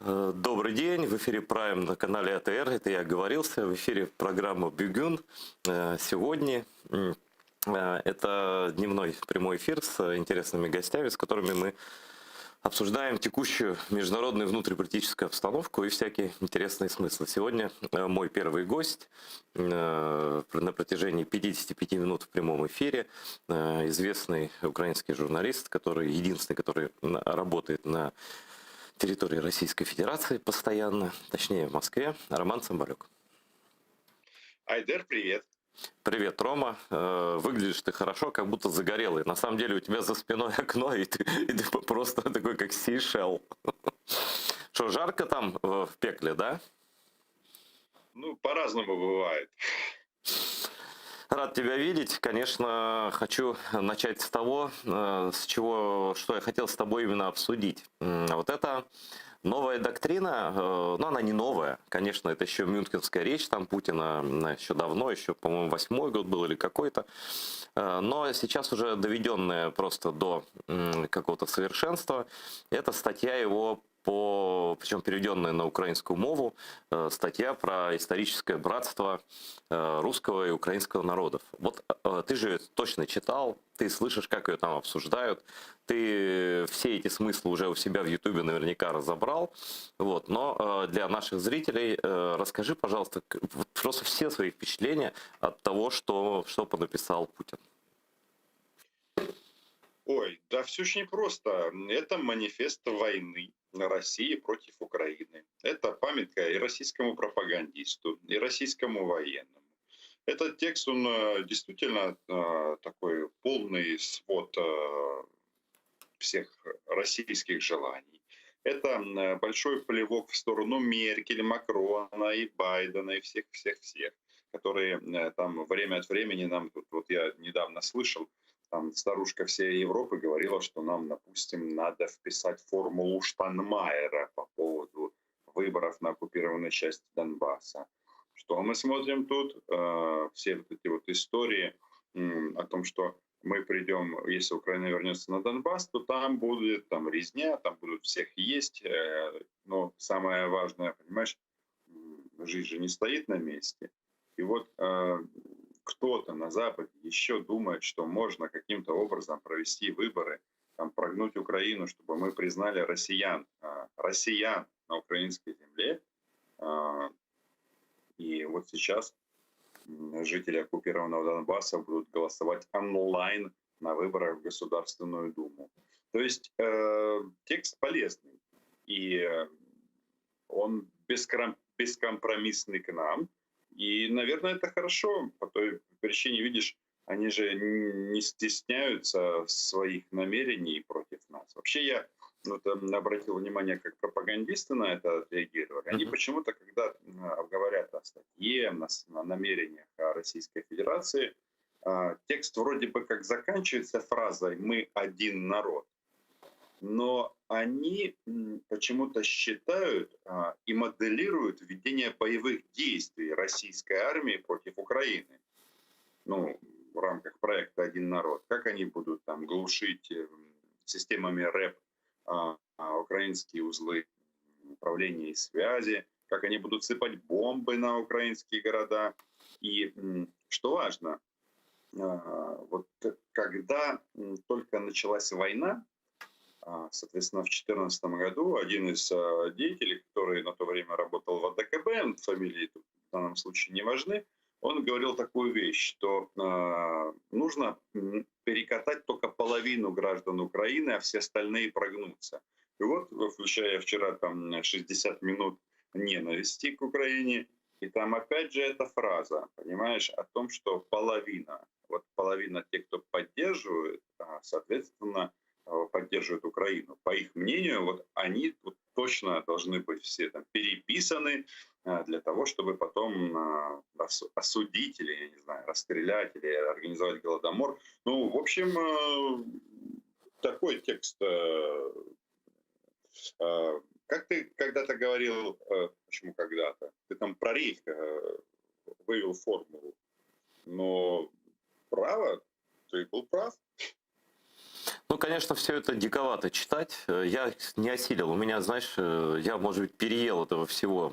Добрый день, в эфире Prime на канале АТР, это я оговорился, в эфире программа «Бюгюн». Сегодня это дневной прямой эфир с интересными гостями, с которыми мы обсуждаем текущую международную внутриполитическую обстановку и всякие интересные смыслы. Сегодня мой первый гость на протяжении 55 минут в прямом эфире, известный украинский журналист, который единственный, который работает на территории Российской Федерации постоянно, точнее в Москве, Роман Цымбалюк. Айдер, привет. Привет, Рома. Выглядишь ты хорошо, как будто загорелый. На самом деле у тебя за спиной окно, и ты просто такой, как Сейшел. Что, жарко там в пекле, да? Ну, по-разному бывает. Рад тебя видеть. Конечно, хочу начать с того, с чего, что я хотел с тобой именно обсудить. Вот это новая доктрина, но она не новая. Конечно, это еще мюнхенская речь там Путина еще давно, еще, по-моему, восьмой год был или какой-то. Но сейчас уже доведенная просто до какого-то совершенства. Это статья его по, причем переведенная на украинскую мову, статья про историческое братство русского и украинского народов. Вот ты же точно читал, ты слышишь, как ее там обсуждают, ты все эти смыслы уже у себя в Ютубе наверняка разобрал. Вот, но для наших зрителей расскажи, пожалуйста, вот просто все свои впечатления от того, что понаписал Путин. Ой, да все очень просто. Это манифест войны России против Украины. Это памятка и российскому пропагандисту, и российскому военному. Этот текст, он действительно такой полный свод всех российских желаний. Это большой плевок в сторону Меркель, Макрона и Байдена и всех-всех-всех, которые там время от времени нам тут, вот я недавно слышал, там старушка всей Европы говорила, что нам, допустим, надо вписать формулу Штайнмайера по поводу выборов на оккупированной части Донбасса. Что мы смотрим тут? Все вот эти вот истории о том, что мы придем, если Украина вернется на Донбасс, то там будет там резня, там будут всех есть. Но самое важное, понимаешь, жизнь же не стоит на месте. И вот кто-то на Западе еще думает, что можно каким-то образом провести выборы, там, прогнуть Украину, чтобы мы признали россиян на украинской земле. И вот сейчас жители оккупированного Донбасса будут голосовать онлайн на выборах в Государственную Думу. То есть текст полезный, и он бескомпромиссный к нам. И, наверное, это хорошо. По той причине, видишь, они же не стесняются своих намерений против нас. Вообще я вот обратил внимание, как пропагандисты на это отреагировали. Они почему-то, когда говорят о статье, на намерениях Российской Федерации, текст вроде бы как заканчивается фразой «мы один народ», но они почему-то считают и моделируют ведение боевых действий российской армии против Украины. Ну, в рамках проекта «Один народ». Как они будут там глушить системами РЭБ украинские узлы управления и связи, как они будут сыпать бомбы на украинские города. И что важно, вот когда только началась война, соответственно, в 2014 году один из деятелей, который на то время работал в ОДКБ, фамилии тут в данном случае не важны, он говорил такую вещь, что нужно перекатать только половину граждан Украины, а все остальные прогнутся. И вот, включая вчера там 60 минут ненависти к Украине, и там опять же эта фраза, понимаешь, о том, что половина, вот половина тех, кто поддерживает, соответственно, поддерживает Украину. По их мнению, вот они вот точно должны быть все там переписаны для того, чтобы потом осудить или, я не знаю, расстрелять или организовать голодомор. Ну, в общем, такой текст. Как ты когда-то говорил, почему когда-то, ты там про рейх вывел формулу, но право, ты был прав. Ну, Ну, конечно, все это диковато читать. Я не осилил. У меня, знаешь, я, может быть, переел этого всего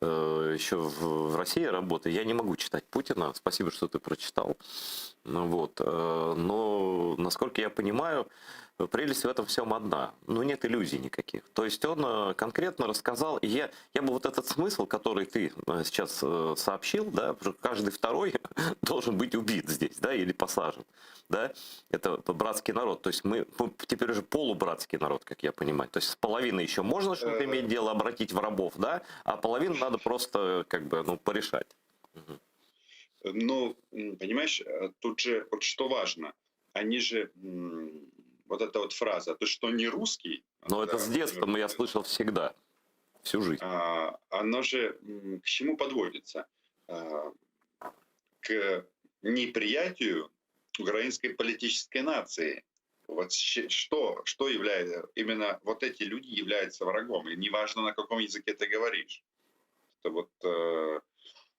еще в России работы. Я не могу читать Путина. Спасибо, что ты прочитал. Ну, вот. Но, насколько я понимаю, прелесть в этом всем одна. Ну, нет иллюзий никаких. То есть он конкретно рассказал, и я бы вот этот смысл, который ты сейчас сообщил, да, потому что каждый второй должен быть убит здесь, да, или посажен, да, это братский народ. То есть мы теперь уже полубратский народ, как я понимаю. То есть с половиной еще можно что-то иметь дело, обратить в рабов, да, а половину надо просто как бы, ну, порешать. Ну, понимаешь, тут же вот что важно, они же, вот эта вот фраза, ты что, не русский? Но это с детства я слышал всегда, всю жизнь. Оно же к чему подводится? К неприятию украинской политической нации. Вот что является, именно вот эти люди являются врагом, и неважно, на каком языке ты говоришь. Это вот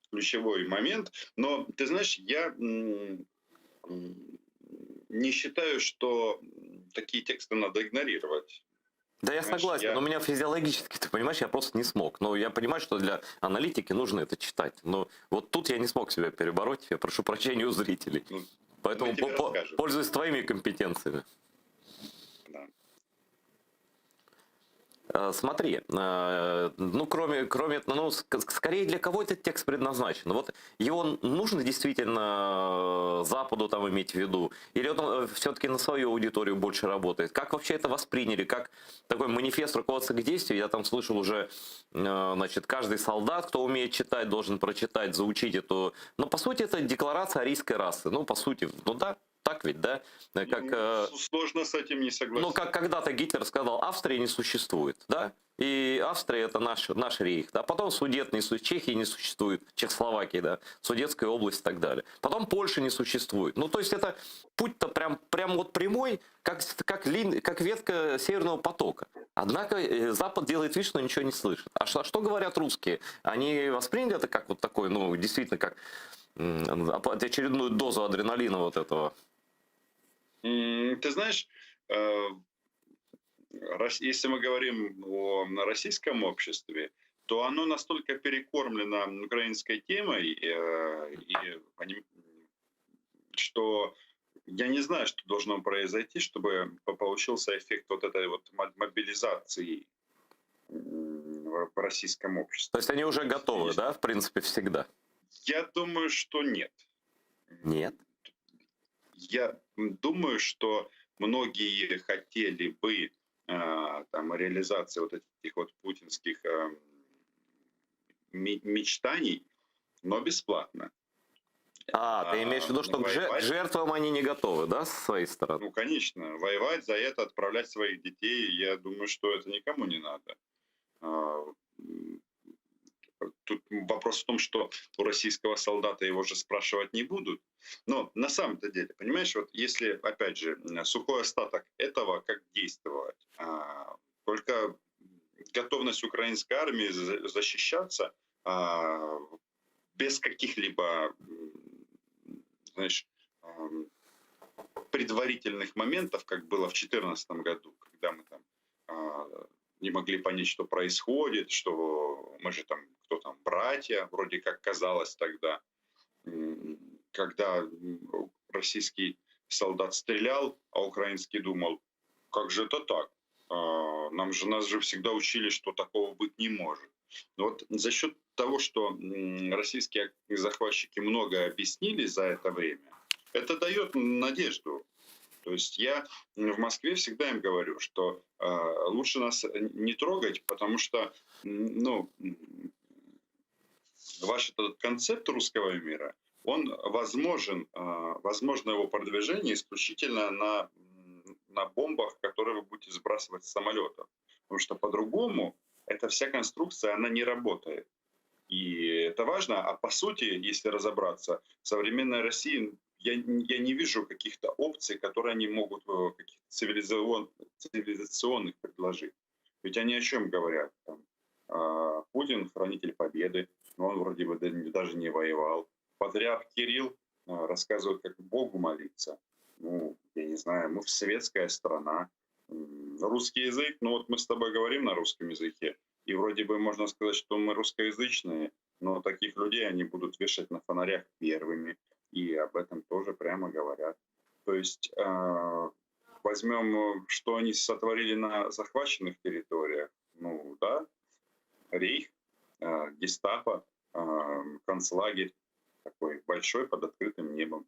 ключевой момент. Но, ты знаешь, я не считаю, что такие тексты надо игнорировать. Да, я согласен, но у меня физиологически, ты понимаешь, я просто не смог. Но я понимаю, что для аналитики нужно это читать. Но вот тут я не смог себя перебороть, я прошу прощения у зрителей. Ну, Поэтому мы тебе расскажем. пользуюсь твоими компетенциями. Да. Смотри, ну, кроме, кроме, ну, скорее для кого этот текст предназначен? Вот его нужно действительно Западу иметь в виду? Или он все-таки на свою аудиторию больше работает? Как вообще это восприняли? Как такой манифест руководства к действию? Я слышал уже, каждый солдат, кто умеет читать, должен прочитать, заучить эту... Но по сути это декларация арийской расы. Ну, по сути, ну да. Так ведь, да? Сложно с этим не согласиться. Как когда-то Гитлер сказал, Австрии не существует, да? И Австрия это наш рейх, да? Потом Судет не Чехии не существует, Чехословакии, да? Судетская область и так далее. Потом Польши не существует. То есть это путь-то прям прямой, как ветка Северного потока. Однако Запад делает вид, что ничего не слышит. А что говорят русские? Они восприняли это как вот такой, действительно, как очередную дозу адреналина вот этого? Ты знаешь, если мы говорим о российском обществе, то оно настолько перекормлено украинской темой, что я не знаю, что должно произойти, чтобы получился эффект вот этой вот мобилизации в российском обществе. То есть они уже готовы, да, в принципе, всегда? Я думаю, что нет. Нет? Я думаю, что многие хотели бы реализации вот этих вот путинских мечтаний, но бесплатно. А, ты имеешь в виду, что к жертвам они не готовы, да, со своей стороны? Ну, конечно. Воевать за это, отправлять своих детей, я думаю, что это никому не надо. Тут вопрос в том, что у российского солдата его же спрашивать не будут. Но на самом-то деле, понимаешь, вот если, опять же, сухой остаток этого, как действовать? Только готовность украинской армии защищаться, без каких-либо предварительных моментов, как было в четырнадцатом году, когда мы не могли понять, что происходит, что мы же там, кто там, братья, вроде как казалось тогда, когда российский солдат стрелял, а украинский думал, как же это так? Нас же всегда учили, что такого быть не может. Но за счет того, что российские захватчики многое объяснили за это время, это дает надежду. То есть я в Москве всегда им говорю, что лучше нас не трогать, потому что ваш этот концепт русского мира, он возможно его продвижение исключительно на бомбах, которые вы будете сбрасывать с самолетов. Потому что по-другому эта вся конструкция, она не работает. И это важно. А по сути, если разобраться, в современной России я не вижу каких-то опций, которые они могут каких-то цивилизационных предложить. Ведь они о чем говорят? Путин хранитель победы, но он вроде бы даже не воевал. Патриарх Кирилл рассказывает, как Богу молиться. Я не знаю, мы светская страна. Русский язык, ну вот мы с тобой говорим на русском языке, и вроде бы можно сказать, что мы русскоязычные, но таких людей они будут вешать на фонарях первыми, и об этом тоже прямо говорят. То есть возьмем, что они сотворили на захваченных территориях, ну да, рейх, гестапо, концлагерь такой большой под открытым небом.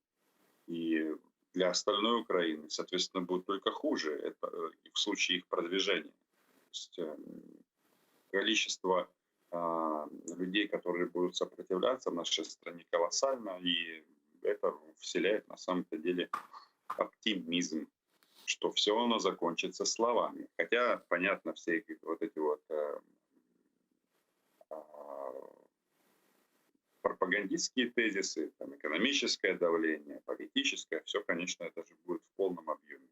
И для остальной Украины, соответственно, будет только хуже это в случае их продвижения. То есть количество людей, которые будут сопротивляться в нашей стране, колоссально, и это вселяет на самом-то деле оптимизм, что все оно закончится словами. Хотя, понятно, все вот эти вот пропагандистские тезисы, там, экономическое давление, политическое, все, конечно, это же будет в полном объеме.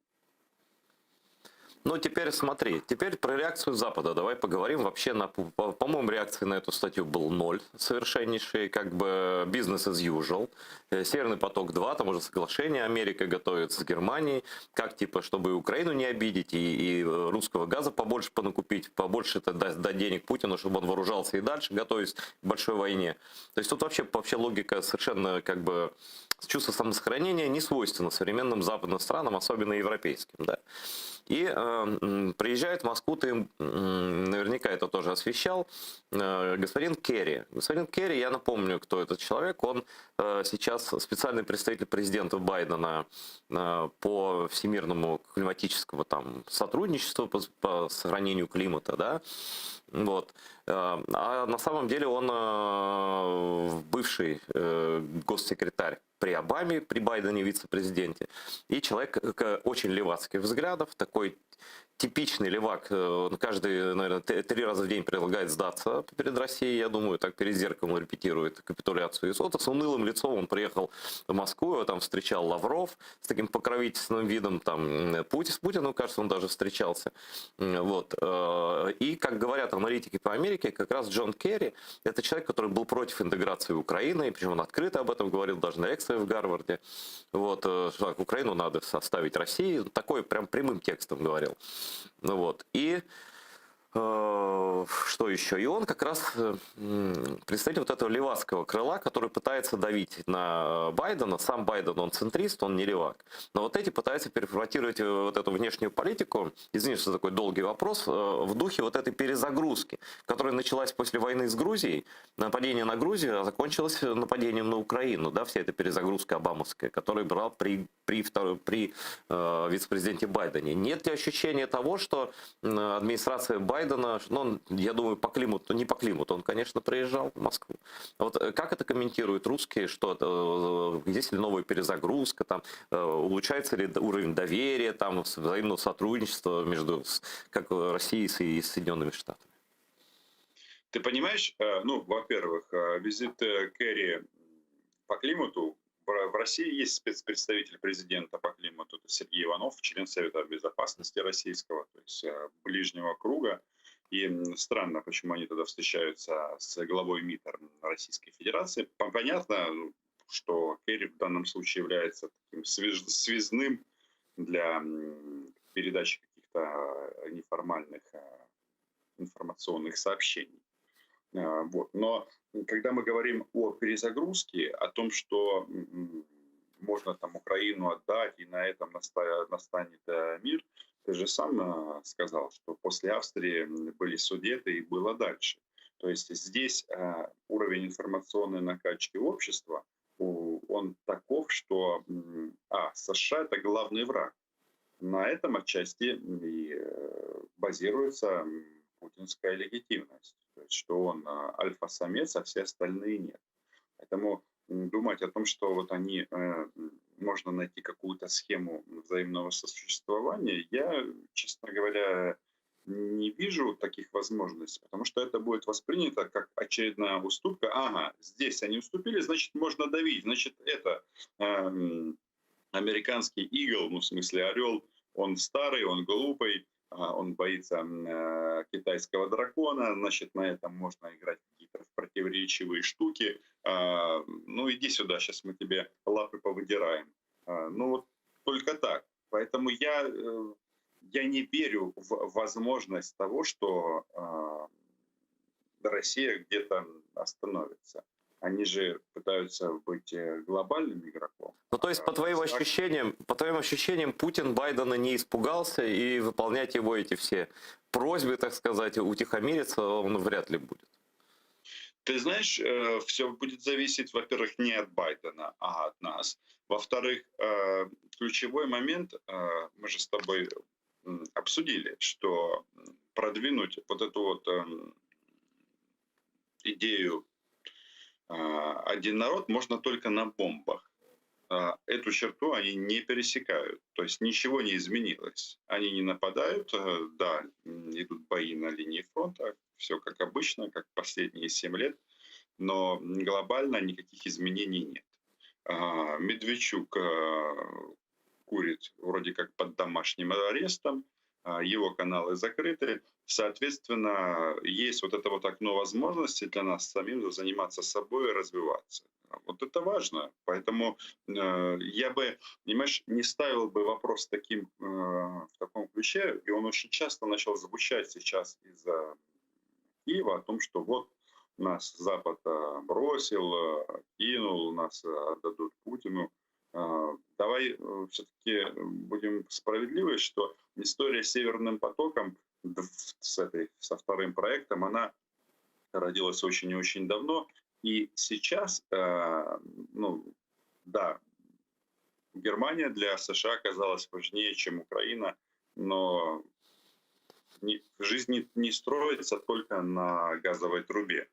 Ну, теперь смотри, теперь про реакцию Запада давай поговорим. Вообще, по-моему, реакции на эту статью был ноль совершеннейший, как бы business as usual. Северный поток-2, там уже соглашение Америка готовит с Германией, как типа, чтобы и Украину не обидеть, и русского газа побольше понакупить, побольше это дать денег Путину, чтобы он вооружался и дальше, готовясь к большой войне. То есть тут вообще логика совершенно как бы чувство самосохранения не свойственно современным западным странам, особенно европейским. Да. И приезжает в Москву, ты наверняка это тоже освещал, господин Керри. Господин Керри, я напомню, кто этот человек, он сейчас специальный представитель президента Байдена по всемирному климатическому там, сотрудничеству, по сохранению климата, да, вот. А на самом деле он бывший госсекретарь при Обаме, при Байдене вице-президенте, и человек очень левацких взглядов, такой типичный левак, он каждый, наверное, три раза в день предлагает сдаться перед Россией, я думаю, так перед зеркалом репетирует капитуляцию. И вот с унылым лицом он приехал в Москву, его там встречал Лавров с таким покровительственным видом, там Путин, с Путиным, кажется, он даже встречался. Вот. И, как говорят аналитики по Америке, как раз Джон Керри – это человек, который был против интеграции Украины, и причем он открыто об этом говорил даже на лекциях в Гарварде. Вот, что Украину надо оставить России. Такой прям прямым текстом говорил. Ну вот. И что еще? И он как раз представитель вот этого левацкого крыла, который пытается давить на Байдена. Сам Байден, он центрист, он не левак. Но вот эти пытаются переформатировать вот эту внешнюю политику, извини, что такой долгий вопрос, в духе вот этой перезагрузки, которая началась после войны с Грузией, нападение на Грузию, а закончилось нападением на Украину, да, вся эта перезагрузка обамовская, которая была при вице-президенте Байдене. Нет ли ощущения того, что администрация Байдена, ну, он, я думаю, по климату, не по климату, он, конечно, приезжал в Москву. Вот как это комментируют русские, что есть ли новая перезагрузка, там, улучшается ли уровень доверия, там, взаимного сотрудничества между как Россией и Соединенными Штатами? Ты понимаешь, ну, во-первых, визит Керри по климату, в России есть спецпредставитель президента по климату, это Сергей Иванов, член Совета Безопасности российского, то есть ближнего круга. И странно, почему они тогда встречаются с главой МИДа Российской Федерации. Понятно, ну, что Керри в данном случае является таким связным для передачи каких-то неформальных информационных сообщений. Вот. Но когда мы говорим о перезагрузке, о том, что можно там Украину отдать и на этом настанет мир, ты же сам сказал, что после Австрии были Судеты и было дальше. То есть здесь уровень информационной накачки общества, он таков, что США это главный враг. На этом отчасти и базируется путинская легитимность. То есть, что он альфа-самец, а все остальные нет. Поэтому думать о том, что вот они, можно найти какую-то схему взаимного сосуществования, я, честно говоря, не вижу таких возможностей, потому что это будет воспринято как очередная уступка. Ага, здесь они уступили, значит, можно давить, значит, это американский eagle, ну, в смысле орел, он старый, он глупый, он боится китайского дракона, значит, на этом можно играть какие-то противоречивые штуки. Ну, иди сюда, сейчас мы тебе лапы повыдираем. Ну, вот только так. Поэтому я не верю в возможность того, что Россия где-то остановится. Они же пытаются быть глобальным игроком. Ну, то есть, по твоим ощущениям, по твоим ощущениям, Путин Байдена не испугался и выполнять его эти все просьбы, так сказать, утихомириться он вряд ли будет. Ты знаешь, все будет зависеть, во-первых, не от Байдена, а от нас. Во-вторых, ключевой момент, мы же с тобой обсудили, что продвинуть вот эту вот идею один народ можно только на бомбах. Эту черту они не пересекают, то есть ничего не изменилось. Они не нападают, да, идут бои на линии фронта, все как обычно, как последние 7 лет, но глобально никаких изменений нет. Медведчук курит вроде как под домашним арестом, его каналы закрыты. Соответственно, есть вот это вот окно возможностей для нас самим заниматься собой и развиваться. Вот это важно. Поэтому я бы, понимаешь, не ставил бы вопрос в таком ключе, и он очень часто начал звучать сейчас из-за Киева о том, что вот нас Запад бросил, кинул, нас отдадут Путину. Давай все-таки будем справедливы, что история с Северным потоком, со вторым проектом, она родилась очень и очень давно. И сейчас, да, Германия для США оказалась важнее, чем Украина, но жизнь не строится только на газовой трубе.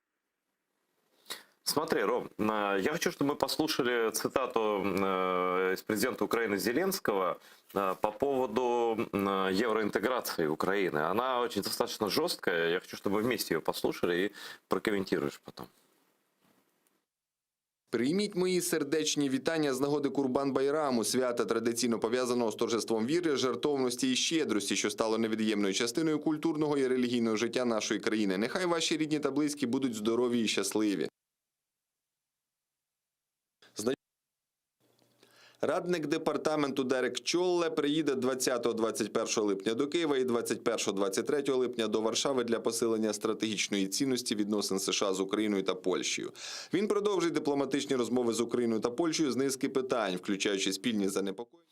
Смотри, Ром, я хочу, чтобы мы послушали цитату из президента Украины Зеленского по поводу евроинтеграции Украины. Она очень достаточно жесткая. Я хочу, чтобы мы вместе ее послушали и прокомментируешь потом. Прийміть мої сердечні вітання з нагоди Курбан-Байраму, свята традиційно пов'язаного з торжеством віри, жертовності і щедрості, що стало невід'ємною частиною культурного і релігійного життя нашої країни. Нехай ваші рідні та близькі будуть здорові і щасливі. Радник департаменту Дерек Чолле приїде 20-21 липня до Києва і 21-23 липня до Варшави для посилення стратегічної цінності відносин США з Україною та Польщею. Він продовжить дипломатичні розмови з Україною та Польщею з низки питань, включаючи спільні занепокоєння.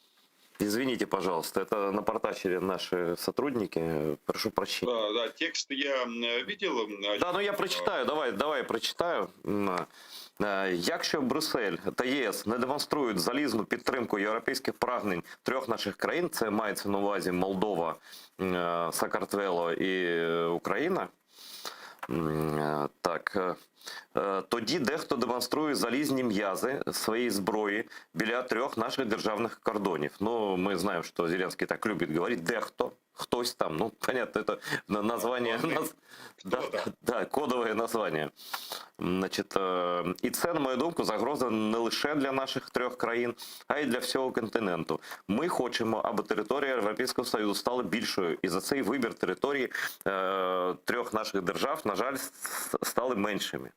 Извините, пожалуйста, это напортачили наши сотрудники. Прошу прощения. Да, текст я видел. Да, ну я прочитаю, давай, давай прочитаю. Якщо Брюссель та ЄС не демонструють залізну підтримку європейських прагнень трьох наших країн, це мається на увазі Молдова, Сакартвело і Україна, так, тоді дехто демонструє залізні м'язи своєї зброї біля трьох наших державних кордонів. Ну, мы знаем, что Зеленский так любит говорить, дехто, хтось там, ну, понятно, это название, Вони. да, Хто там? да, кодовое название. Значить, і це, на мою думку, загроза не лише для наших трьох країн, а й для всього континенту. Ми хочемо, аби територія Європейського Союзу стала більшою, і за цей вибір території трьох наших держав, на жаль, стали меншими.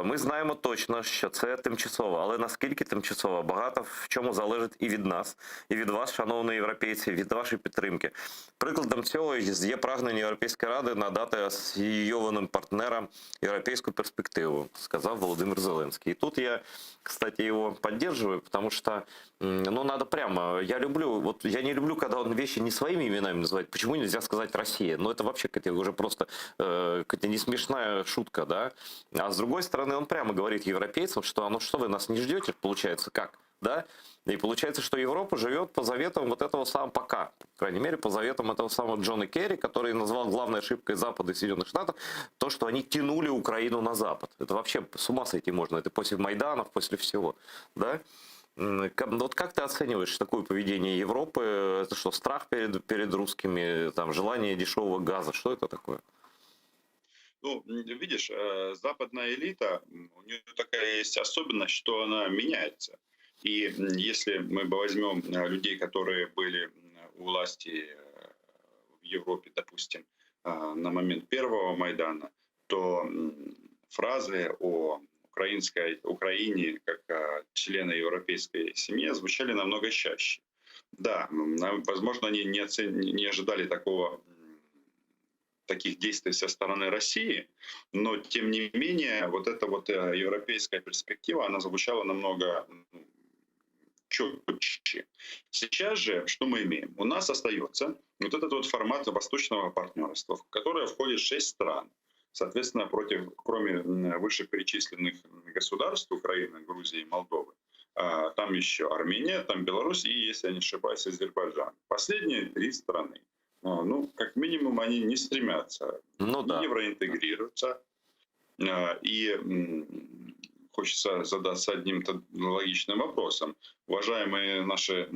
Ми знаємо точно, що це тимчасово, але наскільки тимчасово, багато в чому залежить і від нас, і від вас, шановні європейці, від вашої підтримки. Прикладом цього є прагнення Європейської Ради надати асоційованим партнерам європейську перспективу, сказав Володимир Зеленський. И тут я, кстати, его поддерживаю, потому что, ну, надо прямо, я люблю, вот я не люблю, когда он вещи не своими именами называет. Почему нельзя сказать Россия? Ну, это вообще какая-то уже просто какая-то не смешная шутка, да? А с другой стороны, он прямо говорит европейцам, что, а ну что вы нас не ждете, получается, как? Да? И получается, что Европа живет по заветам вот этого самого пока, по крайней мере, по заветам этого самого Джона Керри, который назвал главной ошибкой Запада и Соединенных Штатов то, что они тянули Украину на Запад. Это вообще с ума сойти можно. Это после Майданов, после всего. Да? Вот как ты оцениваешь такое поведение Европы? Это что, страх перед русскими, там, желание дешевого газа? Что это такое? Ну, видишь, западная элита, у нее такая есть особенность, что она меняется. И если мы возьмем людей, которые были у власти в Европе, допустим, на момент первого Майдана, то фразы о украинской Украине как члена европейской семьи звучали намного чаще. Да, возможно, они не, оцен... не ожидали такого таких действий со стороны России, но тем не менее вот эта вот э, европейская перспектива, она звучала намного четче. Сейчас же что мы имеем? У нас остается вот этот вот формат восточного партнерства, в которое входит шесть стран. Соответственно, против, кроме вышеперечисленных государств Украины, Грузии и Молдовы, а, там еще Армения, там Беларусь и, если я не ошибаюсь, Азербайджан. Последние три страны. А, ну, как минимум, они не стремятся ну, да. евроинтегрироваться. А, и хочется задаться одним логичным вопросом. Уважаемые наши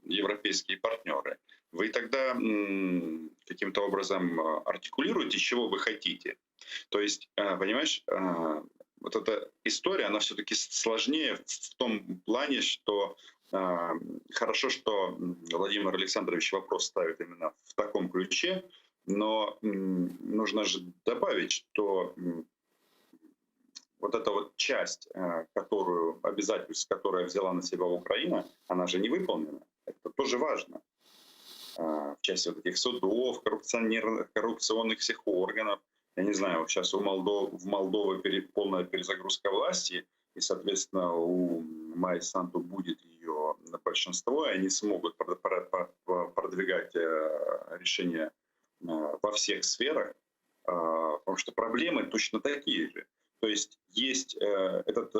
европейские партнеры, вы тогда каким-то образом артикулируете, чего вы хотите. То есть, понимаешь, вот эта история, она все-таки сложнее в том плане, что хорошо, что Владимир Александрович вопрос ставит именно в таком ключе, но нужно же добавить, что вот эта вот часть, которую, обязательств, которую взяла на себя Украина, она же не выполнена. Это тоже важно. В части вот этих судов, коррупционных всех органов. Я не знаю, вот сейчас у Молдов, в Молдове пере, полная перезагрузка власти, и, соответственно, у Майи Санду будет ее большинство, и они смогут продвигать э, решения э, во всех сферах, а, потому что проблемы точно такие же. То есть есть э, этот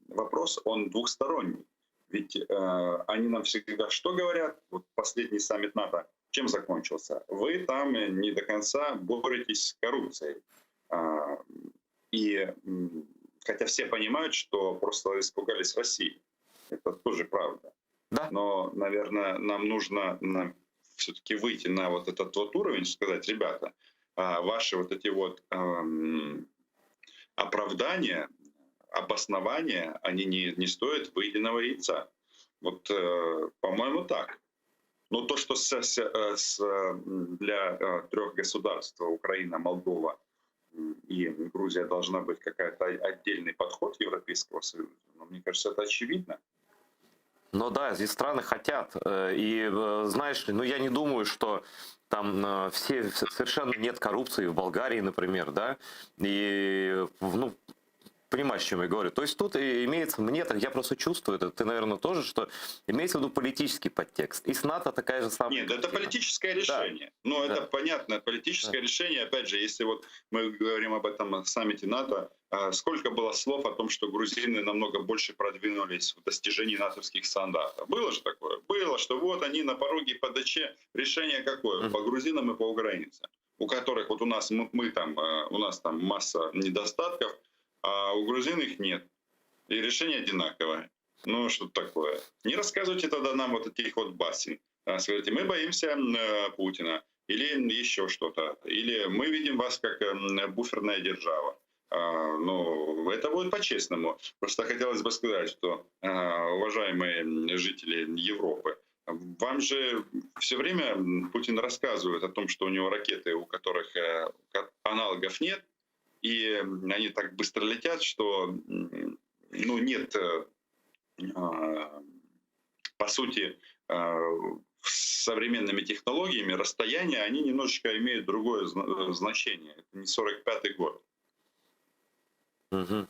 вопрос, он двухсторонний. Ведь они нам всегда что говорят? Вот последний саммит НАТО чем закончился? Вы там не до конца боретесь с коррупцией. А, и хотя все понимают, что просто испугались России. Это тоже правда. Да. Но, наверное, нам нужно все-таки выйти на вот этот вот уровень, сказать, ребята, а, ваши вот эти вот эм, оправдания, обоснования, они не, не стоят выеденного яйца. Вот, э, по-моему, так. Но то, что с, с, э, с, для э, трех государств, Украина, Молдова и Грузия, должна быть какая-то отдельный подход Европейского Союза, ну, мне кажется, это очевидно. Ну да, здесь страны хотят. Э, и знаешь, ну я не думаю, что там все совершенно нет коррупции в Болгарии, например, да, и ну, понимаешь, о чем я говорю. То есть тут имеется, мне так, я просто чувствую это, ты, наверное, тоже, что имеется в виду политический подтекст. И с НАТО такая же самая. Нет, это политическое решение. Да. Ну, это да. понятно, политическое да. решение, опять же, если вот мы говорим об этом саммите НАТО, а, сколько было слов о том, что грузины намного больше продвинулись в достижении натовских стандартов. Было же такое? Было, что вот они на пороге ПДЧ, решение какое? По грузинам и по украинцам, у которых вот у нас, мы, мы там, э, у нас там масса недостатков, а у грузин их нет. И решение одинаковое. Ну, что такое. Не рассказывайте тогда нам вот этих вот басен. А, скажите, мы боимся э, Путина. Или еще что-то. Или мы видим вас как буферная держава. А, ну, это будет по-честному. Просто хотелось бы сказать, что, а, уважаемые жители Европы, вам же все время Путин рассказывает о том, что у него ракеты, у которых э, аналогов нет, и они так быстро летят, что ну, нет, э, а, по сути, э, с современными технологиями расстояния, они немножечко имеют другое значение. Это не 45-й год. Угу.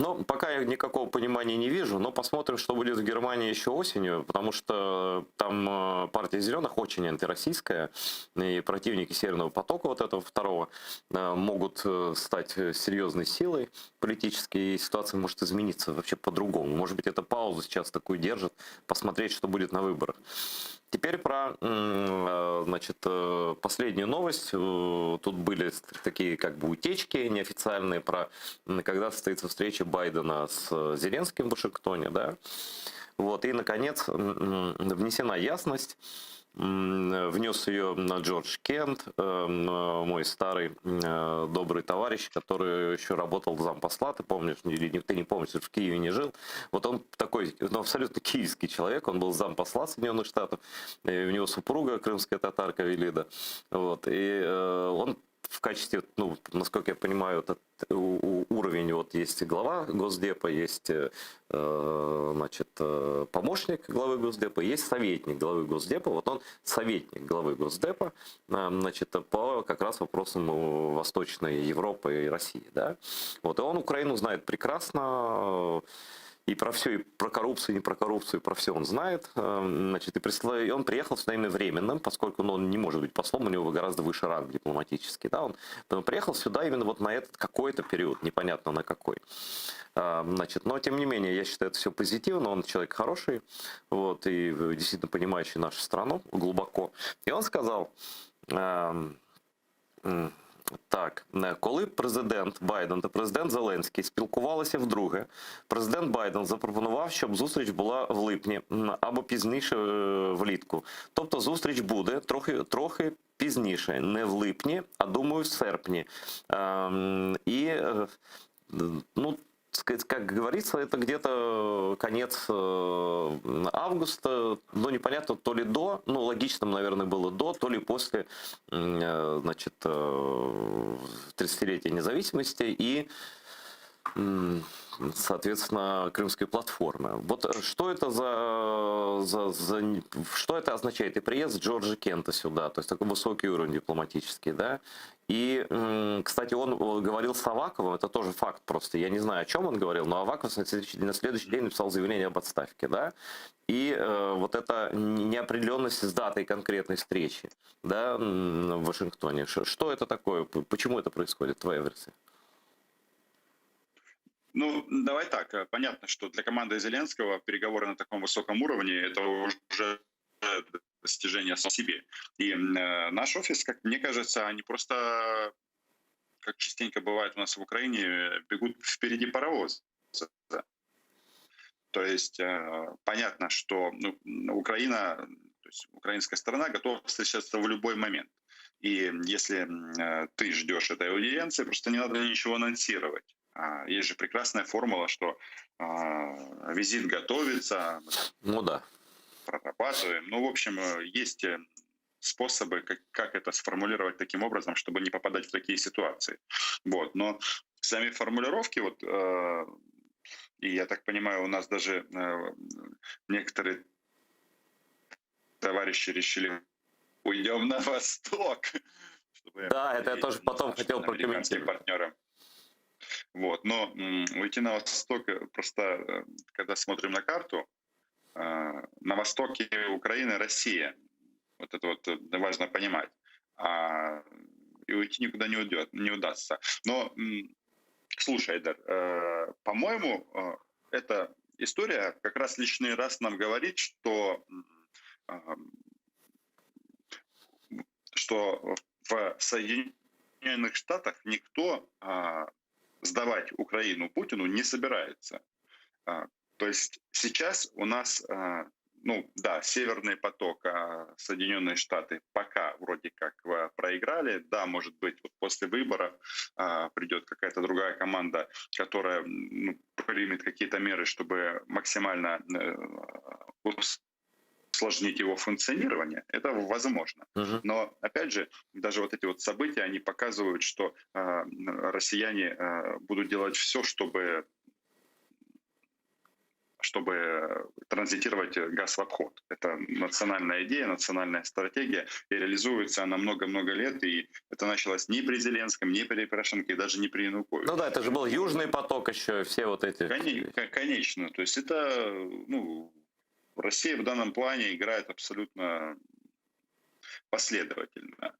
Ну, пока я никакого понимания не вижу, но посмотрим, что будет в Германии еще осенью, потому что там э, партия зеленых очень антироссийская, и противники Северного потока вот этого второго э, могут э, стать серьезной силой политической, и ситуация может измениться вообще по-другому. Может быть, эта паузу сейчас такую держит, посмотреть, что будет на выборах. Теперь про значит, последнюю новость. Тут были такие как бы утечки неофициальные про когда состоится встреча Байдена с Зеленским в Вашингтоне. Да? Вот, и, наконец, внесена ясность. Внес ее Джордж Кент, э, мой старый э, добрый товарищ, который еще работал зампосла, ты помнишь, или ты не помнишь, в Киеве не жил. Вот он такой, ну, абсолютно киевский человек, он был зампосла Соединенных Штатов, и у него супруга крымская татарка Велида. Вот, и э, он в качестве, ну, насколько я понимаю, этот уровень, вот есть глава Госдепа, есть, э, значит, э, помощник главы Госдепа, есть советник главы Госдепа, вот он советник главы Госдепа, значит, по как раз вопросам Восточной Европы и России, да. Вот, и он Украину знает прекрасно, и про все, и про коррупцию, и не про коррупцию, и про все он знает. Значит, и, прислал, и он приехал сюда именно временным, поскольку ну, он не может быть послом, у него гораздо выше ранг дипломатический. Да, он, он приехал сюда именно вот на этот какой-то период, непонятно на какой. Значит, но, тем не менее, я считаю, это все позитивно, он человек хороший, вот, и действительно понимающий нашу страну глубоко. И он сказал, так, коли президент Байден та президент Зеленський спілкувалися вдруге, президент Байден запропонував, щоб зустріч була в липні або пізніше влітку. Тобто зустріч буде трохи, трохи пізніше, не в липні, а думаю, в серпні. І ну, как говорится, это где-то конец августа, но непонятно, то ли до, ну, логично, наверное, было до, то ли после, значит, 30-летия независимости и, соответственно, Крымской платформы. Вот что это за, что это означает? И приезд Джорджа Кента сюда, то есть такой высокий уровень дипломатический, да? И, кстати, он говорил с Аваковым, это тоже факт просто, я не знаю, о чем он говорил, но Аваков на следующий день написал заявление об отставке, да? И вот эта неопределенность с датой конкретной встречи, да, в Вашингтоне. Что это такое? Почему это происходит, твоя версия? Ну, давай так. Понятно, что для команды Зеленского переговоры на таком высоком уровне – это уже достижение само себе. И наш офис, как мне кажется, они просто, как частенько бывает у нас в Украине, бегут впереди паровоза. То есть понятно, что ну, Украина, то есть украинская сторона готова встречаться в любой момент. И если ты ждешь этой аудиенции, просто не надо ничего анонсировать. Есть же прекрасная формула, что визит готовится, ну да. прорабатываем. Ну, в общем, есть способы, как это сформулировать таким образом, чтобы не попадать в такие ситуации. Вот. Но сами формулировки, вот, и я так понимаю, у нас даже некоторые товарищи решили, уйдем на восток. Чтобы да, это я тоже потом хотел прокомментировать. Партнерам. Вот. Но уйти на восток, просто когда смотрим на карту, на востоке Украины Россия. Вот это вот важно понимать. И уйти никуда не уйдет, не удастся. Но слушай, Айдар, по-моему, эта история как раз лишний раз нам говорит, что в Соединенных Штатах никто сдавать Украину Путину не собирается. То есть сейчас у нас, ну да, Северный поток, Соединенные Штаты пока вроде как проиграли. Да, может быть, вот после выборов придет какая-то другая команда, которая ну, примет какие-то меры, чтобы максимально э, усложнить его функционирование, это возможно. Но опять же, даже вот эти вот события, они показывают, что россияне будут делать все, чтобы транзитировать газ в обход. Это национальная идея, национальная стратегия, и реализуется она много-много лет, и это началось не при Зеленском, не при Порошенко и даже не при Януковиче. Ну да, это же был Южный поток еще, все вот эти... Конечно, то есть это, ну, Россия в данном плане играет абсолютно последовательно.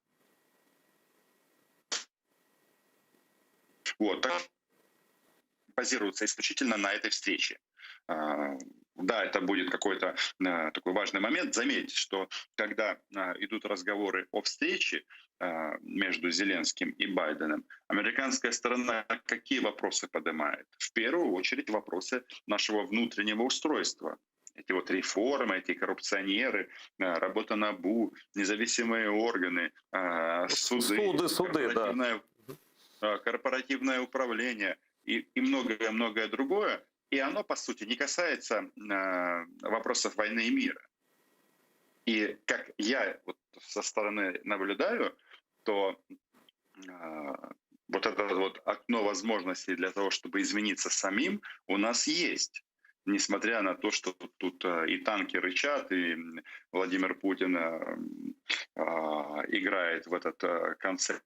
Вот, так базируется исключительно на этой встрече. Да, это будет какой-то такой важный момент. Заметьте, что когда идут разговоры о встрече между Зеленским и Байденом, американская сторона какие вопросы поднимает? В первую очередь вопросы нашего внутреннего устройства. Эти вот реформы, эти коррупционеры, работа НАБУ, независимые органы, суды, суды, суды, корпоративное, да. корпоративное управление и многое-многое другое. И оно, по сути, не касается вопросов войны и мира. И как я вот со стороны наблюдаю, то Вот это вот окно возможностей для того, чтобы измениться самим, у нас есть. Несмотря на то, что тут и танки рычат, и Владимир Путин играет в этот концепт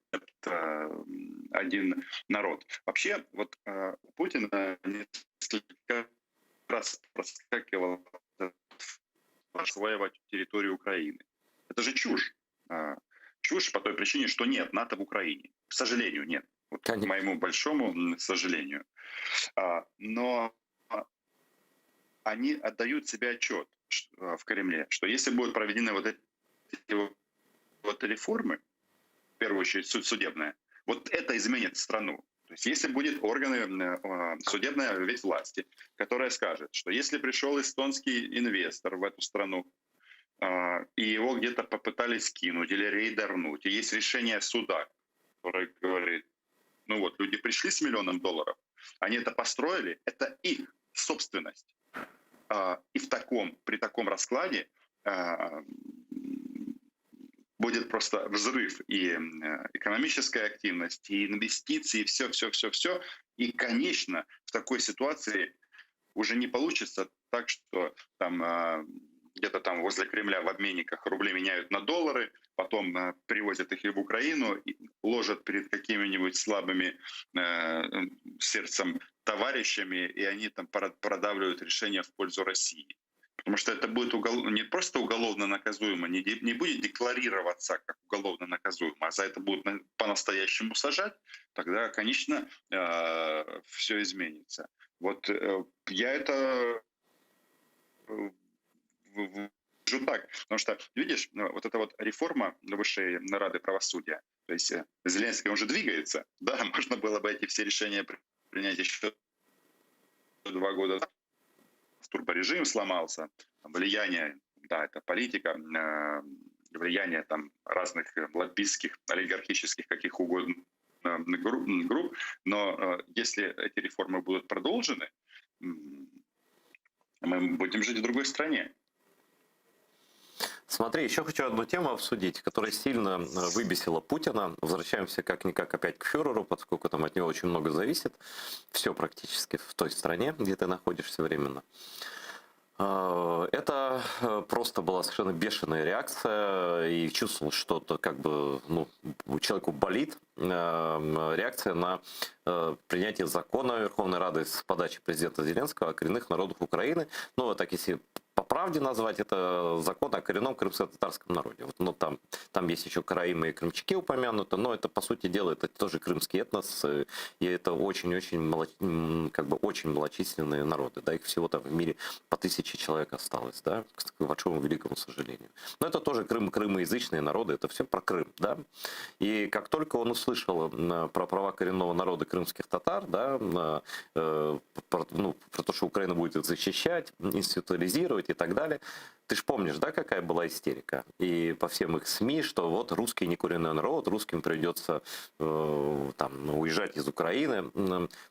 «один народ». Вообще, вот у Путина несколько раз проскакивал осваивать территорию Украины. Это же чушь. Чушь по той причине, что нет НАТО в Украине. К сожалению, нет. Вот, к моему большому сожалению. Но они отдают себе отчет в Кремле, что если будут проведены вот эти вот реформы, в первую очередь судебная, вот это изменит страну. То есть если будет органы, судебная ветвь власти, которая скажет, что если пришел эстонский инвестор в эту страну, и его где-то попытались кинуть или рейдернуть, и есть решение суда, которое говорит, ну вот, люди пришли с миллионом долларов, они это построили, это их собственность. И при таком раскладе будет просто взрыв и экономической активности, и инвестиций, и все-все-все-все. И, конечно, в такой ситуации уже не получится так, что где-то возле Кремля в обменниках рубли меняют на доллары, потом привозят их и в Украину, и ложат перед какими-нибудь слабыми сердцем товарищами, и они продавливают решение в пользу России. Потому что это будет не просто уголовно наказуемо, не будет декларироваться как уголовно наказуемо, а за это будут по-настоящему сажать, тогда, конечно, все изменится. Вот я это вижу так, потому что, видишь, вот эта вот реформа Высшей Рады правосудия, то есть Зеленский, он же двигается, да, можно было бы эти все решения принять еще 2 года назад. Турборежим сломался, влияние, да, это политика, влияние разных лоббистских, олигархических, каких угодно групп, но если эти реформы будут продолжены, мы будем жить в другой стране. Смотри, еще хочу одну тему обсудить, которая сильно выбесила Путина. Возвращаемся как-никак опять к фюреру, поскольку от него очень много зависит. Все практически в той стране, где ты находишься временно. Это просто была совершенно бешеная реакция, и чувствовал, что это человеку болит. Реакция на принятие закона Верховной Рады с подачи президента Зеленского о коренных народах Украины. Так если по правде назвать, это закон о коренном крымско-татарском народе. Там есть еще караимы и крымчаки упомянуты, но это, по сути дела, это тоже крымский этнос, и это очень-очень очень малочисленные народы. Да, их всего в мире по 1000 человек осталось, да, к большому великому сожалению. Но это тоже крымоязычные народы, это все про Крым. Да? И как только он услышал про права коренного народа крымских татар, про то, что Украина будет их защищать, институализировать и так далее. Ты ж помнишь, да, какая была истерика? И по всем их СМИ, что вот русский не коренной народ, русским придется уезжать из Украины.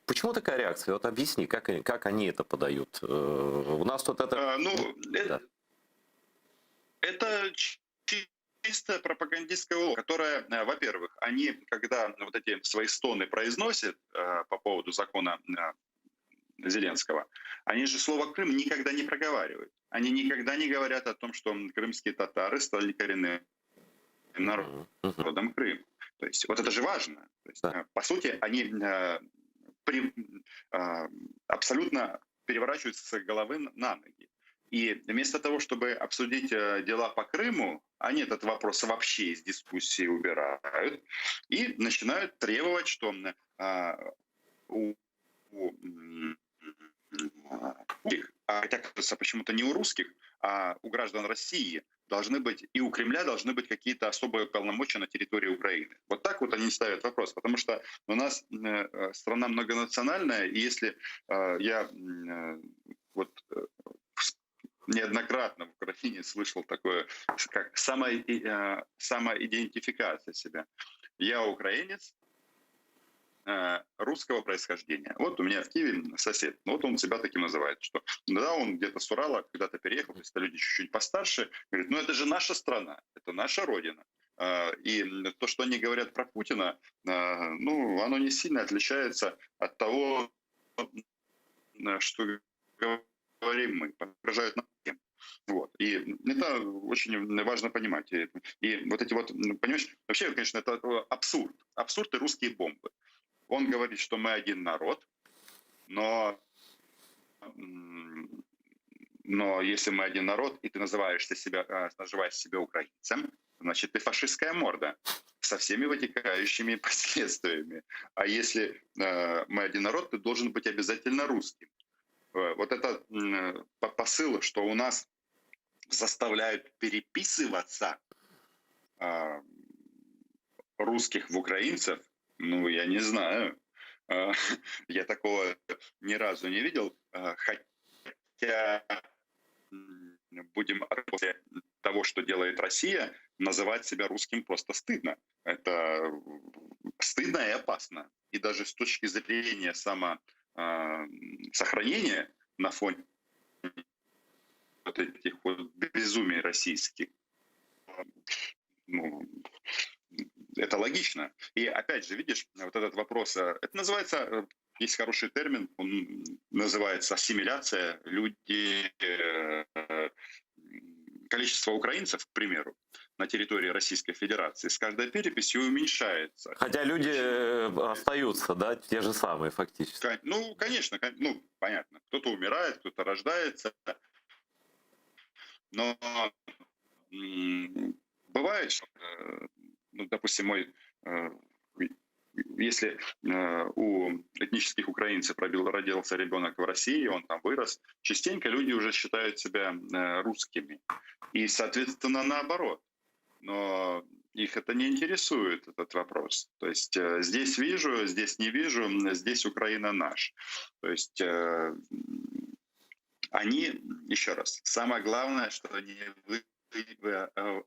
Почему такая реакция? Вот объясни, как они это подают? У нас тут это... Да. Это чистая пропагандистская уловка, которая, во-первых, они, когда вот эти свои стоны произносят по поводу закона Зеленского, они же слово Крым никогда не проговаривают. Они никогда не говорят о том, что крымские татары стали коренным народом Крыма. То есть вот это же важно. То есть, по сути, они абсолютно переворачиваются с головы на ноги. И вместо того, чтобы обсудить дела по Крыму, они этот вопрос вообще из дискуссии убирают и начинают требовать, что у, у русских, а хотя, кажется, почему-то не у русских, а у граждан России должны быть, и у Кремля должны быть какие-то особые полномочия на территории Украины. Вот так вот они ставят вопрос, потому что у нас страна многонациональная, и если я неоднократно в Украине слышал такое, как самоидентификация себя. Я украинец русского происхождения. Вот у меня в Киеве сосед, он себя таким называет, что да, он где-то с Урала когда-то переехал, то есть это люди чуть-чуть постарше, говорит, ну это же наша страна, это наша родина. И то, что они говорят про Путина, ну, оно не сильно отличается от того, что говорим мы, угрожают нам всем. Вот. И это очень важно понимать. И, и вот эти вот, понимаешь, вообще, конечно, это абсурд. Абсурд и русские бомбы. Он говорит, что мы один народ, но, но если мы один народ, и ты называешься себя, э, называешь себя украинцем, значит, ты фашистская морда со всеми вытекающими последствиями. А если э, мы один народ, ты должен быть обязательно русским. Э, вот это посыл, что у нас заставляют переписываться э, русских в украинцев, ну, я не знаю. Э, я такого ни разу не видел, хотя будем после того, что делает Россия, называть себя русским просто стыдно. Это стыдно и опасно. И даже с точки зрения самосохранения на фоне вот этих вот безумий российских, ну, это логично. И опять же, видишь, вот этот вопрос, э, это называется, э, есть хороший термин, он называется ассимиляция. Люди, э, количество украинцев, к примеру, на территории Российской Федерации с каждой переписью уменьшается. Хотя люди остаются, да, те же самые фактически. Ну, конечно, ну, понятно. Кто-то умирает, кто-то рождается. Но бывает, что, ну, допустим, мой, э, если э, у этнических украинцев родился ребенок в России, он там вырос, частенько люди уже считают себя э, русскими. И, соответственно, наоборот. Но их это не интересует, этот вопрос. То есть здесь вижу, здесь не вижу, здесь Украина наш. То есть они, еще раз, самое главное, что они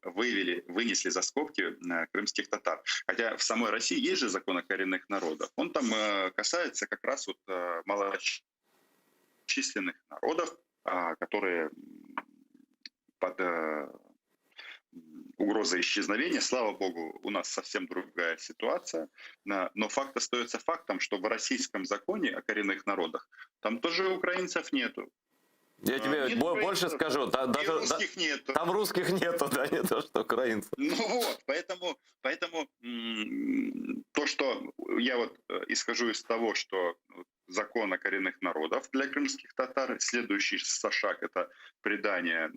вывели, вынесли за скобки э, крымских татар. Хотя в самой России есть же закон о коренных народах. Он там э, касается как раз вот э, малочисленных народов, а, которые под угрозой исчезновения. Слава богу, у нас совсем другая ситуация. Но факт остается фактом, что в российском законе о коренных народах там тоже украинцев нету. Я тебе Нет больше скажу, да, даже, русских да, нету. Там русских нету, да, не то, что украинцев. Ну вот, поэтому, поэтому то, что я вот э, исхожу из того, что закон о коренных народов для крымских татар, следующий шаг это придание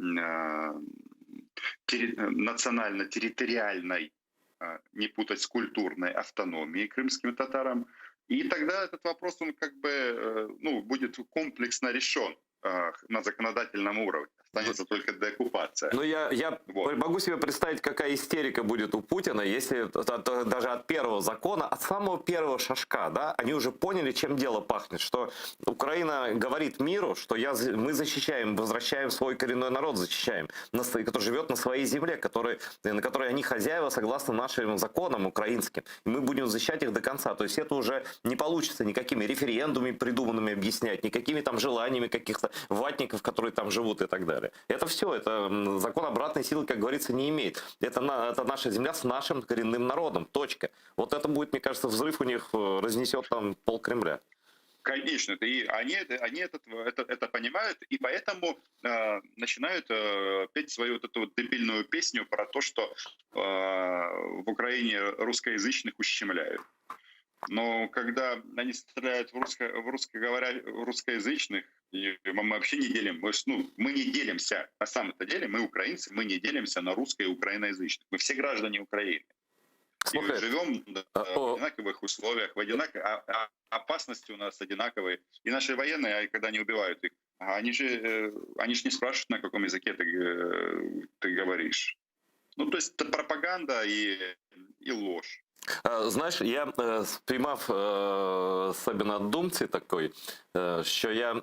э, национально-территориальной, э, не путать с культурной автономии крымским татарам. И тогда этот вопрос, он как бы, ну, будет комплексно решен на законодательном уровне. Останется только деоккупация. Ну, я, я вот. могу себе представить, какая истерика будет у Путина, если даже от первого закона, от самого первого шажка, да, они уже поняли, чем дело пахнет, что Украина говорит миру, что я, мы защищаем, возвращаем свой коренной народ, защищаем, который живет на своей земле, который, на которой они хозяева согласно нашим законам украинским. И мы будем защищать их до конца. То есть это уже не получится никакими референдумами придуманными объяснять, никакими там желаниями каких-то ватников, которые там живут и так далее. Это все, это закон обратной силы, как говорится, не имеет. Это, на, это наша земля с нашим коренным народом. Точка. Вот это будет, мне кажется, взрыв у них э, разнесет там пол Кремля. Конечно, и они, они этот, это, это понимают, и поэтому э, начинают э, петь свою вот эту вот дебильную песню про то, что э, в Украине русскоязычных ущемляют. Но когда они стреляют в, русско, в, русскоговоря, в русскоязычных, и мы вообще не делим, мы, ну, мы не делимся, на самом-то деле мы украинцы, мы не делимся на русско- и украиноязычных. Мы все граждане Украины. Слушай, и живем а, в одинаковых условиях, в одинаковых, а, а, опасности у нас одинаковые. И наши военные, а когда они убивают их, они же, э, они же не спрашивают, на каком языке ты, э, ты говоришь. Ну, то есть это пропаганда и, и ложь. Знаєш, я спіймав себе на думці такої, що я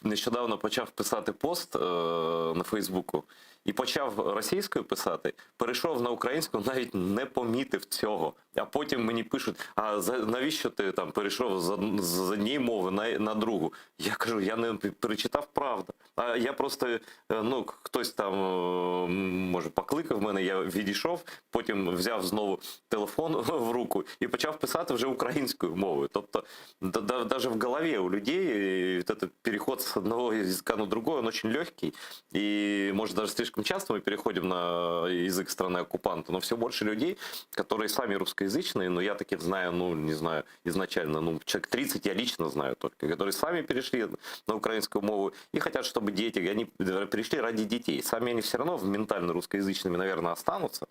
нещодавно почав писати пост на Фейсбуку. І почав російською писати, перейшов на українську, навіть не помітив цього. А потім мені пишуть: а за навіщо ти там перейшов з, од- з однієї мови на, на другу? Я кажу, я не перечитав правда. А я просто, е, ну, хтось там, е, може, покликав мене, я відійшов, потім взяв знову телефон в руку і почав писати вже українською мовою. Тобто, даже в голове у людей э, вот этот переход с одного языка на другой, он очень легкий. И, может, даже слишком часто мы переходим на язык страны-оккупанта, но все больше людей, которые сами русскоязычные, но я таких знаю, ну, не знаю, изначально, ну, человек 30 я лично знаю только, которые сами перешли на украинскую мову и хотят, чтобы дети, они перешли ради детей. Сами они все равно ментально русскоязычными, наверное, останутся,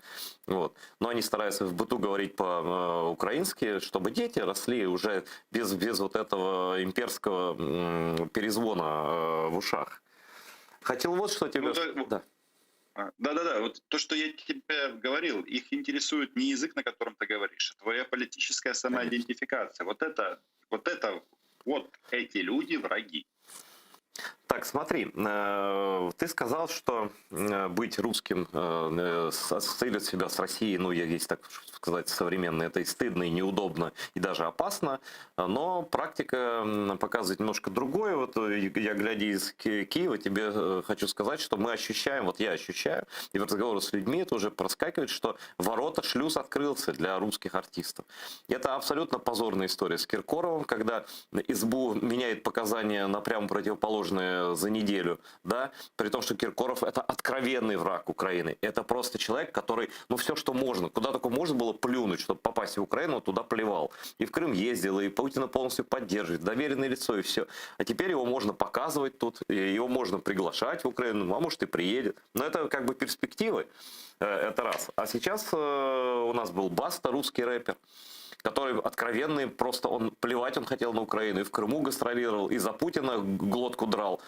вот. но они стараются в быту говорить по-украински, чтобы дети росли уже без, без вот этого имперского м, перезвона э, в ушах. Хотел вот что тебе... Ну, да, да. А, Да-да-да, вот то, что я тебе говорил, их интересует не язык, на котором ты говоришь, а твоя политическая самоидентификация. Вот это, вот это, вот эти люди враги. Так, смотри, э, ты сказал, что э, быть русским, э, с- ассоциировать себя с Россией, ну, я есть так сказать, современно, это и стыдно, и неудобно, и даже опасно, но практика м, показывает немножко другое. Вот э, я, глядя из Ки- Киева, тебе э, хочу сказать, что мы ощущаем, вот я ощущаю, и в разговоре с людьми это уже проскакивает, что ворота, шлюз открылся для русских артистов. Это абсолютно позорная история с Киркоровым, когда СБУ меняет показания на прямо противоположные за неделю, да, при том, что Киркоров это откровенный враг Украины. Это просто человек, который, ну, все, что можно, куда только можно было плюнуть, чтобы попасть в Украину, он туда плевал. И в Крым ездил, и Путина полностью поддерживает, доверенное лицо, и все. А теперь его можно показывать тут, и его можно приглашать в Украину, а может и приедет. Но это как бы перспективы, э, это раз. А сейчас э, у нас был Баста, русский рэпер, который откровенный, просто он плевать он хотел на Украину, и в Крыму гастролировал, и за Путина глотку драл.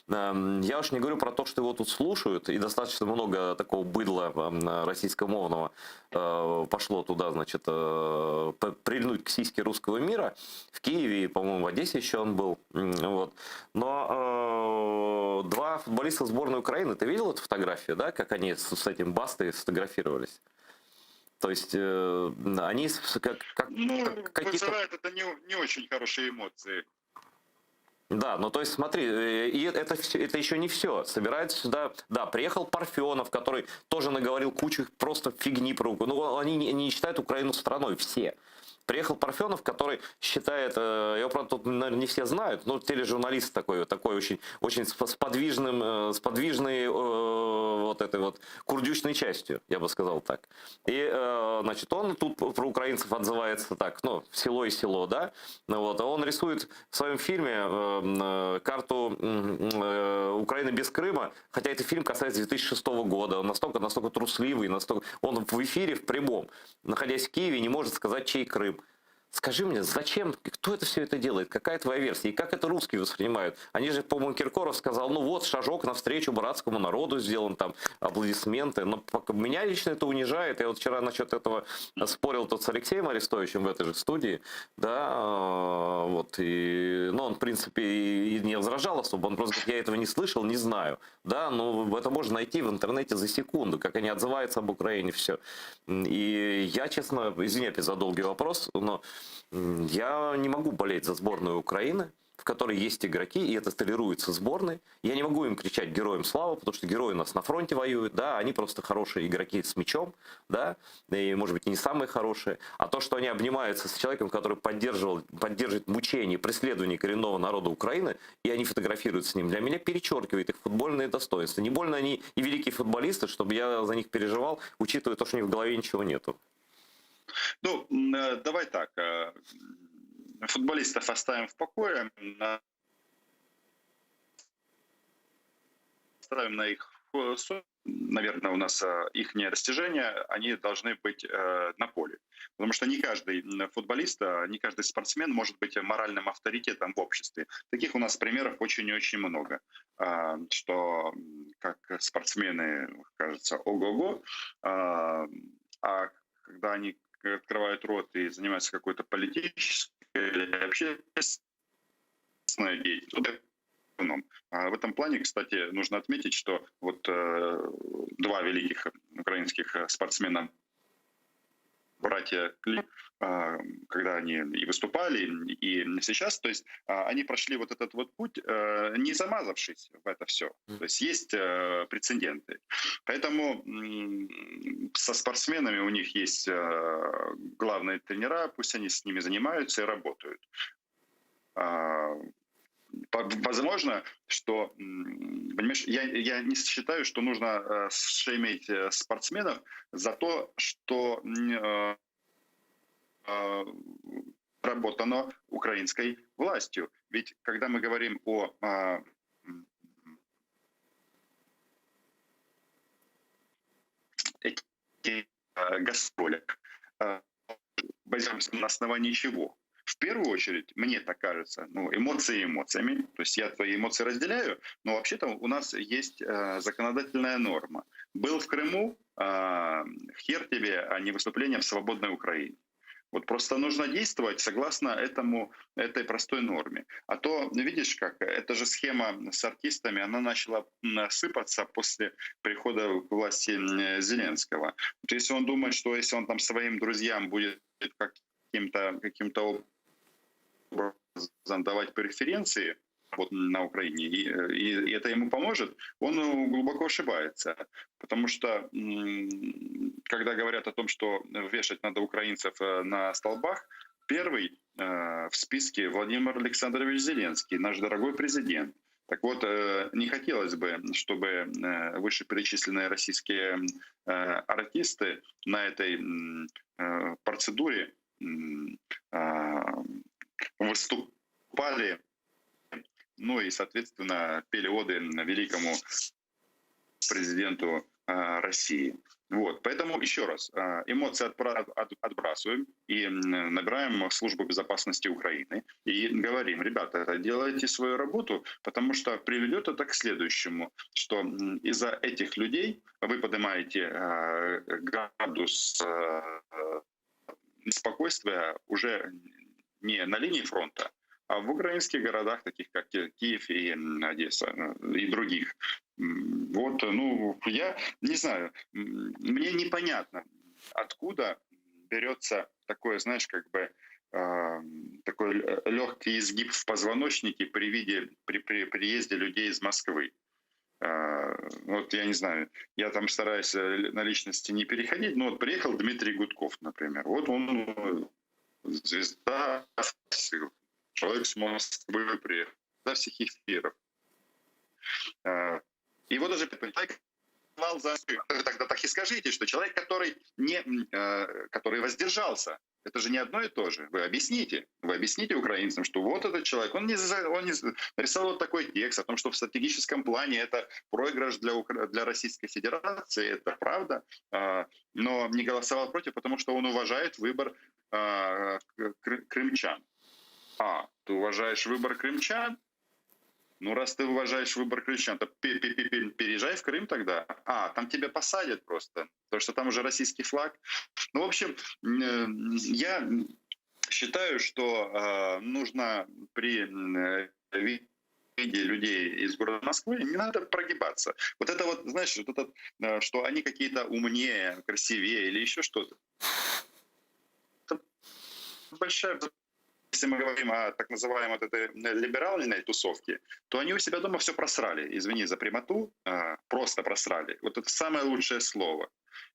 Эм, Я уж не говорю про то, что его тут слушают, и достаточно много такого быдла эм, российскомовного э, пошло туда, значит, э, п- прильнуть к сиське русского мира. В Киеве и, по-моему, в Одессе еще он был. М, Вот. Но э, два футболиста сборной Украины, ты видел эту фотографию, да, как они с, с этим Бастой сфотографировались? То есть э, они с- как, как, Ну, как- какие-то... вызывает это не, не очень хорошие эмоции. Да, ну то есть смотри, э, и это, всё- это еще не все. Собираются сюда, да, приехал Парфенов, который тоже наговорил кучу просто фигни про Украину. Ну, они не, не считают Украину страной, все. Приехал Парфенов, который считает, э, его, правда, тут, наверное, не все знают, но тележурналист такой, такой очень, очень с с подвижным, э, с подвижной э, вот этой вот курдючной частью, я бы сказал так. И, э, значит, он тут про украинцев отзывается так, ну, село и село, да, Ну вот, а он рисует в своем фильме э, э, карту м, э, Украины без Крыма, хотя этот фильм касается 2006 года, он настолько, настолько трусливый, настолько, он в эфире в прямом, находясь в Киеве, не может сказать, чей Крым. Скажи мне, зачем, кто это все это делает, какая твоя версия, и как это русские воспринимают? Они же, по-моему, Киркоров сказал, ну вот, шажок навстречу братскому народу сделан, там, аплодисменты. Но пока- меня лично это унижает. Я вот вчера насчет этого спорил тут с Алексеем Арестовичем в этой же студии, да, э, вот, и, ну, он, в принципе, и не возражал особо, он просто говорит, я этого не слышал, не знаю, да, но это можно найти в интернете за секунду, как они отзываются об Украине, все. И я, честно, извини опять за долгий вопрос, но м, я не могу болеть за сборную Украины, в которой есть игроки, и это толеруется сборной. Я не могу им кричать «Героям слава», потому что герои у нас на фронте воюют, да, они просто хорошие игроки с мячом, да, и, может быть, не самые хорошие. А то, что они обнимаются с человеком, который поддерживал, поддерживает мучение, преследование коренного народа Украины, и они фотографируются с ним, для меня перечеркивает их футбольные достоинства. Не больно они и великие футболисты, чтобы я за них переживал, учитывая то, что у них в голове ничего нету. Ну, м, э, давай так. э, Футболистов оставим в покое. на- Оставим на их э, со- Наверное, у нас их достижения, они должны быть э, на поле. Потому что не каждый м, футболист, э, не каждый спортсмен может быть моральным авторитетом в обществе. Таких у нас примеров очень и очень много. А, Что м, как спортсмены, кажется, ого-го, а а когда они открывают рот и занимаются какой-то политической или общественной деятельностью, говном. А в этом плане, кстати, нужно отметить, что вот э, два великих украинских спортсмена братья Кли, а, когда они и выступали, и сейчас, то есть а, они прошли вот этот вот путь, э, не замазавшись в это все. То есть есть э, прецеденты. Поэтому со спортсменами у них есть э, главные тренера, пусть они с ними занимаются и работают. А, возможно, что, понимаешь, я, я не считаю, что нужно шеймить спортсменов за то, что работано украинской властью. Ведь когда мы говорим о этих гастролях, базируемся на основании чего? В первую очередь, мне так кажется, ну, эмоции эмоциями, то есть я твои эмоции разделяю, но вообще-то у нас есть э, законодательная норма. Был в Крыму, э, хер тебе, а не выступление в свободной Украине. Вот просто нужно действовать согласно этому, этой простой норме. А то, видишь как, эта же схема с артистами, она начала сыпаться после прихода к власти Зеленского. Вот если он думает, что если он там своим друзьям будет каким-то каким образом давать преференции, вот на Украине, и, и, и это ему поможет, он ну, глубоко ошибается. Потому что когда говорят о том, что вешать надо украинцев э, на столбах, первый э, в списке Владимир Александрович Зеленский, наш дорогой президент. Так вот, э, не хотелось бы, чтобы вышеперечисленные российские артисты на этой процедуре выступали ну и, соответственно, пели оды великому президенту а, России. Вот. Поэтому, еще раз, а, эмоции отбрасываем и набираем службу безопасности Украины и говорим, ребята, делайте свою работу, потому что приведет это к следующему, что из-за этих людей вы поднимаете а, градус спокойствия уже не на линии фронта, а в украинских городах, таких как Киев и Одесса, э, и других. Вот, ну, я не знаю, мне непонятно, откуда берется такое, знаешь, как бы э, такой легкий изгиб в позвоночнике при виде, при, при приезде людей из Москвы. Э, вот я не знаю, я там стараюсь на личности не переходить, но вот приехал Дмитрий Гудков, например. Вот он звезда, человек с Москвы приехал, до всех эфиров. Э, его даже за Тогда так и скажите, что человек, который, не, э, который воздержался, это же не одно и то же. Вы объясните. Вы объясните украинцам, что вот этот человек, он не, он не нарисовал вот такой текст о том, что в стратегическом плане это проигрыш для, для Российской Федерации, это правда, э, но не голосовал против, потому что он уважает выбор крымчан. А, ты уважаешь выбор крымчан? Ну, раз ты уважаешь выбор крымчан, то переезжай в Крым тогда. А, там тебя посадят просто, потому что там уже российский флаг. Ну, в общем, э, я считаю, что э, нужно при виде людей из города Москвы не надо прогибаться. Вот это вот, знаешь, вот это, э, что они какие-то умнее, красивее или еще что-то. Это большая если мы говорим о так называемой вот этой либеральной тусовке, то они у себя дома все просрали. Извини за прямоту, а, просто просрали. Вот это самое лучшее слово.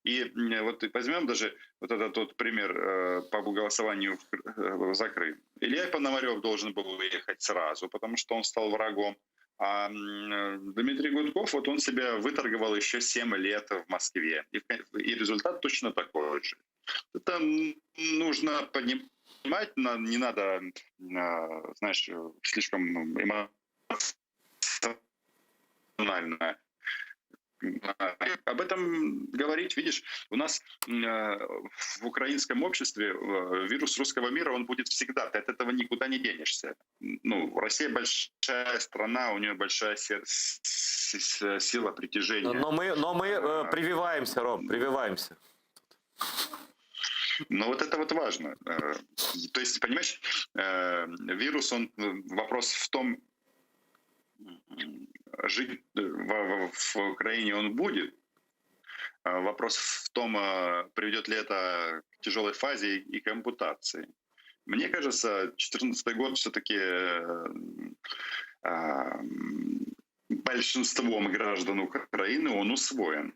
И вот возьмем даже вот этот вот пример э, по голосованию э, за Крым. Илья Пономарев должен был уехать сразу, потому что он стал врагом. А Дмитрий Гудков, вот он себя выторговал еще 7 лет в Москве. И, и результат точно такой же. Это нужно понимать понимать, не надо, а, знаешь, слишком эмоционально об этом говорить, видишь, у нас э, в украинском обществе э, вирус русского мира, он будет всегда, ты от этого никуда не денешься. Ну, Россия большая страна, у нее большая сила притяжения. Но мы, но мы э, прививаемся, Ром, прививаемся. Но вот это вот важно. Э, то есть, понимаешь, э, вирус, он, э, вопрос в том, Жить в Украине он будет. Вопрос в том, приведет ли это к тяжелой фазе и к ампутации. Мне кажется, 2014 год все-таки большинством граждан Украины он усвоен.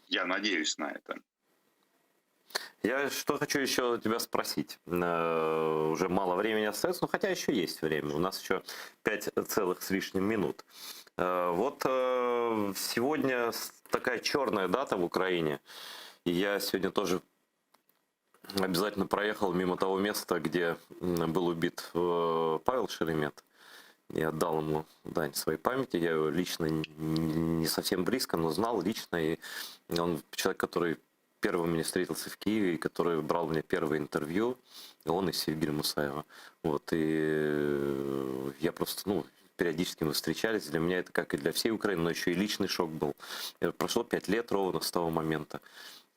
Я надеюсь на это. Я что хочу еще тебя спросить. Уже мало времени остается, но хотя еще есть время. У нас еще 5 целых с лишним минут. Вот сегодня такая черная дата в Украине. И я сегодня тоже обязательно проехал мимо того места, где был убит Павел Шеремет. И отдал ему дань своей памяти. Я его лично не совсем близко, но знал лично. И он человек, который первым мне встретился в Киеве, и который брал у меня первое интервью, он и Севгиль Мусаева. Вот, и я просто, ну, периодически мы встречались. Для меня это, как и для всей Украины, но еще и личный шок был. Прошло 5 лет ровно с того момента.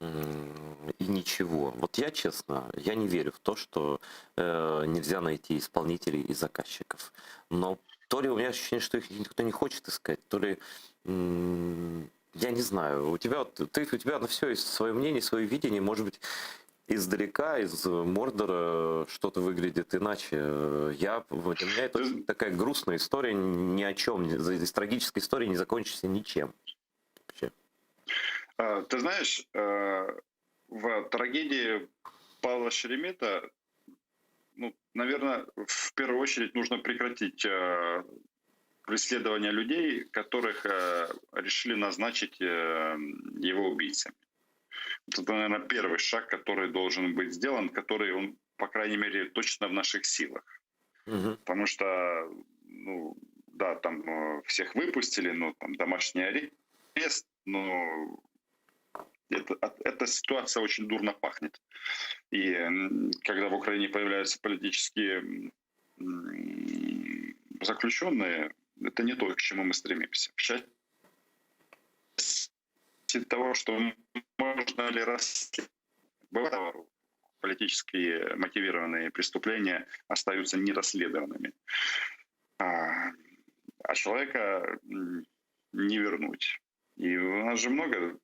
И ничего. Вот я, честно, я не верю в то, что нельзя найти исполнителей и заказчиков. Но то ли у меня ощущение, что их никто не хочет искать, то ли я не знаю. У тебя, вот, ты, у тебя на все есть свое мнение, свое видение. Может быть, издалека, из Мордора что-то выглядит иначе. Я, вот для меня это очень такая грустная история, ни о чем. Из трагической истории не закончится ничем. Вообще. Ты знаешь, в трагедии Павла Шеремета, ну, наверное, в первую очередь нужно прекратить преследование людей, которых решили назначить его убийцами. Вот это, наверное, первый шаг, который должен быть сделан, который он, по крайней мере, точно в наших силах. Мгм. Потому что, ну, да, там всех выпустили, но там домашний арест, но эта ситуация очень дурно пахнет. И когда в Украине появляются политические заключенные, это не то, к чему мы стремимся. В части того, что можно ли расследовать, бывает, политически мотивированные преступления остаются нерасследованными. А человека не вернуть. И у нас же много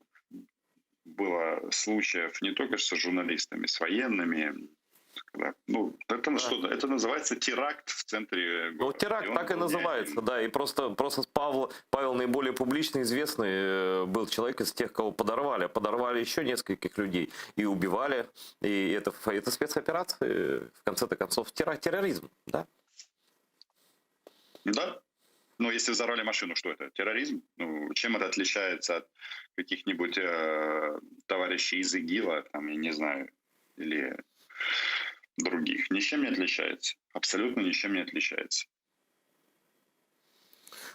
было случаев не только с журналистами, с военными. Когда, ну, это, что, это называется теракт в центре Ну, города. теракт И он так и был не называется, один. да. И просто Павел наиболее публично известный был человек из тех, кого подорвали. А подорвали еще нескольких людей и убивали. И это спецоперации, в конце-то концов, терроризм, да? Да. Но если взорвали машину, что это? Терроризм? Ну, чем это отличается от каких-нибудь товарищей из ИГИЛа, там, я не знаю, или других? Ничем не отличается. Абсолютно ничем не отличается.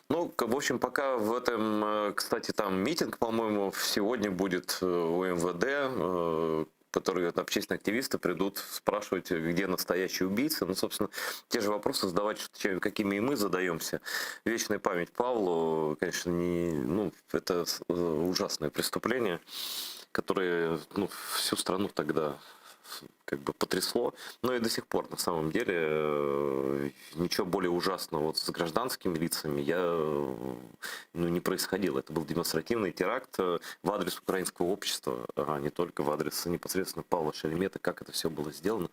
Ну, в общем, пока в этом, кстати, там митинг, по-моему, сегодня будет у МВД, которые общественные активисты придут спрашивать, где настоящие убийцы. Ну, собственно, те же вопросы задавать, какими и мы задаемся. Вечная память Павлу, конечно, не, ну, это ужасное преступление, которое, ну, всю страну тогда как бы потрясло. Но и до сих пор, на самом деле, ничего более ужасного вот с гражданскими лицами ну, не происходило. Это был демонстративный теракт в адрес украинского общества, а не только в адрес непосредственно Павла Шеремета, как это все было сделано.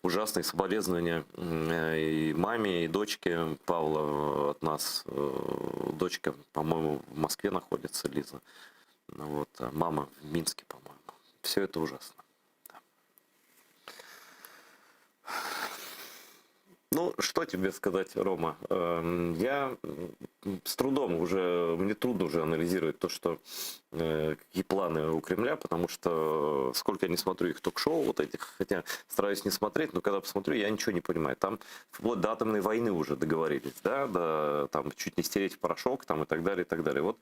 Ужасные соболезнования и маме, и дочке Павла от нас. Дочка, по-моему, в Москве находится, Лиза. Ну вот, а мама в Минске, по-моему. Все это ужасно. Да. Ну, что тебе сказать, Рома? Я с трудом уже, мне трудно уже анализировать то, что какие планы у Кремля, потому что сколько я не смотрю их ток-шоу вот этих, хотя стараюсь не смотреть, но когда посмотрю, я ничего не понимаю. Там вплоть до атомной войны уже договорились, да, да, там чуть не стереть в порошок, там и так далее, и так далее. Вот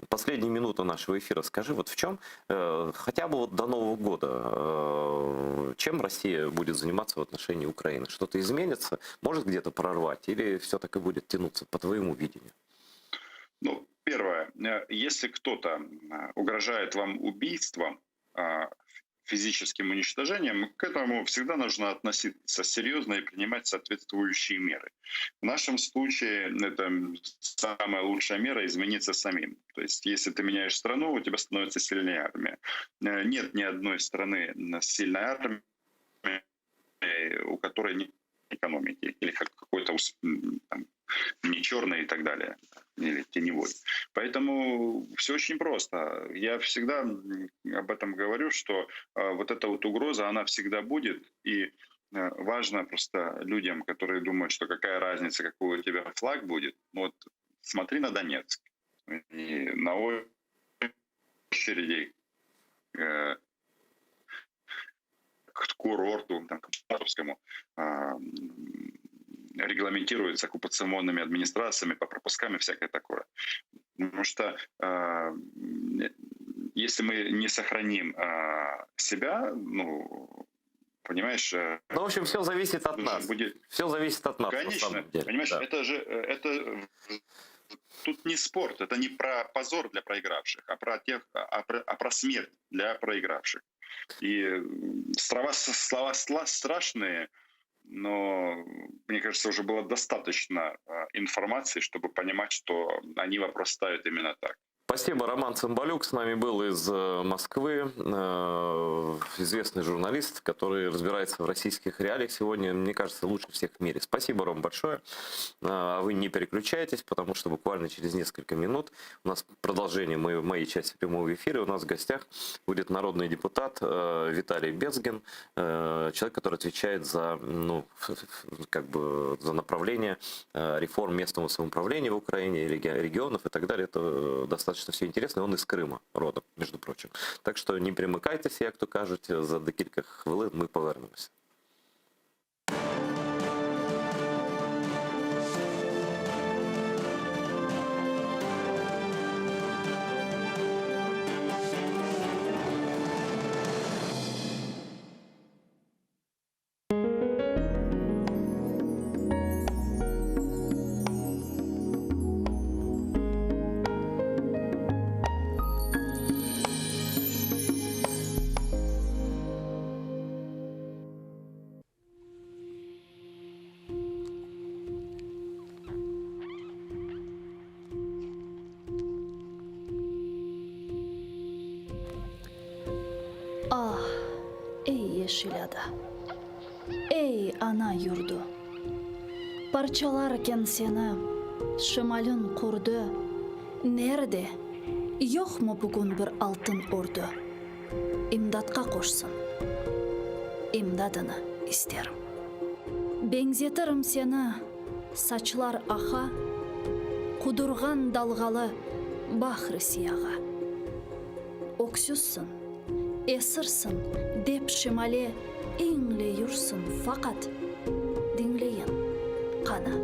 последняя минута нашего эфира, скажи, вот в чем, хотя бы вот до Нового года, чем Россия будет заниматься в отношении Украины? Что-то изменится? Может где-то прорвать? Или все так и будет тянуться по твоему видению? Ну, первое. Если кто-то угрожает вам убийством, физическим. физическим уничтожением, к этому всегда нужно относиться серьезно и принимать соответствующие меры. В нашем случае это самая лучшая мера измениться самим. То есть если ты меняешь страну, у тебя становится сильнее армия. Э, нет ни одной страны с сильной армией, у которой нет экономики или какой-то там, не черный и так далее, или теневой. Поэтому все очень просто. Я всегда об этом говорю, что э, вот эта вот угроза, она всегда будет. И э, важно просто людям, которые думают, что какая разница, какой у тебя флаг будет, вот смотри на Донецк. И на очереди э, к курорту, там, к Мартовскому, а, регламентируется оккупационными администрациями по пропускам и всякое такое. Потому что э, если мы не сохраним э, себя, ну, понимаешь... Ну, в общем, все зависит от нас. Будет... Все зависит от нас, Конечно, на самом деле. Понимаешь, да. это же это тут не спорт, это не про позор для проигравших, а про тех, а про, а про смерть для проигравших. И слова, слова страшные, но, мне кажется, уже было достаточно э, информации, чтобы понимать, что они вопрос ставят именно так. Спасибо, Роман Цымбалюк с нами был из э, Москвы, э, известный журналист, который разбирается в российских реалиях сегодня, мне кажется, лучше всех в мире. Спасибо, Ром, большое. А вы не переключайтесь, потому что буквально через несколько минут у нас продолжение моей, моей части прямого эфира. У нас в гостях будет народный депутат э, Виталий Безгин, человек, который отвечает за, ну, как бы за направление реформ местного самоуправления в Украине, регионов и так далее. Это достаточно все интересно, он из Крыма родом, между прочим. Так що не перемикайтеся, як то кажуть, за декілька хвилин ми повернемося. Ah, ey yeşil ada, ey ana yurdu! Parçalar eken seni şimalin qurdu, Nerde, yoqmı bugün bir altın ordu, İmdatqa qoşsın, imdadını isterim. Beñzetirim seni, saçlar aqa, Qudurğan dalğalı bahr-ı siyağa. Öksüzsiñ, esirsiñ, dep şimale iñleyürsün, faqat, diñleyin, qana.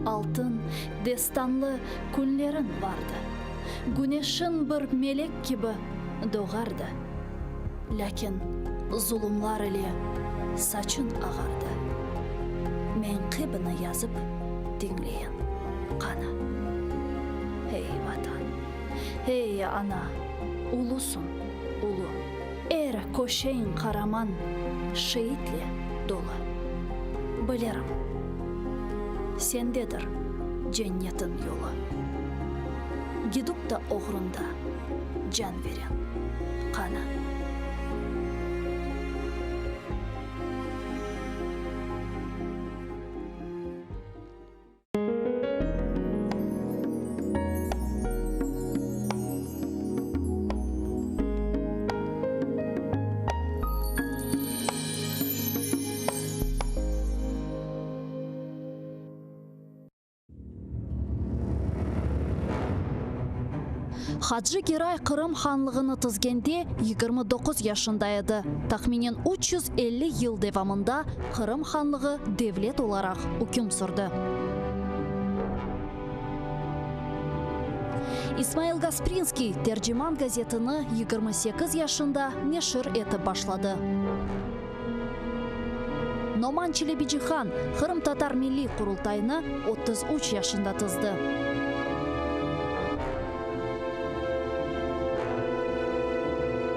Altın destanlı künleriñ vardı, Güneşiñ bir melek kibi doğardı, Lâkin zulumlar ile saçıñ ağardı. Meñqibini yazıp diñleyin, qana. Ey, Vatan, ey, Ana, ulusıñ, ulu. Er köşeñ qaraman şeitle dolu. Bilirim, sendedir cennetin yolu. Gidip da oğrunda can veren, qana. Hacı Geray Qırım hanlığını tizgende 29 yaşında edi. Tahminen 350 yıl devamında Qırım hanlığı devlet olaraq üküm sürdi. İsmail Gasprinskiy Terciman gazetini 28 yaşında neşir etip başladı. Noman Çelebicihan Qırımtatar Milliy Qurultayını 33 yaşında tizdi.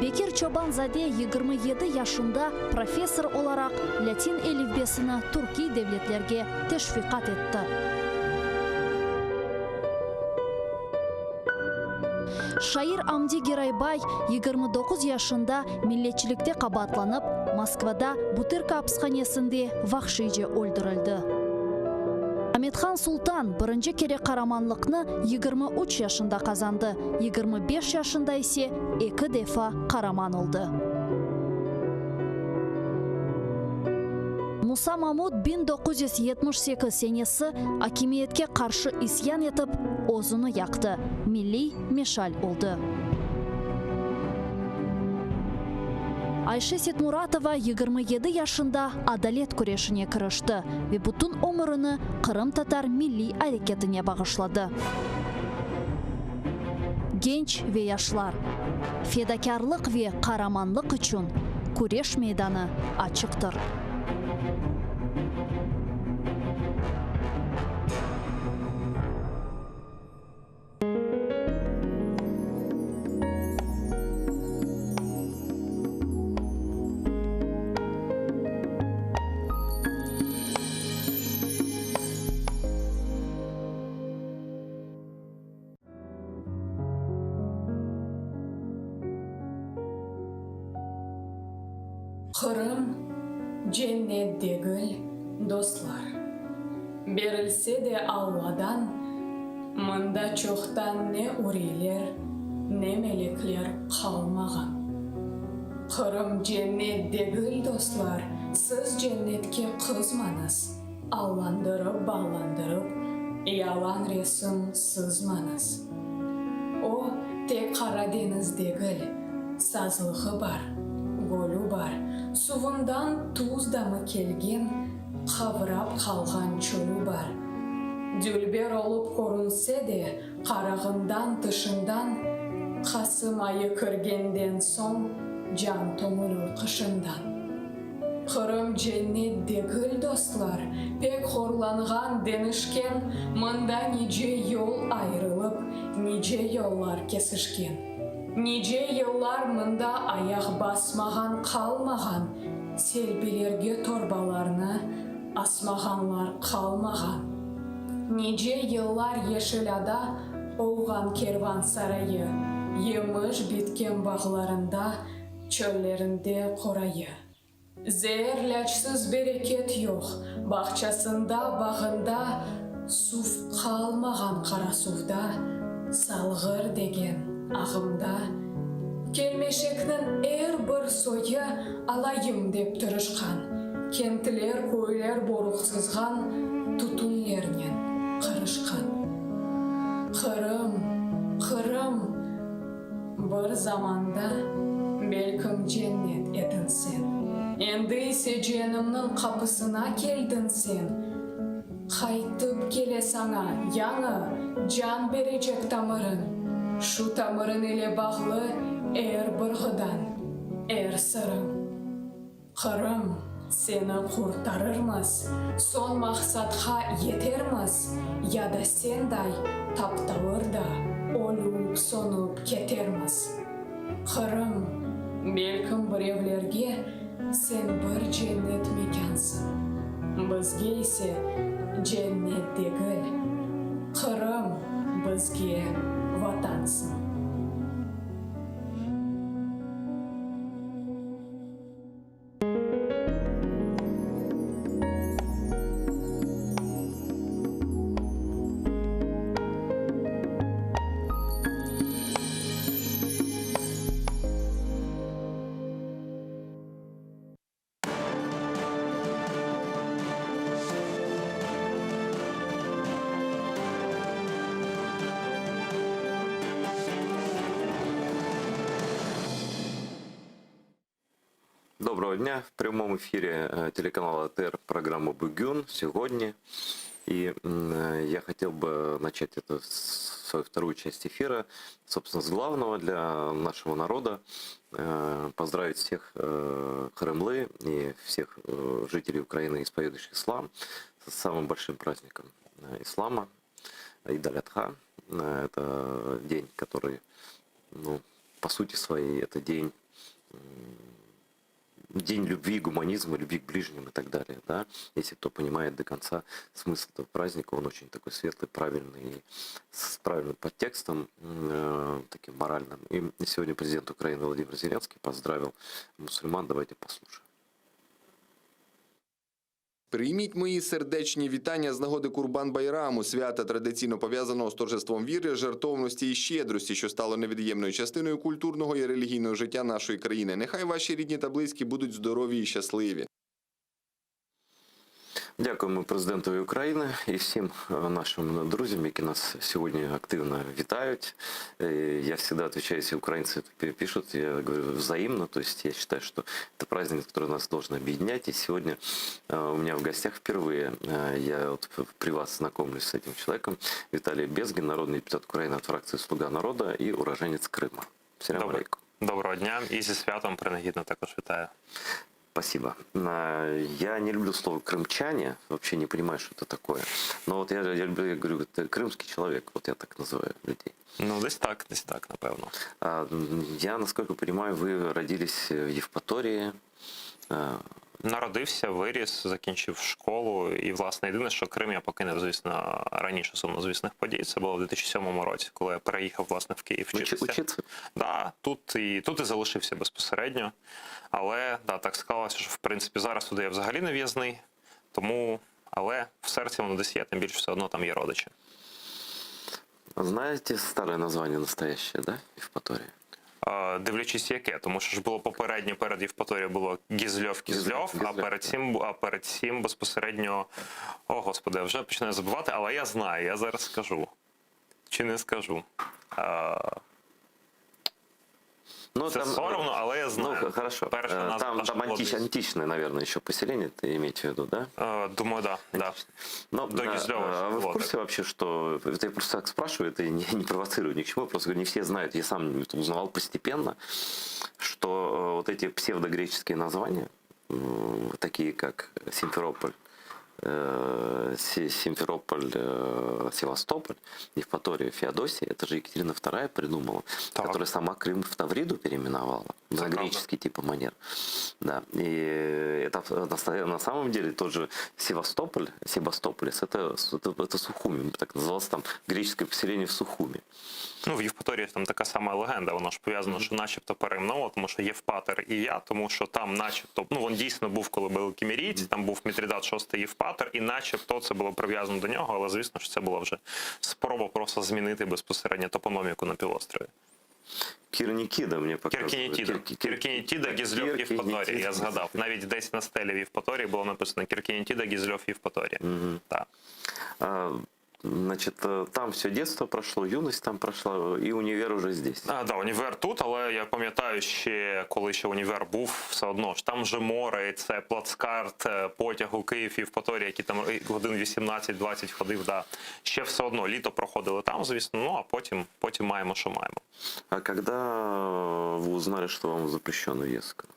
Bekir Çoban-zade 27 yaşında professor olaraq lâtin elifbesini türkiy devletlerge teşviqat etti. Şair Amdi Geraybay 29 yaşında milletçilikte qabaatlanıp, Moskvada Butırka apishanesinde vahşiyce öldürildi. Amethan Sultan birinci kere qaramanlıqnı 23 yaşında qazandı, 25 yaşında ise eki defa qaraman oldı. Musa Mamut 1978 senesi akimiyetke qarşı isyan etip, özüni yaqtı, milliy meşal oldı. Ayşe Setmuratova 27 yaşında adalet küreşine kirişti ve bütün ömürini qırımtatar milliy areketine bağışladı. Genç ve yaşlar, fedakârlıq ve qaramanlıq içün küreş meydanı açıqtır. Qırım cennet degil, dostlar. Berilse de Alladan, mında çoqtan ne uriyler, ne melekler qalmağan. Qırım cennet degil, dostlar, siz cennetke qızmañız. Allandırıp-ballandırıp, yalan resim sızmañız. O, tek Qara deñiz degil, sazlığı bar, gölü bar, suvundan tuz damı kelgen qavrap qalğan çölü bar. Dülber olıp körünse de, qarağından tışından, Qasım ayı kirgenden soñ can töñülür qışından. Qırım cennet degil, dostlar, pek horlanğan, deñişken, mında nice yol ayırılıp, nice yollar kesişken. Nice yıllar mında ayaq basmağan qalmağan, selbilerge torbalarnı asmağanlar qalmağan. Nice yıllar yeşil ada olğan kervan sarayı, yemiş bitken bağlarında Çöllerinde qorayı. Zeer lâçsız bereket yoq, Bağçasında, bağında Suv qalmağan Qarasuvda, Salğır degen ağımda. Kelmeşekniñ er bir soyı Alayım dep tırışqan, Kentler, köyler boruqsızğan Tütünlernen qırışqan. Qırım, Qırım! Bir zamanda belkim cennet ediñ sen. Endi ise ceenimniñ qapısına keldiñ sen. Qaytıp kele saña yañı can berecek tamırıñ. Şu tamırıñ ile bağlı er bir ğıdañ, er sırıñ. Qırım, seni qurtarırmız, soñ maqsatqa yetermiz, ya da senday taptalır da ölüp-sönüp ketermiz. Qırım, belkim birevlerge sen bir cennet mekânsıñ, bizge ise cennet degil, Qırım bizge Vatansıñ. Доброго дня. В прямом эфире э, телеканала АТР программа «Бугюн» сегодня. И э, я хотел бы начать эту свою вторую часть эфира, собственно, с главного для нашего народа. Э, поздравить всех крымлы и всех жителей Украины, исповедующих ислам, с самым большим праздником ислама, Ид аль-Адха. Это день, который, ну, по сути своей, это день... День любви, гуманизма, любви к ближним и так далее, да. Если кто понимает до конца смысл этого праздника, он очень такой светлый, правильный, с правильным подтекстом, э, таким моральным. И сегодня президент Украины Владимир Зеленский поздравил мусульман. Давайте послушаем. Прийміть мої сердечні вітання з нагоди Курбан Байраму, свята традиційно пов'язаного з торжеством віри, жертовності і щедрості, що стало невід'ємною частиною культурного і релігійного життя нашої країни. Нехай ваші рідні та близькі будуть здорові і щасливі. Дякуємо президентові України і всім е, нашим друзям, які нас сьогодні активно вітають. Э, Я всегда отвечаю, если украинцы это пишут, я говорю взаимно. То есть я считаю, что это праздник, который нас должен объединять. И сегодня э, у меня в гостях впервые э, я вот при вас знакомлюсь с этим человеком. Виталий Безгин, народный депутат Украины от фракции «Слуга народа» и уроженец Крыма. Салям Добре. алейкум. Доброго дня і зі святом принагідно також вітаю. Спасибо. А, Я не люблю слово крымчане, вообще не понимаю, что это такое. Но вот я, я люблю, я говорю, это крымский человек, вот я так называю людей. Ну, десь так, десь так, напевно. А, м, Я, насколько понимаю, вы родились в Евпатории. А, Народився, виріс, закінчив школу. І, власне, єдине, що Крим я покинув, звісно, раніше сумнозвісних подій. Це було в 2007 році, коли я переїхав власне в Київ учи- вчитися. Учиться? Да, тут і тут і залишився безпосередньо. Але да, так склалося, що в принципі зараз туди я взагалі не в'язний. Тому, але в серці воно десь є, тим більше все одно там є родичі. Знаете старое название настоящее, да, Евпатория? Е, Дивлячись, яке, тому що ж було попереднє перед Євпаторією було Гізльов, Кізльов, а Гізльов, перед цим, а перед цим безпосередньо, о господи, я вже починаю забувати, але я знаю, я зараз скажу. Чи не скажу? Е, Ну, Це соромно, але я знаю. Ну, хорошо. Перша Э, назва Там, наша там була антич, десь. античное, наверное, еще поселение, ты имеете в виду, да? Е, Думаю, да, да. Но, До э, Гизлёва а вы в было курсе вообще, что... Это я просто так спрашиваю, это не, не провоцирую ни к чему, я просто говорю, не все знают, я сам это узнавал постепенно, что э, вот эти псевдогреческие названия, м, такие как Симферополь, э, Се- Симферополь, э, Севастополь, Евпатория, Феодосия, это же Екатерина II придумала, Так. которая сама Крым в Тавриду переименовала, на правда. греческий типа манер. Да, и это на, на самом деле тот же Севастополь, Себастополис, это, это, это Сухуми, так называлось там греческое поселение в Сухуми. Ну, в Євпаторії там така сама легенда, вона ж пов'язана, що начебто перейменовано, тому що Євпатер і я, тому що там начебто, ну, він дійсно був, коли були кімерійці, там був Мітридат VI Євпатер, і начебто це було прив'язано до нього, але звісно, що це була вже спроба просто змінити безпосередньо топономіку на півострові. Кирникида мне показывают. Кіркінітіда. Кир- Кир- Кіркінітіда, Гізльов, Кіркінітіда. Євпаторія, я згадав. Навіть десь на стелі в Євпаторії було написано Кіркінітіда, Гізльов, Євпаторія. Так. А, Значит, э, там все детство прошло, юность там прошла, и универ уже здесь. А, да, універ тут, але я пам'ятаю ще, коли ще універ був, все одно ж там же море, і це плацкарт е, потягу Київ Євпаторія, який там е, годин 18-20 ходив. Да. Ще все одно літо проходили там, звісно, ну а потім, потім маємо, що маємо. А когда вы узнали, что вам запрещен въезд? в Крым?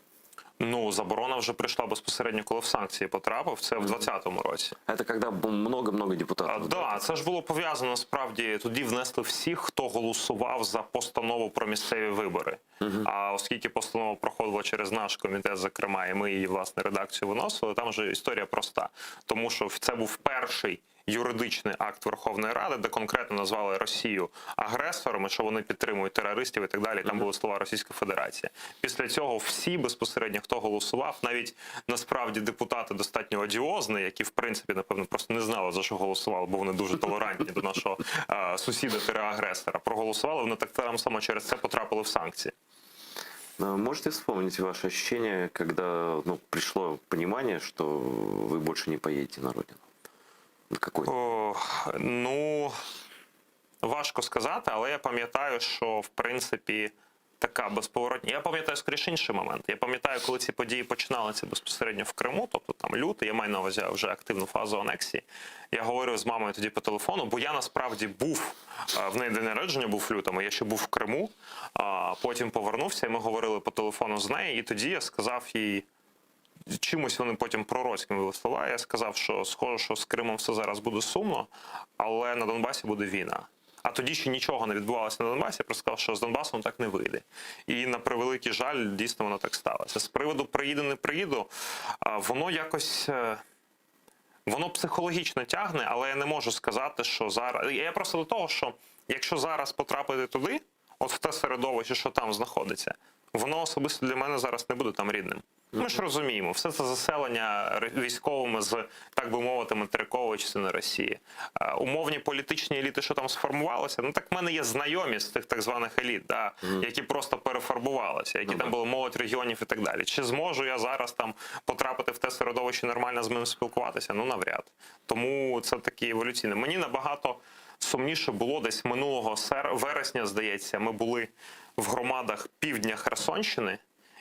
Ну, заборона вже прийшла безпосередньо, коли в санкції потрапив. Це в 20-му році. Это когда много-много А, депутатов. да, це ж було пов'язано справді. Тоді внесли всіх, хто голосував за постанову про місцеві вибори. А оскільки постанова проходила через наш комітет, зокрема, і ми її власне редакцію виносили, там вже історія проста, тому що це був перший. Юридичний акт Верховної Ради, де конкретно назвали Росію агресором, і що вони підтримують терористів і так далі. Там були слова Російська Федерація. Після цього всі безпосередньо, хто голосував, навіть насправді депутати достатньо одіозні, які в принципі напевно просто не знали за що голосували, бо вони дуже толерантні до нашого е, сусіда агресора. Проголосували вони так само через це потрапили в санкції. А Можете вспомнить ваше ощущение, когда ну, пришло понимание, что вы больше не поедете на родину? На какой? О, ну важко сказати, але я пам'ятаю, що в принципі така безповоротня. Я пам'ятаю скоріше інший момент. Я пам'ятаю, коли ці події починалися безпосередньо в Криму, тобто там лютий, я маю на увазі вже активну фазу анексії. Я говорив з мамою тоді по телефону, бо я насправді був е, в неї день народження був в лютому, я ще був в Криму, а потім повернувся, і ми говорили по телефону з нею, і тоді я сказав їй чимось вони потім пророцькими були слова. Я сказав, що схоже, що з Кримом все зараз буде сумно, але на Донбасі буде війна. А тоді ще нічого не відбувалося на Донбасі. Я просто сказав, що з Донбасом так не вийде. І на превеликий жаль, дійсно воно так сталося. З приводу приїду, не приїду, а, воно якось. е, Воно психологічно тягне, але я не можу сказати, що зараз. Я просто до того, що якщо зараз потрапити туди, от в те середовище, що там знаходиться, воно особисто для мене зараз не буде там рідним. Ми ж розуміємо, все це заселення ре- військовими з, так би мовити, материкової частини Росії. Е, Умовні політичні еліти, що там сформувалися, ну так в мене є знайомі з тих так званих еліт, да, які просто перефарбувалися, які там були молодь регіонів і так далі. Чи зможу я зараз там потрапити в те середовище нормально з ним спілкуватися? Ну навряд. Тому це такі еволюційне. Мені набагато сумніше було десь минулого сер... вересня, здається, ми були в громадах півдня Херсонщини,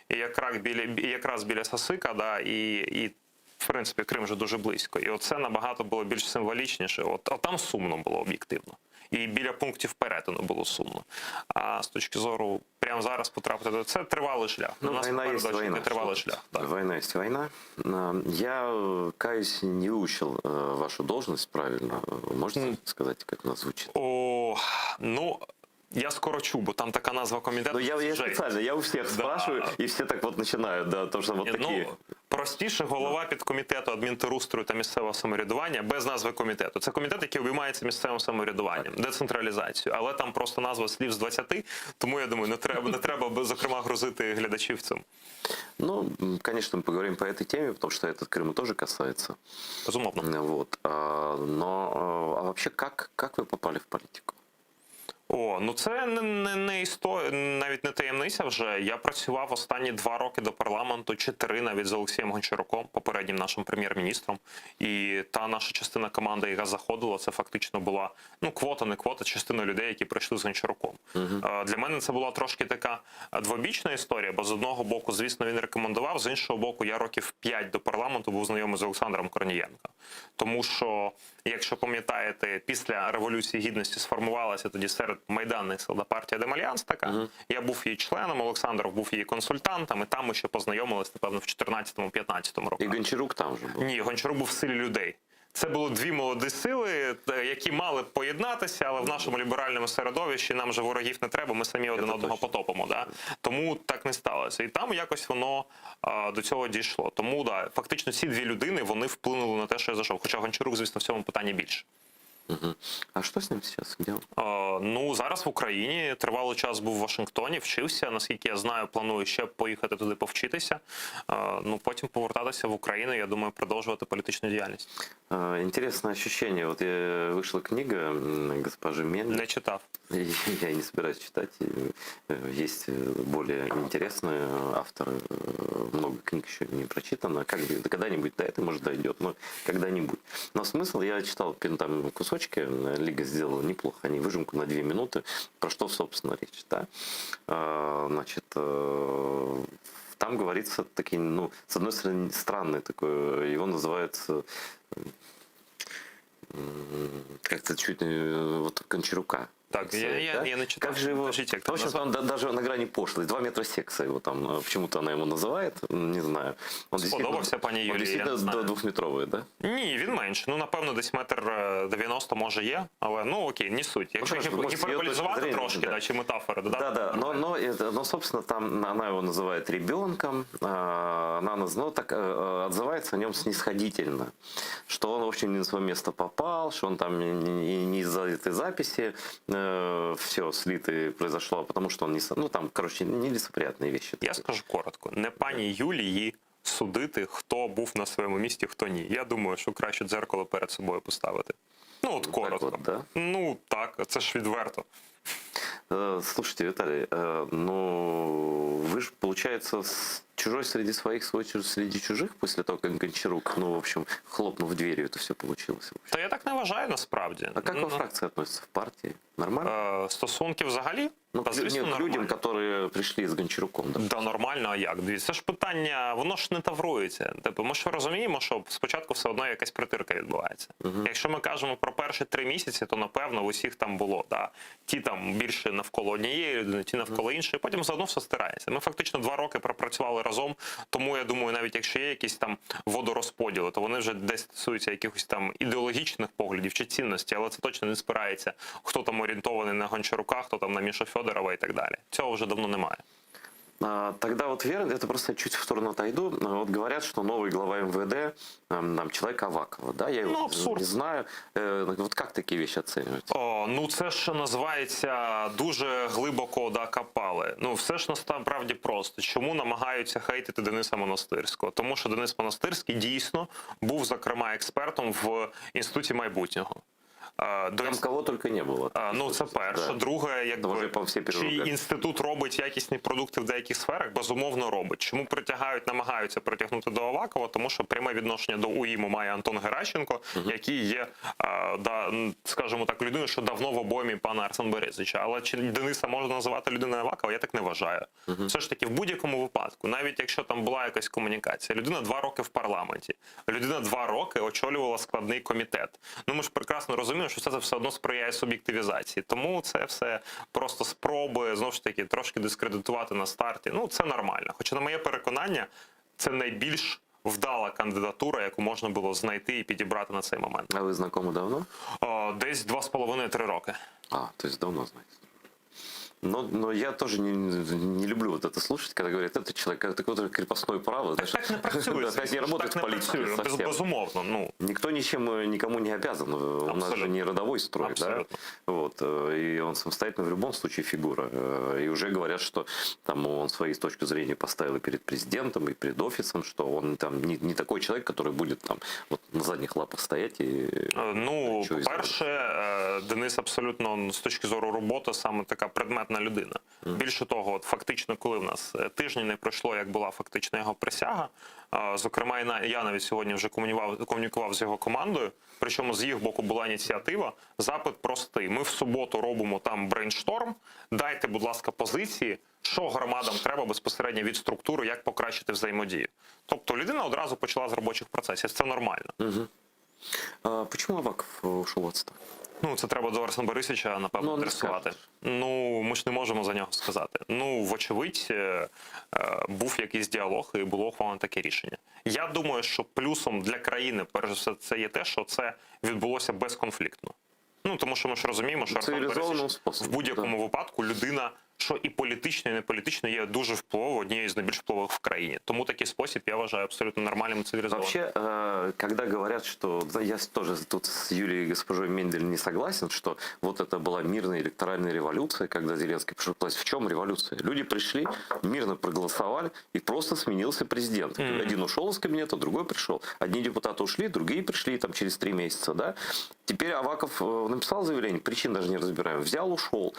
і якраз біля, і якраз біля Сасика, да, і, і в принципі Крим вже дуже близько. І оце набагато було більш символічніше. От, от там сумно було об'єктивно. І біля пунктів перетину було сумно. А з точки зору, прямо зараз потрапити до це тривалий шлях. Ну, У нас война есть попереду война. очікує тривалий Что тут? шлях. Так. Война есть война. А, Я, э, каюсь, не выучил э, вашу должность правильно. Э, Можете сказать, как она звучит? О, ну я скорочу, бо там така назва комітету. Ну, я, я Жесть. специально, я у всех Да. спрашиваю, и все так вот начинают, да, то, что вот Ні, такие. Ну, простіше голова підкомітету адмінтерустрою та місцевого самоврядування без назви комітету. Це комітет, який обіймається місцевим самоврядуванням, децентралізацією. Але там просто назва слів з 20, тому я думаю, не треба, не треба, зокрема, грузити глядачів цим. Ну, м, конечно, мы поговорим по этой теме, потому что этот Крыма тоже касается. Безумовно. Вот. А, Но, э, а вообще, как, как вы попали в политику? О, ну це не, не, не історія, навіть не таємниця вже. Я працював останні два роки до парламенту, чи три навіть з Олексієм Гончаруком, попереднім нашим прем'єр-міністром. І та наша частина команди, яка заходила, це фактично була ну квота, не квота, частина людей, які прийшли з Гончаруком. Е, Для мене це була трошки така двобічна історія, бо з одного боку, звісно, він рекомендував, з іншого боку, я років 5 до парламенту був знайомий з Олександром Корнієнко. Тому що, якщо пам'ятаєте, після Революції Гідності сформувалася тоді серед майданних сил да, партія Демальянс така. Я був її членом, Олександр був її консультантом, і там ми ще познайомились, напевно, в 14-15 И роках. Гончарук там же был. Ні, Гончарук був в силі людей. Це були дві молоді сили, е, які мали б поєднатися, але в нашому ліберальному середовищі нам же ворогів не треба, ми самі один Це одного точно. потопимо. Да? Тому так не сталося. І там якось воно а, до цього дійшло. Тому да, фактично ці дві людини вони вплинули на те, що я зайшов. Хоча Гончарук, звісно, в цьому питанні більше. Мгм. А что с ним сейчас? Где он? Е, Ну зараз в Україні тривалий час був в Вашингтоні, вчився. Наскільки я знаю, планую ще поїхати туди повчитися. Е, Ну потім повертатися в Україну. Я думаю, продовжувати політичну діяльність. Э, Интересное ощущение. Вот э, вышла книга м, госпожи Мендель. Не читав. Я не собираюсь читать. Э, Есть э, более интересные авторы. Э, Много книг еще не прочитано. Как, бы- когда-нибудь до этого, может, дойдет, но когда-нибудь. Но смысл, я читал пин- там кусочки, э, Лига сделала неплохо. Они выжимку на две минуты. Про что, собственно, речь, да? Э, Значит, э, там говорится такие, ну, с одной стороны, странный такой, его называют э, м, как-то чуть э, вот Гончарука. Так, я, я, Да? я не читав. Как же его... Кажіть, як В там общем, назвати? там да- даже на грани пошлости. Два метра секса его там, э, почему-то она его называет, м, не знаю. Он Сподобався пані он Юлії, я действительно не знаю. двухметровый, да? Ні, він менше. Ну, напевно, десь метр е, 90 може є, але ну окей, не суть. Якщо хорошо, гіп- може, з її точки гіперболізувати зрения, трошки, да. да, чи метафори додати. Да, да, но, но, это, но, собственно, там она его называет ребенком, а, она, наз- ну, так э, э, отзывается о нем снисходительно, что он, в общем, не на свое место попал, что он там не, не- не из-за этой записи все слиты произошло, а потому что он не, со- ну, там, короче, нелицеприятные вещи. Я скажу коротко: не пані Юлії судити, хто був на своєму місці, хто ні. Я думаю, що краще дзеркало перед собою поставити. Ну, от Так коротко. вот, да. Ну так, це ж відверто. Э, Слушайте, Виталий, э, ну вы же, получается, с- чужой среди своих, свой чуж- среди чужих после того, как Гончарук, ну, в общем, хлопнув дверью, это все получилось. в общем. Та я так не вважаю насправді. А как Ну, во фракции относятся в партии? Нормально? Е, Стосунки взагалі. Ну, Та, к, звісно, не, к людям, нормально. которые пришли с Гончаруком. Да. Да, нормально, а як? Дивіться, це ж питання, воно ж не таврується. Типу, ми ж розуміємо, що спочатку все одно якась притирка відбувається. Якщо ми кажемо про перші три місяці, то напевно в усіх там було. Да. Ті там більше навколо однієї людини, ті навколо іншої, потім все одно все стирається. Ми фактично два роки пропрацювали разом, тому я думаю, навіть якщо є якісь там водорозподіли, то вони вже десь стосуються якихось там ідеологічних поглядів чи цінностей, але це точно не спирається, хто там орієнтований на Гончарука, хто там на Мішу Федорова і так далі. Цього вже давно немає. А, Тогда вот верно, это просто я чуть в сторону отойду. Вот говорят, что новый глава МВД, эм, там, человек Авакова, да, я его Ну, абсурд. не знаю. Э, Вот как такие вещи оценивать? О, ну це ж називається дуже глибоко да, копали. Ну все ж насправді просто. Чому намагаються хейтити Дениса Монастирського? Тому що Денис Монастирський дійсно був, зокрема, експертом в інституті майбутнього. Е, До Там кого только не было. Е, Ну, це перше. Да. Друге, якби Може, по всі чи переругали. інститут робить якісні продукти в деяких сферах, безумовно робить. Чому притягають, намагаються притягнути до Авакова? Тому що пряме відношення до УІМу має Антон Геращенко, який є, е, да, м, скажімо так, людиною, що давно в обоймі пана Арсена Борисовича. Але чи Дениса можна називати людиною Авакова, я так не вважаю. Все ж таки, в будь-якому випадку, навіть якщо там була якась комунікація, людина два роки в парламенті, людина два роки очолювала складний комітет. Ну ми ж прекрасно розуміємо, що все це все одно сприяє суб'єктивізації. Тому це все просто спроби знову ж таки трошки дискредитувати на старті. Ну це нормально. Хоча, на моє переконання, це найбільш вдала кандидатура, яку можна було знайти і підібрати на цей момент. А вы знакомы давно? О, десь 2,5-3 роки. А, то есть давно знаете. Но, но я тоже не, не люблю вот это слушать, когда говорят, это человек, это какое-то крепостное право. Так, знаешь. так не працює. Да, так не звісно ж, работает так не политика працює. Без, совсем. безумовно. Ну Никто ничем э, никому не обязан. У нас же Абсолютно. не родовой строй, да? Абсолютно. Вот, э, и он самостоятельно в любом случае фигура. Э, И уже говорят, что там он свои точку зрения поставил и перед президентом, и перед офисом, что он там не, не такой человек, который будет там вот на задних лапах стоять и... Е, Ну, Чогось по-перше, е, Денис абсолютно ну, з точки зору роботи саме така предметна людина. Більше того, от фактично, коли в нас е, тижні не пройшло, як була фактично його присяга. е, Зокрема, і на- я навіть сьогодні вже комунікував, комунікував з його командою. Причому з їх боку була ініціатива. Запит простий. Ми в суботу робимо там брейншторм. Дайте, будь ласка, позиції, що громадам треба безпосередньо від структури, як покращити взаємодію. Тобто людина одразу почала з робочих процесів. Це нормально. А почему Аваков э, ушел в отставку? Ну, це треба до Арсена Борисовича, напевно, Ну, не адресувати. скажеш. Ну, ми ж не можемо за нього сказати. Ну, вочевидь, е, е, був якийсь діалог і було ухвалено таке рішення. Я думаю, що плюсом для країни, перш за все, це є те, що це відбулося безконфліктно. Ну, тому що ми ж розуміємо, що Арсен Цивілізованим Борисович способом, в будь-якому випадку людина, що і політично, і не політично, є дуже впливовою, однією з найбільш впливових в країні. Тому такий спосіб я вважаю абсолютно нормальним і цивілізованим. Вообще, э, когда говорят, что да, я тоже тут с Юлией госпожой Мендель не согласен, что вот это была мирная электоральная революция, когда Зеленский пришел к власти. В чем революция? Люди пришли, мирно проголосовали, и просто сменился президент. Один ушел из кабинета, другой пришел. Одни депутаты ушли, другие пришли там через три месяца, да? Теперь Аваков э, написал заявление, причин даже не разбираем. Взял, ушел.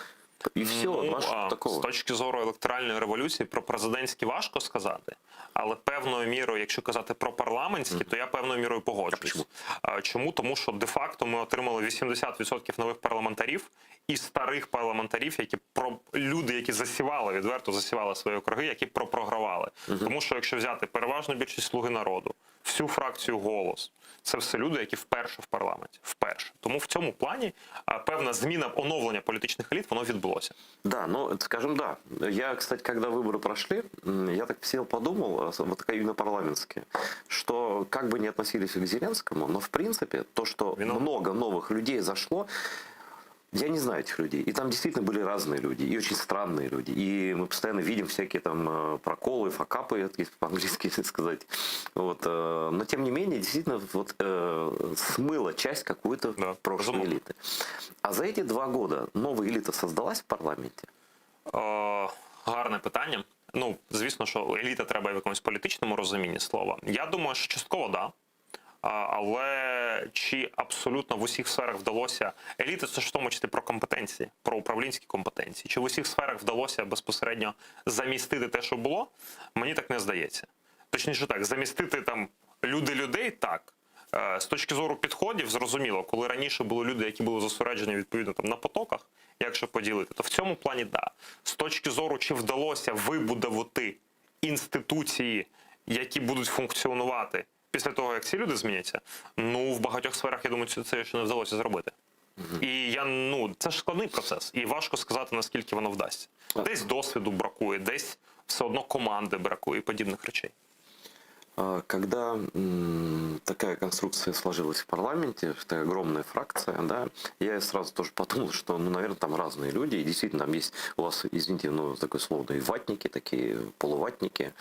И все, Ну, а что а, такого? З точки зору електоральної революції про президентські важко сказати, але певною мірою, якщо казати про парламентські, то я певною мірою погоджуюсь. чому? А, Чому? Тому що де-факто ми отримали 80% нових парламентарів і старих парламентарів, які про люди, які засівали, відверто засівали свої округи, які пропрогравали. Тому що якщо взяти переважну більшість слуги народу, всю фракцію голос. Це все люди, які вперше в парламенті. Вперше. Тому в цьому плані а, певна зміна оновлення політичних еліт воно відбулося. Да, ну, скажем, да. Я, кстати, когда выборы прошли, м, я так сел, подумал, э, вот такая именно парламентские, что как бы ни относились к Зеленскому, но в принципе то, что Виноват. много новых людей зашло, я не знаю этих людей. И там действительно были разные люди, и очень странные люди. И мы постоянно видим всякие там э, проколы, факапы, если по-английски сказать. Вот, э, но тем не менее, действительно, вот, э, смыло часть какую-то Да, прошлой безумовно. элиты. А за эти два года новая элита создалась в парламенте? Е, гарне питання. Ну, звісно, що еліта треба і в якомусь політичному розумінні слова. Я думаю, що частково да. А, Але чи абсолютно в усіх сферах вдалося еліта, це ж в тому числі про компетенції, про управлінські компетенції. Чи в усіх сферах вдалося безпосередньо замістити те, що було? Мені так не здається. Точніше так, замістити там люди людей так. Е, З точки зору підходів, зрозуміло, коли раніше були люди, які були зосереджені відповідно там на потоках. Якщо поділити, то в цьому плані да. З точки зору, чи вдалося вибудувати інституції, які будуть функціонувати після того, як ці люди зміняться, ну в багатьох сферах, я думаю, це- це ще не вдалося зробити. І я ну це ж складний процес, і важко сказати, наскільки воно вдасться. Десь досвіду бракує, десь все одно команди бракує і подібних речей. А, Когда м, такая конструкция сложилась в парламенте, такая огромная фракция, да, я сразу тоже подумал, что, ну, наверное, там разные люди, и действительно там есть у вас, извините, ну, такое слово, ну, и ватники, такие полуватники,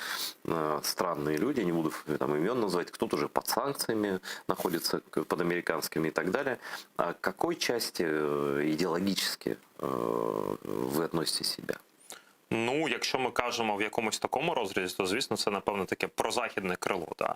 э, странные люди, не буду там имен называть, кто-то уже под санкциями находится, к- под американскими и так далее. А к какой части э, идеологически э, вы относите себя? Ну, якщо ми кажемо в якомусь такому розрізі, то звісно, це напевно таке прозахідне крило. Да.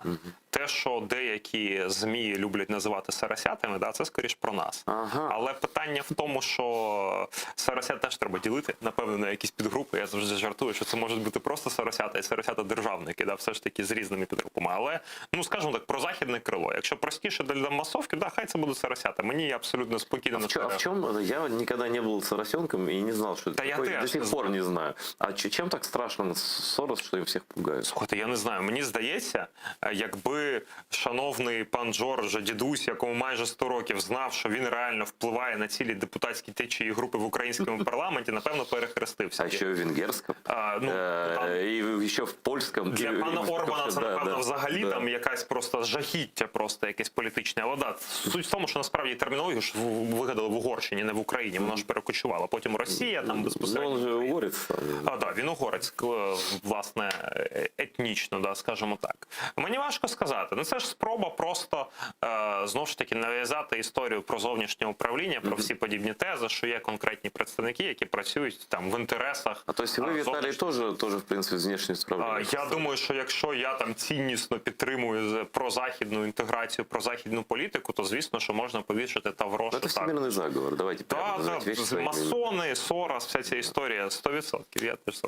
Те, що деякі ЗМІ люблять називати соросятами, да, це скоріш про нас. Ага. Але питання в тому, що соросят теж треба ділити, напевно, на якісь підгрупи. Я завжди жартую, що це можуть бути просто соросята і соросята-державники, да, все ж таки з різними підгрупами. Але, ну скажімо так, прозахідне крило. Якщо простіше для масовки, да, хай це будуть соросята. Мені абсолютно спокійно А на в, чё- а це в чем? Я никогда не был соросенком и не знал, что это Да я такое. тоже До сих не пор не знаю. А ч- чем так страшно Сорос, что им всех пугают? Слухайте, я не знаю. Мені здається, е, якби шановний пан Джорджо, дідусь, якому майже 100 років, знав, що він реально впливає на цілі депутатські течії групи в українському парламенті, напевно, перехрестився. А еще и в венгерском. А, ну, Э, там- И еще в польском. Для И- пана и- Орбана це да, напевно да, взагалі да. там якась просто жахіття, просто якесь політичне. Але да, суть в тому, що насправді термінологію ж в- вигадали в Угорщині, не в Україні. Вона ж перекочувала. Потім Росія там Ну, безпосередньо. он же угорец. сам. А, да, він угорець, к- власне, е, етнічно, да, скажімо так. Мені важко сказати. Ну це ж спроба просто е, знову ж таки нав'язати історію про зовнішнє управління, про всі подібні тези, що є конкретні представники, які працюють там в інтересах. А то есть вы, е, Виталий, зовнішнього- тоже, тоже, в принципе, внешне А, Я думаю, що якщо я там ціннісно підтримую з- прозахідну інтеграцію, прозахідну політику, то звісно, що можна повішати тавро, Это що так. всемирный заговор. Давайте прямо Та, называть та, вещи своими именами. масони, Сорос, вся ця історія 100%. Я теж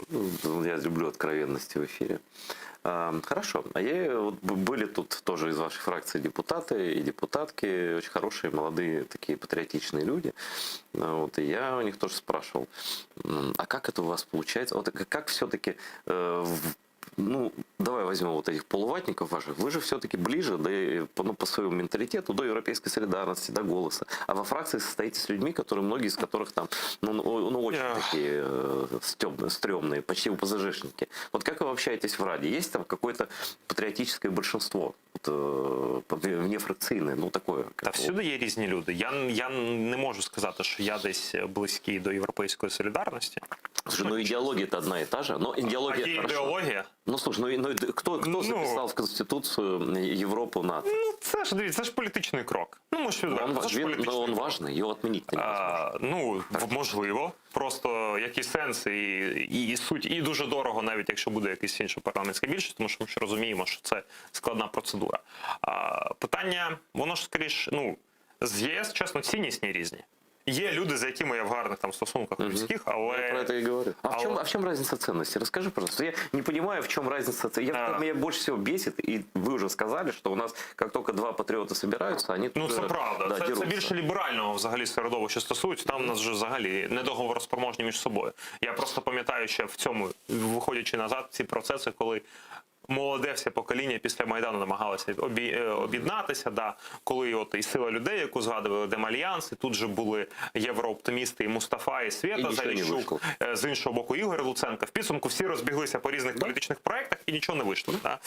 Ну, Я люблю откровенности в эфире. А, Хорошо. А я, вот б- были тут тоже из вашей фракции депутаты и депутатки, очень хорошие, молодые, такие патриотичные люди. А, Вот, и я у них тоже спрашивал, м, а как это у вас получается? Вот к- как все-таки, ну, давай возьмем вот этих полуватников ваших, вы же все-таки ближе, да, и по, ну, по своему менталитету, до европейской солидарности, до голоса. А во фракции состоите с людьми, которые, многие из которых там, ну, ну, ну, очень Эх. такие э, стёбные, стрёмные, почти ОПЗЖшники. Вот как вы общаетесь в Раде? Есть там какое-то патриотическое большинство, вот, э, внефракцийное, ну такое? Та как всюди є різні люди. Я, я не можу сказати, що я десь близький до європейської солідарності. Слушай, ну идеология-то одна и та же, но А идеология... є хорошо. ідеологія? Ну слушай, ну, и- ну и кто, кто Ну. записал в Конституцию Европу, НАТО? Ну це ж дивіться, це ж політичний крок. Ну ми ж Но відверто, он, це ж він- політичний но он крок. важный, его отменить невозможно. А, ну, в- можливо, просто який сенс і, і, і суть, і дуже дорого, навіть якщо буде якась інша парламентська більшість, тому що ми ж розуміємо, що це складна процедура. А, питання, воно ж скоріш, ну, з ЄС, чесно, ціннісні різні. Є люди, з якими я в гарних там стосунках людських, але Я про это и говорю. А, в чем, але- а в чем разница ценностей? Расскажи, пожалуйста. Я не понимаю, в чем разница ценностей. А. Меня больше всего бесит, и вы уже сказали, что у нас, как только два патриота собираются, они Ну, тут це же, правда. да, це, це дерутся. більше ліберального взагалі середовища стосується. Там у нас вже взагалі недоговороспроможні між собою. Я просто пам'ятаю ще в цьому, виходячи назад, ці процеси, коли. Молоде все покоління після Майдану намагалося обі- е, об'єднатися, да, коли от і сила людей, яку згадували, Демальянс, і тут же були єврооптимісти і Мустафа, і І Свєта нічого не Заліщук, вийшло. е, з іншого боку Ігор Луценко. В підсумку всі розбіглися по різних політичних проектах і нічого не вийшло. Да?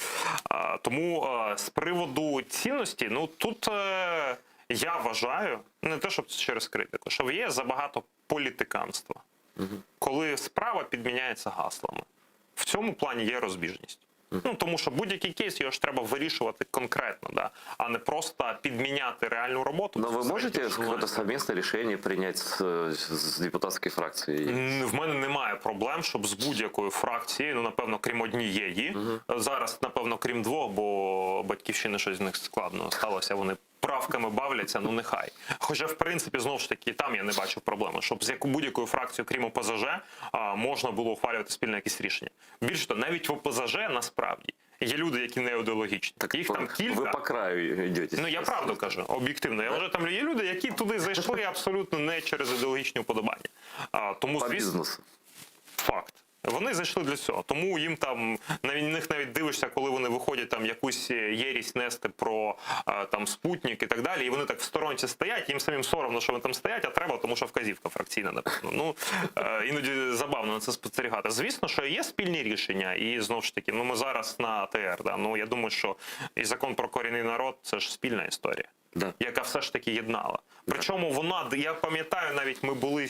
А, тому е, з приводу цінності, ну тут е, я вважаю, не те, щоб це через критику, що є забагато політиканства, коли справа підміняється гаслами. В цьому плані є розбіжність. Ну тому що будь-який кейс його ж треба вирішувати конкретно, да? а не просто підміняти реальну роботу. Но вы безпосередньо можете журналістами. какое-то совместное решение принять с, с депутатской фракцией? М, В мене немає проблем, щоб з будь-якою фракцією, ну напевно, крім однієї. Зараз, напевно, крім двох, бо батьківщини щось з них складно сталося. Вони правками бавляться, ну нехай. Хоча, в принципі, знову ж таки, там я не бачу проблеми, щоб з яку будь-якою фракцією, крім ОПЗЖ, а, можна було ухвалювати спільне якесь рішення. Більше того, навіть в ОПЗЖ насправді. Є люди, які не ідеологічні. Їх там кілька. Вы по краю идете. Ну я сейчас. правду кажу, об'єктивно. Я вважаю, там є люди, які туди зайшли абсолютно не через ідеологічні уподобання. А, тому По звісно, бизнесу. факт. Вони зайшли для цього, тому їм там на них навіть дивишся, коли вони виходять там якусь єрість нести про е, там спутник і так далі. І вони так в сторонці стоять. Їм самим соромно, що вони там стоять, а треба, тому що вказівка фракційна, напевно. Ну е, іноді забавно на це спостерігати. Звісно, що є спільні рішення, і знову ж таки, ну ми зараз на АТР. Да, ну я думаю, що і закон про корінний народ це ж спільна історія Да. яка все ж таки єднала. Причому вона, я пам'ятаю, навіть ми були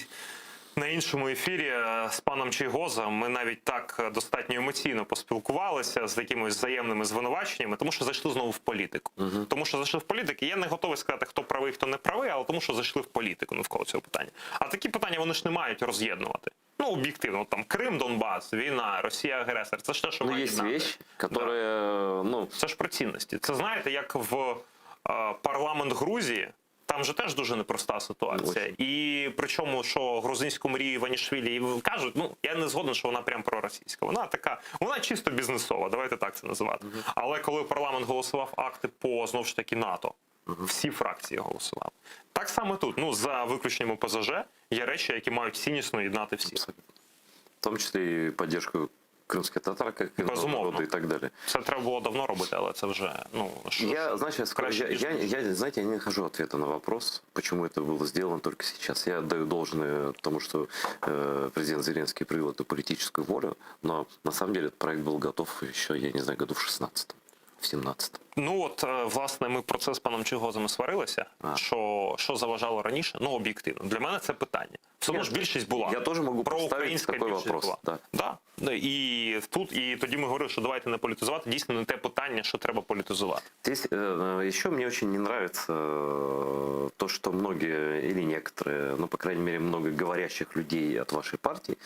на іншому ефірі е, з паном Чийгозом, ми навіть так е, достатньо емоційно поспілкувалися з якимись взаємними звинуваченнями, тому що зайшли знову в політику. Тому що зайшли в політику, і я не готовий сказати, хто правий, хто не правий, але тому що зайшли в політику навколо цього питання. А такі питання вони ж не мають роз'єднувати. Ну, об'єктивно, от там Крим, Донбас, війна, Росія, агресор. Це ж те, що Ну, має есть єднати. вещь, которая, ну, Це ж про цінності. Це знаєте, як в е, парламент Грузії. Там же теж дуже непроста ситуація. Очень. І причому, що грузинську мрію Іванішвілі і кажуть, ну я не згоден, що вона прям проросійська. Вона така, вона чисто бізнесова, давайте так це називати. Але коли парламент голосував акти по знову ж таки НАТО, всі фракції голосували. Так само тут, ну за виключенням ОПЗЖ, є речі, які мають ціннісно єднати всіх. абсолютно. В том числе и поддержку крымских татар, как и Безумовно. народа и так далее. Це треба було давно робити, але це вже ну що Я, знаешь, я, скажу, краще, я, ніж я, я, знаете, я не нахожу ответа на вопрос, почему это было сделано только сейчас. Я отдаю должное тому, что э, президент Зеленский проявил эту политическую волю, но на самом деле этот проект был готов еще, я не знаю, году в 16 в 17 Ну от е, власне ми про це з паном Чигозом і сварилися. А. Що, що заважало раніше? Ну об'єктивно. Для мене це питання. Все одно ж більшість була. Я тоже могу поставить Проукраїнська такой більшість вопрос. була. Да. Да. Ну, І тут, і тоді ми говорили, що давайте не політизувати. Дійсно, не те питання, що треба політизувати. Здесь э, еще мне очень не нравится э, то, что многие или некоторые, ну, по крайней мере, много говорящих людей от вашей партии,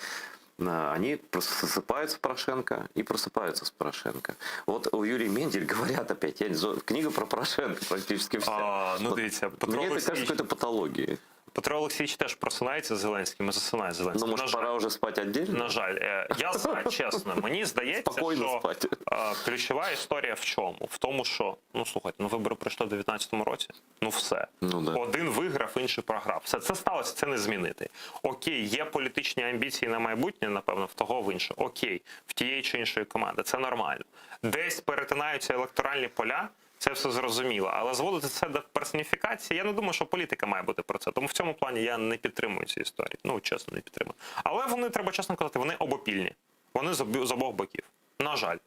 э, они просто засыпают с Порошенко и просыпаются с Порошенко. Вот у Юрия Мендель говорят опять, я не знаю, книга про Порошенко практически вся. А, ну, Вот дивіться, Петро Мне это кажется Олексійович, какой-то патологией. Петро Олексійович теж просинається з Зеленським і засинає з Зеленським. Ну, На может, жаль. пора уже спать отдельно? На жаль, е, я за, чесно, мені здається, Спокійно що спати. е, ключова історія в чому? В тому, що ну слухайте, ну вибори пройшли в 19-му році. Ну все. Ну, да. Один виграв, інший програв. Все це сталося, це не змінити. Окей, є політичні амбіції на майбутнє, напевно, в того в іншого. Окей, в тієї чи іншої команди. Це нормально. Десь перетинаються електоральні поля. Це все зрозуміло, але зводити це до персоніфікації, я не думаю, що політика має бути про це. Тому в цьому плані я не підтримую ці історії. Ну чесно, не підтримую. Але вони треба чесно казати, вони обопільні. Вони з обі- з обох боків. На жаль,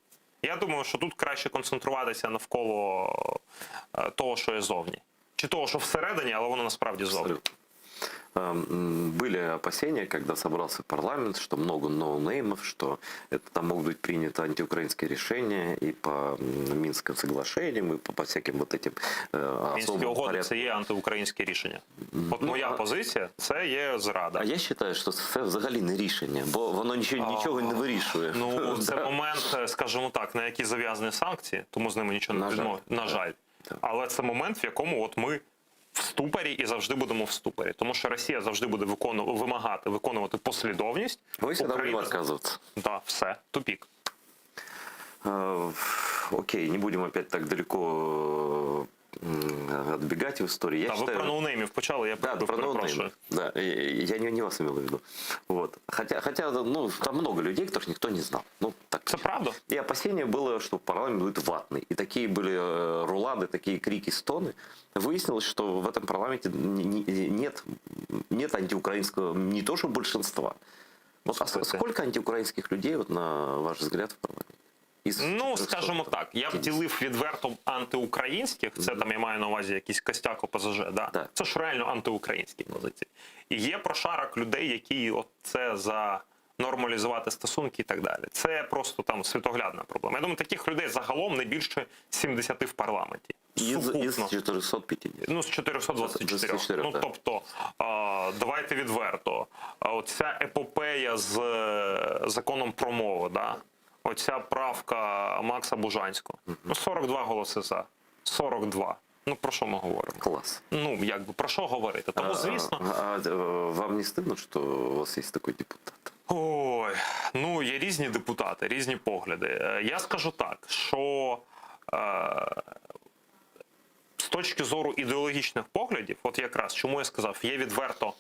я думаю, що тут краще концентруватися навколо е, того, що є зовні, чи того, що всередині, але воно насправді зовні. Абсолютно. Эм, Были опасения, когда собрался парламент, что много ноунеймов, что это там могут быть приняты антиукраинские решения и по м, Минским соглашениям, и по, по всяким вот этим э, Мінські особым угоди порядкам. це є антиукраїнське рішення. От Ну, моя а- позиція це є зрада. А я вважаю, що це взагалі не рішення, бо воно нічого, нічого не вирішує. Ну, це Да. момент, е, скажімо так, на який зав'язані санкції, тому з ними нічого не На жаль. відмов- На жаль. Так. Але це момент, в якому от ми в ступорі і завжди будемо в ступорі. Тому що Росія завжди буде викону... вимагати виконувати послідовність. Ми всегда будемо Україна- відказуватися. Да, все, тупік. Э, Окей, не будем опять так далеко э, м, отбегать в истории. Я Та, ви считаю- про ноунеймів почали, я Да, перебив, про перепрошую. ноунеймов. Да, э, я не, не вас имел в виду. Вот. Хотя, хотя, ну, там много людей, которых никто не знал. Ну, так. Це правда? И опасение было, что парламент будет ватный. И такие были э, рулады, такие крики, стоны. Выяснилось, что в этом парламенте н- не- нет, нет антиукраинского, не то что большинства. Вот а с- Слушайте. сколько антиукраинских людей, вот, на ваш взгляд, в парламенте? Из Ну, 400, скажімо так, я б 50. ділив відверто антиукраїнських, це там я маю на увазі якийсь костяк ОПЗЖ, да? Да. це ж реально антиукраїнські позиції. І є прошарок людей, які от це за нормалізувати стосунки і так далі. Це просто там світоглядна проблема. Я думаю, таких людей загалом не більше 70 в парламенті. Из, из Сукупно. 450. Ну, з 424. 24, Ну, так. тобто, а, давайте відверто. А Оця епопея з е, законом про мову, да? оця правка Макса Бужанського. Ну, 42 голоси за. 42. Ну про що ми говоримо? Класс. Ну якби про що говорити? Тому звісно, А, а, э, вам не стыдно, что у вас есть такой депутат? Ой, ну є різні депутати, різні погляди. Е, Я скажу так, що е, з точки зору ідеологічних поглядів, от якраз чому я сказав, є відверто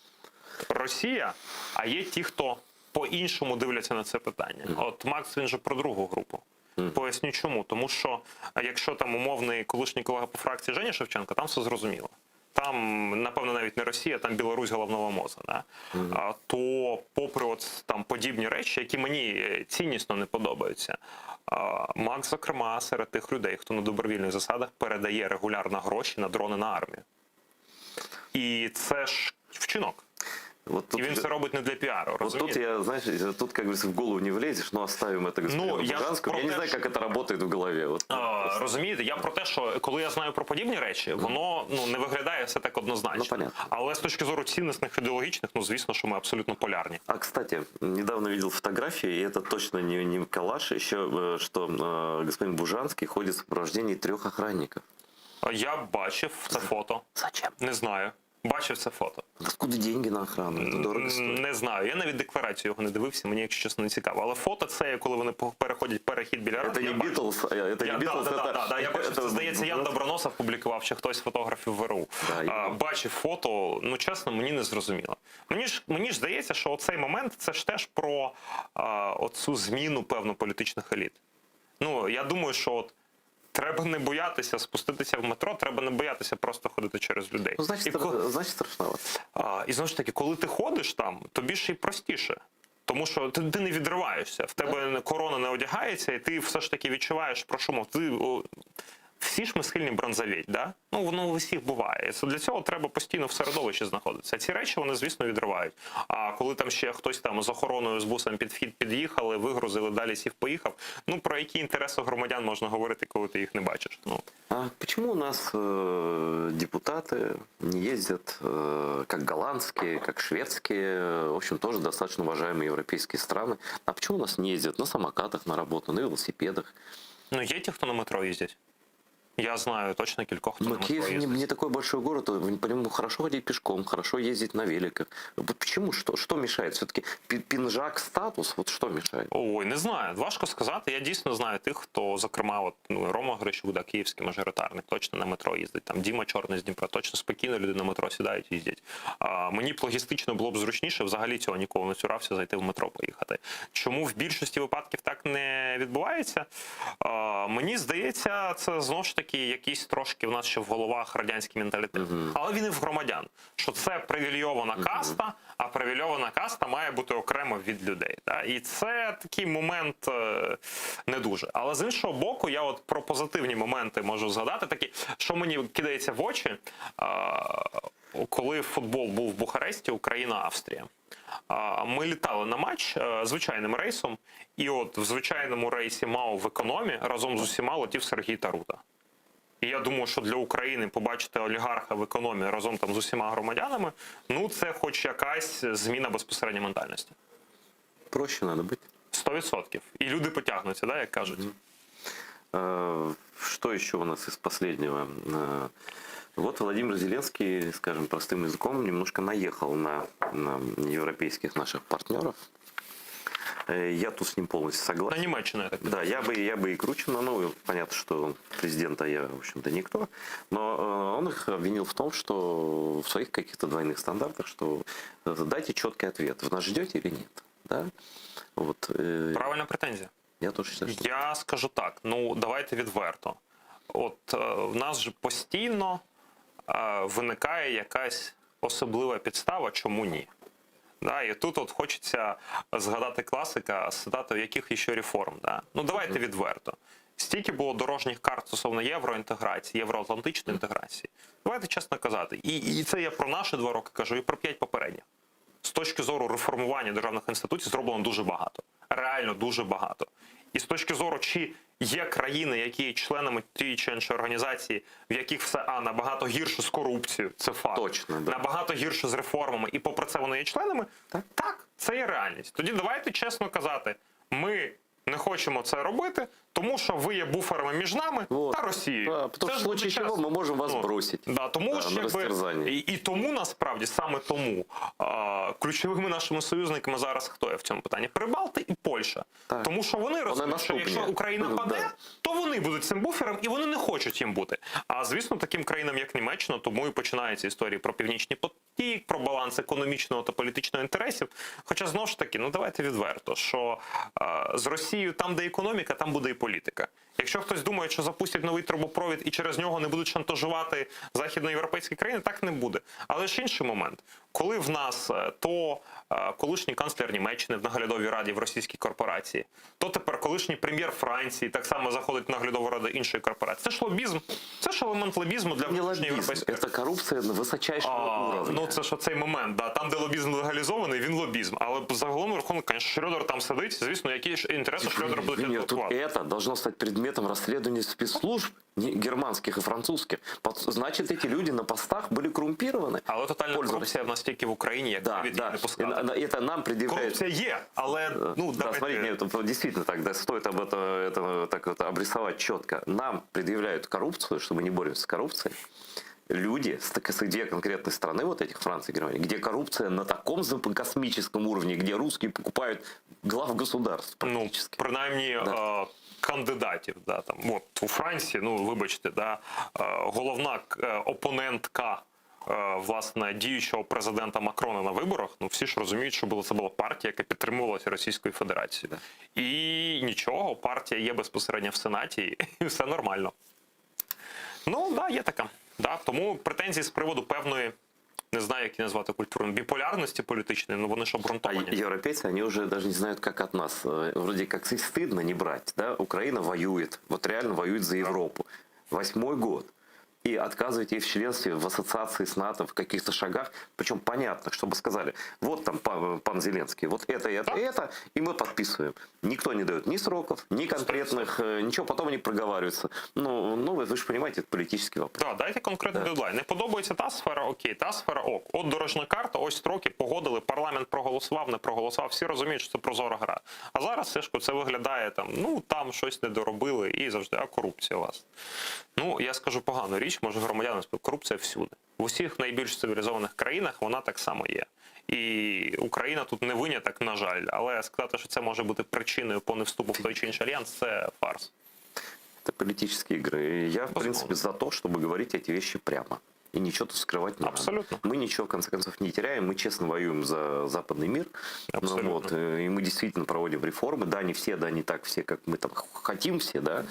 Росія, а є ті, хто по-іншому дивляться на це питання. От Макс він же про другу групу. Поясню чому. Тому що е, якщо там умовний колишній колега по фракції Женя Шевченка, там все зрозуміло. Там, напевно, навіть не Росія, там Білорусь головного мозга. Да? А, то, попри от там подібні речі, які мені е, ціннісно не подобаються, а, Макс, зокрема, серед тих людей, хто на добровільних засадах передає регулярно гроші на дрони на армію. І це ж вчинок. Вот тут, І він це робить не для піару. вот тут Розумієте? я, знаешь, тут, как говорится, в голову не влезешь, но оставим это господину Ну, я ж Бужанскому. про Я не те, знаю, що- как это работает в голове. Вот, А, Розумієте, я про те, що коли я знаю про подібні речі, воно ну не виглядає все так однозначно. Ну, понятно. Але з точки зору цінностних ідеологічних, ну звісно, що ми абсолютно полярні. А, кстати, недавно видел фотографии, и это точно не, не коллаж, еще, э, что э, господин Бужанский ходит в сопровождении трех охранников. Я бачив це фото. Зачем? Не знаю. Бачив це фото. Откуда деньги на охрану? Это дорого стоит. Не знаю. Я навіть декларацію його не дивився, мені, якщо чесно, не цікаво. Але фото це, коли вони по- переходять перехід біля Это ради, не я бачив. Битлз, э, это Я, не Битлз, да, да, это... да, да, я бачив, это це, здається, Ян Доброносов публікував, чи хтось з фотографів ВРУ. Да, я- А, бачив фото, ну чесно, мені не зрозуміло. Мені ж, мені ж здається, що оцей момент це ж теж про а, оцю зміну, певно, політичних еліт. Ну, я думаю, що от треба не боятися спуститися в метро, треба не боятися просто ходити через людей. Ну, значит, І ко- стра- значит страшновато. а, і знову ж таки, коли ти ходиш там, тобі ж і простіше. Тому що ти, ти не відриваєшся, в тебе корона не одягається, і ти все ж таки відчуваєш про що мов. Ти, о, всі ж ми схильні бронзоветь, да? Ну, воно у всіх буває. Це для цього треба постійно в середовищі знаходитися. Ці речі вони, звісно, відривають. А коли там ще хтось там з охороною з бусом під вхід під'їхали, вигрузили, далі сів, поїхав. Ну про які інтереси громадян можна говорити, коли ти їх не бачиш? Ну А почему у нас э, депутаты не ездят, э, как голландские, как шведские, э, в общем, тоже достаточно уважаемые европейские страны? А почему у нас не ездят на самокатах на работу, на велосипедах? ну є ті, хто на метро їздять. Я знаю точно кількох, хто Но на метро Киев не, їздить. не такой большой город, по нему хорошо ходить пешком, хорошо ездить на великах. Вот Почему? Что, что мешает? Все-таки пинжак статус, вот что мешает? Ой, не знаю. Важко сказати. Я дійсно знаю тих, хто, зокрема, от, ну, Рома Грищук, да, київський мажоритарник, точно на метро їздить. Там Діма Чорний з Дніпра, точно спокійно люди на метро сідають і їздять. А, мені б логістично було б зручніше, взагалі цього ніколи не цурався, зайти в метро поїхати. Чому в більшості випадків так не відбувається? А, мені здається, це знову ж таки якийсь трошки в нас ще в головах радянський менталітет. Але він і в громадян, що це привілейована каста, а привілейована каста має бути окремо від людей. Да? І це такий момент е, не дуже. Але з іншого боку, я от про позитивні моменти можу згадати, такі, що мені кидається в очі, е, коли футбол був в Бухаресті, Україна-Австрія. А, Ми літали на матч е, звичайним рейсом, і от в звичайному рейсі МАУ в економі разом з усіма летів Сергій Тарута. І я думаю, що для України побачити олігарха в економі разом там з усіма громадянами, ну це хоч якась зміна безпосередньо ментальності. Проще надо быть. 100%. І люди потягнуться, да, як кажуть. Э, Что еще у нас из последнего? Э, Вот Владимир Зеленский, скажем простым языком, немножко наехал на, на европейских наших партнеров. Э, Я тут с ним полностью На согласен. Німеччину я так Да, я бы, я бы и круче, но ну, понятно, что президента я, в общем-то, никто. Но э, он их обвинил в том, что в своих каких-то двойных стандартах, что э, дайте четкий ответ, вы нас ждете или нет. Да? Вот, э, Правильна претензія. я тоже считаю, что... Я скажу так: ну давайте відверто. От е, в нас же постійно е, виникає якась особлива підстава, чому ні. Да, і тут от хочеться згадати класика з цитатою, яких ще реформ. Да? Ну давайте відверто. Стільки було дорожніх карт стосовно євроінтеграції, євроатлантичної інтеграції. Давайте чесно казати. І, і це я про наші два роки кажу, і про п'ять попередніх. З точки зору реформування державних інституцій зроблено дуже багато. Реально дуже багато. І з точки зору, чи є країни, які є членами тієї чи іншої організації, в яких все а набагато гірше з корупцією, це факт. Точно, да. Набагато гірше з реформами, і попри це вони є членами. Так. так, це є реальність. Тоді давайте чесно казати, ми. Не хочемо це робити, тому що ви є буферами між нами Вот. та Росією. Да, потому Це что в ж случае буде чего чесно. мы можем вас Ну, бросить. Да, тому Да, ж, на якби, розтерзання. і, і тому насправді саме тому а, ключовими нашими союзниками зараз хто є в цьому питанні? Прибалти і Польща. Так. Тому що вони розуміють, що наступні. якщо Україна Ну, паде, да. то вони будуть цим буфером і вони не хочуть їм бути. А звісно, таким країнам, як Німеччина, тому і починаються історії про північний потік, про баланс економічного та політичного інтересів. Хоча знову ж таки, ну давайте відверто, що е, з Росією там, де економіка, там буде і політика. Якщо хтось думає, що запустять новий трубопровід і через нього не будуть шантажувати західноєвропейські країни, так не буде. Але ж інший момент, коли в нас е, то е, колишній канцлер Німеччини в наглядовій раді в російській корпорації, то тепер колишній прем'єр Франції так само заходить в наглядову раду іншої корпорації. Це ж лобізм, це ж елемент лобізму для Не лоббизм, внутрішньоєвропейської. это коррупция на высочайшего А, уровня. ну це ж оцей момент, да. Там, де лобізм легалізований, він лобізм. Але загалом рахунок, конечно, Шрёдер там сидить, звісно, які ж інтереси Шрёдера будуть Нет, тут адвокувати. это должно стать предметом расследования спецслужб не- германских и французских. Под- Значит, эти люди на постах были коррумпированы. Але тотальна Пользу корупція в нас тільки в Україні, як Да, навіть да. її не И пускати. на- на- Это нам предъявляют. Корупція є, але ну да, давайте... смотрите, нет, это действительно так, да, стоит об этом это, так вот обрисовать четко. Нам предъявляют коррупцию, что мы не боремся с коррупцией. Люди с, так- с две конкретной страны, вот этих Франции и Германии, где коррупция на таком зап- космическом уровне, где русские покупают глав государств ну, практически. принаймні Да. е, кандидатів. Да, там, от, у Франції, ну вибачте, да, е, головна е, опонентка е, власне діючого президента Макрона на виборах, ну всі ж розуміють, що була це була партія, яка підтримувалася Російською Федерацією. І нічого, партія є безпосередньо в Сенаті, і все нормально. Ну, да, є така. Да, тому претензії з приводу певної, не знаю, як її назвати культурно, біполярності політичної, ну вони ж А обґрунтовані. европейцы, они уже даже не знают, как от нас. Э, Вроде как и стыдно не брать. Да? Украина воюет, вот реально воюет за Европу. Восьмой год. И отказывать ей в членстве, в ассоциации с НАТО, в каких-то шагах, причем понятно, чтобы сказали, вот там пан, пан Зеленский, вот это, это, Да. это, и мы подписываем. Никто не дает ни сроков, ни конкретных, э, ничего, потом они проговариваются. Ну, ну вы, вы же понимаете, это политический вопрос. Так, дайте конкретний Да. дедлайн. Не подобається та сфера, окей, та сфера ок. От дорожна карта, ось строки, погодили, парламент проголосував, не проголосував. Всі розуміють, що це прозора гра. А зараз Сишко, це виглядає там, ну там щось не доробили і завжди, а корупція у вас. Ну, я скажу погану річ, може громадяни скажуть, корупція всюди. В усіх найбільш цивілізованих країнах вона так само є. І Україна тут не виняток, на жаль, але сказати, що це може бути причиною по невступу в той чи інший альянс, це фарс. Это политические игры. И я, в Безусловно. принципе, за то, чтобы говорить эти вещи прямо. И ничего тут скрывать не Абсолютно. надо. Мы ничего, в конце концов, не теряем. Мы честно воюем за западный мир. Ну, Абсолютно. вот, э, и мы действительно проводим реформы. Да, не все, да, не так все, как мы там хотим все, да.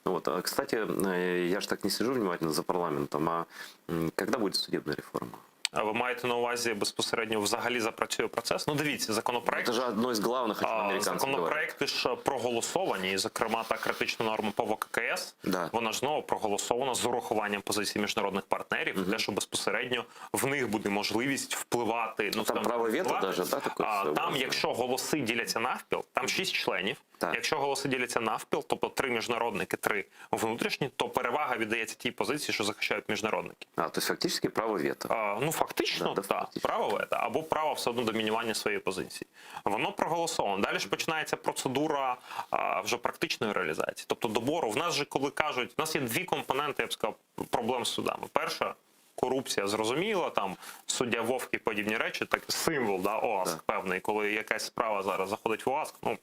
Вот. А, кстати, э, я же так не сижу внимательно за парламентом. А м, когда будет судебная реформа? А ви маєте на увазі безпосередньо взагалі запрацює процес? Ну дивіться, законопроект. Это же одно из главных, о чем А, американцы говорят. Законопроекти ж проголосовані, і, зокрема, та критична норма по ВККС, Да. вона ж знову проголосована з урахуванням позицій міжнародних партнерів, те, що безпосередньо в них буде можливість впливати. Ну, Там скажімо, право вето впливати. даже, да, такое А, там, своеобразное? якщо голоси діляться навпіл, там шість членів. Так. Якщо голоси діляться навпіл, тобто три міжнародники, три внутрішні, то перевага віддається тій позиції, що захищають міжнародники. А, то есть фактически право вето. А, ну, фактично, Да, да, так, фактично. право вето або право все одно домінування своєї позиції. Воно проголосовано. Далі ж починається процедура а, вже практичної реалізації. Тобто добору. В нас же, коли кажуть, в нас є дві компоненти, я б сказав, проблем з судами. Перша. Корупція зрозуміла, там суддя Вовк і подібні речі, так символ, да, ОАСК Да. певний, коли якась справа зараз заходить в ОАСК, ну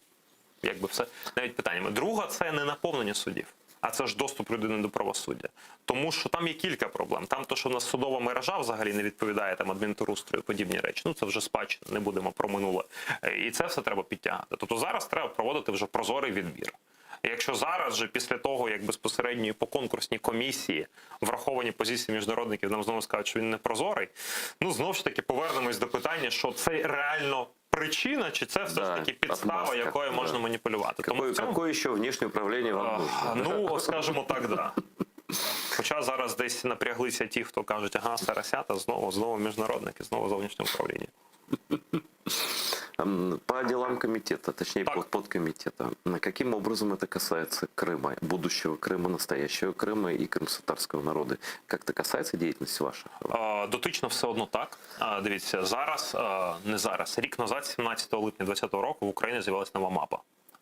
якби все навіть питаннями. Друга це не наповнення судів, а це ж доступ людини до правосуддя. Тому що там є кілька проблем. Там то, що в нас судова мережа взагалі не відповідає там адмінтерустрою, подібні речі. Ну це вже спадщина, не будемо про минуле. Е, І це все треба підтягати. Тобто зараз треба проводити вже прозорий відбір. Якщо зараз же після того, як безпосередньо і по конкурсній комісії враховані позиції міжнародників нам знову скажуть, що він не прозорий, ну знову ж таки повернемось до питання, що це реально причина, чи це все ж Да, таки підстава, отмазка, якою да. можна маніпулювати. Тому Какое, в цьому, какое еще внешнее управление вам а, нужно? ну скажімо так, да. Хоча зараз десь напряглися ті, хто кажуть, ага, Сарасята, знову, знову міжнародники, знову зовнішнє управління. М, По делам комитета, точнее Так. под подкомитета, На каким образом это касается Крыма, будущего Крыма, настоящего Крыма и крымско-татарского народа? Как-то касается деятельности ваша? Е, Дотично все одно так. Е, Дивіться, зараз, е, не зараз, рік назад, 17 липня 2020 року, в Україні з'явилася нова мапа.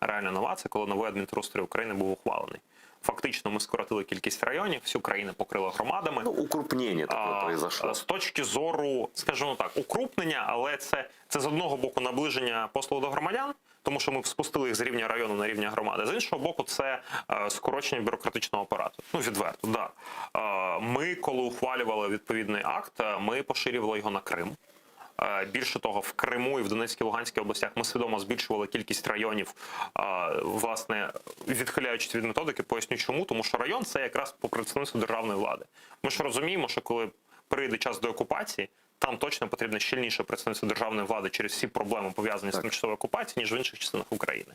Реально нова це коли новий адмінтерустрій України був ухвалений. Фактично, ми скоротили кількість районів, всю країну покрила громадами. Ну, укрупнение такое А, произошло. З точки зору, скажімо так, укрупнення, але це, це з одного боку наближення послуг до громадян, тому що ми спустили їх з рівня району на рівня громади. З іншого боку, це е, скорочення бюрократичного апарату. Ну, відверто, да. Е, Ми, коли ухвалювали відповідний акт, е, ми поширювали його на Крим. Е, Більше того, в Криму і в Донецькій Луганській областях ми свідомо збільшували кількість районів, е, власне, відхиляючись від методики, поясню чому, тому що район це якраз по представництву державної влади. Ми ж розуміємо, що коли прийде час до окупації, там точно потрібне щільніше представництво державної влади через всі проблеми пов'язані з тимчасовою окупацією, ніж в інших частинах України.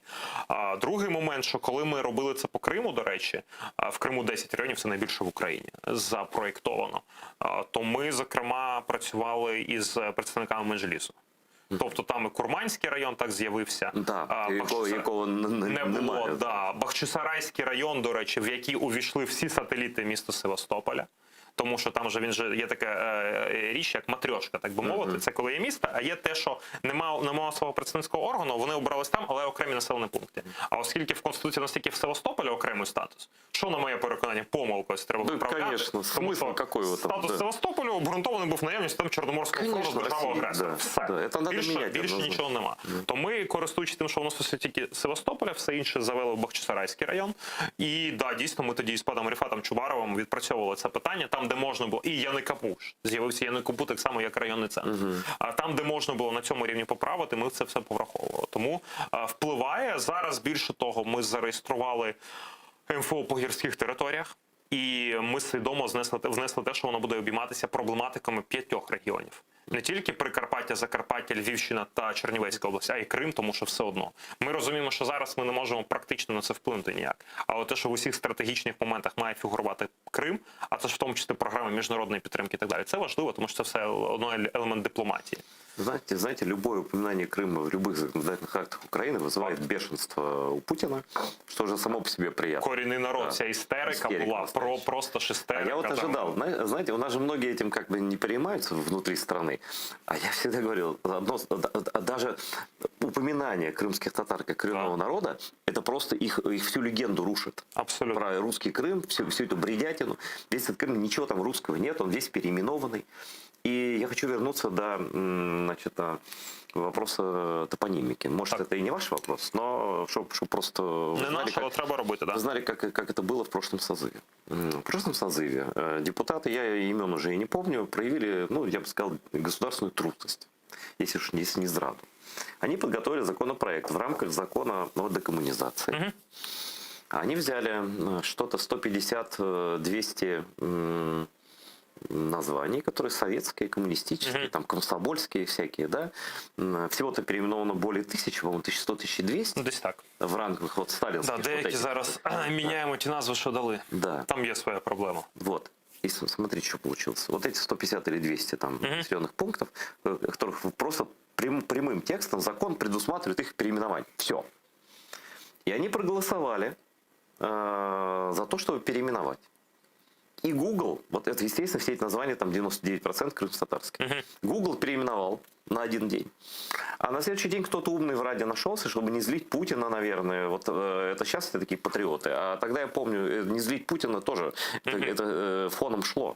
А другий момент, що коли ми робили це по Криму, до речі, а, в Криму 10 районів це найбільше в Україні запроєктовано. А, То ми, зокрема, працювали із представниками Меджлісу. Тобто там і Курманський район так з'явився. Да, а, якого, Бахчисар- якого н- н- не було, немає. да. Бахчисарайський район, до речі, в який увійшли всі сателіти міста Севастополя. Тому що там же він же є така е, річ, як матрьошка, так би мовити. Це коли є місто, а є те, що немає, немає свого представницького органу, вони обрались там, але окремі населені пункти. А оскільки в Конституції настільки в Севастополя окремий статус, що на моє переконання, помилка ось треба Ну, виправляти. конечно, тому смисл що какой в этом, статус да. Севастополю обґрунтований був наявністю там Чорноморського фронту Конечно, державного Росії, агресора. да. Все. Да, это надо більше, міняти більше однозначно. нічого нема. То ми, користуючись тим, що воно стосується тільки Севастополя, все інше завели в Бахчисарайський район. І да, дійсно, ми тоді з паном Ріфатом Чубаровим відпрацьовували це питання там, де можна було, і Яникапуш. З'явився Яникапу так само, як районний центр. А там, де можна було на цьому рівні поправити, ми це все повраховували. Тому а, впливає зараз. Більше того, ми зареєстрували МФО по гірських територіях. І ми свідомо знесли, внесли те, що воно буде обійматися проблематиками п'ятьох регіонів. Не тільки Прикарпаття, Закарпаття, Львівщина та Чернівецька область, а й Крим, тому що все одно. Ми розуміємо, що зараз ми не можемо практично на це вплинути ніяк. Але те, що в усіх стратегічних моментах має фігурувати Крим, а це ж в тому числі програми міжнародної підтримки і так далі. Це важливо, тому що це все одно елемент дипломатії. Знаете, знаете, любое упоминание Крыма в любых законодательных актах Украины вызывает бешенство у Путина, что уже само по себе приятно. Корінний народ, Да. ця істерика, Істерика була про настоящая. просто ж А істерика. я вот там. ожидал, зна- знаете, у нас же многие этим как бы не переймаются внутри страны, а я всегда говорил, одно, даже упоминание крымских татар как коренного Да. народа, это просто их, их всю легенду рушит. Абсолютно. Про русский Крым, всю, всю эту бредятину. Весь этот Крым, ничего там русского нет, он весь переименованный. И я хочу вернуться до м, значит, а, вопроса топонимики. Может, Так. это и не ваш вопрос, но чтобы просто вы Не знали, наш, как- але треба робити, да? вы знали, как, как это было в прошлом созыве. М, В прошлом созыве э, депутаты, я имен уже и не помню, проявили, ну, я бы сказал, государственную трусость, если уж не, если не зраду. Они подготовили законопроект в рамках закона о декоммунизации. Мгм. Они взяли э, что-то 150-200 названий, которые советские, коммунистические, Мгм. там комсомольские всякие, да. М, Всего-то переименовано более тысячи, по-моему, 1100-1200 Ну, Десь так. в рамках вот сталинских. Да, вот деякі этих. зараз міняємо ті назви, що дали. Да. Там є своя проблема. Вот. И с- смотри, что получилось. Вот эти 150 или 200 там населенных пунктов, э, которых просто прям- прямым текстом закон предусматривает их переименование. Все. И они проголосовали э, за то, чтобы переименовать. И Google, вот это, естественно, все эти названия там 99% крымско-татарские. Google переименовал на один день. А на следующий день кто-то умный в Раде нашелся, чтобы не злить Путина, наверное. Вот э, это сейчас все такие патриоты. А тогда я помню, э, не злить Путина тоже это, это, э, фоном шло.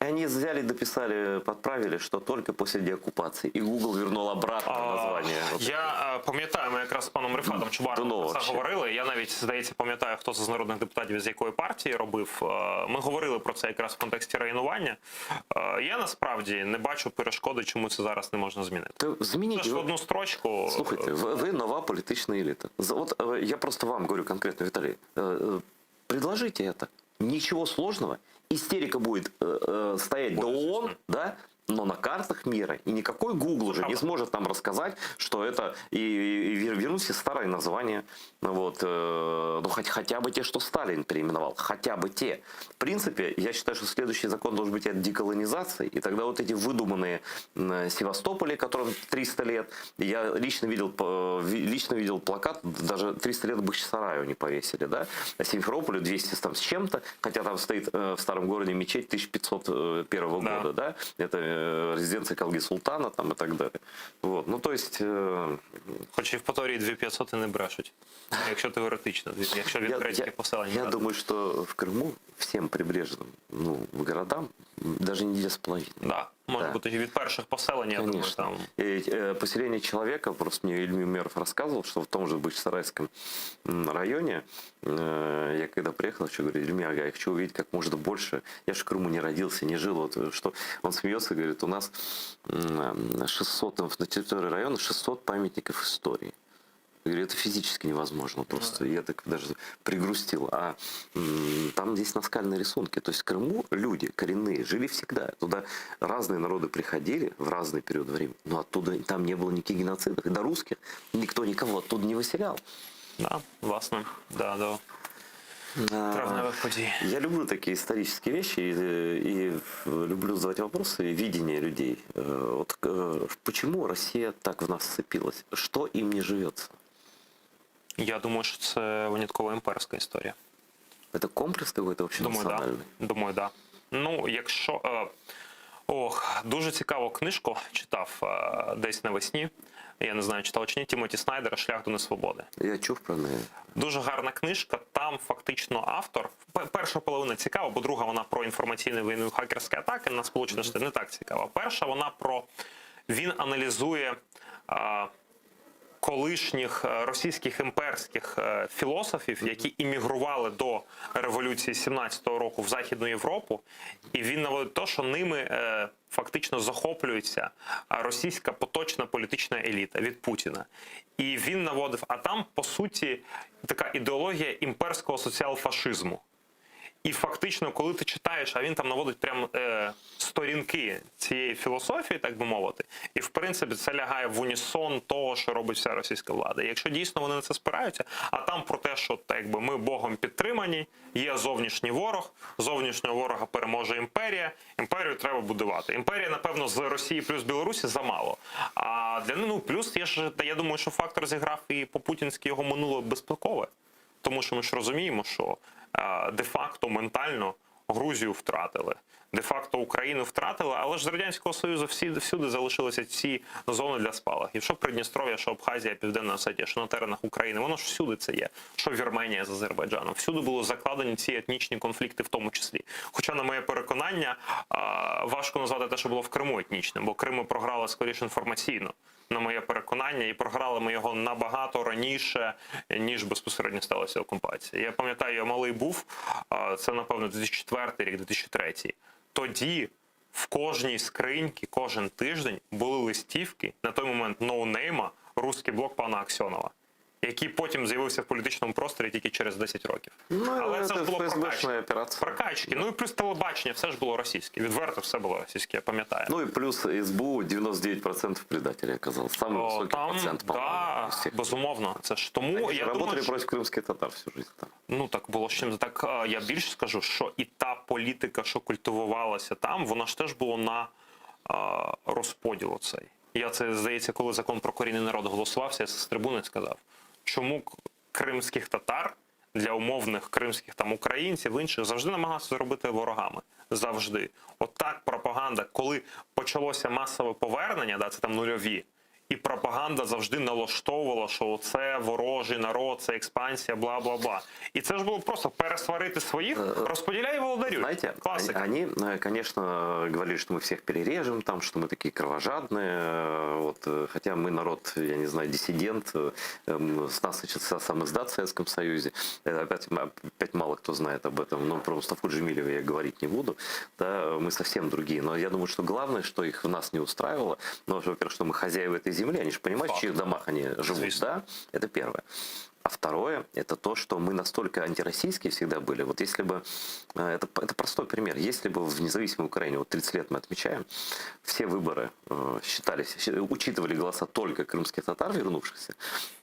И они взяли, дописали, подправили, что только после деоккупации. И Google вернул обратно А, название. Вот Я е, пам'ятаю, ми якраз з паном Рифатом Чубаровим Дно про це вообще. говорили. Я навіть, здається, пам'ятаю, хто це з народних депутатів з якої партії робив. Е, Ми говорили про це якраз в контексті районування. Е, Я насправді не бачу перешкоди, чому це зараз не можна змінити. Та Це змініть. ж в ви- одну строчку. Слухайте, ви, ви нова політична еліта. За- От е, я просто вам говорю конкретно, Виталий, э, э, предложите это. Ничего сложного. Истерика будет э, э, стоять до ООН, да, но на картах мира. И никакой Google уже не Правда. сможет нам рассказать, что это и, и вер- вернуть все старые названия. Ну Вот, э, ну хоть, хотя бы те, что Сталин переименовал, хотя бы те. В принципе, я считаю, что следующий закон должен быть о деколонизации, и тогда вот эти выдуманные м, Севастополи, которым 300 лет, я лично видел, э, ви- лично видел плакат, даже 300 лет Бахчисараю не повесили, да, а Симферополю 200 там с чем-то, хотя там стоит э, в старом городе мечеть 1501 Да. года, да, это э, резиденция Калги Султана там и так далее. Вот. Ну, то есть... э, Хоч Євпаторії 2500 і не брешуть. Якщо теоретично, якщо від Я, грецьких я- поселень. я брати. думаю, что в Крыму всем прибрежным, ну, в городам даже не 2,5. Да, може Да. бути від перших поселень, я думаю, Конечно. там И, э, поселение человека, просто мне Ильми Умеров рассказывал, что в том же Бахчисарайском м, районе, э, я когда приехал, еще говорю, Ильми, ага, я хочу увидеть как можно больше. Я же в Крыму не родился, не жил. Вот, э, что он смеется, говорит, у нас м, 600, там, на территории района 600 памятников истории. Я говорю, это физически невозможно просто. Я так даже пригрустил. А м, там здесь наскальные рисунки. То есть в Крыму люди коренные жили всегда. Туда разные народы приходили в разный период времени, но оттуда там не было никаких геноцидов. И до русских никто никого оттуда не выселял. да, власне, да, до А, травневих подій. Я люблю такие исторические вещи и, и люблю задавать вопросы и видение людей. Э, Вот э, почему Россия так в нас вцепилась? Что им не живется? Я думаю, що це винятково імперська історія. Это комплекс какой-то вообще Думаю, да. национальный? Думаю, да. Ну, якщо. Е, ох, дуже цікаву книжку читав е, десь навесні. Я не знаю, читав чи ні, Тімоті Снайдера Шлях до несвободи. Я чув про неї. Дуже гарна книжка. Там фактично автор. Перша половина цікава, бо друга вона про інформаційну війну і хакерські атаки на Сполучені Штати не так цікава. Перша вона про він аналізує. А, колишніх е, російських імперських е, філософів, які іммігрували до революції 17-го року в Західну Європу, і він наводить те, що ними е, фактично захоплюється е, російська поточна політична еліта від Путіна. І він наводив, а там по суті така ідеологія імперського соціал-фашизму. І фактично, коли ти читаєш, а він там наводить прям е, сторінки цієї філософії, так би мовити, і в принципі це лягає в унісон того, що робить вся російська влада. І якщо дійсно вони на це спираються, а там про те, що так якби ми Богом підтримані, є зовнішній ворог, зовнішнього ворога переможе імперія, імперію треба будувати. Імперія, напевно, з Росії плюс Білорусі замало. А для ну плюс є ж, та я думаю, що фактор зіграв і по путінськи його минуле безпекове. Тому що ми ж розуміємо, що е, де-факто ментально Грузію втратили, де-факто Україну втратили, але ж з Радянського Союзу всі, всюди залишилися ці зони для спалахів. Що Придністров'я, що Абхазія, Південна Осетія, що на теренах України, воно ж всюди це є. Що Вірменія з Азербайджаном. Всюди були закладені ці етнічні конфлікти, в тому числі. Хоча, на моє переконання, е, важко назвати те, що було в Криму етнічним, бо Крим ми програли скоріше інформаційно на моє переконання, і програли ми його набагато раніше, ніж безпосередньо сталася окупація. Я пам'ятаю, я малий був, а, це, напевно, 2004 рік, 2003. Тоді в кожній скриньці кожен тиждень були листівки на той момент ноунейма «Русский блок» пана Аксьонова, який потім з'явився в політичному просторі тільки через 10 років. Ну, Але це ж это було ФСБшная прокачка. операция. Прокачки. Ну і плюс телебачення, все ж було російське. Відверто все було російське, я пам'ятаю. Ну и плюс СБУ 99% предателей оказалось. Самый О, высокий там, процент, по-моему, да, из всех. безумовно. Це ж тому Они же я работали думаю, що, против крымских татар всю жизнь там. ну так було з чим. Так е, я більше скажу, що і та політика, що культивувалася там, вона ж теж була на е, розподіл оцей. Я це здається, коли закон про корінний народ голосувався, я це з трибуни сказав. Чому к- кримських татар для умовних кримських там українців інших завжди намагалися зробити ворогами? Завжди. Отак пропаганда, коли почалося масове повернення, да, це там нульові. І пропаганда завжди налаштовувала, що це ворожий народ, це експансія, бла бла бла. І це ж було просто пересварити своїх, розподіляй і володарюй. Е, Знаете, Класика. они, они, э, конечно, говорили, что мы всех перережем, там, что мы такие кровожадные, э, вот, э, хотя мы народ, я не знаю, диссидент, э, эм, с нас начался самиздат в Советском Союзе, Это опять, опять мало кто знает об этом, но про Мустафу Джемилева я говорить не буду, да, мы совсем другие, но я думаю, что главное, что их в нас не устраивало, ну, во-первых, что мы хозяева этой земли, они же понимают, в Факт. чьих домах они живут, Звісно. да, это первое. А второе, это то, что мы настолько антироссийские всегда были. Вот если бы, э, это, это простой пример, если бы в независимой Украине, вот 30 лет мы отмечаем, все выборы э, считались, учитывали голоса только крымских татар, вернувшихся,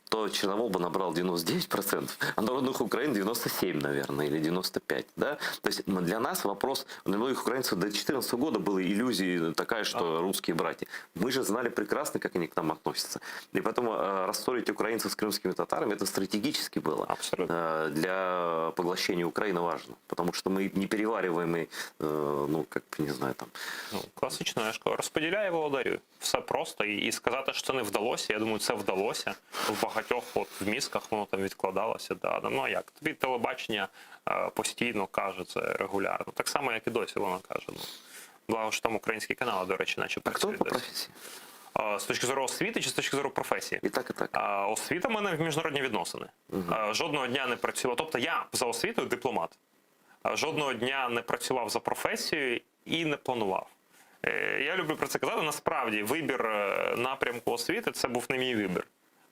то. то Черновол бы набрал 99%, а Народных Украин 97, наверное, или 95. Да? То есть для нас вопрос, для многих украинцев до 2014 года была иллюзия такая, что русские братья. Мы же знали прекрасно, как они к нам относятся. И поэтому э, рассорить украинцев с крымскими татарами, это стратегически было. Абсолютно. Э, Для поглощения Украины важно, потому что мы не перевариваемый, э, ну, как, не знаю, там, Ну, класично, я ж кажу, розподіляй і володарюй. Все просто. І, і сказати, що це не вдалося, я думаю, це вдалося. В багатьох от в мізках воно там відкладалося. Да. Ну а як? Тобі телебачення е, постійно каже це регулярно. Так само, як і досі воно каже. Ну, благо, що там українські канали, до речі, наче А кто працюють по досі. профессии? Е, З точки зору освіти чи з точки зору професії? И так, и так. А, Освіта в мене в міжнародні відносини. А, Жодного дня не працював. Тобто я за освітою дипломат. А, Жодного дня не працював за професією і не планував. Е, Я люблю про це казати. Насправді, вибір е, напрямку освіти це був не мій вибір.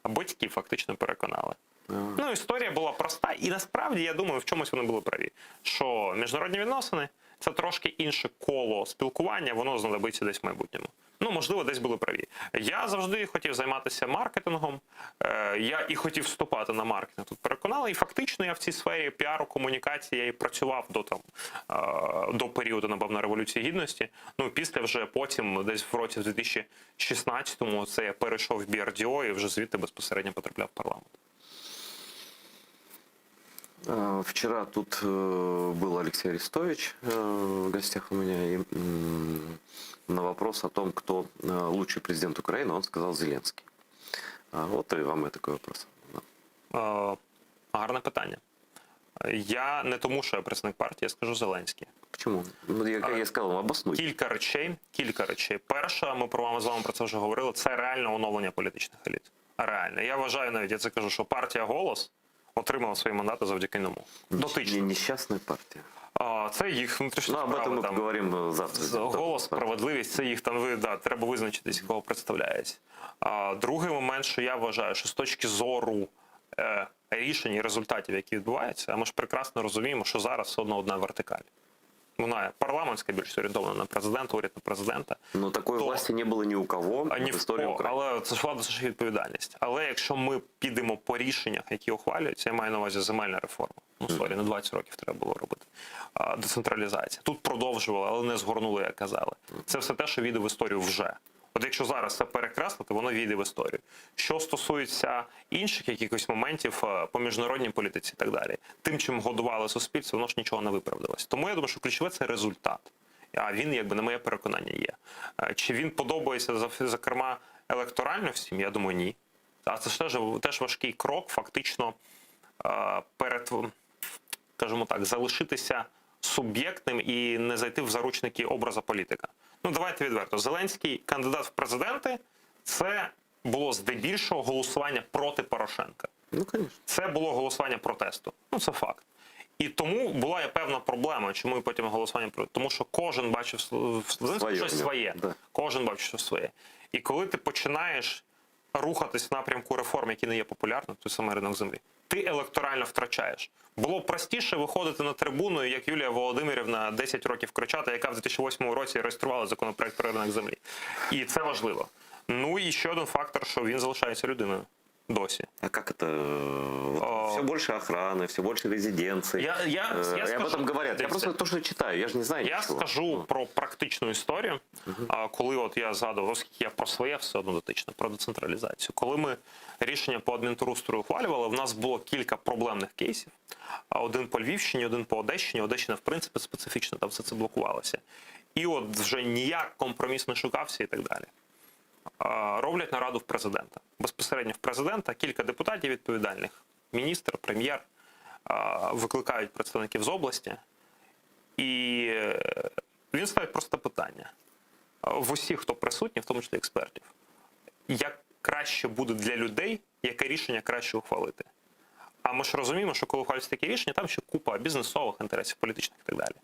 А батьки фактично переконали. Ну, історія була проста, і насправді я думаю, в чомусь вони були праві. Що міжнародні відносини це трошки інше коло спілкування, воно знадобиться десь в майбутньому. Ну, можливо, десь були праві. Я завжди хотів займатися маркетингом. Е, я і хотів вступати на маркетинг. Тут переконали, і фактично я в цій сфері піару, комунікації я і працював до там е, до періоду, напевно, революції гідності. Ну після вже потім, десь в році в 2016-му, це я перейшов в BRDO і вже звідти безпосередньо потрапляв в парламент. Э, Вчера тут э, был Алексей Арестович э, в гостях у меня. И м, на вопрос о том, кто э, лучший президент Украины, он сказал Зеленский. А Вот и вам и такой вопрос. Да. Е, Гарне питання. Я не тому, що я представник партії, я скажу Зеленський. Почему? Ну, я, я сказал, вам обоснуйте. Кілька речей. Кілька речей. Перша, ми про вами з вами про це вже говорили. Це реальне оновлення політичних еліт. Реально. Я вважаю навіть, я це кажу, що партія голос отримала свої мандати завдяки ньому. Дотично. Не- Несчастная партия. А, Це їх внутрішня Ну, об справа. этом мы там. поговорим э, завтра. З- Голос, справедливість, це їх там ви да, треба визначитись, кого представляють. А, другий момент, що я вважаю, що з точки зору е, рішень і результатів, які відбуваються, а ми ж прекрасно розуміємо, що зараз все одно одна вертикаль. Вона парламентська більш орієнтована на президента, уряд на президента. Но такой То- власти не было ни у кого А ні в в истории кого. Украины. Але це ж влада, це ж відповідальність. Але якщо ми підемо по рішеннях, які ухвалюються, я маю на увазі земельна реформа. Ну sorry, не 20 років треба було робити. А, децентралізація. Тут продовжували, але не згорнули, як казали. Це все те, що війде в історію вже. От якщо зараз це перекреслити, воно війде в історію. Що стосується інших якихось моментів е, по міжнародній політиці і так далі, тим, чим годували суспільство, воно ж нічого не виправдалось. Тому я думаю, що ключове це результат. А він, якби на моє переконання, є. Е, Чи він подобається зав- зокрема електорально всім? Я думаю, ні. А це ж теж, теж важкий крок, фактично е, перед, скажімо так, залишитися суб'єктним і не зайти в заручники образа політика. Ну, давайте відверто. Зеленський кандидат в президенти це було здебільшого голосування проти Порошенка. Ну, конечно. Це було голосування протесту. Ну, це факт. І тому була і певна проблема, чому і потім голосування проти. Тому що кожен бачив в Зеленському Своє щось в ньому, своє. да. Кожен бачив щось своє. І коли ти починаєш рухатись в напрямку реформ, які не є популярними, той самий ринок землі, ти електорально втрачаєш. Було б простіше виходити на трибуну, як Юлія Володимирівна 10 років кричати, яка в 2008 році реєструвала законопроект про ринок землі. І це важливо. Ну і ще один фактор, що він залишається людиною досі. А как это? А. Все больше охраны, все больше резиденций. Я- я- Э, я и об скажу- этом говорят. Я Дивіться. просто то, что читаю, я же не знаю Я ничего. скажу Ну. про практичну історію, а, коли от я згадував, оскільки я про своє все одно дотично, про децентралізацію. Коли ми рішення по адмінтерустрою ухвалювали, в нас було кілька проблемних кейсів. А, Один по Львівщині, один по Одещині. Одещина, в принципі, специфічно, там все це блокувалося. І от вже ніяк компроміс не шукався і так далі. А, Роблять нараду в президента. Безпосередньо в президента кілька депутатів відповідальних, міністр, прем'єр, а, викликають представників з області. І е, він ставить просто питання в усіх, хто присутній, в тому числі експертів, як краще буде для людей, яке рішення краще ухвалити. А ми ж розуміємо, що коли ухвалюються такі рішення, там ще купа бізнесових інтересів, політичних і так далі.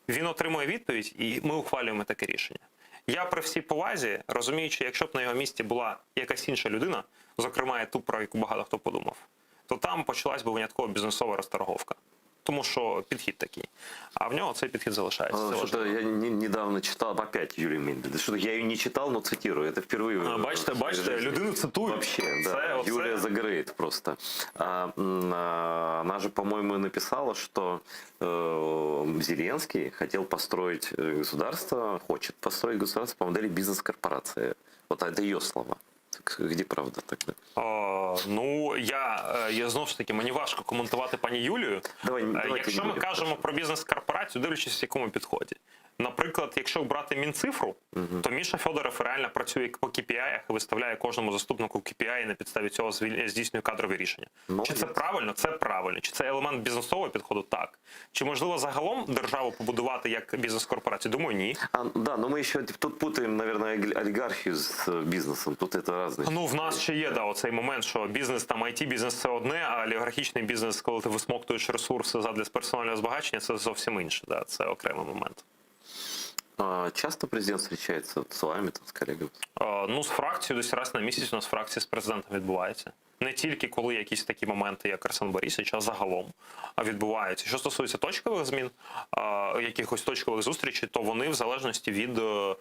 Він отримує відповідь, і ми ухвалюємо таке рішення. Я при всій повазі, розуміючи, якщо б на його місці була якась інша людина, зокрема і ту, про яку багато хто подумав, то там почалась би виняткова бізнесова розторговка. Тому що підхід такий. А в нього цей підхід залишається. Це Что-то важливо. я не- недавно читал, опять Юлию Мендель. Что-то я ее не читал, но цитирую. Это впервые. А, в бачите, своей бачите, жизни. людину цитують. Вообще, да. Це, оце. Юлия The Great просто. А, м, а, она же, по-моему, написала, что э, Зеленский хотел построить э, государство, хочет построить государство по модели бизнес-корпорации. Вот это ее слова. Так где правда тогда? О, ну я, е, я знову ж таки мені важко коментувати пані Юлію. Давай, Е, давайте Якщо не ми будемо. кажемо про бізнес-корпорацію, дивлячись в якому підході. Наприклад, якщо брати Мінцифру, то Міша Федоров реально працює по KPI і виставляє кожному заступнику KPI і на підставі цього звіль- здійснює кадрові рішення. Молодець. Чи це правильно? Це правильно. Чи це елемент бізнесового підходу? Так. Чи можливо загалом державу побудувати як бізнес-корпорацію? Думаю, ні. А, да, но мы еще тут путаем, наверное, олигархию с э, бизнесом. Тут это разные. Ну, в нас ще є да, оцей момент, що бізнес там it бізнес це одне, а олігархічний бізнес, коли ти висмоктуєш ресурси задля персонального збагачення, це зовсім інше. Да, це окремий момент. А, часто президент встречается вот с вами, там, с коллегами? Е, Ну, з фракцією десь раз на місяць у нас фракція з президентом відбувається. Не тільки коли якісь такі моменти, як Арсен Борисович, а загалом а, відбуваються. Що стосується точкових змін, е, якихось точкових зустрічей, то вони в залежності від е, е,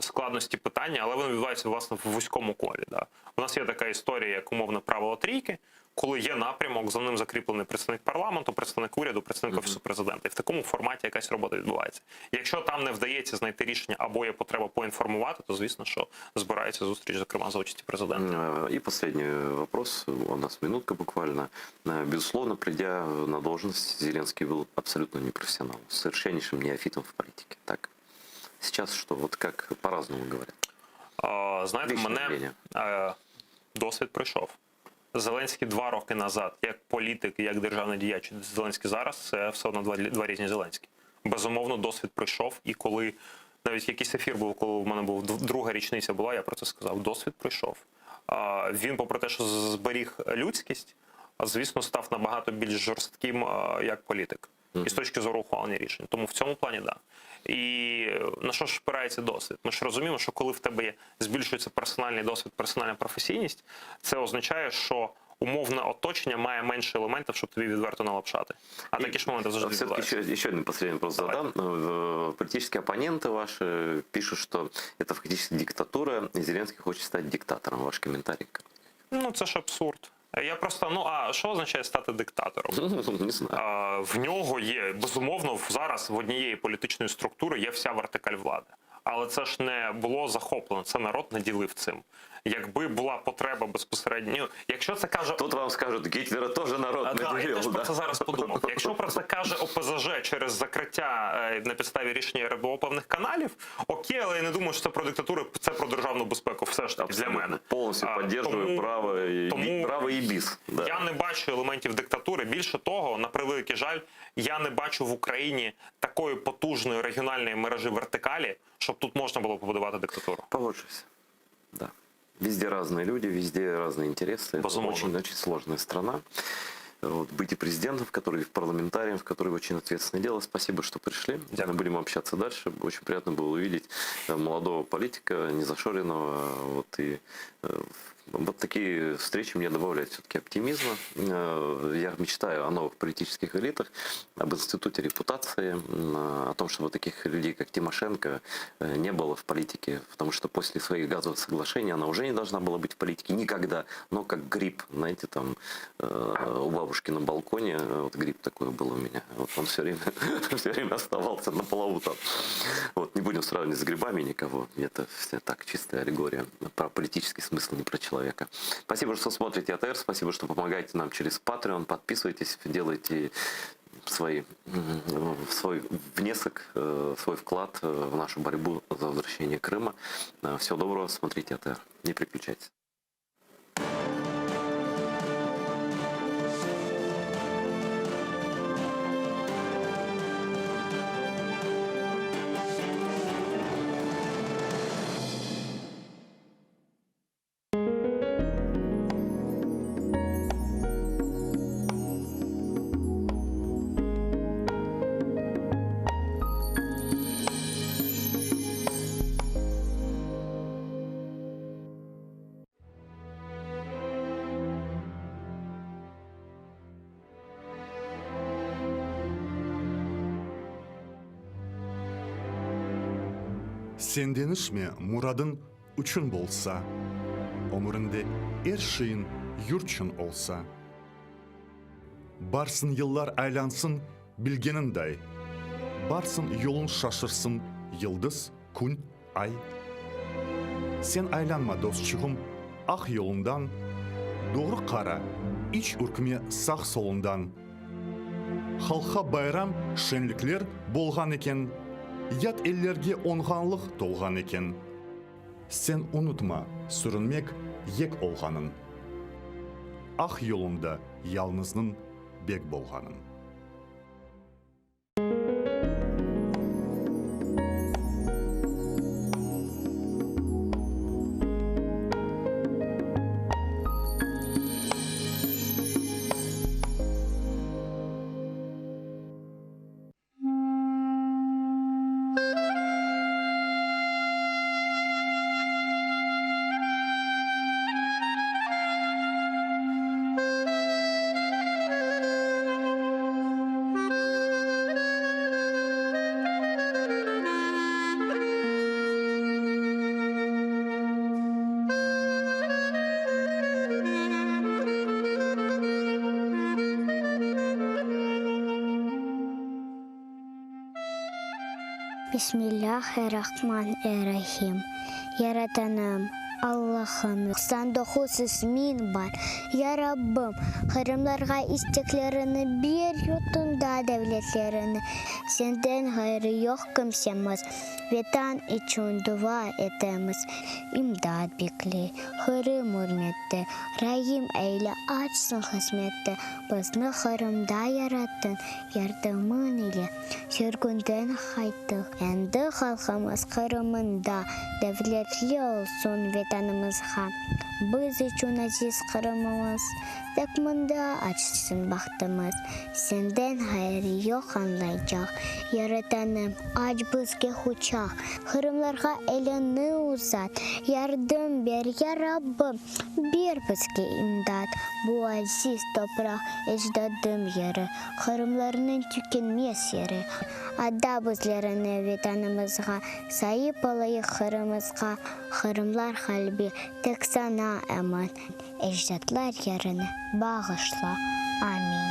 складності питання, але вони відбуваються власне в вузькому колі. Да. У нас є така історія, як умовно правило трійки, коли є напрямок, за ним закріплений представник парламенту, представник уряду, представник офісу президента. І в такому форматі якась робота відбувається. Якщо там не вдається знайти рішення або є потреба поінформувати, то звісно, що збирається зустріч, зокрема за участі президента. Э, И последний вопрос, у нас минутка буквально. Э, Безусловно, придя на должность, Зеленский был абсолютно непрофессионалом, совершеннейшим неофитом в политике. Так. Сейчас что? Вот как по-разному говорят. Е, Знаєте, Лічне мене мнення. е, досвід пройшов. Зеленський два роки назад, як політик, як державний діяч, Зеленський зараз це все одно два, два різні Зеленські. Безумовно, досвід пройшов. І коли навіть якийсь ефір був, коли в мене був друга річниця була, я про це сказав. Досвід пройшов. А, Він, попри те, що зберіг людськість, а, звісно, став набагато більш жорстким е, як політик. І з точки зору ухвалення рішень. Тому в цьому плані да. І е, на що ж спирається досвід? Ми ж розуміємо, що коли в тебе є збільшується персональний досвід, персональна професійність, це означає, що умовне оточення має менше елементів, щоб тобі відверто налапшати. А такі ж моменти завжди Все-таки відбуваються. еще, еще один последний вопрос Давай. задам. Э, Политические оппоненты ваши пишут, что это фактически диктатура, и Зеленский хочет стать диктатором. Ваш комментарий? Ну це ж абсурд. Я просто ну а що означає стати диктатором? Не знаю. А, в нього є безумовно в- зараз в однієї політичної структури є вся вертикаль влади. Але це ж не було захоплено, це народ наділив цим. Якби була потреба безпосередньо, ну, якщо це каже Тут вам скажут, Гитлера тоже народ А, да, я наделил. теж про да. це зараз подумав. Якщо про це каже ОПЗЖ через закриття е, на підставі рішення РБО певних каналів, окей, але я не думаю, що це про диктатуру, це про державну безпеку. Все ж таки для Абсолютно. мене. Полностью А, поддерживаю тому- право, и, тому право и бис. Да. Я не бачу елементів диктатури. Більше того, на превеликий жаль, я не бачу в Україні такої потужної регіональної мережі вертикалі, щоб тут можна було побудувати диктатуру. Погоджусь. Да. Везде разные люди, везде разные интересы. Это Безумовно. очень-очень сложная страна. Вот, быть и президентом, в которой, и парламентарием, в которой очень ответственное дело. Спасибо, что пришли. Дякую. Мы будем общаться дальше. Очень приятно было увидеть э, молодого политика, незашоренного. Вот, и э, вот такие встречи мне добавляют все-таки оптимизма. Э, Я мечтаю о новых политических элитах, об институте репутации, м, о том, чтобы таких людей, как Тимошенко, э, не было в политике, потому что после своих газовых соглашений она уже не должна была быть в политике никогда, но как гриб, знаете, там э, у бабушки на балконе, э, вот гриб такой был у меня, вот он все время, все время оставался на плаву там. Вот, не будем сравнивать с грибами никого, это все так, чистая аллегория про политический смысл, не про человека. Спасибо, что смотрите АТР, спасибо, что помогаете нам через Patreon, подписывайтесь, делайте свои, м, свой внесок, э, свой вклад э, в нашу борьбу за возвращение Крыма. Э, Всего доброго, смотрите АТР, не переключайтесь. Sen deñişme, muradıñ üçün bolsa, Ömüriñde er şeyiñ yurtçün olsa. Barsın yıllar aylansın bilgeniñday, Barsın yoluñ şaşırsın yıldız, kün, ay. Sen aylanma, dostçuğım, aq yoluñdan, Doğru qara, iç ürkme sağ-soluñdan. Halqqa bayram, şenlikler bolğan eken, Yat ellerge oñğanlıq tolğan eken. Sen unutma sürünmek yek olğanın, Aq yolunda yalnıznıñ bek bolğanın. Bismillâh-er-Rahman-er-Rahim. Yaratanım, Allahım, 99 ismiñ bar. Ya Rabbim, qırımlarğa isteklerini ber, yurtunda devletlerini. Senden ğayrı yoq kimsemiz, Vetan içün dua etemiz. İmdat bekley, Qırım ürmette, Raim eyle, açsın qısmette. Bizni Qırımda yarattıñ, yardımıñ ile sürgünden qayttıq. Endi halqımız Qırımında devletli olsun Vetanımızğa. Biz içün aziz Qırımımız, tek mında açsın bahtımız. Senden ğayrı yoq añlaycaq, Yaratanım, aç bizge quçaq. Qırımlarğa eliñni uzat, yardım ber, ya Rabbim! Ber bizge imdat, bu aziz topraq ecdadım yeri, Qırımlarnıñ tükenmez yeri. Ada bizlerni Vetanımızğa, Saip olayıq Qırımızğa, Qırımlar qalbi tek saña emin, Ecdatlar yerini bağışla, amin.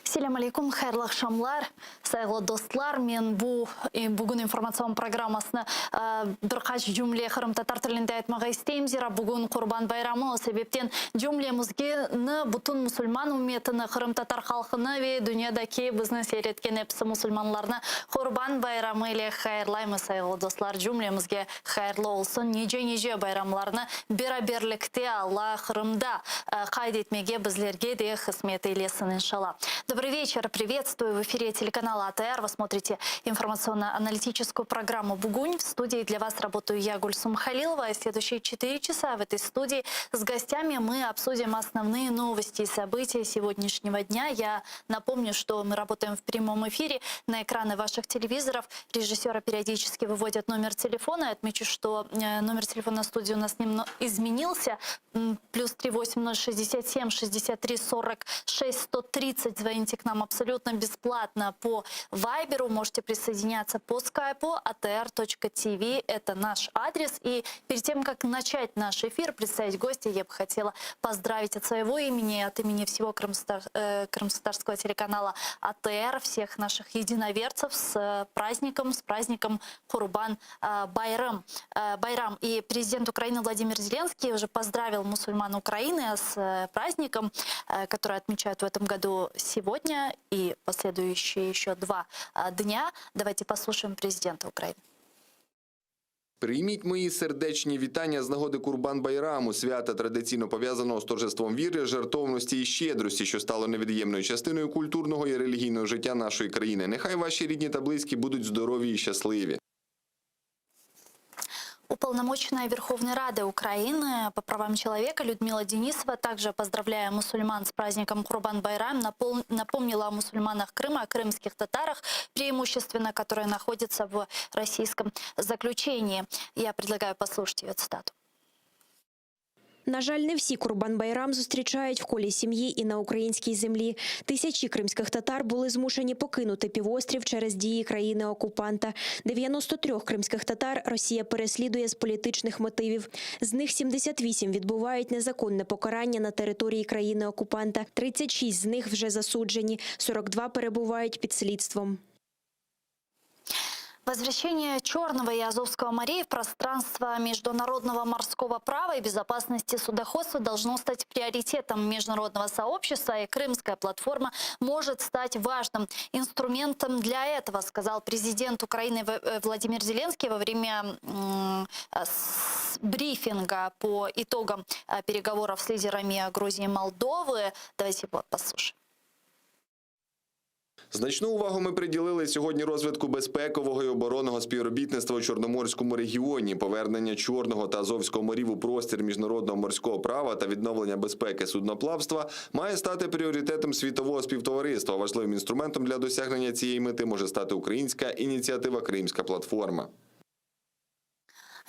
Selâm aleykum, hayırlı aqşamlar, sayğılı dostlar. Men bu bugün informatsion programmasını bir qaç cümle qırımtatar tilinde aytmağa isteyim, zira bugün Qurban bayramı, o sebepten cümlemizgeni, bütün musulman ümmetini, qırımtatar halqını ve dünyadaki bizni seyir etken episi musulmanlarnı Qurban bayramı ile hayırlaymız, sayğılı dostlar, cümlemizge Hayırlı olsun, nice-nice bayramlarnı beraberlikte Alla Qırımda qayd etmege bizlerge de qısmet eylesin, inşalla. Dobrıy veçer, privetstvuyu, v efire telekanala ATR, vı smotrite informatsionno-analitiçeskuyu programmu Bugün, v studii dlâ vas rabotayu ya, Gülsum Halilova, i sleduşçie çetıre çasa v etoy studii s gostâmi mı obsudим osnovnıye novosti i sobıtiya segodnâşnego dnâ. Ya napomnyu, çto mı rabotaem v prямom efire, na ekranı vaşih televizorov Rejissöra periodiçeski vıvodят nomer telefona. Otmeçu, çto nomer telefona studii u nas nemno izmenilsâ, plüs tri vosem nol şestdesât sem şestdesât tri sorok şest sto tridtsât. Zvonite k nam absolütno besplatno po Vayberu, možete prisoedinâtsâ po Skaypu, atr toçka tv, eto naş adres. I pered tem, kak načat naş efir, predstavit gostâ, ya bı hotela pozdravit ot svoego imeni i ot imeni vsego krımskotatarskogo telekanala ATR vseh naših edinovertsev s prazdnikom, s prazdnikom Qurban bayrım, bayram. I prezident Ukrainy Vladimir Zelenskiy uje pozdravil musulman Ukrainy s prazdnikom, kotoryy otmeçayut v etom godu segodnâ i posleduyuşçie eşö dva dnâ. Davayte poslushaem prezidenta Ukrainy. Прийміть мої сердечні вітання з нагоди Курбан-Байраму, свята традиційно пов'язаного з торжеством віри, жертовності і щедрості, що стало невід'ємною частиною культурного і релігійного життя нашої країни. Нехай ваші рідні та близькі будуть здорові і щасливі. Уполномоченная Верховной Рады Украины по правам человека Людмила Денисова, также поздравляя мусульман с праздником Курбан-Байрам, напомнила о мусульманах Крыма, о крымских татарах, преимущественно, которые находятся в российском заключении. Я предлагаю послушать ее цитату. На жаль, не всі Курбан-Байрам зустрічають в колі сім'ї і на українській землі. Тисячі кримських татар були змушені покинути півострів через дії країни-окупанта. 93 кримських татар Росія переслідує з політичних мотивів. З них 78 відбувають незаконне покарання на території країни-окупанта. 36 з них вже засуджені, 42 перебувають під слідством. Возвращение Черного и Азовского морей в пространство международного морского права и безопасности судоходства должно стать приоритетом международного сообщества, и Крымская платформа может стать важным инструментом для этого, сказал президент Украины э, Владимир Зеленский во время э, брифинга по итогам э, переговоров с лидерами Грузии и Молдовы. Давайте послушаем. Значну увагу ми приділили сьогодні розвитку безпекового і оборонного співробітництва у Чорноморському регіоні, повернення Чорного та Азовського морів у простір міжнародного морського права та відновлення безпеки судноплавства має стати пріоритетом світового співтовариства. Важливим інструментом для досягнення цієї мети може стати українська ініціатива Кримська платформа.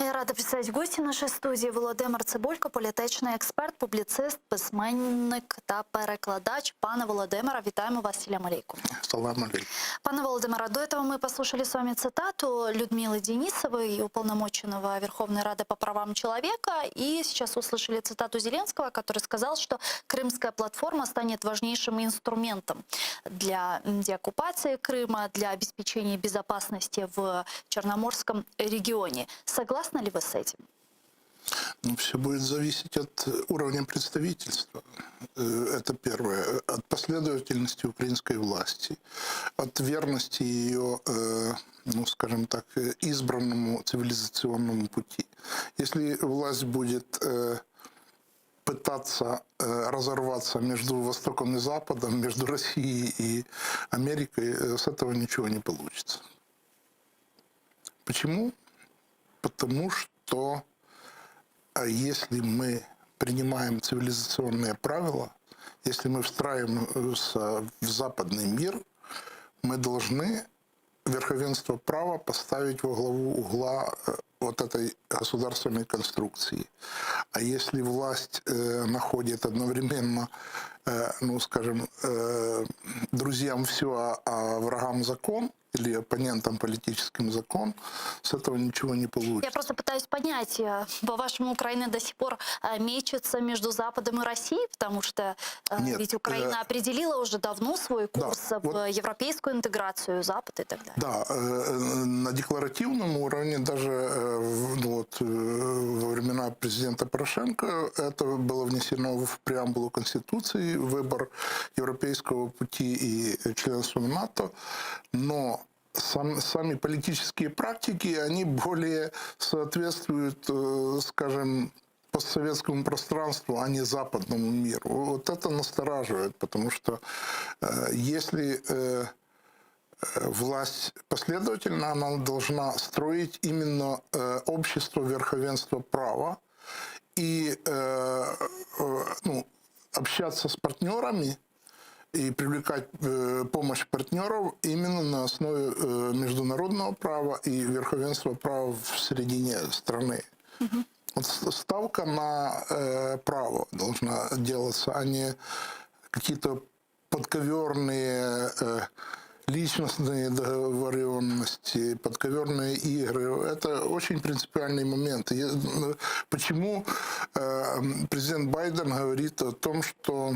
Я рада представить гостя нашей студії Володимир Цибулько, політичний експерт, публіцист, письменник та перекладач. Пане Володимире, вітаємо вас. Селям алейкум. Салам алейкум. Пане Володимире, до этого мы послушали с вами цитату Людмилы Денисовой, уполномоченного Верховной Рады по правам человека, и сейчас услышали цитату Зеленского, который сказал, что Крымская платформа станет важнейшим инструментом для деоккупации Крыма, для обеспечения безопасности в Черноморском регионе. Согласны ли вы с этим? Ну, все будет зависеть от уровня представительства. Э, это первое. От последовательности украинской власти, от верности ее, э, ну, скажем так, избранному цивилизационному пути. Если власть будет э, пытаться разорваться между Востоком и Западом, между Россией и Америкой, с этого ничего не получится. Почему? Потому что если мы принимаем цивилизационные правила, если мы встраиваемся в западный мир, мы должны верховенство права поставить во главу угла э, вот этой государственной конструкции. А если власть э, находит одновременно, э, ну, скажем, э, друзьям все, а, а врагам закон, или оппонентам политическим закон, с этого ничего не получится. Я просто пытаюсь понять, э, по-вашему, Украина до сих пор э, мечется между Западом и Россией, потому что э, Нет, ведь Украина э, определила уже давно свой да, курс в вот, европейскую интеграцию, Запад и так далее. Да, на декларативном уровне даже ну, вот, во времена президента Порошенко это было внесено в преамбулу Конституции, выбор европейского пути и членства в НАТО, но сам, сами политические практики, они более соответствуют, э, скажем, постсоветскому пространству, а не западному миру. Вот это настораживает, потому что э, если э, власть последовательна, она должна строить именно общество верховенства права и ну, общаться с партнерами и привлекать э, помощь партнеров именно на основе э, международного права и верховенства права в середине страны. Угу. Вот ставка на э, право должна делаться, а не какие-то подковерные э, личностные договоренности, подковерные игры. Это очень принципиальный момент. Почему э, президент Байден говорит о том, что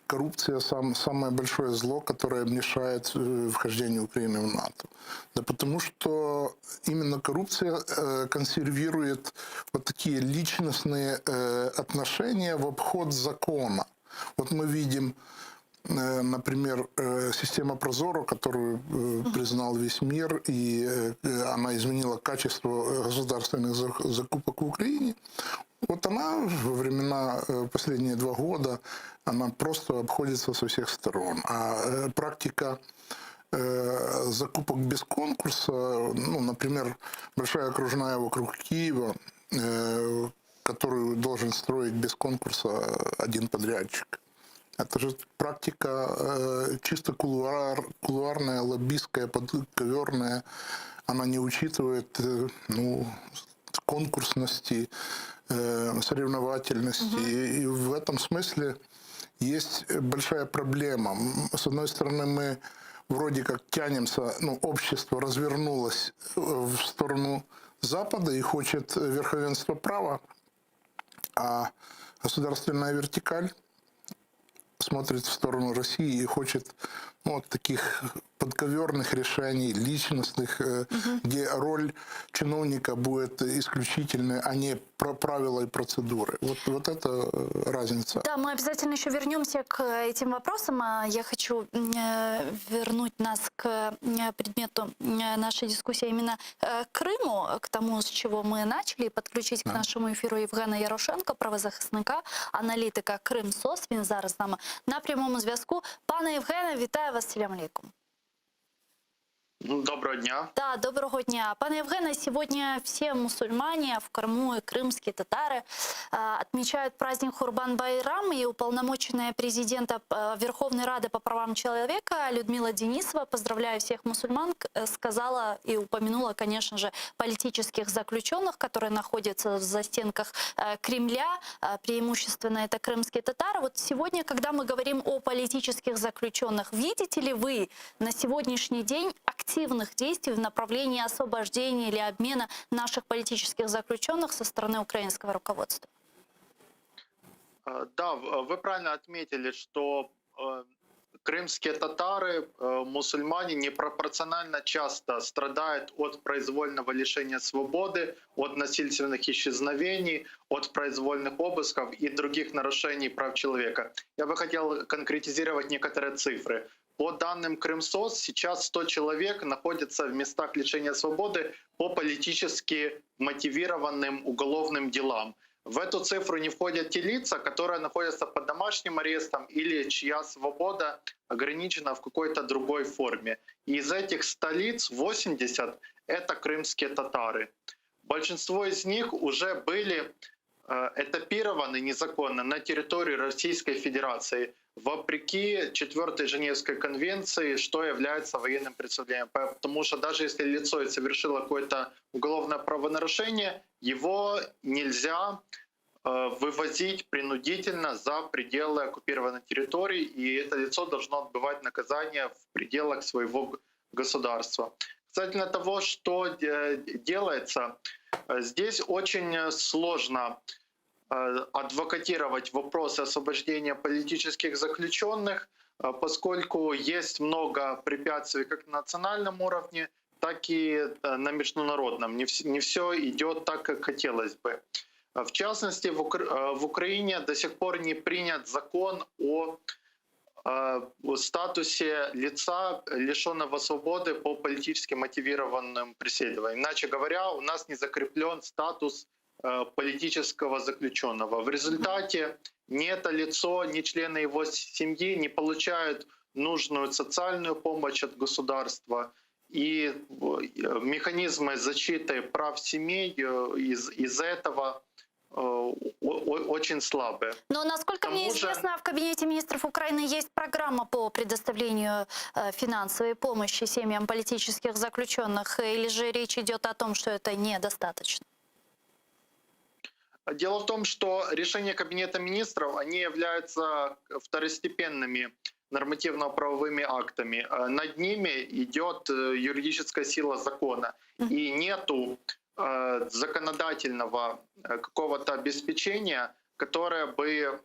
коррупция сам, самое большое зло, которое мешает э, вхождению Украины в НАТО? Да потому что именно коррупция э, консервирует вот такие личностные э, отношения в обход закона. Вот мы видим. Например, система Прозоро, которую признал весь мир, и она изменила качество государственных закупок в Украине, вот она во времена последние 2 года, она просто обходится со всех сторон. А практика закупок без конкурса, ну, например, большая окружная вокруг Киева, которую должен строить без конкурса один подрядчик. Это же практика чисто кулуарная, лоббистская, подковерная. Она не учитывает ну, конкурсности, соревновательности. И в этом смысле есть большая проблема. С одной стороны, мы вроде как тянемся, ну, общество развернулось в сторону Запада и хочет верховенства права, а государственная вертикаль смотрит в сторону России и хочет, ну, вот таких подковерных решений, личностных, где роль чиновника будет исключительной, а не про правила и процедуры. Вот это разница. Да, мы обязательно еще вернемся к этим вопросам. А Я хочу вернуть нас к предмету нашей дискуссии, а именно к Крыму, к тому, с чего мы начали, и подключить к нашему эфиру Євгена Ярошенка, правозахисника, аналітика Крим СОС. Він зараз з нами на прямому зв'язку. Пане Євгене, вітаю вас. Селям алейкум. Доброго дня. Да, доброго дня. Пане Евгене, сегодня все мусульмане в Крыму и крымские татары отмечают праздник Курбан-Байрам, и уполномоченная президента Верховной Рады по правам человека Людмила Денисова, поздравляя всех мусульман, сказала и упомянула, конечно же, политических заключенных, которые находятся в застенках Кремля, преимущественно это крымские татары. Вот сегодня, когда мы говорим о политических заключенных, видите ли вы на сегодняшний день активных действий в направлении освобождения или обмена наших политических заключенных со стороны украинского руководства? Да, вы правильно отметили, что крымские татары, мусульмане непропорционально часто страдают от произвольного лишения свободы, от насильственных исчезновений, от произвольных обысков и других нарушений прав человека. Я бы хотел конкретизировать некоторые цифры. По данным Крымсос, сейчас 100 человек находятся в местах лишения свободы по политически мотивированным уголовным делам. В эту цифру не входят те лица, которые находятся под домашним арестом или чья свобода ограничена в какой-то другой форме. И из этих 100 лиц 80 — это крымские татары. Большинство из них уже были этапированы незаконно на территорию Российской Федерации, вопреки Четвертой Женевской конвенции, что является военным преступлением. Потому что даже если лицо и совершило какое-то уголовное правонарушение, его нельзя вывозить принудительно за пределы оккупированной территории, и это лицо должно отбывать наказание в пределах своего государства. Касательно того, что делается, здесь очень сложно адвокатировать вопросы освобождения политических заключенных, поскольку есть много препятствий как на национальном уровне, так и на международном. Не все идет так, как хотелось бы. В частности, в Украине до сих пор не принят закон о статусе лица, лишенного свободы по политически мотивированным преследованиям. Иначе говоря, у нас не закреплен статус политического заключенного. В результате ни это лицо, ни члены его семьи не получают нужную социальную помощь от государства. И механизмы защиты прав семей из этого очень слабые. Но, насколько К мне тому же- известно, в Кабинете министров Украины есть программа по предоставлению финансовой помощи семьям политических заключенных. Или же речь идет о том, что это недостаточно? Дело в том, что решения Кабинета министров, они являются второстепенными нормативно-правовыми актами. Над ними идет юридическая сила закона. И нету законодательного какого-то обеспечения, которое бы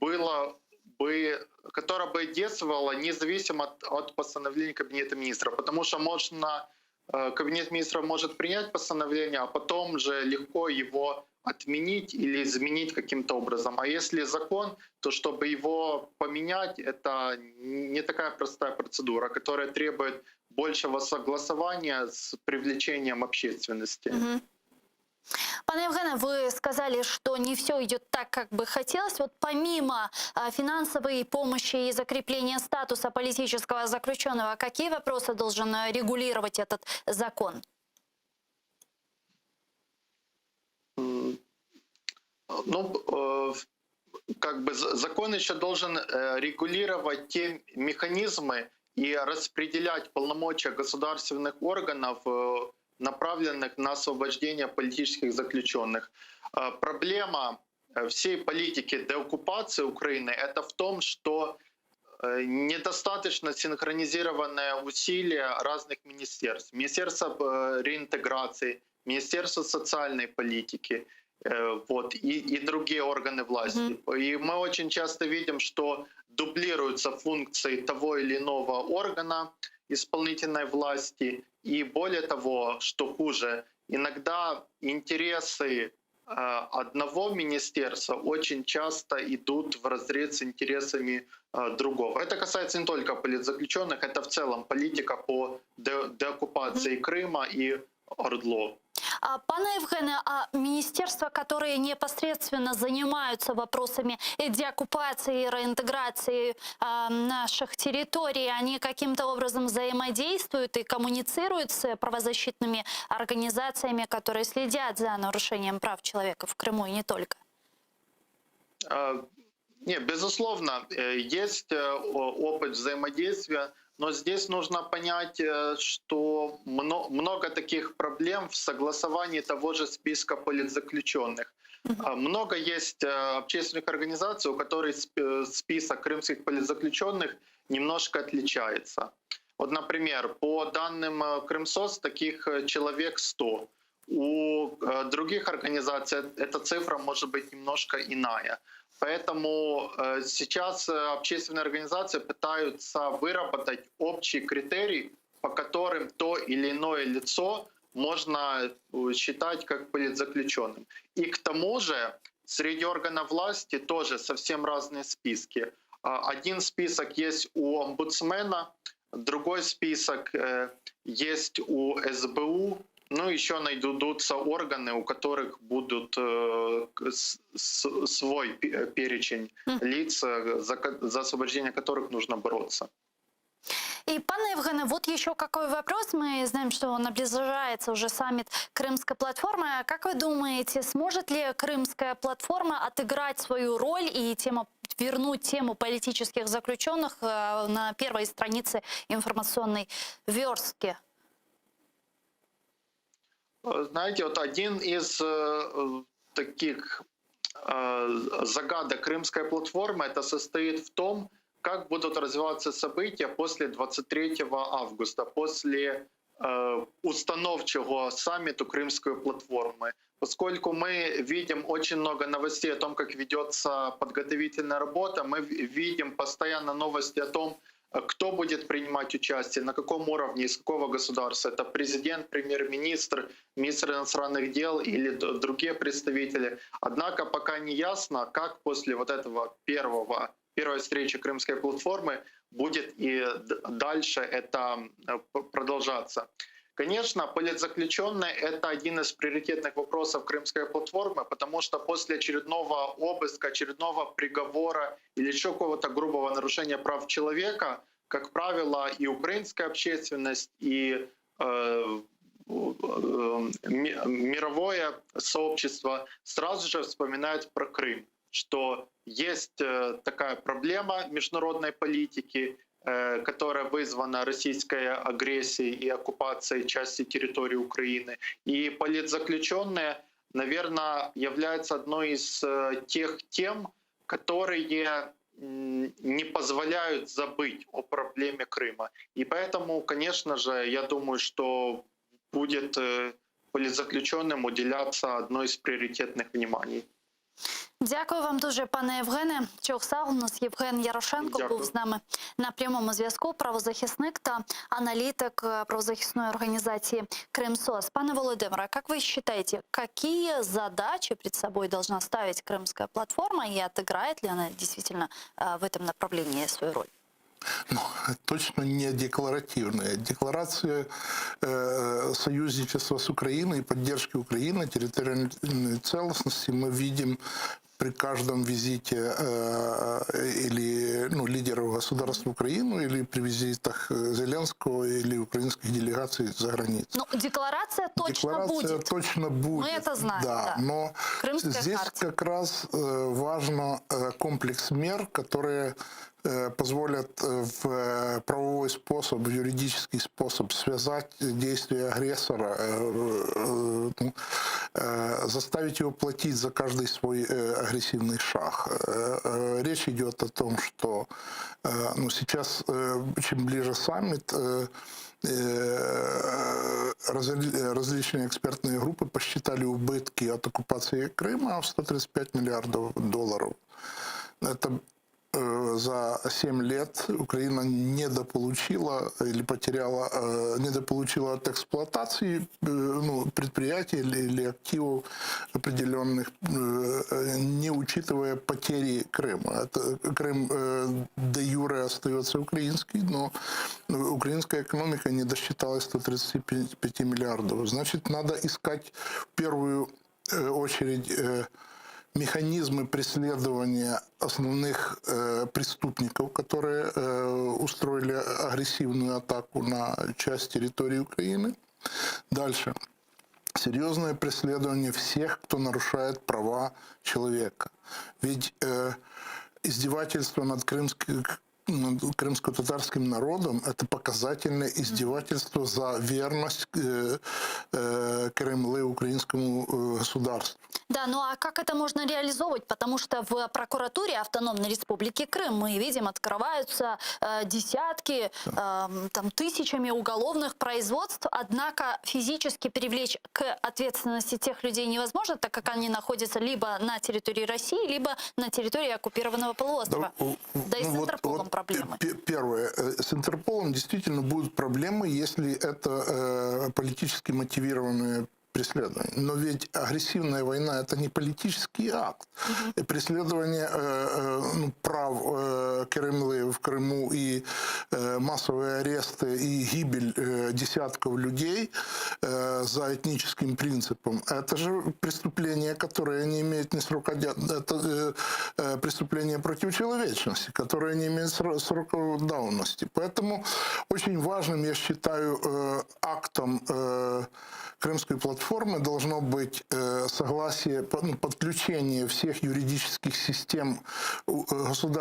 было бы, которое бы действовало независимо от постановления Кабинета министров. Потому что Кабинет министров может принять постановление, а потом же легко его отменить. отменить или изменить каким-то образом. А если закон, то чтобы его поменять, это не такая простая процедура, которая требует большего согласования с привлечением общественности. Угу. Пане Евгене, вы сказали, что не все идет так, как бы хотелось. Вот помимо финансовой помощи и закрепления статуса политического заключенного, какие вопросы должен э, регулировать этот закон? Ну, э, как бы закон еще должен э, регулировать те механизмы и распределять полномочия государственных органов, направленных на освобождение политических заключенных. Проблема всей политики деоккупации Украины это в том, что недостаточно синхронизированные усилия разных министерств. Министерство реинтеграции, Министерство социальной политики, вот, и, и другие органы власти. Mm-hmm. И мы очень часто видим, что дублируются функции того или иного органа исполнительной власти. И более того, что хуже, иногда интересы одного министерства очень часто идут в разрез с интересами другого. Это касается не только политзаключенных, это в целом политика по деоккупации mm-hmm. Крыма и ОРДЛО. А, пане Евгене, а министерства, которые непосредственно занимаются вопросами деоккупации и реинтеграции а, наших территорий, они каким-то образом взаимодействуют и коммуницируют с правозащитными организациями, которые следят за нарушением прав человека в Крыму и не только? А, не, безусловно, э, есть э, опыт взаимодействия но здесь нужно понять, э, что много таких проблем в согласовании того же списка политзаключенных. Много есть э, общественных организаций, у которых э, список крымских политзаключенных немножко отличается. Вот, например, по данным Крымсос, таких человек 100. У других организаций эта цифра может быть немножко иная. Поэтому э, сейчас э, общественные организации пытаются выработать общий критерий, по которым то или иное лицо можно э, считать как политзаключенным. И к тому же среди органов власти тоже совсем разные списки. А, один список есть у омбудсмена, другой список есть у СБУ, ну, еще найдутся органы, у которых будут э, свой перечень лиц, э, за, за освобождение которых нужно бороться. И, пане Евгене, вот еще какой вопрос. Мы знаем, что наближается уже саммит Крымской платформы. Как вы думаете, сможет ли Крымская платформа отыграть свою роль и тема, вернуть тему политических заключенных э, на первой странице информационной верстки? Знаете, вот один из э, таких э, загадок Крымской платформы это состоит в том, как будут развиваться события после 23 августа, после э, установчего саммиту Крымской платформы. Поскольку мы видим очень много новостей о том, как ведется подготовительная работа, мы видим постоянно новости о том, кто будет принимать участие, на каком уровне, из какого государства. Это президент, премьер-министр, министр иностранных дел или другие представители. Однако пока не ясно, как после вот этого первого, первой встречи Крымской платформы будет и дальше это э, продолжаться. Конечно, политзаключенные — это один из приоритетных вопросов Крымской платформы, потому что после очередного обыска, очередного приговора или еще какого-то грубого нарушения прав человека, как правило, и украинская общественность, и э, э, мировое сообщество сразу же вспоминают про Крым, что есть э, такая проблема международной политики, Э, которая вызвана российской агрессией и оккупацией части территории Украины. И политзаключенные, наверное, являются одной из э, тех тем, которые не позволяют забыть о проблеме Крыма. И поэтому, конечно же, я думаю, что будет э, политзаключенным уделяться одно из приоритетных вниманий. Дякую вам дуже, пане Євгене. Çoq sağ oluñız. Євген Ярошенко Дякую. був з нами на прямому зв'язку. Правозахисник та аналітик е, правозахисної організації Кримсос. Пане Володимире, как вы считаете, какие задачи перед собой должна ставить Крымская платформа и отыграет ли она действительно э, в этом направлении свою роль? Ну, точно не декларативные. Декларация э, союзничества с Украиной и поддержки Украины, территориальной целостности мы видим при каждом визите э, или ну, лидеров государства в Украину, или при визитах э, Зеленского или украинских делегаций за границу. Ну, декларация точно Декларация будет. точно будет. Мы это знаем, Да, да. но Крымская здесь хартия. как раз э, важно э, комплекс мер, которые э, позволят э, в э, правовой способ, в юридический способ связать действия агрессора, э, э, ну, э, заставить его платить за каждый свой э, агрессивный шаг. Э, э, Речь идет о том, что э, ну, сейчас, э, чем ближе саммит, э, э, разли- различные экспертные группы посчитали убытки от оккупации Крыма в 135 миллиардов долларов. Это э, за 7 лет Украина недополучила или потеряла, э, недополучила от эксплуатации э, ну, предприятий или, или активов определенных, э, не учитывая потери Крыма. Это, Крым э, де юре остается украинский, но украинская экономика не досчиталась 135 миллиардов. Значит, надо искать в первую э, очередь э, механизмы преследования основных э, преступников, которые э, устроили агрессивную атаку на часть территории Украины. Дальше. Серьезное преследование всех, кто нарушает права человека. Ведь э, издевательство над крымским над крымско-татарским народом – это показательное издевательство за верность э, э, Кремлю, украинскому э, государству. Да, ну а как это можно реализовывать? Потому что в прокуратуре Автономной Республики Крым мы видим, открываются э, десятки, э, там, тысячами уголовных производств, однако физически привлечь к ответственности тех людей невозможно, так как они находятся либо на территории России, либо на территории оккупированного полуострова. Да, у- Да и с ну вот- Интерполом вот проблемы. пе- Первое. Э, С Интерполом действительно будут проблемы, если это э, политически мотивированные преследование. Но ведь агрессивная война – это не политический акт. Угу. Преследование э, э, ну, прав э, Кремля в Крыму и э, массовые аресты и гибель э, десятков людей э, за этническим принципом – это же преступление, которое не имеет ни срока, это э, э, преступление против человечности, которое не имеет срока давности. Поэтому очень важным, я считаю, э, актом э, Крымской платформы должно быть э, согласие, ну, подключение всех юридических систем э,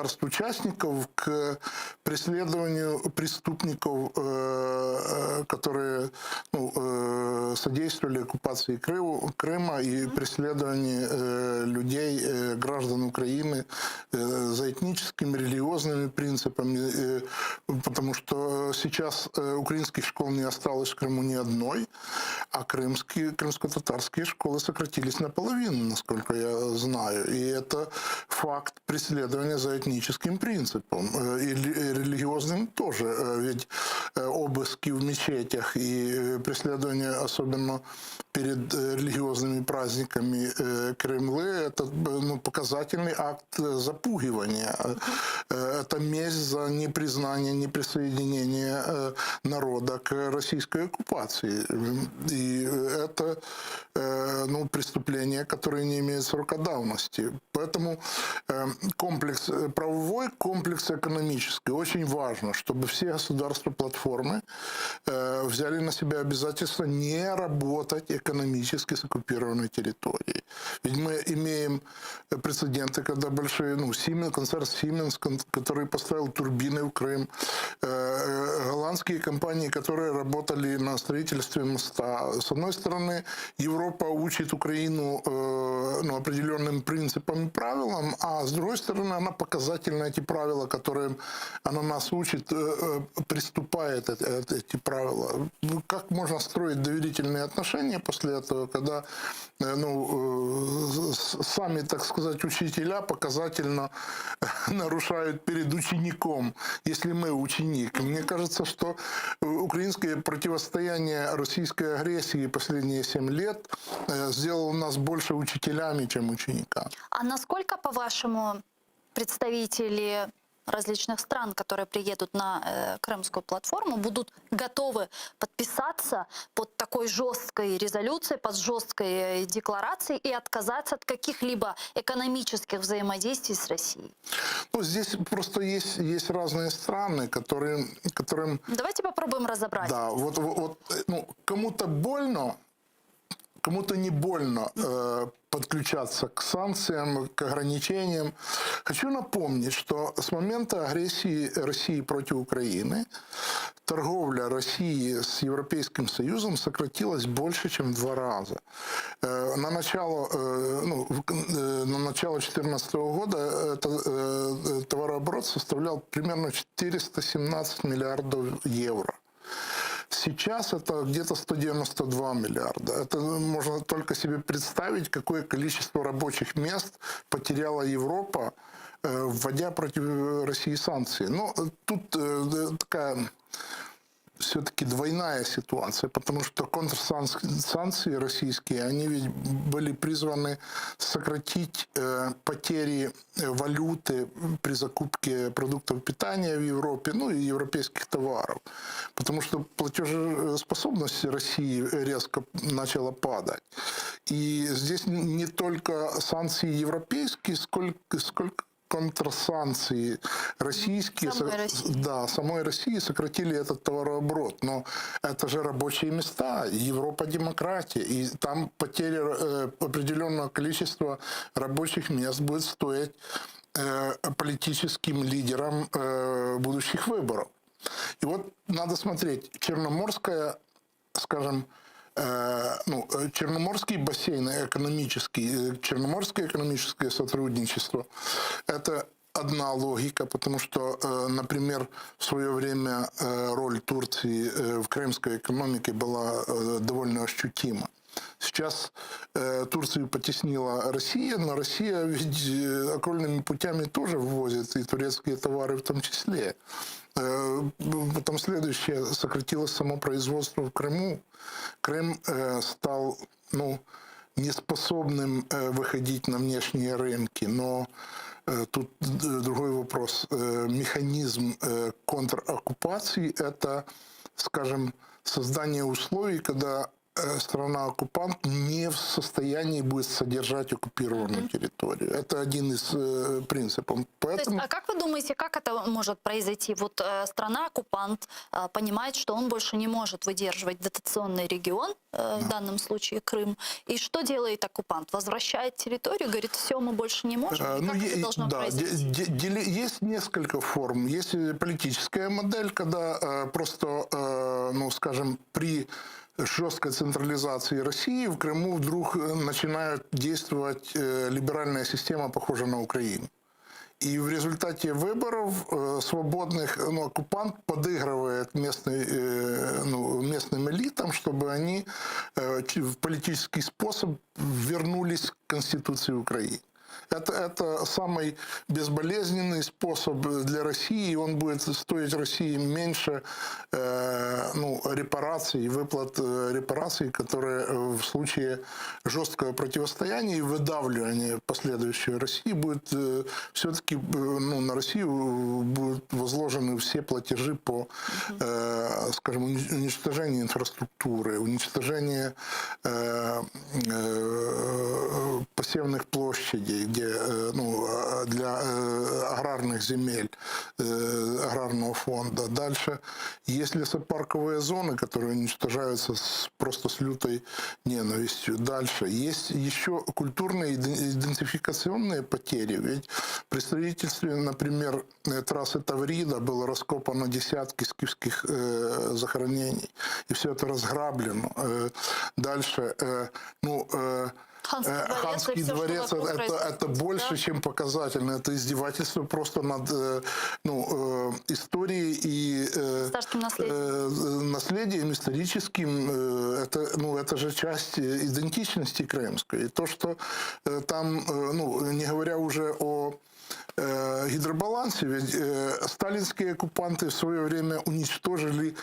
государств-участников к преследованию преступников, э, которые ну, содействовали оккупации Крыма и преследованию людей, граждан Украины за этническими, религиозными принципами, потому что сейчас украинских школ не осталось в Крыму ни одной, а крымские, крымско-татарские школы сократились наполовину, насколько я знаю. И это факт преследования за этническим принципом. Э, и религиозным тоже. Э, ведь э, обыски в мечетях и преследование, особенно перед религиозными праздниками Кремлы, это ну, показательный акт запугивания. Это месть за непризнание, неприсоединение народа к российской оккупации. И это ну, преступление, которое не имеет срока давности. Поэтому комплекс правовой, комплекс экономический. Очень важно, чтобы все государства платформы взяли на себя обязательство не работать экономически с оккупированной территорией. Ведь мы имеем прецеденты, когда большие, ну, Siemens, концерн Siemens, который поставил турбины в Крым, голландские компании, которые работали на строительстве моста. С одной стороны, стороны, Европа учит Украину э, ну, определенным принципам и правилам, а с другой стороны, она показательно эти правила, которые она нас учит, э, э, приступает эти правила. Ну, как можно строить доверительные отношения после этого, когда ну, сами, так сказать, учителя показательно нарушают перед учеником, если мы ученик. Мне кажется, что украинское противостояние российской агрессии последние 7 лет сделало нас больше учителями, чем учениками. А насколько, по-вашему, представители различных стран, которые приедут на э, крымскую платформу, будут готовы подписаться под такой жесткой резолюцией, под жесткой э, декларацией и отказаться от каких-либо экономических взаимодействий с Россией? Ну, здесь просто есть, есть разные страны, которые, которым... Давайте попробуем разобрать. Да, вот, вот э, ну, кому-то больно, кому-то не больно э, подключаться к санкциям, к ограничениям. Хочу напомнить, что с момента агрессии России против Украины торговля России с Европейским Союзом сократилась больше, чем в два раза. Э, на начало, э, ну, э, на начало 2014 года это, товарооборот составлял примерно 417 миллиардов евро. Сейчас это где-то 192 миллиарда. Это можно только себе представить, какое количество рабочих мест потеряла Европа, э, вводя против России санкции. Но тут э, такая все-таки двойная ситуация, потому что контрсанкции российские, они ведь были призваны сократить э, потери э, валюты при закупке продуктов питания в Европе, ну и европейских товаров. Потому что платежеспособность России резко начала падать. И здесь не только санкции европейские, сколько, сколько контрсанкции российские, самой России. да, самой России сократили этот товарооборот. Но это же рабочие места, Европа демократия, и там потеря э, определенного количества рабочих мест будет стоить э, политическим лидерам э, будущих выборов. И вот надо смотреть, Черноморская, скажем, ну, Черноморский бассейн экономический, Черноморское экономическое сотрудничество – это одна логика, потому что, например, в свое время роль Турции в крымской экономике была довольно ощутима. Сейчас Турцию потеснила Россия, но Россия ведь окольными путями тоже ввозит, и турецкие товары в том числе. Потом следующее, сократилось само производство в Крыму. Крым стал ну, неспособным выходить на внешние рынки, но тут другой вопрос. Механизм контроккупации – это, скажем, создание условий, когда страна-оккупант не в состоянии будет содержать оккупированную территорию. Это один из э, принципов. Поэтому... То есть, а как вы думаете, как это может произойти? Вот э, страна-оккупант э, понимает, что он больше не может выдерживать дотационный регион, э, да. в данном случае Крым. И что делает оккупант? Возвращает территорию, говорит, все, мы больше не можем? Э, ну, как это должно да, произойти? Есть несколько форм. Есть политическая модель, когда э, просто, э, ну, скажем, при жесткой централизации России в Крыму вдруг начинает действовать либеральная система, похожая на Украину. И в результате выборов свободных ну, оккупант подыгрывает местный, ну, местным элитам, чтобы они в политический способ вернулись к Конституции Украины. Это, это самый безболезненный способ для России, и он будет стоить России меньше э, ну, репараций, выплат репараций, которые в случае жесткого противостояния и выдавливания последующей России будет э, все-таки ну, на Россию будут возложены все платежи по, э, скажем, уничтожению инфраструктуры, уничтожению э, э, посевных площадей, где ну, для аграрных земель, аграрных. аграрного фонда. Дальше есть лесопарковые зоны, которые уничтожаются с, просто с лютой ненавистью. Дальше есть еще культурные идентификационные потери. Ведь при строительстве, например, э, трассы Таврида было раскопано десятки скифских э, захоронений. И все это разграблено. Э, дальше, э, ну, э, Ханский э, дворец, Ханский и всё, что дворец вокруг это, происходит, это больше, да? чем показательно. Это издевательство просто над э, ну, э, историей и э, Царским наследием. э, наследием историческим. Э, это, ну, это же часть э, идентичности крымской. И то, что э, там, э, ну, не говоря уже о э, гидробалансе, ведь э, сталинские оккупанты в свое время уничтожили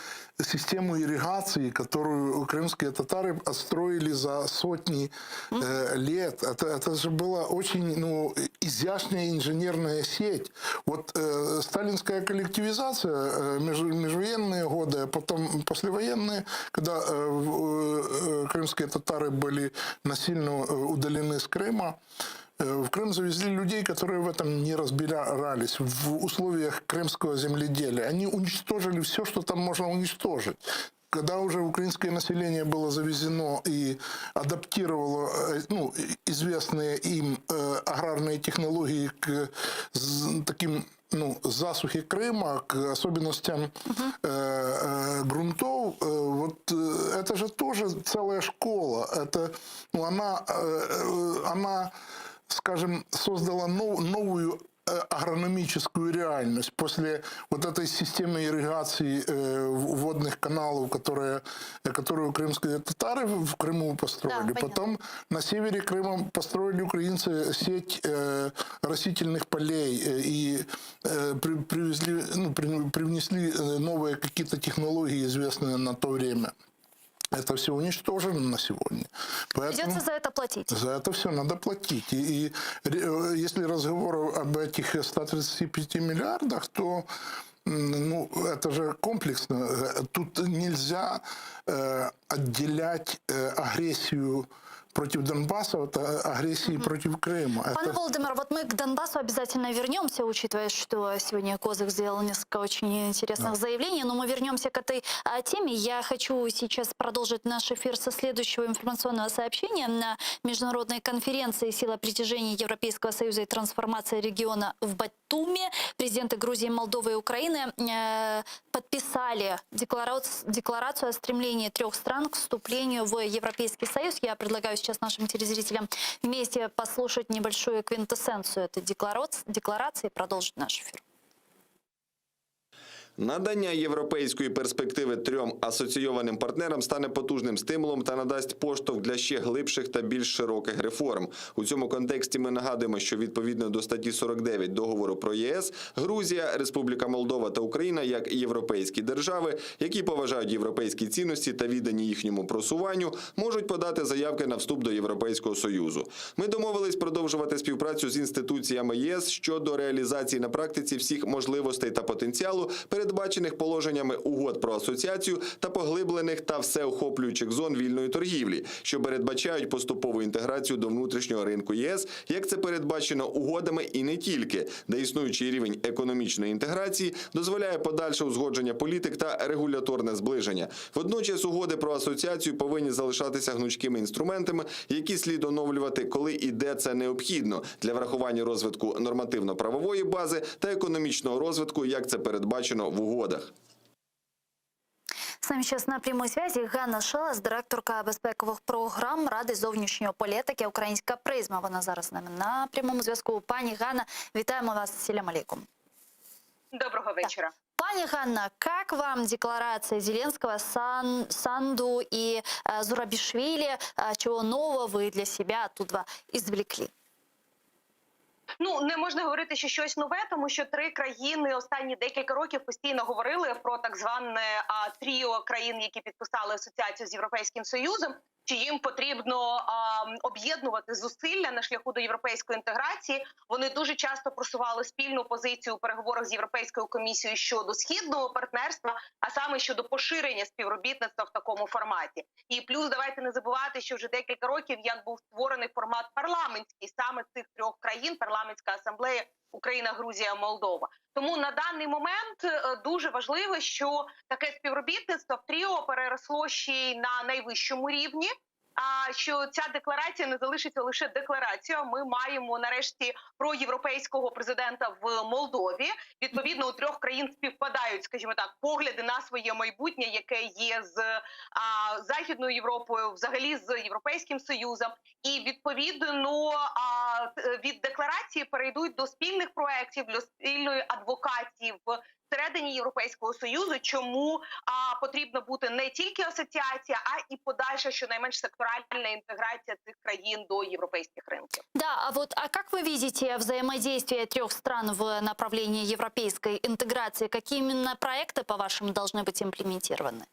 систему ирригации, которую крымские татары отстроили за сотни э, лет. Это, это же была очень ну, изящная инженерная сеть. Вот э, сталинская коллективизация, э, меж- межвоенные годы, а потом послевоенные, когда э, в- э, крымские татары были насильно э, удалены с Крыма, Э, В Крым завезли людей, которые в этом не разбирались, в условиях крымского земледелия. Они уничтожили все, что там можно уничтожить. Когда уже украинское население было завезено и адаптировало э, ну, известные им э, аграрные технологии к з- таким ну, засухе Крыма, к особенностям э, э, грунтов, э, вот э, это же тоже целая школа. Это, ну, она, э, э, она, скажем, создала нов- новую э, агрономическую реальность после вот этой системы ирригации э, в- водных каналов, которые, которую крымские татары в в Крыму построили. Да, понятно. Потом на севере Крыма построили украинцы сеть э, растительных полей э, и э, при- привезли, ну, при- привнесли э, новые какие-то технологии, известные на то время. Это все уничтожено на сегодня. Поэтому... Придется за это платить. За это все надо платить. И, и ре- э, если разговор об этих 135 миллиардах, то м, ну, это же комплексно. Э, Тут нельзя э, отделять э, агрессию против Донбасса от э, агрессии против Крыма. Пане Это- Володимир, вот мы к Донбассу обязательно вернемся, учитывая, что сегодня Козак сделал несколько очень интересных заявлений, но мы вернемся к этой а, теме. Я хочу сейчас продолжить наш эфир со следующего информационного сообщения. На международной конференции «Сила притяжения Европейского Союза и трансформация региона» в Батуми президенты Грузии, Молдовы и Украины э, подписали декларацию, декларацию о стремлении трех стран к вступлению в Европейский Союз. Я предлагаю сейчас нашим телезрителям вместе послушать небольшую квинтэссенцию этой декларац- декларации и продолжить наш эфир. Надання європейської перспективи трьом асоційованим партнерам стане потужним стимулом та надасть поштовх для ще глибших та більш широких реформ. У цьому контексті ми нагадуємо, що відповідно до статті 49 договору про ЄС Грузія, Республіка Молдова та Україна як європейські держави, які поважають європейські цінності та віддані їхньому просуванню, можуть подати заявки на вступ до Європейського союзу. Ми домовились продовжувати співпрацю з інституціями ЄС щодо реалізації на практиці всіх можливостей та потенціалу, передбачених положеннями угод про асоціацію та поглиблених та всеохоплюючих зон вільної торгівлі, що передбачають поступову інтеграцію до внутрішнього ринку ЄС, як це передбачено угодами і не тільки, де існуючий рівень економічної інтеграції дозволяє подальше узгодження політик та регуляторне зближення. Водночас угоди про асоціацію повинні залишатися гнучкими інструментами, які слід оновлювати, коли і де це необхідно для врахування розвитку нормативно-правової бази та економічного розвитку, як це передбачено в угодах. С нами сейчас на прямой связи Ганна Шалас, директорка безпекових програм Ради зовнішньої політики Українська призма. Вона зараз з нами на прямому зв'язку. Пані Ганна, вітаємо вас. Селям алейкум. Доброго вечора. Пані Ганна, как вам декларация Зеленского, Сан, Санду и э, Зурабишвили? Э, чего нового вы для себя оттуда извлекли? Ну не можна говорити, що щось нове, тому що три країни останні декілька років постійно говорили про так зване а, тріо країн, які підписали асоціацію з європейським союзом. Чи їм потрібно а, об'єднувати зусилля на шляху до європейської інтеграції? Вони дуже часто просували спільну позицію у переговорах з європейською комісією щодо східного партнерства, а саме щодо поширення співробітництва в такому форматі. І плюс давайте не забувати, що вже декілька років як був створений формат парламентський саме цих трьох країн, парламентська асамблея. Україна, Грузія, Молдова. Тому на даний момент е, дуже важливо, що таке співробітництво в тріо переросло ще й на найвищому рівні. А що ця декларація не залишиться лише декларацією. Ми маємо нарешті проєвропейського президента в Молдові. Відповідно, у трьох країн співпадають, скажімо так, погляди на своє майбутнє, яке є з а, Західною Європою, взагалі з Європейським Союзом, і відповідно а, т- від декларації перейдуть до спільних проєктів, до спільної адвокації в всередині Європейського союзу. Чому а, потрібно бути не тільки асоціація, а і подальша, щонайменш секторальна інтеграція цих країн до європейських ринків. Да, а вот а как вы видите взаимодействие трех стран в направлении европейской интеграции? Какие именно проекты, по-вашему, должны быть имплементированы?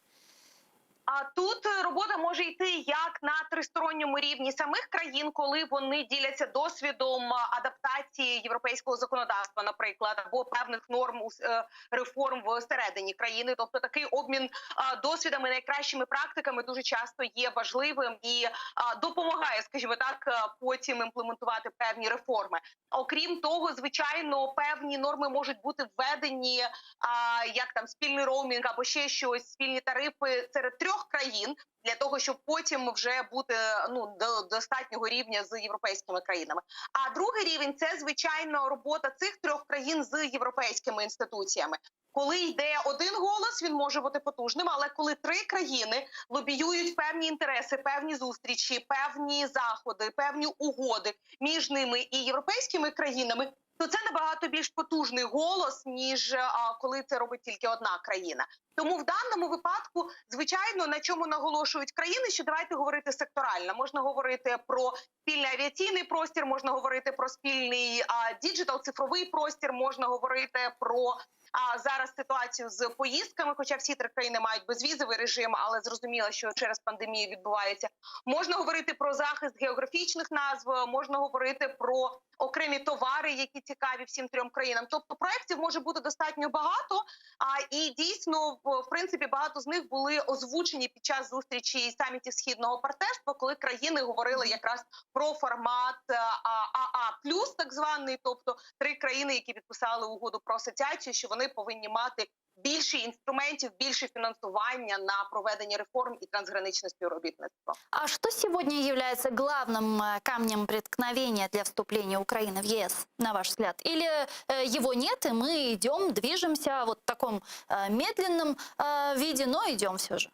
А тут е, робота може йти як на тристоронньому рівні самих країн, коли вони діляться досвідом а, адаптації європейського законодавства, наприклад, або певних норм у с- е, реформ всередині країни. Тобто такий обмін а, досвідами, найкращими практиками дуже часто є важливим і а, допомагає, скажімо так, е, потім імплементувати певні реформи. Окрім того, звичайно, певні норми можуть бути введені а, як там спільний роумінг або ще щось, спільні тарифи серед трьох країн для того, щоб потім вже бути ну до достатнього рівня з європейськими країнами. А другий рівень це звичайно робота цих трьох країн з європейськими інституціями. Коли йде один голос, він може бути потужним, але коли три країни лобіюють певні інтереси, певні зустрічі, певні заходи, певні угоди між ними і європейськими країнами, то це набагато більш потужний голос, ніж а, коли це робить тільки одна країна. Тому в даному випадку, звичайно, на чому наголошують країни, що давайте говорити секторально. Можна говорити про спільний авіаційний простір, можна говорити про спільний а, digital, цифровий простір, можна говорити про а, зараз ситуацію з поїздками, хоча всі три країни мають безвізовий режим, але зрозуміло, що через пандемію відбувається. Можна говорити про захист географічних назв, можна говорити про окремі товари, які цікаві всім трьом країнам. Тобто проєктів може бути достатньо багато. А і дійсно, в, в принципі, багато з них були озвучені під час зустрічі і самітів східного партнерства, коли країни говорили якраз про формат е, АА плюс, так званий, тобто три країни, які підписали угоду про асоціацію, що вони повинні мати більше інструментів, більше фінансування на проведення реформ і трансграничне співробітництво. А что сегодня является главным э, камнем преткновения для вступления Украины в ЕС, на ваш взгляд? Или э, его нет, и мы идем, движемся вот в таком э, медленном э, виде, но идем все же?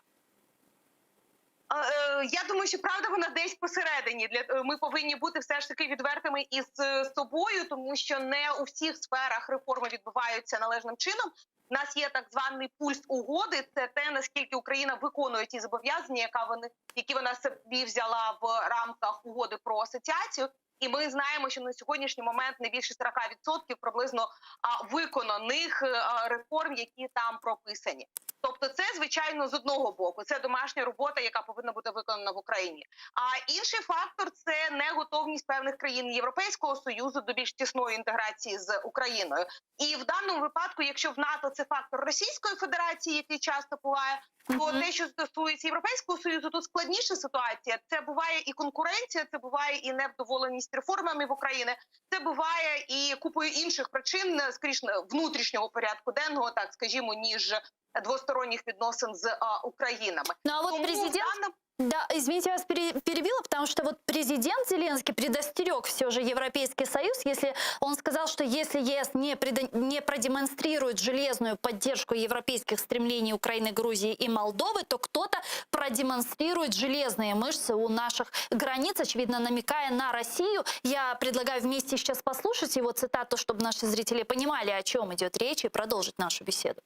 А, е, Я думаю, що правда вона десь посередині. Для е, ми повинні бути все ж таки відвертими із е, собою, тому що не у всіх сферах реформи відбуваються належним чином. У нас є так званий пульс угоди. Це те, наскільки Україна виконує ті зобов'язання, яка вони які вона собі взяла в рамках угоди про асоціацію. І ми знаємо, що на сьогоднішній момент не більше 40% приблизно а, виконаних е, а, реформ, які там прописані. Тобто, це звичайно з одного боку, це домашня робота, яка повинна бути виконана в Україні. А інший фактор це неготовність певних країн Європейського союзу до більш тісної інтеграції з Україною. І в даному випадку, якщо в НАТО це фактор Російської Федерації, який часто буває, то те, що стосується Європейського союзу, тут складніша ситуація. Це буває і конкуренція, це буває і невдоволеність реформами в Україні, це буває і купою інших причин, скоріш внутрішнього порядку денного, так скажімо, ніж двосторонніх відносин з а, Українами. Ну а вот Тому в президент даному Да, извините, я вас пере- перебила, потому что вот президент Зеленский предостерег все же Европейский Союз, если он сказал, что если ЕС не, предо- не продемонстрирует железную поддержку европейских стремлений Украины, Грузии и Молдовы, то кто-то продемонстрирует железные мышцы у наших границ, очевидно, намекая на Россию. Я предлагаю вместе сейчас послушать его цитату, чтобы наши зрители понимали, о чем идет речь, и продолжить нашу беседу.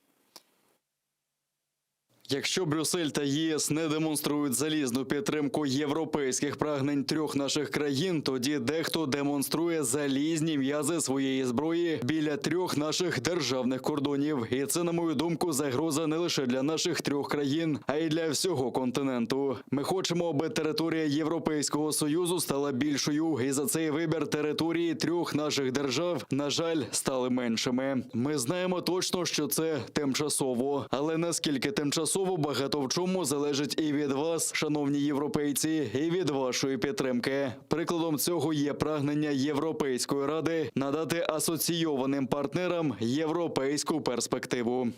Якщо Брюссель та ЄС не демонструють залізну підтримку європейських прагнень трьох наших країн, тоді дехто демонструє залізні м'язи своєї зброї біля трьох наших державних кордонів. І це, на мою думку, загроза не лише для наших трьох країн, а й для всього континенту. Ми хочемо, аби територія Європейського союзу стала більшою, і за цей вибір території трьох наших держав, на жаль, стали меншими. Ми знаємо точно, що це тимчасово, але наскільки тимчасово? Косово багато в чому залежить і від вас, шановні європейці, і від вашої підтримки. Прикладом цього є прагнення Європейської ради надати асоційованим партнерам європейську перспективу.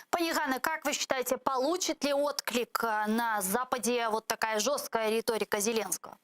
Пани Ганна, как вы считаете, получит ли отклик э, на Западе вот такая жесткая риторика Зеленского?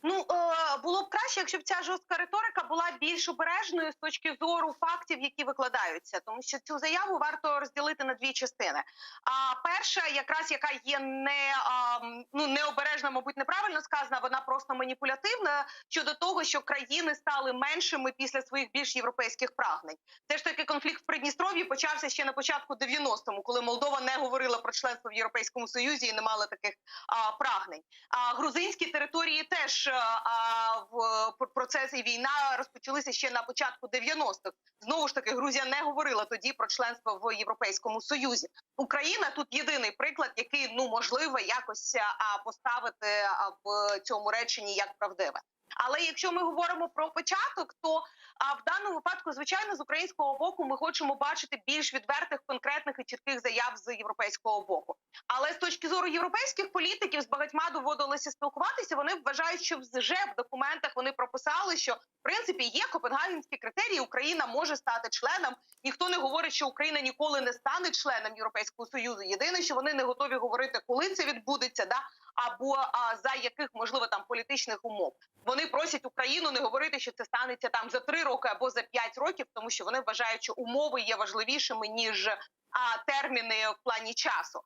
Ну е, було б краще, якщо б ця жорстка риторика була більш обережною з точки зору фактів, які викладаються, тому що цю заяву варто розділити на дві частини. А перша, якраз яка є не а, м, ну необережна, мабуть, неправильно сказана, вона просто маніпулятивна щодо того, що країни стали меншими після своїх більш європейських прагнень. Все ж таки конфлікт в Придністров'ї почався ще на початку 90-му, коли Молдова не говорила про членство в Європейському Союзі і не мала таких а, прагнень. А грузинські території теж е, а, в пр- процес і війна розпочалися ще на початку 90-х. Знову ж таки, Грузія не говорила тоді про членство в Європейському Союзі. Україна тут єдиний приклад, який ну можливо якось а, поставити а, в цьому реченні як правдиве. Але якщо ми говоримо про початок, то а в даному випадку, звичайно, з українського боку ми хочемо бачити більш відвертих, конкретних і чітких заяв з європейського боку. Але з точки зору європейських політиків з багатьма доводилося спілкуватися. Вони вважають, що вже в документах вони прописали, що в принципі є копенгагенські критерії. Україна може стати членом. Ніхто не говорить, що Україна ніколи не стане членом Європейського союзу. Єдине, що вони не готові говорити, коли це відбудеться, да або а, за яких можливо там політичних умов. Вони просять Україну не говорити, що це станеться там за три роки або за п'ять років, тому що вони вважають, що умови є важливішими ніж а, терміни в плані часу.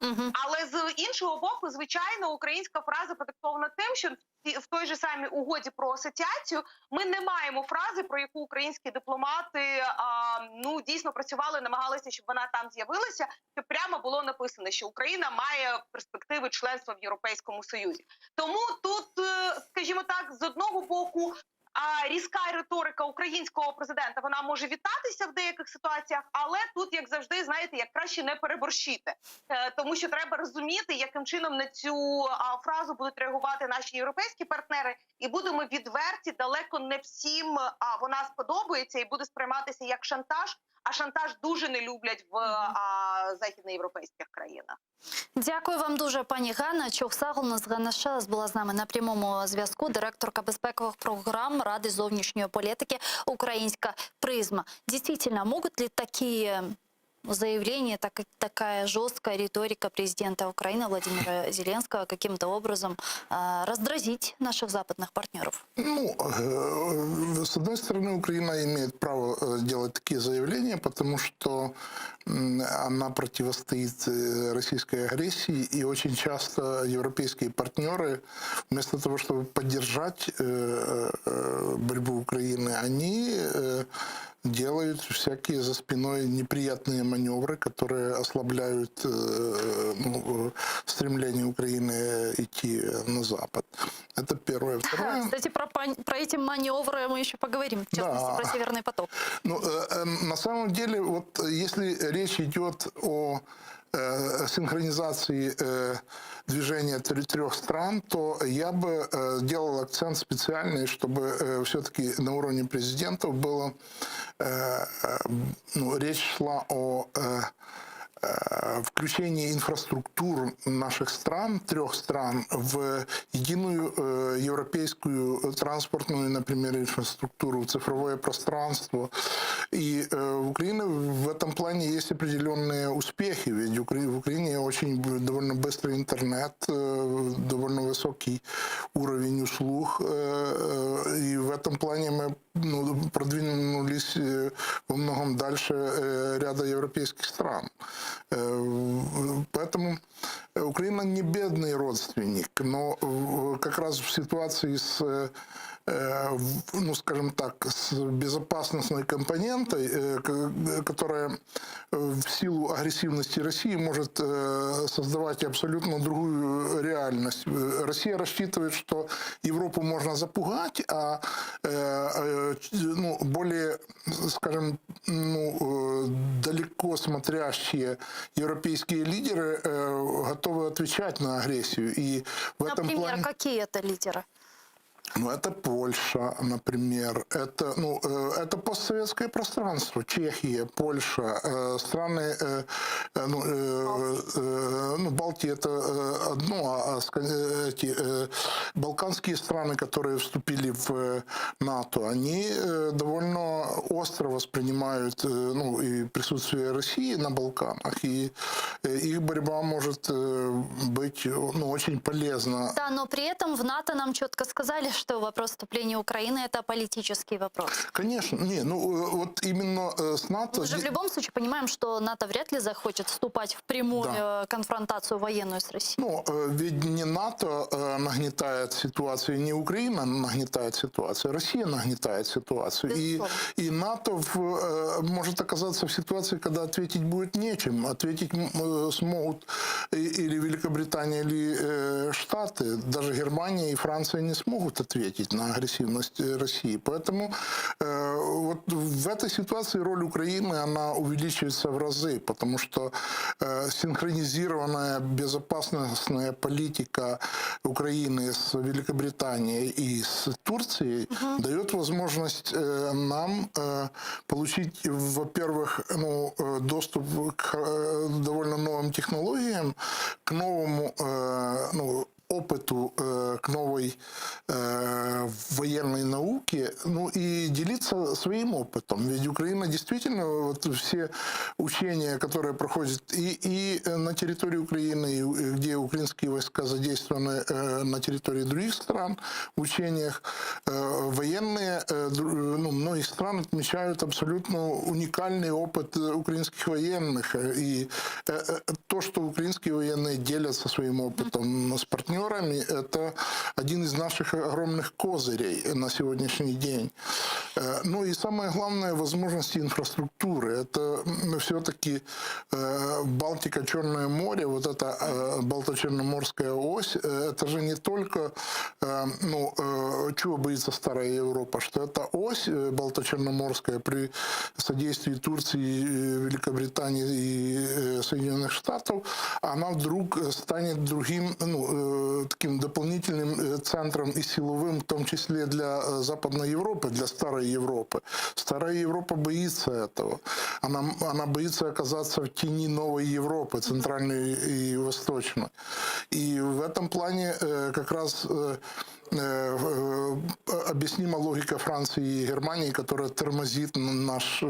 Але з іншого боку, звичайно, українська фраза продиктована тим, що в ті- в той же самій угоді про асоціацію ми не маємо фрази, про яку українські дипломати а, ну дійсно працювали, намагалися, щоб вона там з'явилася. Щоб прямо було написано, що Україна має перспективи членства в Європейському Союзі. Тому тут, е, скажімо так, з одного боку. А різка риторика українського президента вона може вітатися в деяких ситуаціях, але тут, як завжди, знаєте, як краще не переборщити, Е, тому що треба розуміти, яким чином на цю а, фразу будуть реагувати наші європейські партнери, і будемо відверті, далеко не всім а, вона сподобається і буде сприйматися як шантаж. А шантаж дуже не люблять в а, західноєвропейських країнах. Дякую вам дуже, пані Ганна. Çoq sağ oluñız. Ганна Шелест була з нами на прямому зв'язку, директорка безпекових програм Ради зовнішньої політики «Українська призма». Действительно, могут ли такие заявления, так, такая жесткая риторика президента Украины Владимира Зеленского каким-то образом э, раздразить наших западных партнеров? Ну, э, с одной стороны, Украина имеет право э, делать такие заявления, потому что м, она противостоит э, российской агрессии, и очень часто европейские партнеры, вместо того, чтобы поддержать э, э, борьбу Украины, они э, делают всякие за спиной неприятные маневры, которые ослабляют э, ну, э, стремление Украины идти на Запад. Это первое. Второе. Кстати, про, пан- про эти маневры мы еще поговорим, в частности, Да. про Северный поток. Ну, э, э, на самом деле, вот э, если речь идет о э, синхронизации э, движения трех стран, то я бы э, делал акцент специальный, чтобы все-таки на уровне президентов было, э, э, ну, речь шла о э, э, включении инфраструктур наших стран, трех стран, в единую э, европейскую транспортную, например, инфраструктуру, цифровое пространство. И э, в Украине в этом плане есть определенные успехи, ведь в Укра- в Украине очень б- довольно быстрый интернет, э, довольно высокий уровень услуг, э, э, и в этом плане мы ну, продвинулись э, во многом дальше э, ряда европейских стран. Э, в- Поэтому Украина не бедный родственник, но в- как раз в ситуации с, э, в- ну, скажем так, с безопасностной компонентой, э, к- которая э, в силу агрессивности России может э, создавать абсолютно другую реальность. Э, Россия рассчитывает, что Европу можно запугать, а э, э, ну, более, скажем, ну, э, далеко смотрящие европейские лидеры э, готовы отвечать на агрессию. И в этом Например, плане... какие это лидеры? Ну, это Польша, например, это, ну, э, это постсоветское пространство, Чехия, Польша, э, страны, э, ну, ну, Балтия это одно, а эти балканские страны, которые вступили в НАТО, они довольно остро воспринимают ну, и присутствие России на Балканах, и их борьба может быть ну, очень полезна. Да, но при этом в НАТО нам четко сказали, что вопрос вступления Украины – это политический вопрос. Конечно, не, ну э, вот именно э, с НАТО... Мы же в любом случае понимаем, что НАТО вряд ли захочет вступать в прямую да. Э, конфронтацию военную с Россией. Ну, ведь не НАТО нагнетает ситуацию, не Украина нагнетает ситуацию, Россия нагнетает ситуацию. И, и НАТО в, может оказаться в ситуации, когда ответить будет нечем. Ответить смогут или Великобритания, или Штаты. Даже Германия и Франция не смогут ответить на агрессивность э, России. Поэтому э, вот в этой ситуации роль Украины, она увеличивается в разы, потому что э, синхронизированная безопасностная политика Украины с Великобританией и с Турцией угу. дает возможность э, нам э, получить, во-первых, ну, э, доступ к э, довольно новым технологиям, к новому э, ну, опыту, э, к новой э, военной науке, ну и делиться своим опытом. Ведь Украина действительно, вот все учения, которые проходят и, и на территории Украины, и где украинские войска задействованы э, на территории других стран в учениях, военные ну, многих стран отмечают абсолютно уникальный опыт украинских военных. И то, что украинские военные делятся своим опытом с партнерами, это один из наших огромных козырей на сегодняшний день. Э, ну и самое главное, возможности инфраструктуры. Это все-таки э, Балтика, Черное море, вот эта э, Балто-Черноморская ось, это же не только, ну, чего боится старая Европа, что эта ось Балто-Черноморская при содействии Турции, Великобритании и Соединенных Штатов, она вдруг станет другим, ну, таким дополнительным э, центром и силовым, в том числе для э, Западной Европы, для старой Европы. Старая Европа боится этого. Она, она боится оказаться в тени новой Европы, центральной и восточной. И в этом плане э, как раз объяснима логика Франции и Германии, которая тормозит наш,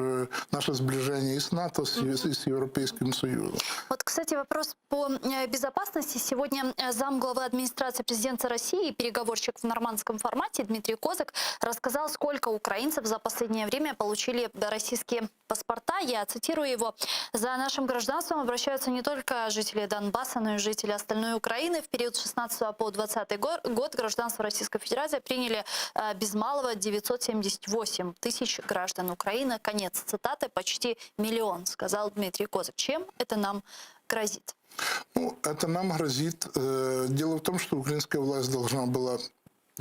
наше сближение и с НАТО, и с Европейским Союзом. Вот, кстати, вопрос по безопасности. Сегодня замглавы администрации президента России и переговорщик в нормандском формате Дмитрий Козак рассказал, сколько украинцев за последнее время получили российские паспорта. Я цитирую его. «За нашим гражданством обращаются не только жители Донбасса, но и жители остальной Украины. В период с 16 по 20 год гражданство Российской Федерации приняли э, без малого 978 тысяч граждан Украины. Конец цитаты. Почти миллион, сказал Дмитрий Козак. Чем это нам грозит? Ну, это нам грозит. Э, дело в том, что украинская власть должна была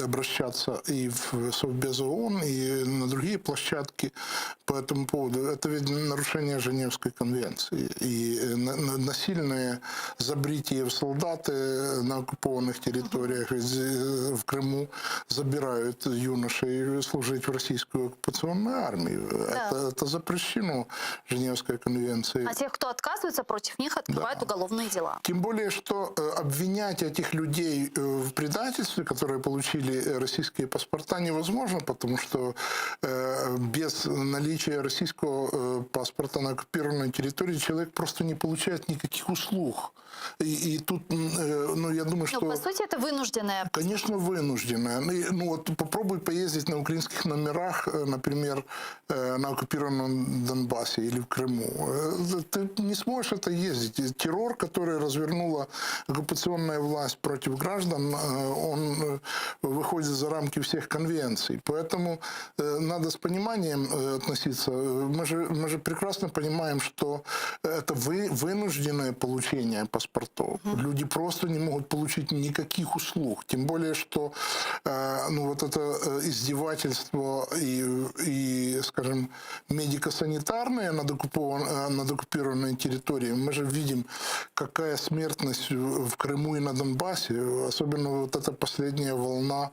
обращаться и в Совбез ООН, и на другие площадки по этому поводу. Это ведь нарушение Женевской конвенции. И э, насильное забритие в солдаты на оккупованных территориях. Ведь э, в Крыму забирают юношей служить в российскую оккупационную армию. Да. Это, это запрещено Женевской конвенцией. А тех, кто отказывается, против них открывают да. уголовные дела. Тем более, что э, обвинять этих людей в предательстве, которые получили российские паспорта, невозможно, потому что без наличия российского э, паспорта на оккупированной территории человек просто не получает никаких услуг. И, и тут, э, ну, я думаю, что... Ну, по сути, это вынужденная. Конечно, вынужденная. Ну, ну, вот попробуй поездить на украинских номерах, э, например, на оккупированном Донбассе или в Крыму. Ты не сможешь это ездить. Террор, который развернула оккупационная власть против граждан, он выходит за рамки всех конвенций. Поэтому надо с пониманием относиться. Мы же, мы же прекрасно понимаем, что это вы, вынужденное получение паспортов. Mm. Люди просто не могут получить никаких услуг. Тем более, что э, ну, вот это э, издевательство и, и скажем, медико-санитарное над, оккупован, э, над оккупированной территорией. Мы же видим, какая смертность в Крыму и на Донбассе. Особенно вот эта последняя волна.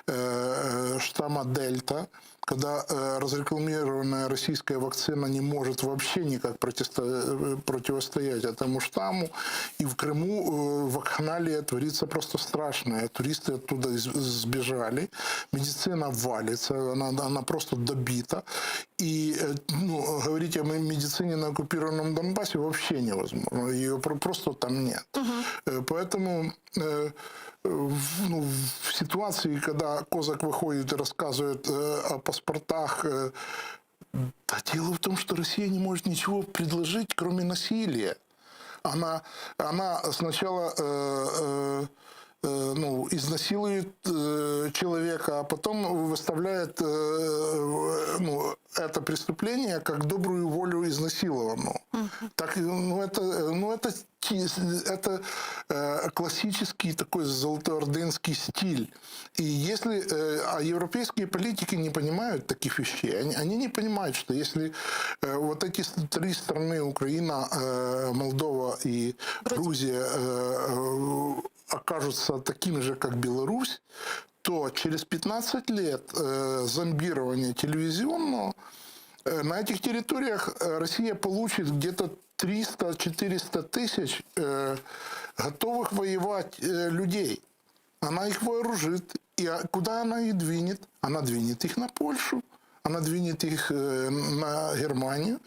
э, штамма Дельта, когда э, разрекламированная российская вакцина не может вообще никак протесто- э, противостоять этому штамму. И в Крыму э, вакханалия творится просто страшная. Туристы оттуда из- сбежали, медицина валится, она, она просто добита. И э, ну, говорить о медицине на оккупированном Донбассе вообще невозможно. Ее про- просто там нет. Э, Поэтому э, в, ну, в ситуации, когда Козак выходит и рассказывает э, о паспортах, э, да дело в том, что Россия не может ничего предложить, кроме насилия. Она, она сначала э, э, э, ну, изнасилует э, человека, а потом выставляет э, э, ну, это преступление как добрую волю изнасилованного. Так, ну, это, ну, это, ти- это э, классический такой золотоордынский стиль. И если, э, а европейские политики не понимают таких вещей, они, они не понимают, что если э, вот эти с- три страны, Украина, э, Молдова и Грузия, э, э, окажутся такими же, как Беларусь, то через 15 лет э, зомбирования телевизионного э, на этих территориях э, Россия получит где-то 300-400 тысяч э, готовых воевать э, людей. Она их вооружит. И а, куда она их двинет? Она двинет их на Польшу. Она двинет их э, на Германию.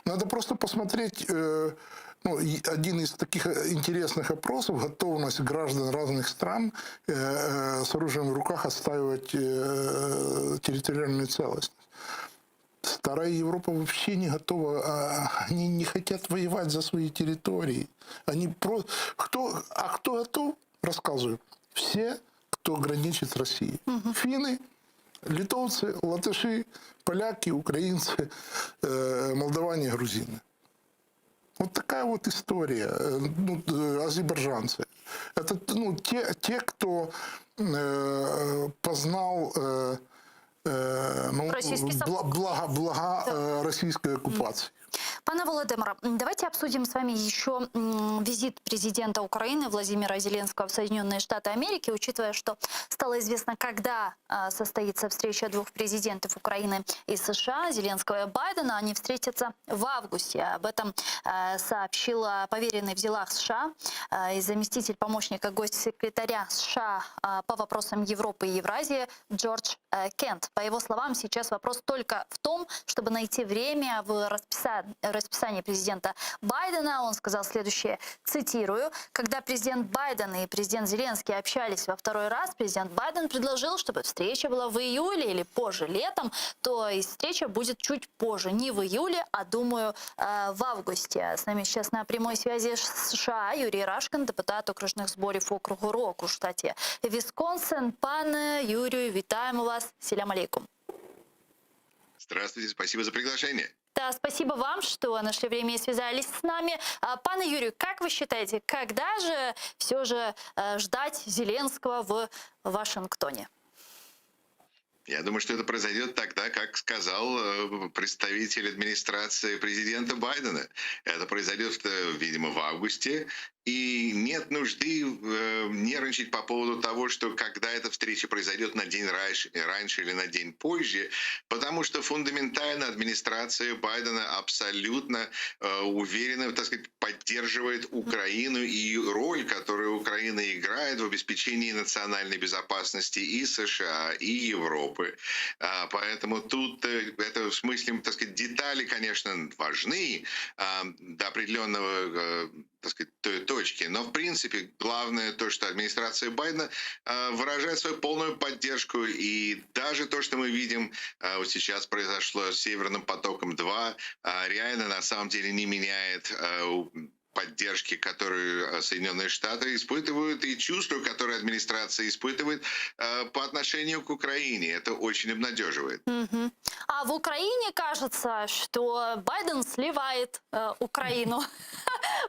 Надо просто посмотреть э, ну, и один из таких э, интересных опросов – готовность граждан разных стран э, э, с оружием в руках отстаивать э, территориальную целостность. Старая Европа вообще не готова, а, они не хотят воевать за свои территории. Они про... кто... А кто готов? Рассказываю. Все, кто граничит с Россией. Финны, литовцы, латыши, поляки, украинцы, э, молдаване, грузины. Вот такая вот история. Э, Ну, э, азербайджанцы. Это ну, те, те, кто э, познал э, э, ну, Российский бла- блага, блага э, российской оккупации. Пане Володимире, давайте обсудим с вами еще м, визит президента Украины Владимира Зеленского в Соединенные Штаты Америки, учитывая, что стало известно, когда а, состоится встреча двух президентов Украины и США, Зеленского и Байдена. Они встретятся в августе. Об этом э, сообщил поверенный в делах США э, и заместитель помощника госсекретаря США э, по вопросам Европы и Евразии Джордж э, Кент. По его словам, сейчас вопрос только в том, чтобы найти время в расписа- расписании президента Байдена. Он сказал следующее, цитирую, «Когда президент Байден и президент Зеленский общались во второй раз, президент Байден предложил, чтобы встреча была в июле или позже летом, то и встреча будет чуть позже, не в июле, а, думаю, э, в августе. С нами сейчас на прямой связи США Юрій Рашкин, депутат окружних зборів округу Рок у штаті Вісконсин. Пане Юрію, вітаємо вас. Селям алейкум. Здравствуйте, спасибо за приглашение. Да, спасибо вам, что нашли время и связались с нами. А, Пане Юрию, как вы считаете, когда же все же э, ждать Зеленского в Вашингтоне? Я думаю, что это произойдет тогда, как сказал э, представитель администрации президента Байдена. Это произойдет, э, видимо, в августе. И нет нужды э, нервничать по поводу того, что когда эта встреча произойдет на день раньше, раньше или на день позже, потому что фундаментально администрация Байдена абсолютно уверенно, так сказать, поддерживает Украину и роль, которую Украина играет в обеспечении национальной безопасности и США, и Европы. А, Поэтому тут э, это в смысле, так сказать, детали, конечно, важны а, до определенного э, так сказать, той точки. Но, в принципе, главное то, что администрация Байдена э, выражает свою полную поддержку. И даже то, что мы видим, э, вот сейчас произошло с Северным потоком-2, э, реально на самом деле не меняет э, у- поддержки, которую э, Соединенные Штаты испытывают, и чувства, которые администрация испытывает э, по отношению к Украине. Это очень обнадеживает. Мгм. А в Украине кажется, что Байден сливает э, Украину.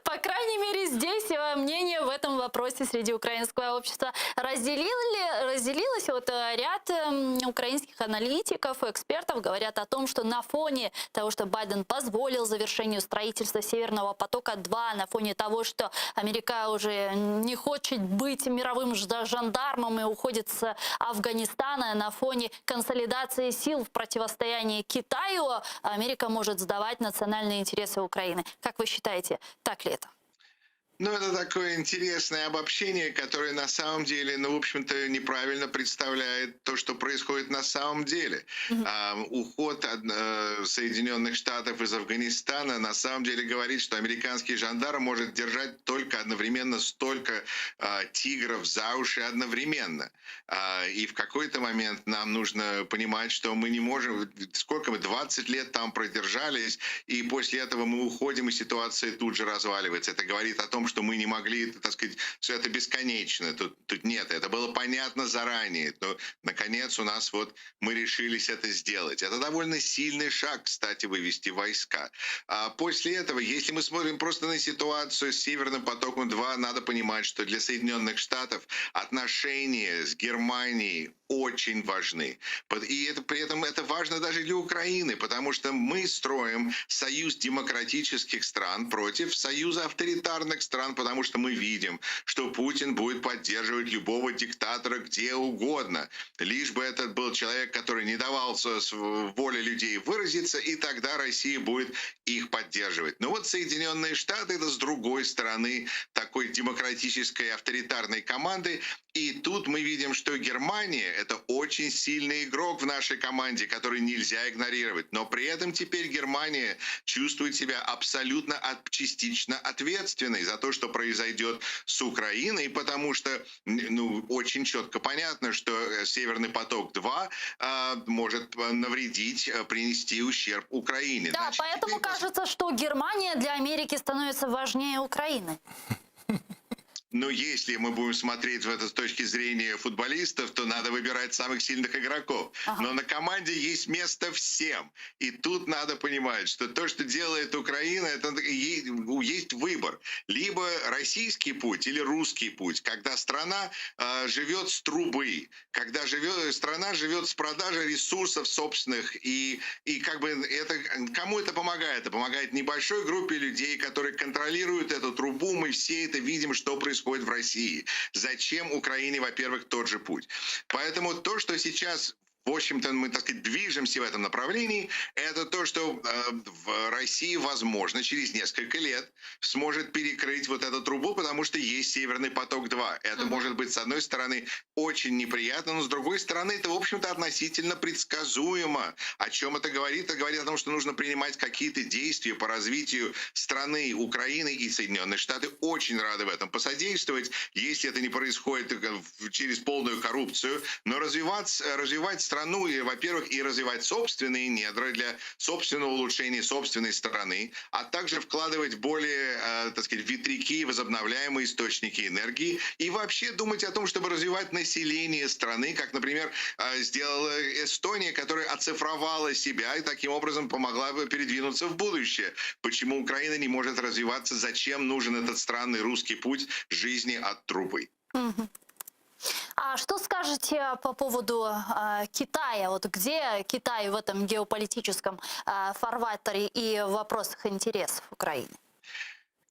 По крайней мере, здесь э, мнение в этом вопросе среди украинского общества разделили, разделилось. Вот э, ряд эм, украинских аналитиков, экспертов говорят о том, что на фоне того, что Байден позволил завершению строительства Северного потока-2. США, на фоне того, что Америка уже не хочет быть мировым жандармом и уходит с Афганистана, на фоне консолидации сил в противостоянии Китаю, Америка может сдавать национальные интересы Украины. Как вы считаете, так ли это? Ну, это такое интересное обобщение, которое на самом деле, ну, в общем-то, неправильно представляет то, что происходит на самом деле. Mm-hmm. А, уход от, э, Соединенных Штатов из Афганистана на самом деле говорит, что американский жандарм может держать только одновременно столько э, тигров за уши одновременно. А, и в какой-то момент нам нужно понимать, что мы не можем... Сколько мы, 20 лет там продержались, и после этого мы уходим, и ситуация тут же разваливается. Это говорит о том, что мы не могли, так сказать, все это бесконечно. Тут, тут нет, это было понятно заранее. Но, наконец, у нас вот мы решились это сделать. Это довольно сильный шаг, кстати, вывести войска. А после этого, если мы смотрим просто на ситуацию с Северным потоком-2, надо понимать, что для Соединенных Штатов отношения с Германией очень важны. И это, при этом это важно даже для Украины, потому что мы строим союз демократических стран против союза авторитарных стран, потому что мы видим, что Путин будет поддерживать любого диктатора где угодно, лишь бы этот был человек, который не давал воле людей выразиться, и тогда Россия будет их поддерживать. Но вот Соединенные Штаты это с другой стороны такой демократической авторитарной команды, и тут мы видим, что Германия это очень сильный игрок в нашей команде, который нельзя игнорировать. Но при этом теперь Германия чувствует себя абсолютно от, частично ответственной за то, что произойдет с Украиной, потому что ну, очень четко понятно, что э, Северный поток-2 э, может навредить, э, принести ущерб Украине. Да, Значит, поэтому теперь... кажется, что Германия для Америки становится важнее Украины. Но если мы будем смотреть в это с точки зрения футболистов, то надо выбирать самых сильных игроков. Ага. Но на команде есть место всем. И тут надо понимать, что то, что делает Украина, это есть выбор. Либо российский путь или русский путь, когда страна э, живет с трубы, когда живет, страна живет с продажи ресурсов собственных. И, и как бы это, кому это помогает? Это помогает небольшой группе людей, которые контролируют эту трубу. Мы все это видим, что происходит происходит в России. Зачем Украине, во-первых, тот же путь? Поэтому то, что сейчас в общем-то, мы, так сказать, движемся в этом направлении, это то, что э, в России, возможно, через несколько лет сможет перекрыть вот эту трубу, потому что есть Северный поток-2. Это mm-hmm. может быть, с одной стороны, очень неприятно, но с другой стороны, это, в общем-то, относительно предсказуемо. О чем это говорит? Это говорит о том, что нужно принимать какие-то действия по развитию страны Украины и Соединенные Штаты очень рады в этом посодействовать, если это не происходит э, через полную коррупцию, но развивать, развивать страну, и, во-первых, и развивать собственные недра для собственного улучшения собственной страны, а также вкладывать более, э, так сказать, ветряки, возобновляемые источники энергии и вообще думать о том, чтобы развивать население страны, как, например, э, сделала Эстония, которая оцифровала себя и таким образом помогла бы передвинуться в будущее. Почему Украина не может развиваться? Зачем нужен этот странный русский путь жизни от трубы? Угу. А что скажете по поводу э, Китая? Вот где Китай в этом геополитическом э, фарватере и в вопросах интересов Украины?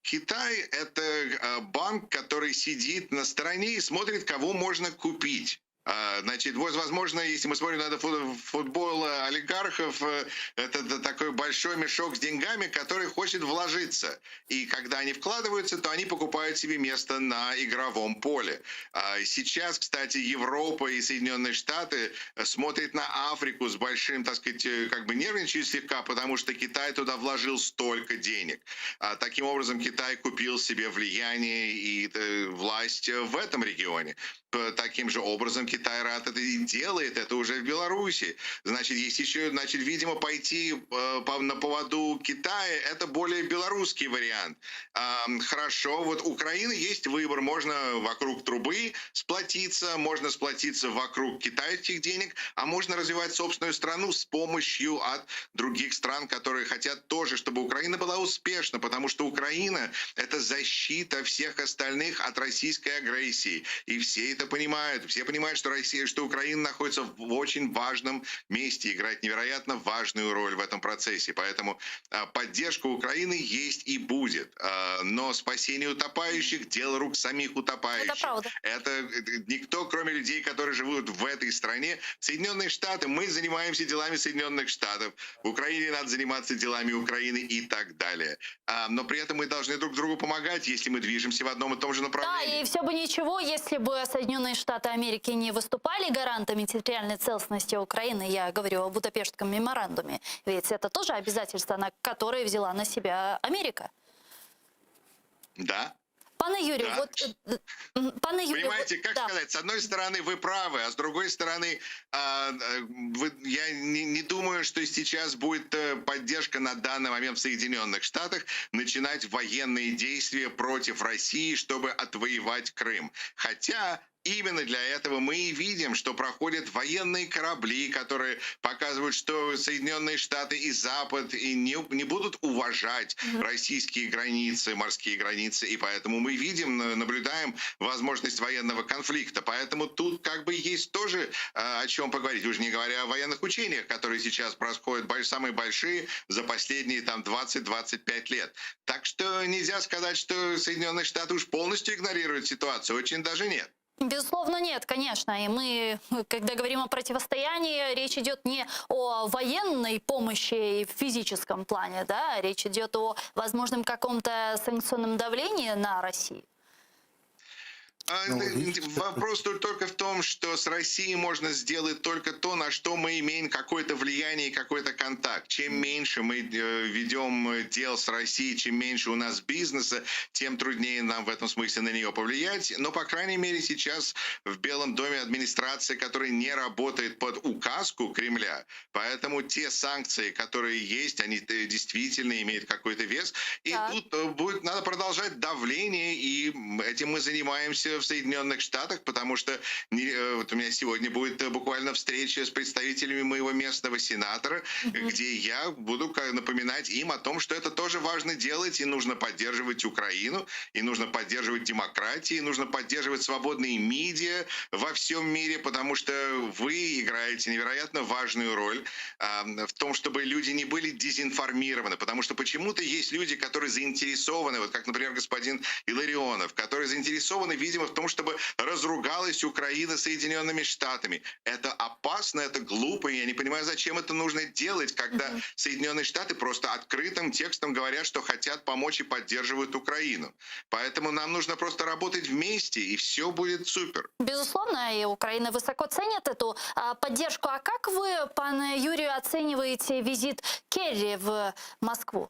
Китай – это э, банк, который сидит на стороне и смотрит, кого можно купить. А, значит, возможно, если мы смотрим на это футбол олигархов, э, это такой большой мешок с деньгами, который хочет вложиться. И когда они вкладываются, то они покупают себе место на игровом поле. А сейчас, кстати, Европа и Соединенные Штаты смотрят на Африку с большим, так сказать, э, как бы нервничают слегка, потому что Китай туда вложил столько денег. А таким образом, Китай купил себе влияние и э, власть в этом регионе. Таким же образом Китай рад это и делает это уже в Беларуси. Значит, есть еще, значит, видимо, пойти э, на поводу Китая, это более белорусский вариант. Хорошо, вот у Украины есть выбор, можно вокруг трубы сплотиться, можно сплотиться вокруг китайских денег, а можно развивать собственную страну с помощью от других стран, которые хотят тоже, чтобы Украина была успешна, потому что Украина — это защита всех остальных от российской агрессии. И все это понимают. Все понимают, что. что Россия, что Украина находится в очень важном месте, играет невероятно важную роль в этом процессе. Поэтому а, поддержка Украины есть и будет. А, но спасение утопающих – дело рук самих утопающих. Это правда. Это э, никто, кроме людей, которые живут в этой стране. Соединенные Штаты, мы занимаемся делами Соединенных Штатов. В Украине надо заниматься делами Украины и так далее. А, но при этом мы должны друг другу помогать, если мы движемся в одном и том же направлении. Да, и все бы ничего, если бы Соединенные Штаты Америки не выступали гарантами территориальной целостности Украины. Я говорю о Будапештском меморандуме. Ведь это тоже обязательство, на которое взяла на себя Америка. Да. Пане Юрію, Да. вот, э, м, пане Юрію, Понимаете, вот, как да. сказать, с одной стороны вы правы, а с другой стороны а, э, вы, я не, не думаю, что сейчас будет э, поддержка на данный момент в Соединенных Штатах начинать военные действия против России, чтобы отвоевать Крым. Хотя Именно для этого мы и видим, что проходят военные корабли, которые показывают, что Соединенные Штаты и Запад и не, не будут уважать российские границы, морские границы, и поэтому мы видим, наблюдаем возможность военного конфликта. Поэтому тут как бы есть тоже э, о чем поговорить, уже не говоря о военных учениях, которые сейчас происходят, самые большие за последние там 20-25 лет. Так что нельзя сказать, что Соединенные Штаты уж полностью игнорируют ситуацию, очень даже нет. Безусловно, нет, конечно. И мы, когда говорим о противостоянии, речь идет не о военной помощи в физическом плане, да, речь идет о возможном каком-то санкционном давлении на Россию. А, Ну, это, видите, Вопрос тут только в том, что с Россией можно сделать только то, на что мы имеем какое-то влияние и какой-то контакт. Чем меньше мы э, ведем э, дел с Россией, чем меньше у нас бизнеса, тем труднее нам в этом смысле на нее повлиять. Но, по крайней мере, сейчас в Белом доме администрация, которая не работает под указку Кремля, поэтому те санкции, которые есть, они э, действительно имеют какой-то вес. И Так. тут э, будет, надо продолжать давление, и этим мы занимаемся в Соединенных Штатах, потому что не- э, вот у меня сегодня будет э, буквально встреча с представителями моего местного сенатора, где я буду напоминать им о том, что это тоже важно делать, и нужно поддерживать Украину, и нужно поддерживать демократию, и нужно поддерживать свободные медиа во всем мире, потому что вы играете невероятно важную роль а, в том, чтобы люди не были дезинформированы, потому что почему-то есть люди, которые заинтересованы, вот как, например, господин Илларионов, которые заинтересованы, видимо, в том, чтобы разругалась Украина с Соединенными Штатами. Это опасно, это глупо, и я не понимаю, зачем это нужно делать, когда Соединенные Штаты просто открытым текстом говорят, что хотят помочь и поддерживают Украину. Поэтому нам нужно просто работать вместе, и все будет супер. Безусловно, и Украина высоко ценит эту а, поддержку. А как вы, пане Юрию, оцениваете визит Керри в Москву?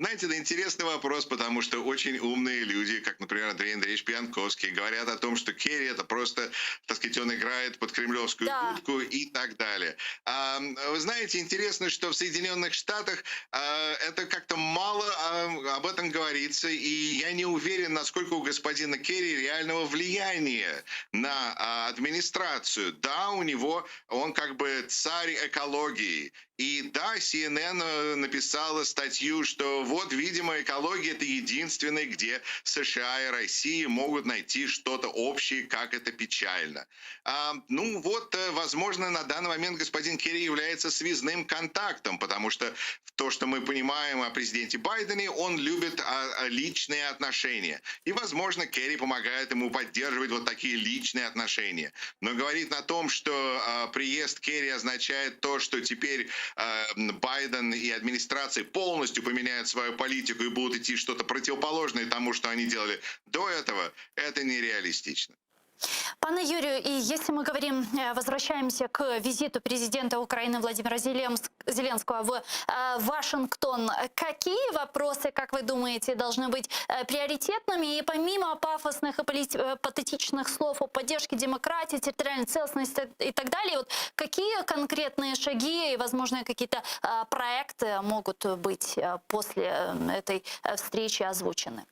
Знаете, это интересный вопрос, потому что очень умные люди, как, например, Андрей Андреевич Пионтковский, говорят о том, что Керри это просто, так сказать, он играет под кремлевскую Да. дудку и так далее. А, вы знаете, интересно, что в Соединенных Штатах а, это как-то мало а, об этом говорится, и я не уверен, насколько у господина Керри реального влияния на а, администрацию. Да, у него, он как бы царь экологии. И да, CNN э, написала статью, что вот, видимо, экология это единственное, где США и Россия могут найти что-то общее, как это печально. А, ну вот, э, возможно, на данный момент господин Керри является связным контактом, потому что то, что мы понимаем о президенте Байдене, он любит а, а, личные отношения. И, возможно, Керри помогает ему поддерживать вот такие личные отношения. Но говорит на том, что а, приезд Керри означает то, что теперь а, Байден и администрация полностью поменяют свою политику и будут идти что-то противоположное тому, что они делали до этого, это нереалистично. Пане Юрию, и если мы говорим, э, возвращаемся к визиту президента Украины Владимира Зеленск- Зеленского в э, Вашингтон, какие вопросы, как вы думаете, должны быть э, приоритетными? И помимо пафосных и полит- э, патетичных слов о поддержке демократии, территориальной целостности и так далее, вот какие конкретные шаги и, возможно, какие-то э, проекты могут быть э, после э, этой э, встречи озвучены?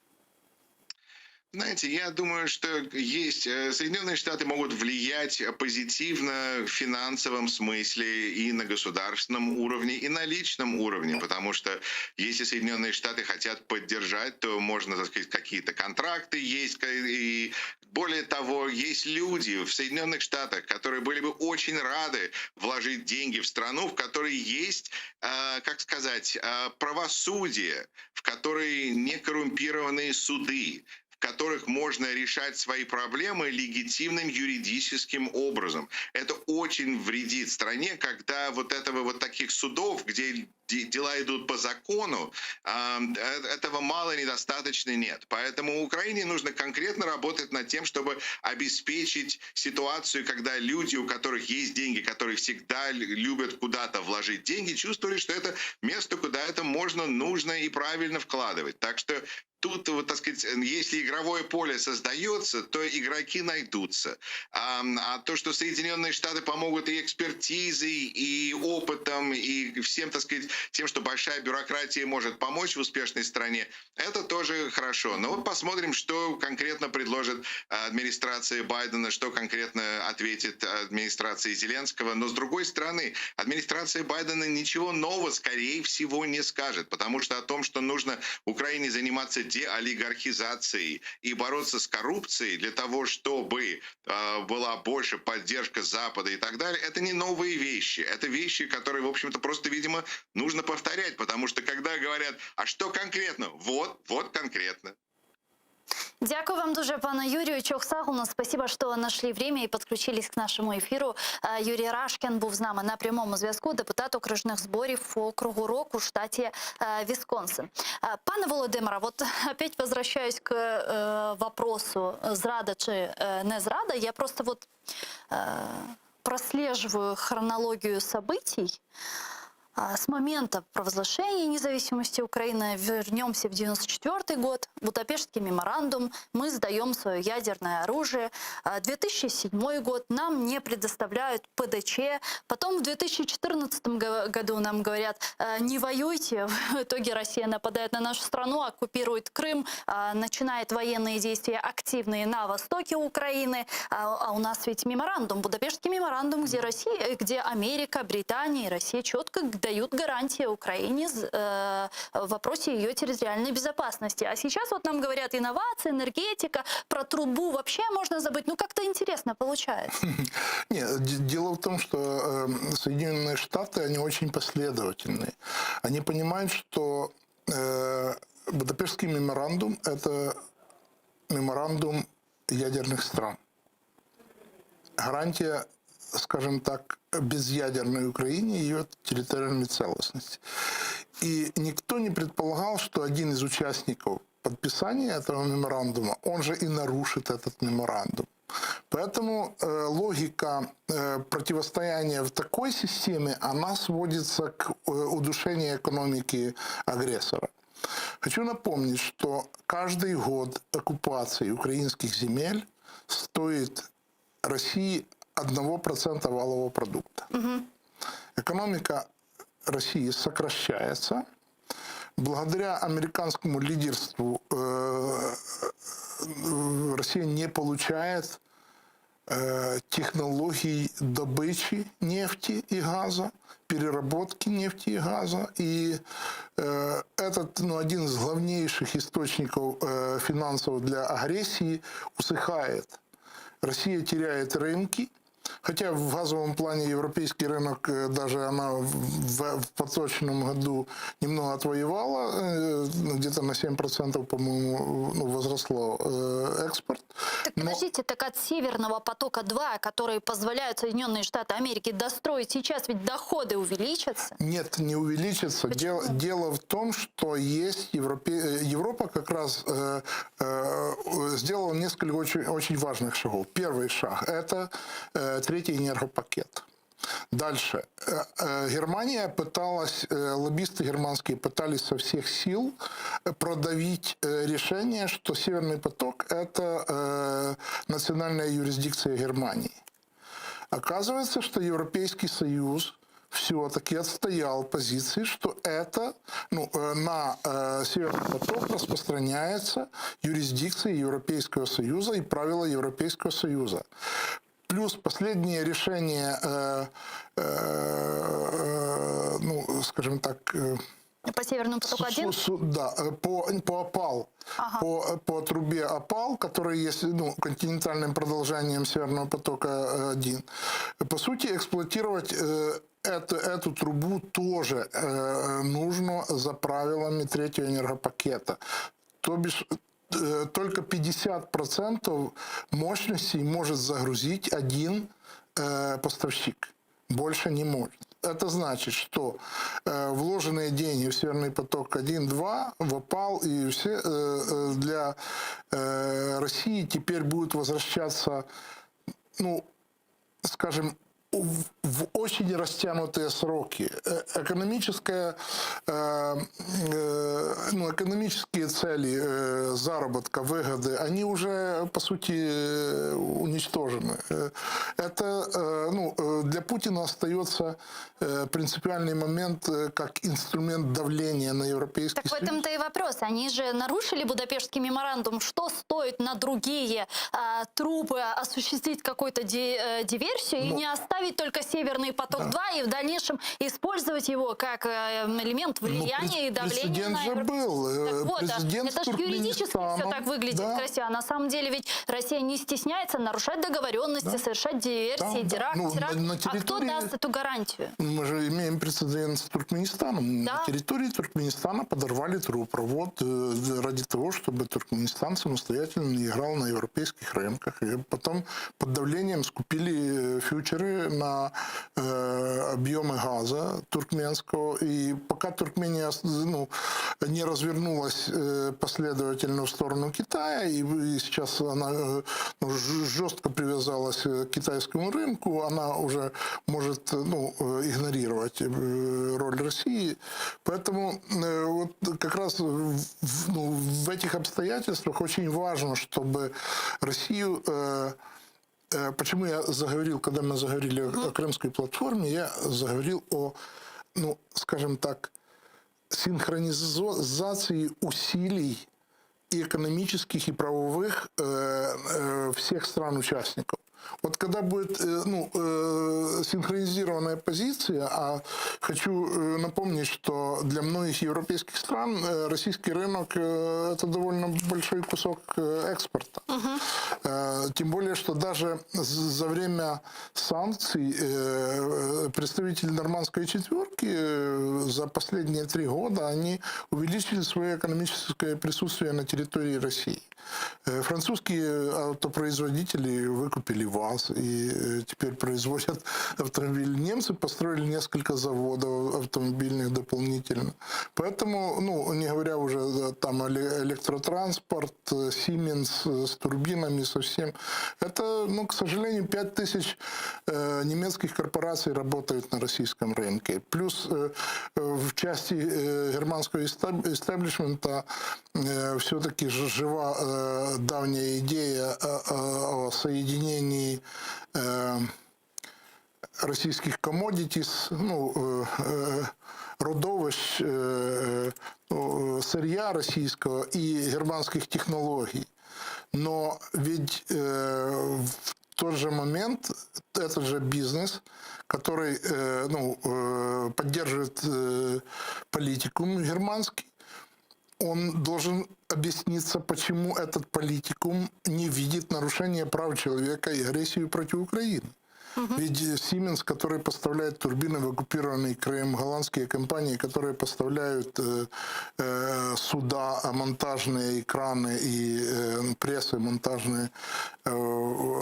Знаете, я думаю, что есть... Э, Соединенные Штаты могут влиять позитивно в финансовом смысле и на государственном уровне, и на личном уровне, потому что если Соединенные Штаты хотят поддержать, то можно, так сказать, какие-то контракты есть, и более того, есть люди в Соединенных Штатах, которые были бы очень рады вложить деньги в страну, в которой есть, э, как сказать, э, правосудие, в которой не коррумпированные суды, в которых можно решать свои проблемы легитимным юридическим образом. Это очень вредит стране, когда вот этого вот таких судов, где дела идут по закону, э, этого мало, недостаточно нет. Поэтому Украине нужно конкретно работать над тем, чтобы обеспечить ситуацию, когда люди, у которых есть деньги, которые всегда любят куда-то вложить деньги, чувствовали, что это место, куда это можно, нужно и правильно вкладывать. Так что тут, вот, так сказать, если игровое поле создается, то игроки найдутся. А, а то, что Соединенные Штаты помогут и экспертизой, и опытом, и всем, так сказать, тем, что большая бюрократия может помочь в успешной стране, это тоже хорошо. Но вот посмотрим, что конкретно предложит администрация Байдена, что конкретно ответит администрация Зеленского. Но с другой стороны, администрация Байдена ничего нового, скорее всего, не скажет, потому что о том, что нужно Украине заниматься деолигархизацией и бороться с коррупцией для того, чтобы э, была больше поддержка Запада и так далее, это не новые вещи. Это вещи, которые, в общем-то, просто, видимо, нужно повторять, потому что когда говорят, а что конкретно? Вот, вот конкретно. Дякую вам дуже, пане Юрію. Çoq sağ oluñız. Спасибо, что нашли время и подключились к нашему эфиру. Е, Юрій Рашкін був з нами на прямому зв'язку, депутат окружних зборів округу Рок у штаті е, Вісконсин. Е, Пане Володимире, вот опять возвращаюсь к э, вопросу, зрада чи э, не зрада. Я просто вот э, прослеживаю хронологию событий. А, С момента провозглашения независимости Украины вернемся в 1994 год, Будапештский меморандум, мы сдаем свое ядерное оружие. А, 2007 год, нам не предоставляют ПДЧ. Потом в 2014 го- году нам говорят, «Э, не воюйте. В итоге Россия нападает на нашу страну, оккупирует Крым, а, начинает военные действия активные на востоке Украины. А а у нас ведь меморандум, Будапештский меморандум, где Россия, э, где Америка, Британия и Россия четко дают гарантии Украине э, в вопросе ее территориальной безопасности. А сейчас вот нам говорят инновации, энергетика, про трубу вообще можно забыть. Ну как-то интересно получается. Нет, дело в том, что э, Соединенные Штаты, они очень последовательные. Они понимают, что э, Будапештский меморандум – это меморандум ядерных стран. Гарантия, скажем так, безъядерной Украине и ее территориальной целостности. И никто не предполагал, что один из участников подписания этого меморандума, он же и нарушит этот меморандум. Поэтому э, логика э, противостояния в такой системе, она сводится к э, удушению экономики агрессора. Хочу напомнить, что каждый год оккупации украинских земель стоит России 1% валового продукта. Экономика России сокращается. Благодаря американскому лидерству э, э, Россия не получает э, технологий добычи нефти и газа, переработки нефти и газа. И э, этот ну, один из главнейших источников э, финансов для агрессии усыхает. Россия теряет рынки, хотя в газовом плане европейский рынок э, даже она в, в, в поточном году немного отвоевала, э, ну, где-то на 7%, по-моему, ну, возросло э, экспорт. Так подождите, так от Северного потока-2, который позволяют Соединенные Штаты Америки достроить сейчас, ведь доходы увеличатся? Нет, не увеличится. Дело, дело в том, что есть Европе... э, Европа как раз э, э, сделала несколько очень, очень важных шагов. Первый шаг – это э, третий энергопакет. Дальше. Э, э, Германия пыталась, э, лоббисты германские пытались со всех сил продавить решение, что Северный поток – это национальная юрисдикция Германии. Оказывается, что Европейский Союз все-таки отстоял позиции, что это ну, э, на э, Северный поток распространяется юрисдикция Европейского Союза и правила Европейского Союза. Плюс последнее решение, э, э, э, ну, скажем так, э, По Северному потоку-1? Су- су- да, э, по, по опал, по, по трубе опал, который есть ну, континентальным продолжением Северного потока-1, по сути, эксплуатировать э, эту, эту трубу тоже э, нужно за правилами третьего энергопакета. То бишь э, только 50% мощностей может загрузить один э, поставщик. Больше не может. Это значит, что э, вложенные деньги в Северный поток 1, 2, в опал и все э, э, для э, России теперь будут возвращаться, ну, скажем, в, в очень растянутые сроки. Э, Экономическая, э, э, ну, экономические цели э, заработка, выгоды, они уже, по сути, э, уничтожены. Э, Это э, ну, э, для Путина остается э, принципиальный момент э, как инструмент давления на Европейский Так в Союз. этом-то и вопрос. Они же нарушили Будапештский меморандум. Что стоит на другие а, трубы осуществить какую-то ди- э, диверсию и Ну, не оставить только Северный поток-2 и в дальнейшем использовать его как э, элемент Ну, влияния и давления прецедент на же Европейский был. Э, Так вот, а Президент это с же юридически все Туркменистаном, так выглядит да. красиво. А на самом деле ведь Россия не стесняется нарушать договоренности, совершать диверсии, Да, да. теракт, Ну, на- теракт. на А кто территории- даст эту гарантию? Мы же имеем прецедент с Туркменистаном. Да. На территории Туркменистана подорвали трубопровод э, ради того, чтобы Туркменистан самостоятельно не играл на европейских рынках. И потом под давлением скупили э, фьючеры на э, объемы газа туркменского. И пока Туркмения ну, не развернулась э, последовательно в сторону Китая, и, и сейчас она э, ну, ж- жестко привязалась э, к китайскому рынку, она уже может э, ну, э, игнорировать э, роль России. Поэтому э, вот как раз в, в- ну, в этих обстоятельствах очень важно, чтобы Россию... э, э, Почему я заговорил, когда мы заговорили о, о Крымской платформе, я заговорил о, ну, скажем так, синхронизации усилий и экономических, и правовых э, э, всех стран-участников. Вот когда будет э, ну, э, синхронизированная позиция, а хочу э, напомнить, что для многих европейских стран э, российский рынок э, это довольно большой кусок э, экспорта. Э, Тем более, что даже з- за время санкций э, э, представители нормандской четверки э, за последние три года они увеличили свое экономическое присутствие на территории России. Э, Французские автопроизводители выкупили ВАЗ и э, теперь производят автомобили. Немцы построили несколько заводов автомобильных дополнительно. Поэтому, ну, не говоря уже да, там эле- электротранспорт, э, Siemens э, с турбинами совсем. Это, ну, к сожалению, 5000 э, немецких корпораций работают на российском рынке. Плюс э, э, в части э, германского истаб- истеблишмента все-таки жива э, давняя идея э, э, о соединении э, российских commodities, ну, э, э, родовищ, э, ну, сырья российского и германских технологий. Но ведь э, в тот же момент этот же бизнес, который э, ну, э, поддерживает э, политикум германский, он должен объясниться, почему этот политикум не видит нарушения прав человека и агрессию против Украины. Ведь э, Siemens, который поставляет турбины в оккупированный Крым, голландские компании, которые поставляют э, э, суда а, монтажные, и краны и э, прессы монтажные, э,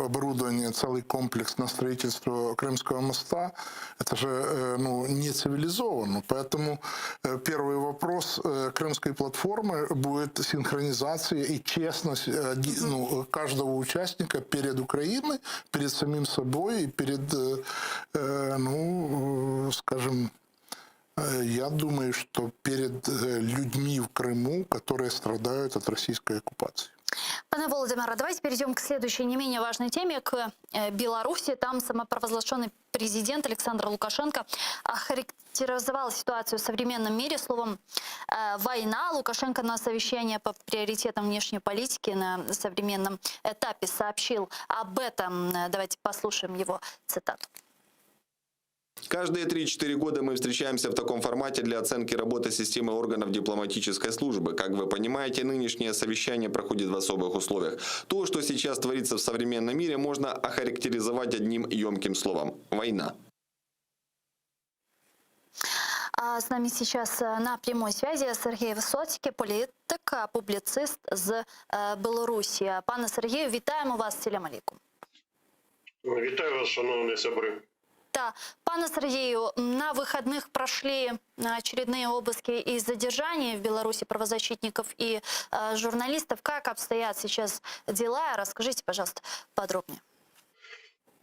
оборудование, целый комплекс на строительство Крымского моста, это же э, ну, не цивилизованно. Поэтому э, первый вопрос э, Крымской платформы будет синхронизация и честность э, ди- ну, каждого участника перед Украиной, перед самим собой и перед, э, э, ну, э, скажем, э, я думаю, что перед э, людьми в Крыму, которые страдают от российской оккупации. Пане Володимире, давайте перейдем к следующей не менее важной теме, к э, Беларуси. Там самопровозглашенный президент Александр Лукашенко охарактеризовал ситуацию в современном мире словом э, «война». Лукашенко на совещании по приоритетам внешней политики на современном этапе сообщил об этом. Давайте послушаем его цитату. Каждые 3-4 года мы встречаемся в таком формате для оценки работы системы органов дипломатической службы. Как вы понимаете, нынешнее совещание проходит в особых условиях. То, что сейчас творится в современном мире, можно охарактеризовать одним емким словом – война. А с нами сейчас э, на прямой связи Сергей Висоцький, політик, публіцист з е, Білорусі. Пане Сергію, вітаємо вас. Селям алейкум. Вітаю вас, шановні сябры. Да. Пане Сергею, на выходных прошли очередные обыски и задержания в Беларуси правозащитников и э, журналистов. Как обстоят сейчас дела? Расскажите, пожалуйста, подробнее.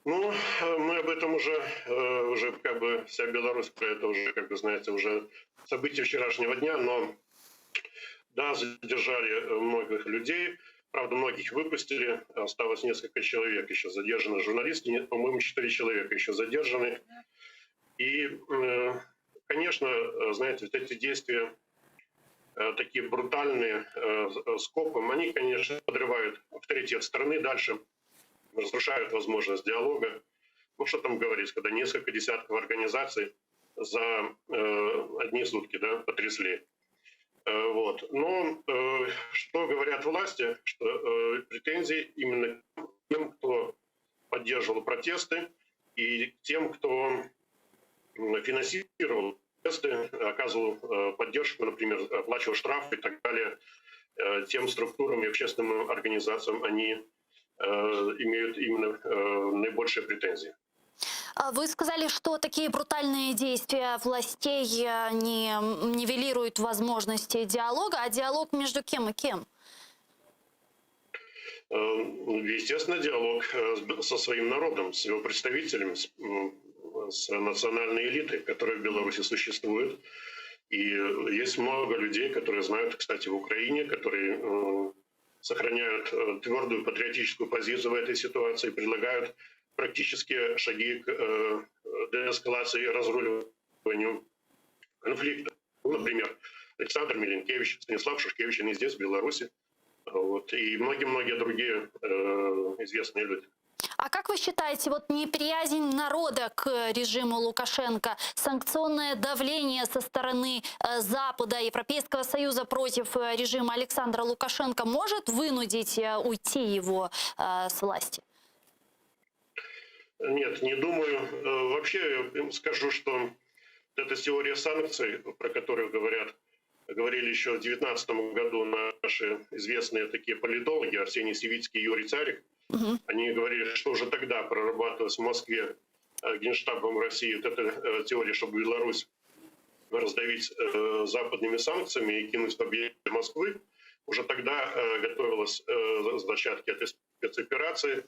Ну, мы об этом уже, э, уже как бы вся Беларусь про это уже, как бы, знаете, уже события вчерашнего дня, но да, задержали многих людей, правда, многих выпустили, осталось несколько человек еще задержано, журналисты, по-моему, 4 человека еще задержаны. И, э, конечно, знаете, вот эти действия э, такие брутальные скопом, они, конечно, подрывают авторитет страны дальше, разрушают возможность диалога. Ну, что там говорить, когда несколько десятков организаций за э, одни сутки да, потрясли. Э, вот. Но э, что говорят власти, что э, претензии именно тем, кто поддерживал протесты, и тем, кто финансировал протесты, оказывал э, поддержку, например, оплачивал штрафы и так далее, э, тем структурам и общественным организациям они Э, имеют именно э, наибольшие претензии. А вы сказали, что такие брутальные действия властей э, не нивелируют возможности диалога. А диалог между кем и кем? Естественно, диалог со своим народом, с его представителями, с, с национальной элитой, которая в Беларуси существует. И есть много людей, которые знают, кстати, в Украине, которые сохраняют э, твердую патриотическую позицию в этой ситуации, предлагают практические шаги к э, деэскалации и разруливанию конфликта. Ну, например, Александр Милинкевич, Станислав Шушкевич, они здесь, в Беларуси, вот, и многие-многие другие э, известные люди. А как вы считаете, вот неприязнь народа к режиму Лукашенко, санкционное давление со стороны э, Запада, Европейского Союза против э, режима Александра Лукашенко может вынудить э, уйти его с власти? Нет, не думаю. Вообще, я скажу, что эта теория санкций, про которую говорят, говорили еще в 2019 году наши известные такие политологи Арсений Сивицкий и Юрий Царик, Угу. Они говорили, что уже тогда прорабатывалась в Москве э, Генштабом России вот эта э, теория, чтобы Беларусь раздавить э, западными санкциями и кинуть в объятия Москвы. Уже тогда готовилась зачатки этой спецоперации.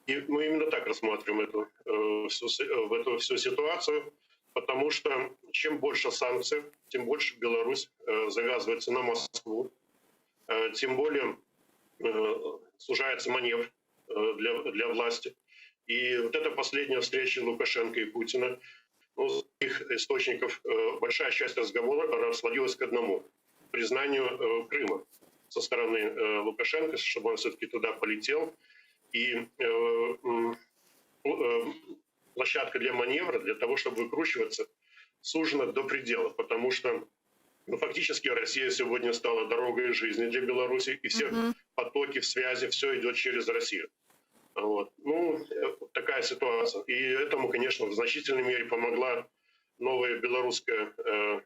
И мы именно так рассматриваем эту всю, эту всю ситуацию, потому что чем больше санкций, тем больше Беларусь завязывается на Москву, тем более сужается маневр Э, для, для власти. И вот эта последняя встреча Лукашенко и Путина, ну, их источников э, большая часть разговора сводилась к одному – признанию э, Крыма со стороны Лукашенко, чтобы он все-таки туда полетел. И площадка для маневра, для того, чтобы выкручиваться, сужена до предела, потому что ну, фактически Россия сегодня стала дорогой жизни для Беларуси, и все mm-hmm. потоки в связи, все идет через Россию. Вот. Ну, э, такая ситуация. И этому, конечно, в значительной мере помогла новая белорусская э,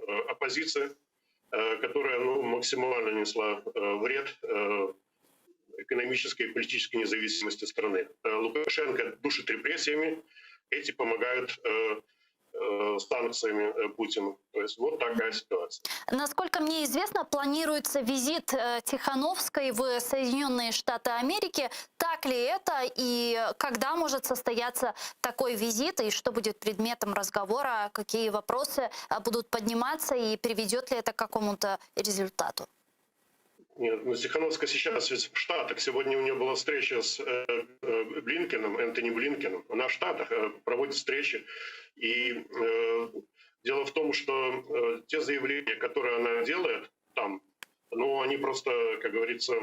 э оппозиция, э, которая ну, максимально несла э, вред э, экономической и политической независимости страны. Э, Лукашенко душит репрессиями, эти помогают э, Э, санкциями э, Путину. То есть вот такая ситуация. Насколько мне известно, планируется визит э, Тихановской в Соединенные Штаты Америки. Так ли это и когда может состояться такой визит и что будет предметом разговора, какие вопросы будут подниматься и приведет ли это к какому-то результату? Нет, ну Тихановская сейчас ведь в Штатах. Сегодня у нее была встреча с э, э, Блинкеном, Энтони Блинкеном. Она в Штатах э, проводит встречи. И э, дело в том, что э, те заявления, которые она делает там, ну, они просто, как говорится,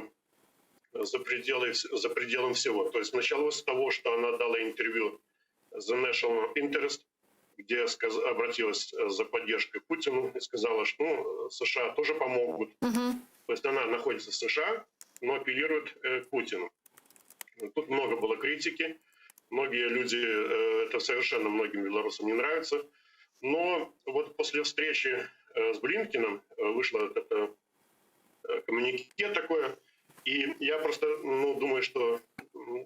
за, пределы, за пределом всего. То есть началось с того, что она дала интервью The National Interest, где сказ- обратилась э, за поддержкой к Путину и сказала, что ну, США тоже помогут. То есть она находится в США, но апеллирует э, к Путину. Тут много было критики. Многие люди, э, это совершенно многим белорусам не нравится. Но вот после встречи э, с Блинкеном э, вышло это э, коммюнике такое. И я просто ну, думаю, что м,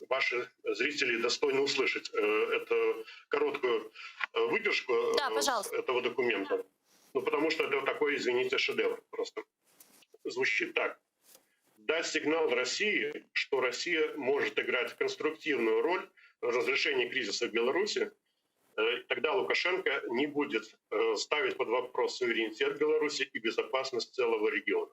ваши зрители достойны услышать э, эту короткую э, выдержку э, Да, пожалуйста. с этого документа. Ну, потому что это такой, извините, шедевр просто. Звучит так. Дать сигнал России, что Россия может играть конструктивную роль в разрешении кризиса в Беларуси, э, тогда Лукашенко не будет э, ставить под вопрос суверенитет Беларуси и безопасность целого региона.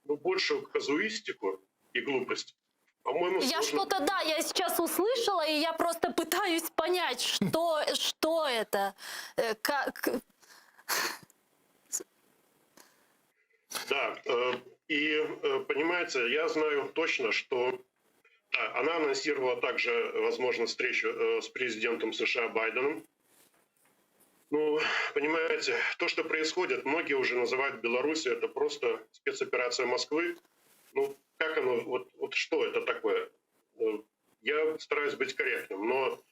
Ну, большую казуистику и глупость, по-моему, Я сложно что-то, да, я сейчас услышала, и я просто пытаюсь понять, что, что это, э, как... Да, э, и э, понимаете, я знаю точно, что да, она анонсировала также возможность встречу э, с президентом США Байденом. Ну, понимаете, то, что происходит, многие уже называют Белоруссию, это просто спецоперация Москвы. Ну, как оно, вот, вот что это такое? Э, Я стараюсь быть корректным, но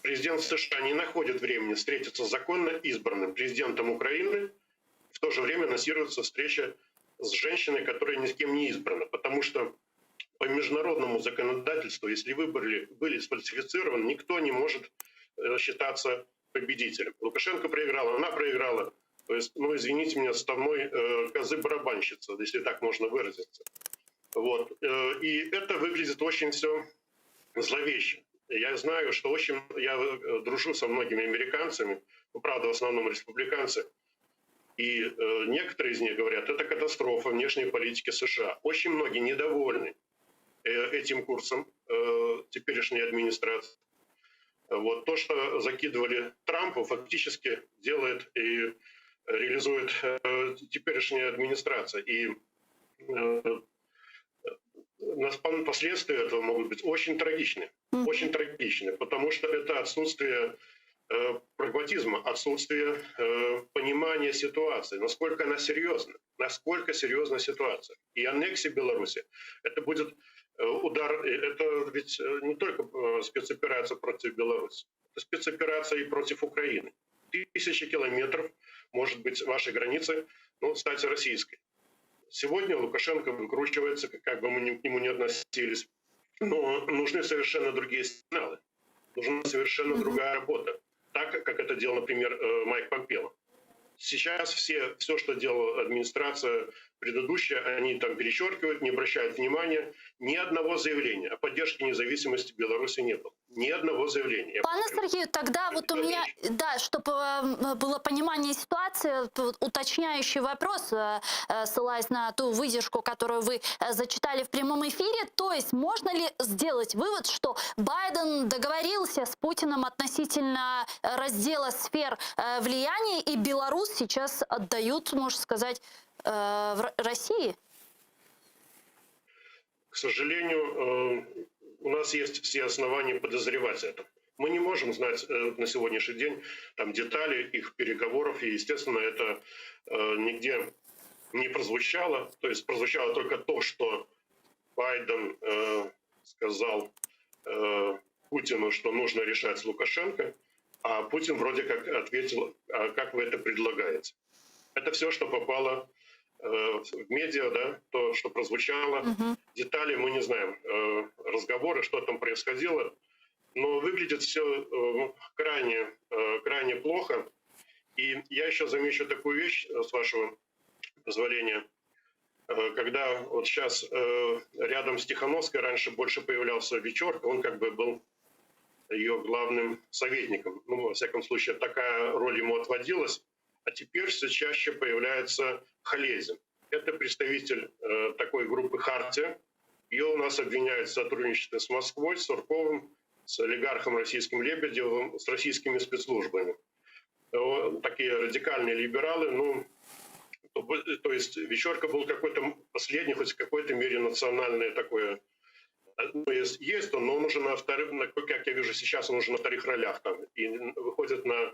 президент США не находит времени встретиться с законно избранным президентом Украины, в то же время анонсируется встреча с женщиной, которая ни с кем не избрана, потому что по международному законодательству, если выборы были сфальсифицированы, никто не может э, считаться победителем. Лукашенко проиграл, она проиграла. То есть, ну, извините меня, отставной э, козы-барабанщица, если так можно выразиться. Вот. Э, И это выглядит очень все зловеще. Я знаю, что очень... Я э, дружу со многими американцами, ну, правда, в основном республиканцы, и э, некоторые из них говорят, это катастрофа внешней политики США. Очень многие недовольны э, этим курсом э, теперешней администрации. Вот то, что закидывали Трампу, фактически делает и реализует э, теперешняя администрация. И э, нас- последствия этого могут быть очень трагичны. Очень трагичны, потому что это отсутствие э, прагматизма, отсутствие э, понимания ситуации, насколько она серьезна, насколько серьезна ситуация. И аннексия Беларуси, это будет э, удар, э, это ведь э, не только э, спецоперация против Беларуси, это спецоперация и против Украины. Тысячи километров, может быть, вашей границы, ну, стать российской. Сегодня Лукашенко выкручивается, как бы мы ни- к нему ни относились, но нужны совершенно другие сигналы, нужна совершенно другая работа, так, как это делал, например, э, Майк Помпео. Сейчас все, все, что делала администрация предыдущая, они там перечеркивают, не обращают внимания. Ни одного заявления о поддержке независимости Беларуси не было. Ни одного заявления. Я Пане повторю. Сергію, тогда вот у меня, да, чтобы было понимание ситуации, тут уточняющий вопрос, э, э, ссылаясь на ту выдержку, которую вы э, зачитали в прямом эфире, то есть можно ли сделать вывод, что Байден договорился с Путиным относительно э, раздела сфер э, влияния, и Беларусь сейчас отдают, можно сказать, э, в Р- России? К сожалению, э, у нас есть все основания подозревать это. Мы не можем знать э, на сегодняшний день там, детали их переговоров, и, естественно, это э, нигде не прозвучало. То есть прозвучало только то, что Байден э, сказал э, Путину, что нужно решать с Лукашенко, а Путин вроде как ответил, а как вы это предлагаете. Это все, что попало э, в медиа, да, то, что прозвучало. Детали мы не знаем. Э, разговоры, что там происходило. Но выглядит все крайне, э, крайне плохо. И я еще замечу такую вещь, э, с вашего позволения. Э, Когда вот сейчас рядом с Тихановской раньше больше появлялся Вечерка, он как бы был ее главным советником. Ну, во всяком случае, такая роль ему отводилась. А теперь все чаще появляется Халезин. Это представитель э, такой группы «Хартия». Ее у нас обвиняют в сотрудничестве с Москвой, с Сурковым, с олигархом российским Лебедевым, с российскими спецслужбами. Э, такие радикальные либералы, ну, то, то есть Вечерка был какой-то последний, хоть в какой-то мере национальное такое ну, есть, есть он, но он уже на вторых, на, как я вижу сейчас, он уже на вторых ролях там и выходит на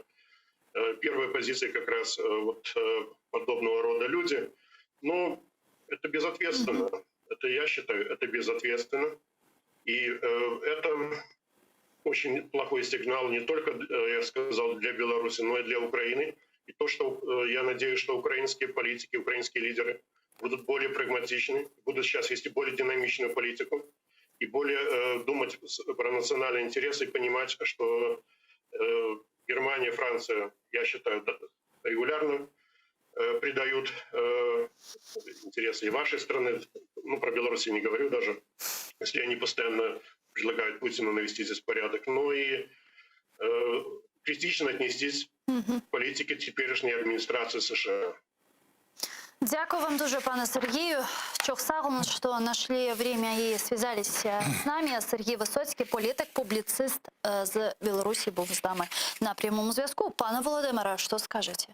э, первые позиции как раз э, вот э, подобного рода люди. Но это безответственно. Это я считаю, это безответственно. И э, это очень плохой сигнал не только, э, я сказал, для Беларуси, но и для Украины. И то, что э, я надеюсь, что украинские политики, украинские лидеры будут более прагматичны, будут сейчас вести более динамичную политику и более э, думать про национальные интересы и понимать, что э, Германия, Франция, я считаю, регулярно э, предают э, интересы и вашей страны, ну, про Беларусь я не говорю даже, если они постоянно предлагают Путину навести здесь порядок, но и э, критично отнестись к политике теперешней администрации США. Дякую вам дуже, пане Сергію. Çoq sağ oluñ, что нашли время и связались э, с нами. Сергій Висоцький, політик, публіцист е, з Білорусі, був з нами на прямому зв'язку. Пане Володимире, що скажете?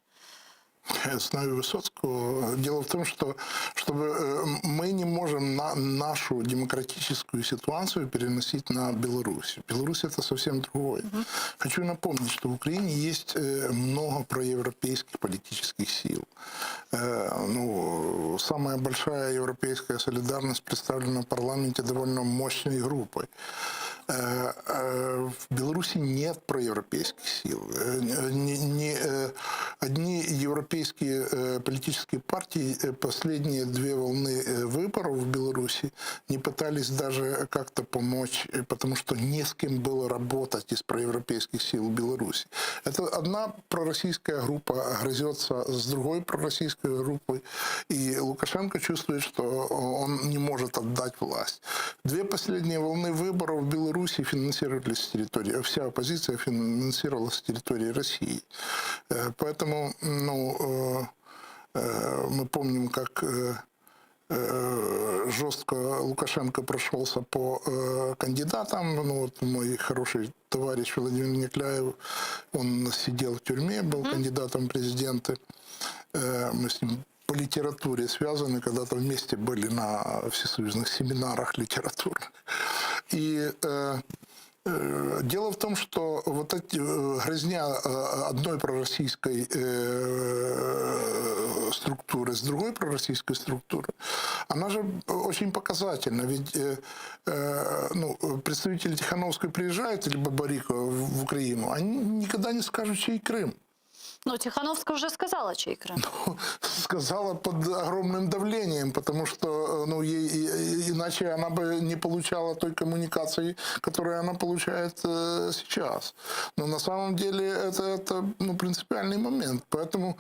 Я знаю Высоцкого. Дело в том, что чтобы э, мы не можем на нашу демократическую ситуацию переносить на Беларусь. Беларусь это совсем другое. Хочу напомнить, что в Украине есть э, много проевропейских политических сил. Э, Ну, самая большая европейская солидарность представлена в парламенте довольно мощной группой. Э, э, В Беларуси нет проевропейских сил. Э, Не, не, э, одни европейские э, политические партии э, последние две волны э, выборов в Беларуси не пытались даже как-то помочь, э, потому что не с кем было работать из проевропейских сил в Беларуси. Это одна пророссийская группа грызется с другой пророссийской группой, и Лукашенко чувствует, что он не может отдать власть. Две последние волны выборов в Беларуси финансировались с территории, вся оппозиция финансировалась с территории России. Э, Поэтому, ну, э, э, мы помним, как э, э, жестко Лукашенко прошелся по э, кандидатам. Ну, вот мой хороший товарищ Владимир Некляев, он сидел в тюрьме, был кандидатом в президенты. Э, Мы с ним по литературе связаны, когда-то вместе были на всесоюзных семинарах литературных. И э, э, Дело в том, что вот эти э, грызня э, одной пророссийской э, структуры с другой пророссийской структурой, она же очень показательна. Ведь э, э, ну, представители Тихановской приезжают или Бабарико в в Украину, они никогда не скажут, чей Крым. Ну, Тихановская уже сказала, чей Крым. Сказала под огромным давлением, потому что э, ну, ей, и- и- иначе она бы не получала той коммуникации, которую она получает э, сейчас. Но на самом деле это, это ну, принципиальный момент. Поэтому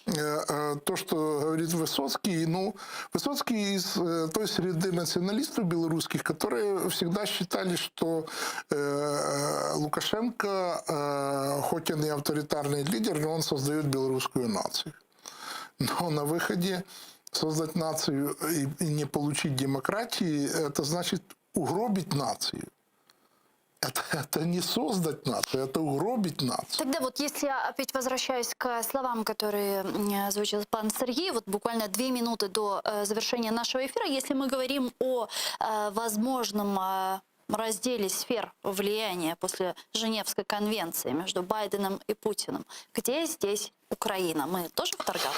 э, э, то, что говорит Высоцкий, ну, Высоцкий из э, той среды националистов белорусских, которые всегда считали, что э, Лукашенко, э, хоть он и авторитарный лидер, но он создает белорусскую нацию. Но на выходе создать нацию и, и не получить демократии, это значит угробить нацию. Это, это не создать нацию, это угробить нацию. Тогда вот если я опять возвращаюсь к словам, которые м, озвучил пан Сергей, вот буквально две минуты до э, завершения нашего эфира, если мы говорим о э, возможном э, разделе сфер влияния после Женевской конвенции между Байденом и Путиным, где здесь Украина? Мы тоже в торгах?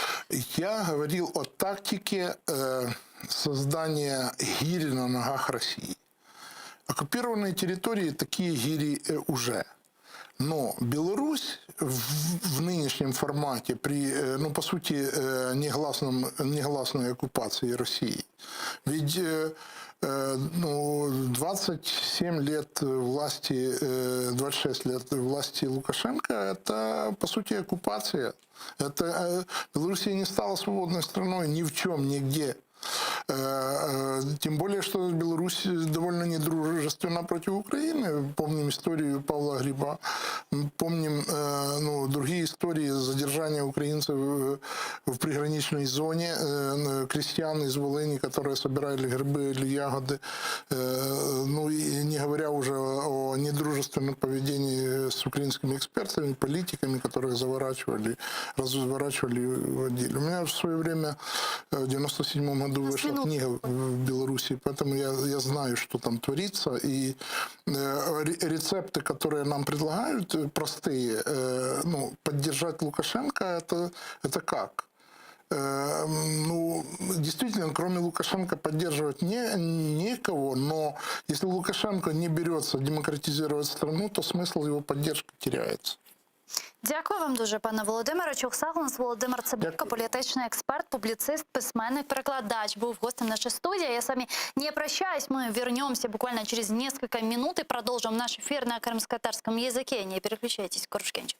Я говорил о тактике э, создания гири на ногах России. Оккупированные территории такие гири э, уже. Но Беларусь в, в нынешнем формате, при, э, ну, по сути, э, негласном, негласной оккупации России, ведь э, э, ну, 27 лет власти, э, 26 лет власти Лукашенко, это, по сути, оккупация. Это, э, Белоруссия не стала свободной страной ни в чем, нигде. Э, тем более, что Беларусь довольно недружественна против Украины. Помним историю Павла Гриба, помним ну, другие истории задержания украинцев в приграничной зоне, крестьян из Волыни, которые собирали грибы или ягоды. Ну и не говоря уже о недружественном поведении с украинскими экспертами, политиками, которых заворачивали, разворачивали и водили. У меня в свое время, в 97 году вышла книга в Беларуси, поэтому я, я знаю, что там творится. И э, рецепты, которые нам предлагают, э, простые. Э, ну, поддержать Лукашенко, это, это как? Ну, действительно, кроме Лукашенко поддерживать не, некого, но если Лукашенко не берется демократизировать страну, то смысл его поддержки теряется. Дякую вам дуже, пане Володимире. Çoq sağ oluñız. Володимир Цибулько, політичний експерт, публіцист, письменник, перекладач, був гостем нашей студии. Я с вами не прощаюсь. Мы вернемся буквально через несколько минут и продолжим наш эфир на крымско-татарском языке. Не переключайтесь. Körüşkence.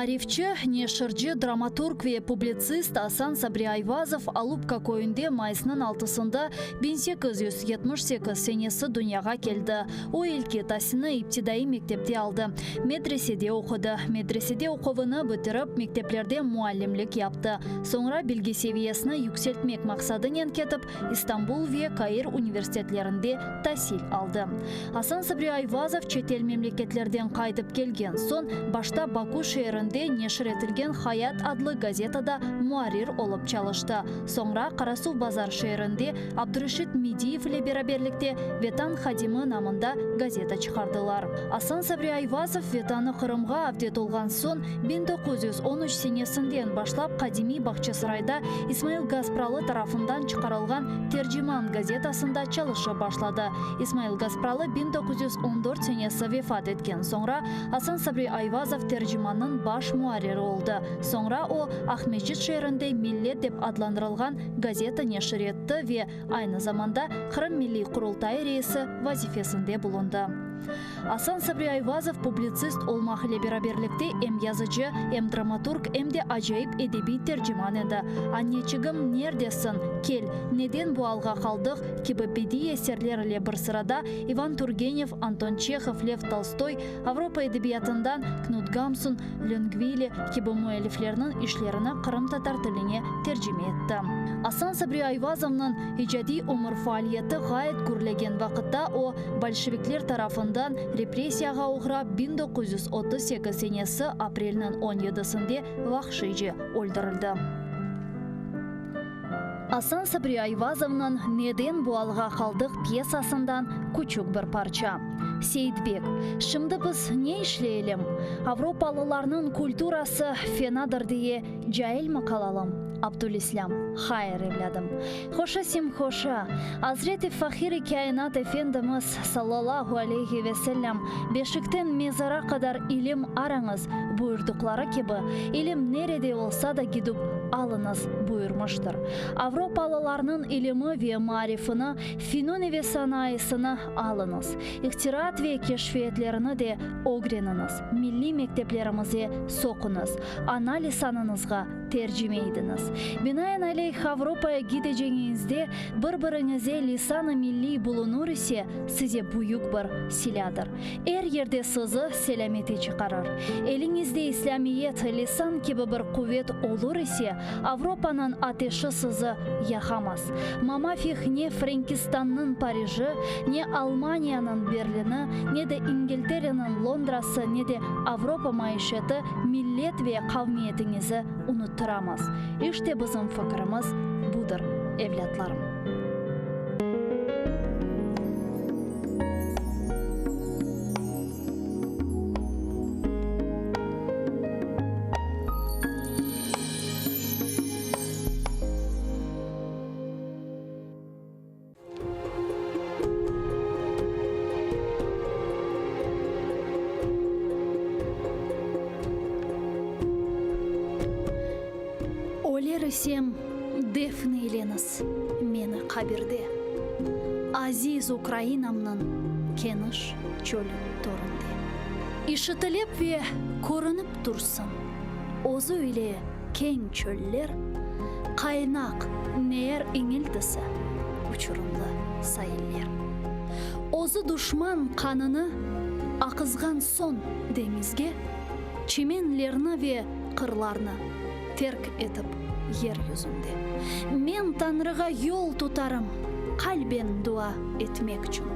Maarifçi, neşirci, dramaturg ve publitsist Asan Sabri Ayvazov Alupka köyünde mayısnıñ altısında 1878 senesi dünyağa keldi. O ilki tasilni iptidaiy mektepte aldı, medresede oqudı. Medresede oquvını bitirip, mekteplerde muallimlik yaptı. Soñra bilgi seviyesini yükseltmek maqsadınen ketip, İstanbul ve Kair universitetlerinde tasil aldı. Asan Sabri Ayvazov çetel memleketlerden qaytıp kelgen soñ, başta Baku şeerinde neşir etilgen Hayat adlı gazetada muarrir olıp çalıştı. Soñra Qarasuvbazar şeerinde Abdureşit Mediyev ile beraberlikte Vetan hadimi namında gazeta çıqardılar. Asan Sabri Ayvazov Vetanı Qırımğa avdet olğan soñ, 1913 senesinden başlap qadimiy Bağçasarayda İsmail Gaspralı tarafından çıqarılğan Terciman gazetasında çalışıp başladı. İsmail Gaspralı 1914 senesi vefat etken soñra, Asan Sabri Ayvazov Tercimannıñ baş muarriri oldı. Soñra o, Aqmescit şeerinde Millet dep adlandırılğan gazeta neşir etti ve aynı zamanda Qırım Milliy Qurultayı reisi vazifesinde bulundı. Asan Sabri Ayvazov publitsist olmaq ile beraberlikte em yazıcı, em dramaturg, em de acayip edebiy terciman edi. Anneçigim, nerdesiñ? Kel, neden bu alğa qaldıq? kibi bediiy eserler ile bir sırada İvan Turgenev, Anton Çehov, Lev Tolstoy, Avropa edebiyatından Knut Gamsun, Löngvili kibi müelliflerniñ işlerini qırımtatar tiline tercime etti. Asan Sabri Ayvazovnıñ icadiy ömür faaliyeti ğayet gürlegen vaqıtta o, bolşevikler tarafından repressiyağa oğrap 1938 senesi aprelniñ on yedisinde vahşiyce öldürildi. Asan Sabri Ayvazovnıñ Neden bu alğa qaldıq pyesasından küçük bir parça. Seyitbek, Şimdi biz ne işleyelim? Avropalılarnıñ kulturası fenadır diye cailmi qalalım? Abdülislâm, Hayır, evlâdım. Hoşa sem hoşa. Azret-i Fahir-i Kâinat Efendimiz, sallallahu aleyhi ve sellem, Beşikten mezara qadar ilim arañız, buyurdıqları kibi, ilim nerede olsa da gidip alıñız, buyurmıştır. Avropalılarnıñ ilimi ve maarifini, finuni ve sanayısını alıñız. İhtiraat ve keşfiyetlerini de ögreniñiz, milliy mekteplerimize soquñız, ana lisanıñızğa tercime idiñiz. Binaenaleyh, Avropaya gidecegiñizde bir-biriñize lisan-ı milliy bulunur ise, size büyük bir silâdır. Er yerde sizi selâmete çıqarır. Eliñizde İslâmiyet, lisan kibi bir quvet olur ise, Avropanıñ ateşi sizi yaqamaz. Mamafih ne Frenkistannıñ Pariji, ne Almaniyanıñ Berlini, ne de İngiltereniñ Londrası, ne de Avropa maişeti millet ve qavmiyetiñizi unuttıramaz. İşte bizim fikirimiz budır, evlâtlarım. Öler isem, defn eyleñiz meni qabirde, Aziz Ukrainamnıñ keniş çöl töründe. İşitilip ve körünip tursın özü ile keñ çöller, Qaynaq neer iñiltisi, uçurımlı sailler. Özü duşman qanını aqızğan soñ deñizge, Çimenlerni ve qırlarnı terk etip yer yüzünde. Men Tañrığa yol tutarım, qalben dua etmekçün.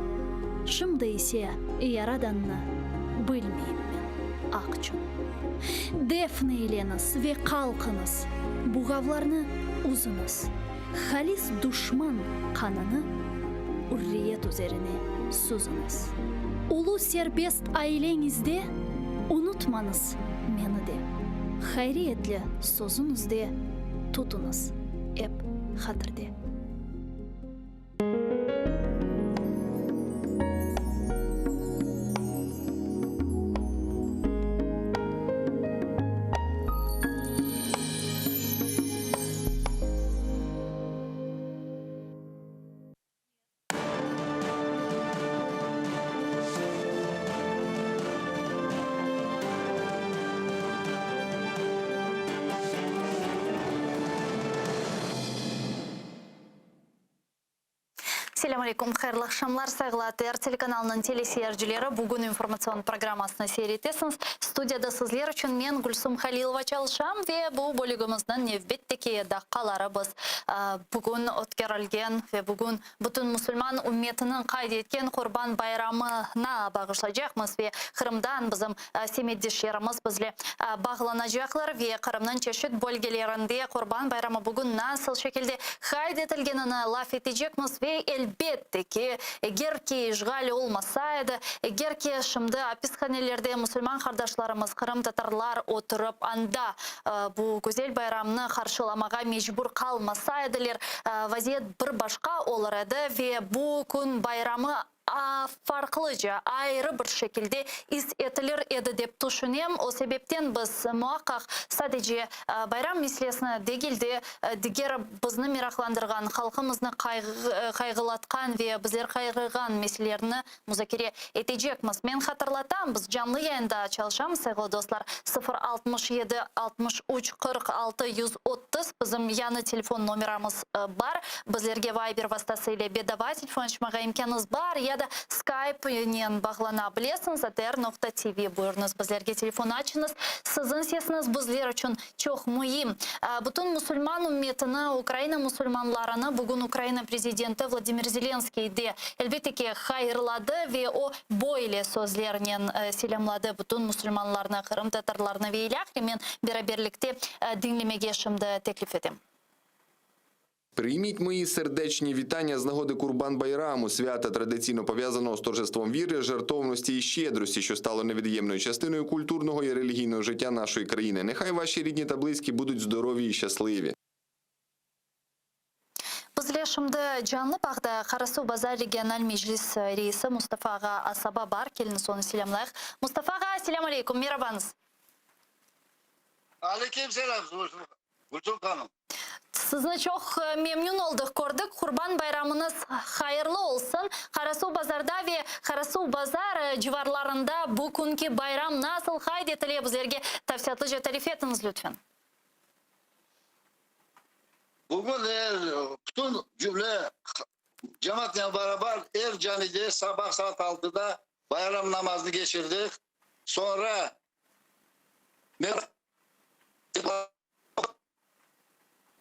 Şimdi ise Yaradannı bilmeyim men, aqçün. Defn eyleñiz ve qalqıñız, buğavlarnı üzüñiz, halis duşman qanını ürriyet üzerine süzüñiz. Ulu serbest aileñizde unutmañız meni de, hayriyetli sözüñizde tutuñız ep hatirde. Selâm aleykum, hayırlı aqşamlar, sayğılı ATR telekanalınıñ teleseyircileri, bugün informatsion programmasını seyir etesiñiz. Studiyada sizler içün men, Gülsum Halilova, çalışam ve bu bölügimizniñ nevbetteki daqqaları biz bugün ötkerilgen ve bugün bütün musulman ümmetiniñ qayd etken Qurban bayramına bağışlaycaqmız ve Qırımdan bizim semetdeşlerimiz bizle bağlanacaqlar ve Qırımnıñ çeşit bölgelerinde Qurban bayramı bugün nasıl şekilde qayd etilgenini laf etecekmiz ve elbette ki, eger ki işğal olmasa edi, eger ki şimdi apishanelerde musulman qardaşlarımız, qırımtatarlar oturıp anda bu güzel bayramnı qarşılamağa mecbur qalmasa ediler, vaziyet bir başqa olur edi ve bu kün bayramı farqlıca, ayrı bir şekilde is etilir edi dep tüşünem. O sebepten biz muaqqaq sadece bayram meselesini degil de, diger bizni meraqlandırğan, halqımıznı qayğılatqan ve bizler qayğırğan meselelerni muzakere etecekmiz. Men hatırlatam, biz canlı yayında çalışamız, sayğılı dostlar, 0 67 63 46 130 bizim yañı telefon nomeramız bar. Bizlerge Viber vastası ile bedava telefon açmağa imkânıñız bar ya da Skype-nen bağlana bilesiñiz, atr noqta tv. Buyurıñız, bizlerge telefon açıñız. Siziñ sesiñiz bizler içün çoq müim. Bütün musulman ümmetini, Ukraina musulmanlarını bugün Ukraina prezidenti Vladimir Zelenskiy de, elbette ki, hayırladı ve o, böyle sözlernen selâmladı bütün musulmanlarnı, qırımtatarlarnı ve ilâhre. Men beraberlikte diñlemege şimdi teklif etem. Прийміть мої сердечні вітання з нагоди Курбан-Байраму, свята традиційно пов'язаного з торжеством віри, жертовності і щедрості, що стало невід'ємною частиною культурного і релігійного життя нашої країни. Нехай ваші рідні та близькі будуть здорові і щасливі. Bizle şimdi canlı bağda Qarasuvbazar regional meclis reisi Mustafa ağa Asaba bar, keliñiz onı selâmlayıq. Mustafa ağa, selâm aleyküm, merabañız. Aleyküm selâm, Gülsüm hanım. Sizni çoq memnün oldıq kördik. Qurban bayramıñız hayırlı olsun. Qarasuvbazarda ve Qarasuvbazar civarlarında bu künki bayram nasıl qayd etile bizlerge tafsilâtlıca tarif etiñiz lütfen. Bugün er, bütün cümle cemaatnen beraber er camide sabah saat altıda bayram namazını keçirdik. Soñra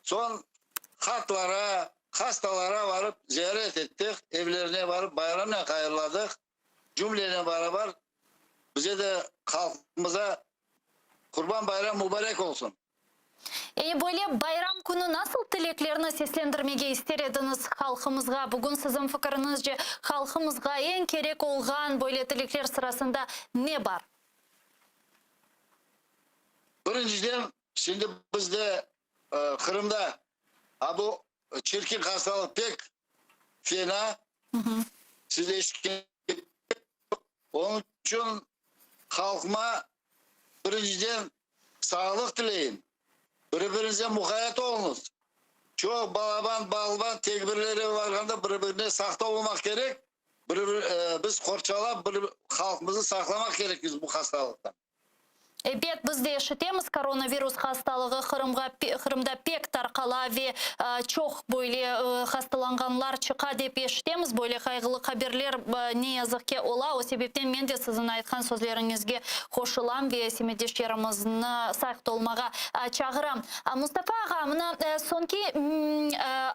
Soñ qartlara, hastalara varıp ziyaret ettik, evlerine varıp bayramnen hayırladıq. Cümlenen beraber bize de halqımıza Qurban bayram mubarek olsun! E, böyle bayram künü nasıl tileklerni seslendirmege ister ediñiz halqımızğa? Bugün siziñ fikiriñizce halqımızğa eñ kerek olğan böyle tilekler sırasında ne bar? Birinciden, şimdi bizde Qırımda a bu çirkin hastalıq pek fena, siz eşitken, onıñ içün halqıma birinciden sağlıq tileyim. Biri-biriñizge muqayet oluñız. Çoq balaban, balban tedbirlere barğanda biri-birine saqta olmaq kerek, biri-bir, biz qorçalap, bir halqımıznı saqlamaq kerekmiz bu hastalıqtan. Ebet, biz de eşitemiz, koronavirus hastalığı Qırımğa, Qırımda pek tarqala ve çoq böyle hastalanğanlar çıqa dep eşitemiz. Böyle qayğılı haberler, ne yazıq ki, ola. O sebepten men de siziñ aytqan sözleriñizge qoşulam ve semetdeşlerimizni saqt olmağa çağıram. Mustafa ağa, mına soñki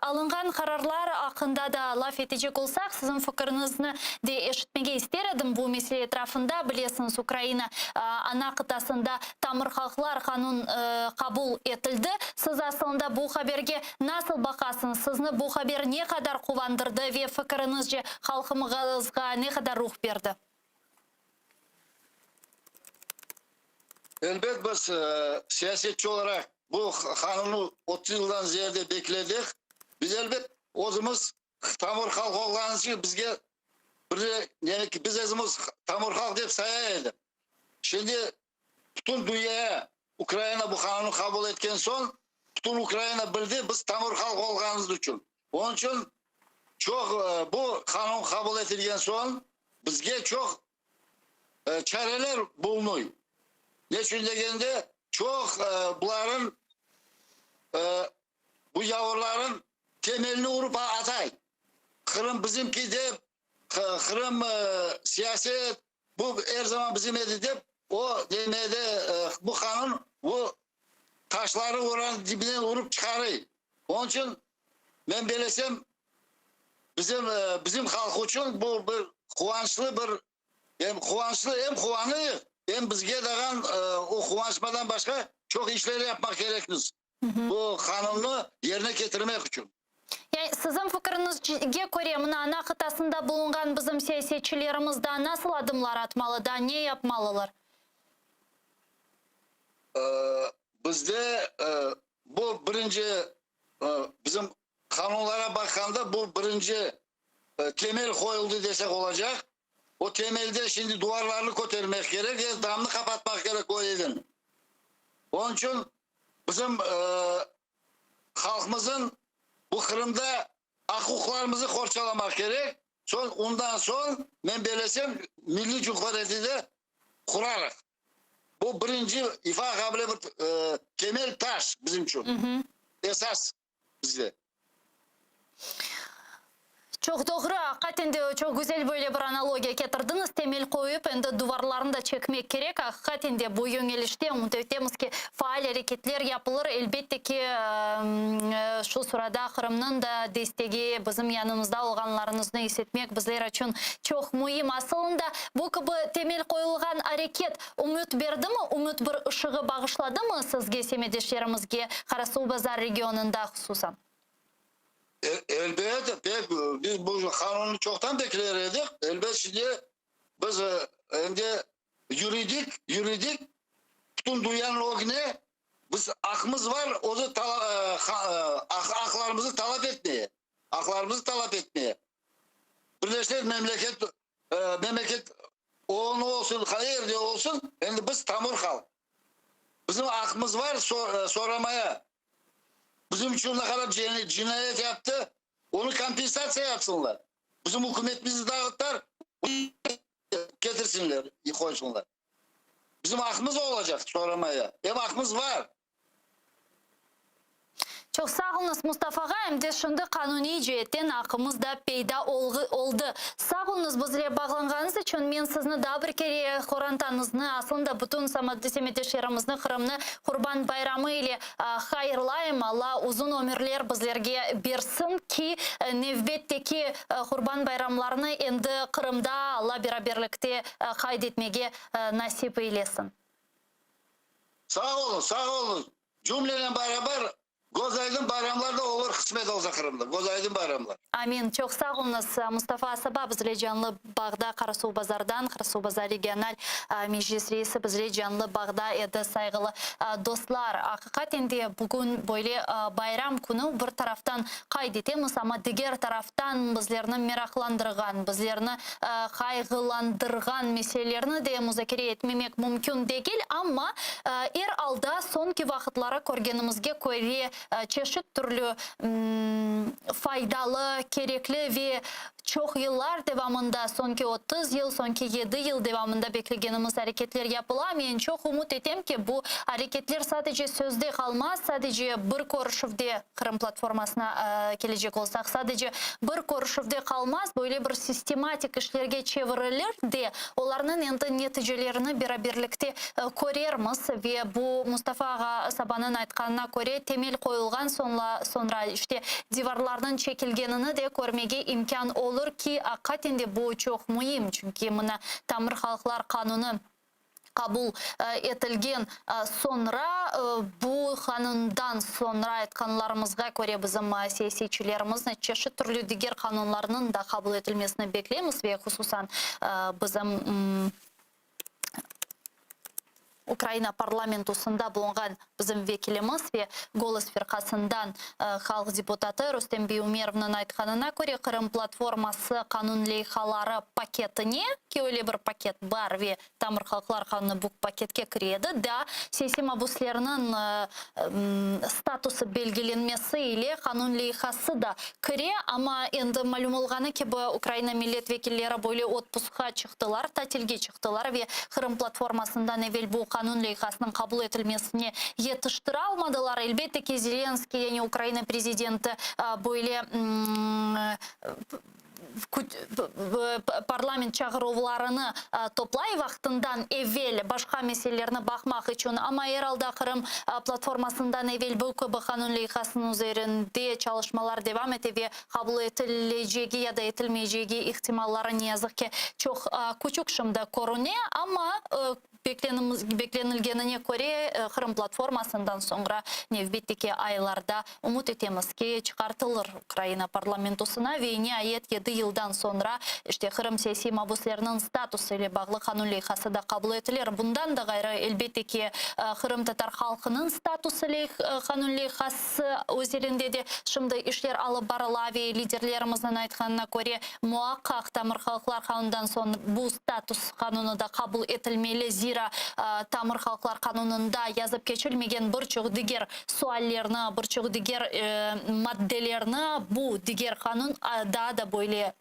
alınğan qararlar aqqında da laf etecek olsaq, siziñ fikiriñizni de eşitmege ister edim bu mesele etrafında. Bilesiñiz, Ukraina ana qıtasında tamır halqlar qanun qabul etildi. Siz asılında bu haberge nasıl baqasıñız? Sizni bu haber ne qadar quvandırdı ve fikiriñizce halqımızğa ne qadar ruh berdi? Elbet, biz siyasetçi olaraq bu qanunnı 30 yıldan ziyade bekledik. Biz, elbet, özümiz tamır halq olğanımız içün bizge bir, yani biz özümiz tamır halq dep saya edik. Şimdi bütün dünyaya Ukraina bu qanunnı qabul etken soñ, bütün Ukraina bildi biz tamır halq olğanımız içün. Onıñ içün çoq bu qanun qabul etilgen soñ bizge çoq çareler bulunuy. Neçün degende, çoq buların, bu yavurların temelini urıp atay. Qırım bizimki dep, Qırım siyaset, bu er zaman bizim edi dep, o demede bu qanun bu taşları oranıñ dibinen urıp çıqarıy. Onıñ içün men belesem, Bizim, bizim halq içün bu bir quvançlı bir, em quvançlı, em quvanıyıq, em bizge dağan o quvançmadan başqa çoq işler yapmaq kerekmiz bu qanunnı yerine ketirmek içün. Yani siziñ fikiriñizge köre, mına ana qıtasında bulunğan bizim siyasetçilerimiz daa nasıl adımlar atmalı, daa ne yapmalılar? Bizde bu birinci bizim Qanunlara baqqanda bu birinci temel qoyuldı desek olacaq. O temelde şimdi duvarlarnı kötermek kerek ve damnı qapatmaq kerek o evin. Onıñ içün bizim halqımızın bu Qırımda aq-uquqlarımızı qorçalamaq kerek. Soñ, ondan soñ, men belesem, milliy cumhuriyeti de qurarıq. Bu birinci ifa qabile bir temel taş bizim içün, esas. bizde. Çoq doğru, aqiqaten de çoq güzel böyle bir analogiya ketirdiñiz, temel qoyup, endi duvarlarnı da çekmek kerek, aqiqaten de bu yöñelişte ümüt etemiz ki, faal areketler yapılır, elbette ki, şu sırada Qırımnıñ da destegi, bizim yanımızda olğanlarıñıznı is etmek bizler içün çoq müim. Asılında, bu kibi temel qoyulğan areket Ümüt berdimi, ümüt bir ışığı bağışladımı sizge, semetdeşlerimizge, Qarasuvbazar regionında hususan? Elbet, pek, biz bu qanunnı çoqtan bekler edik. Elbet, şimdi biz em de yuridik, yuridik bütün dünyanıñ ögüne biz aqımız var, özü aqlarımızı talap etmeye, aqlarımızı talap etmeye. Birleşken Memleket Memleket OON olsun, qayerde olsun, endi biz tamır halq. Bizim aqımız var soramaya. Bizim içün ne qadar cinayet yaptı, onı kompensatsiya yapsınlar. Bizim ükümetimizni dağıttılar, ketirsinler, qoysunlar. Bizim aqımız olacaq soramaya. Em aqımız var. Çoq sağ oluñız, Mustafa ağa, em de şimdi qanuniy ceetten aqımız da peyda oldı. Sağ oluñız bizle bağlanğanıñız içün. Men sizni daa bir kere, qorantañıznı, aslında bütün semetdeşlerimizni, Qırımnı Qurban bayramı ile hayırlayım. Alla uzun ömürler bizlerge bersin ki, nevbetteki Qurban bayramlarını endi Qırımda Alla beraberlikte qayd etmege nasip eylesin. Sağ oluñ, sağ oluñ. Cümlenen beraber. Göz aydın bayramlar da olur, qısmet olsa Qırımda. Göz aydın bayramlar. Amin. Çoq sağ oluñız. Mustafa Asaba bizle canlı bağda Qarasuvbazardan, Qarasuvbazar regional meclis reisi bizle canlı bağda edi. Sayğılı dostlar, aqiqaten de bugün böyle bayram künü bir taraftan qayd etemiz, amma diger taraftan bizlerni meraqlandırğan, bizlerni qayğılandırğan meselelerni de muzakere etmemek mümkün degil, amma er alda soñki vaqıtları körgenimizge köre çeşit türlü faydalı, kerekli ve çoq yıllar devamında, soñki 30 yıl, soñki yedi yıl devamında beklegenimiz areketler yapıla. Men çoq ümüt etem ki, bu areketler sadece sözde qalmaz, sadece bir körüşüvde, Qırım platformasına kelecek olsaq, sadece bir körüşüvde qalmaz, böyle bir sistematik işlerge çevirilir de, olarnıñ endi neticelerini beraberlikte körermiz. Ve bu, Mustafa ağa Sabanıñ aytqanına köre, temel qoyulğan soñra, işte, divarlarnıñ çekilgenini de körmege imkân olur ki, aqiqaten de bu çoq müim, çünki mına tamır halqlar qanunı qabul etilgen soñra, bu qanundan soñra aytqanlarımızğa köre bizim siyasetçilerimizni çeşit türlü diger qanunlarnıñ da qabul etilmesini bekleymiz ve hususan bizim Ukraina parlamentosında bulunğan bizim vekilimiz ve Golos firqasından halq deputatı Rustem bey Umerovnıñ aytqanına köre, Qırım platforması qanun leyhaları paketine, ki öyle bir paket bar ve tamır halqlar qanunı bu paketke kire edi, daa siyasiy mabüslerniñ statusı belgilenmesi ile qanun leyhası da kire, amma endi malüm olğanı kibi, Ukraina millet vekilleri böyle otpuskqa çıqtılar, tatilge çıqtılar ve Qırım platformasından evel bu qanun leyhasınıñ qabul etilmesine yetiştiralmadılar. Elbette ki, Zelenskıy, yani Ukraina prezidenti böyle parlament çağıruvlarını toplay vaqtından evel başqa meselelerni baqmaq içün, amma er alda Qırım platformasından evel bu kibi qanun leyhasınıñ üzerinde çalışmalar devam ete ve qabul etilecegi ya da etilmeycegi ihtimalları ne yazıq ki çoq küçük şimdi körüne, amma Beklenilgenine köre, Qırım platformasından soñra nevbetteki aylarda, ümüt etemiz ki, çıqartılır Ukraina parlamentosına ve niayet yedi yıldan soñra, işte, Qırım siyasiy mabüsleriniñ statusı ile bağlı qanun leyhası da qabul etilir. Bundan da ğayrı, elbette ki, qırımtatar halqınıñ statusı qanun leyhası üzerinde de şimdi işler alıp barıla ve liderlerimizniñ aytqanına köre, muaqqaq tamır halqlar qanundan soñ bu status qanunı da qabul etilmeli, zira tamır halqlar qanunında yazıp keçilmegen bir çoq diger suallerni, bir çoq diger maddelerni bu diger qanun daa da böyle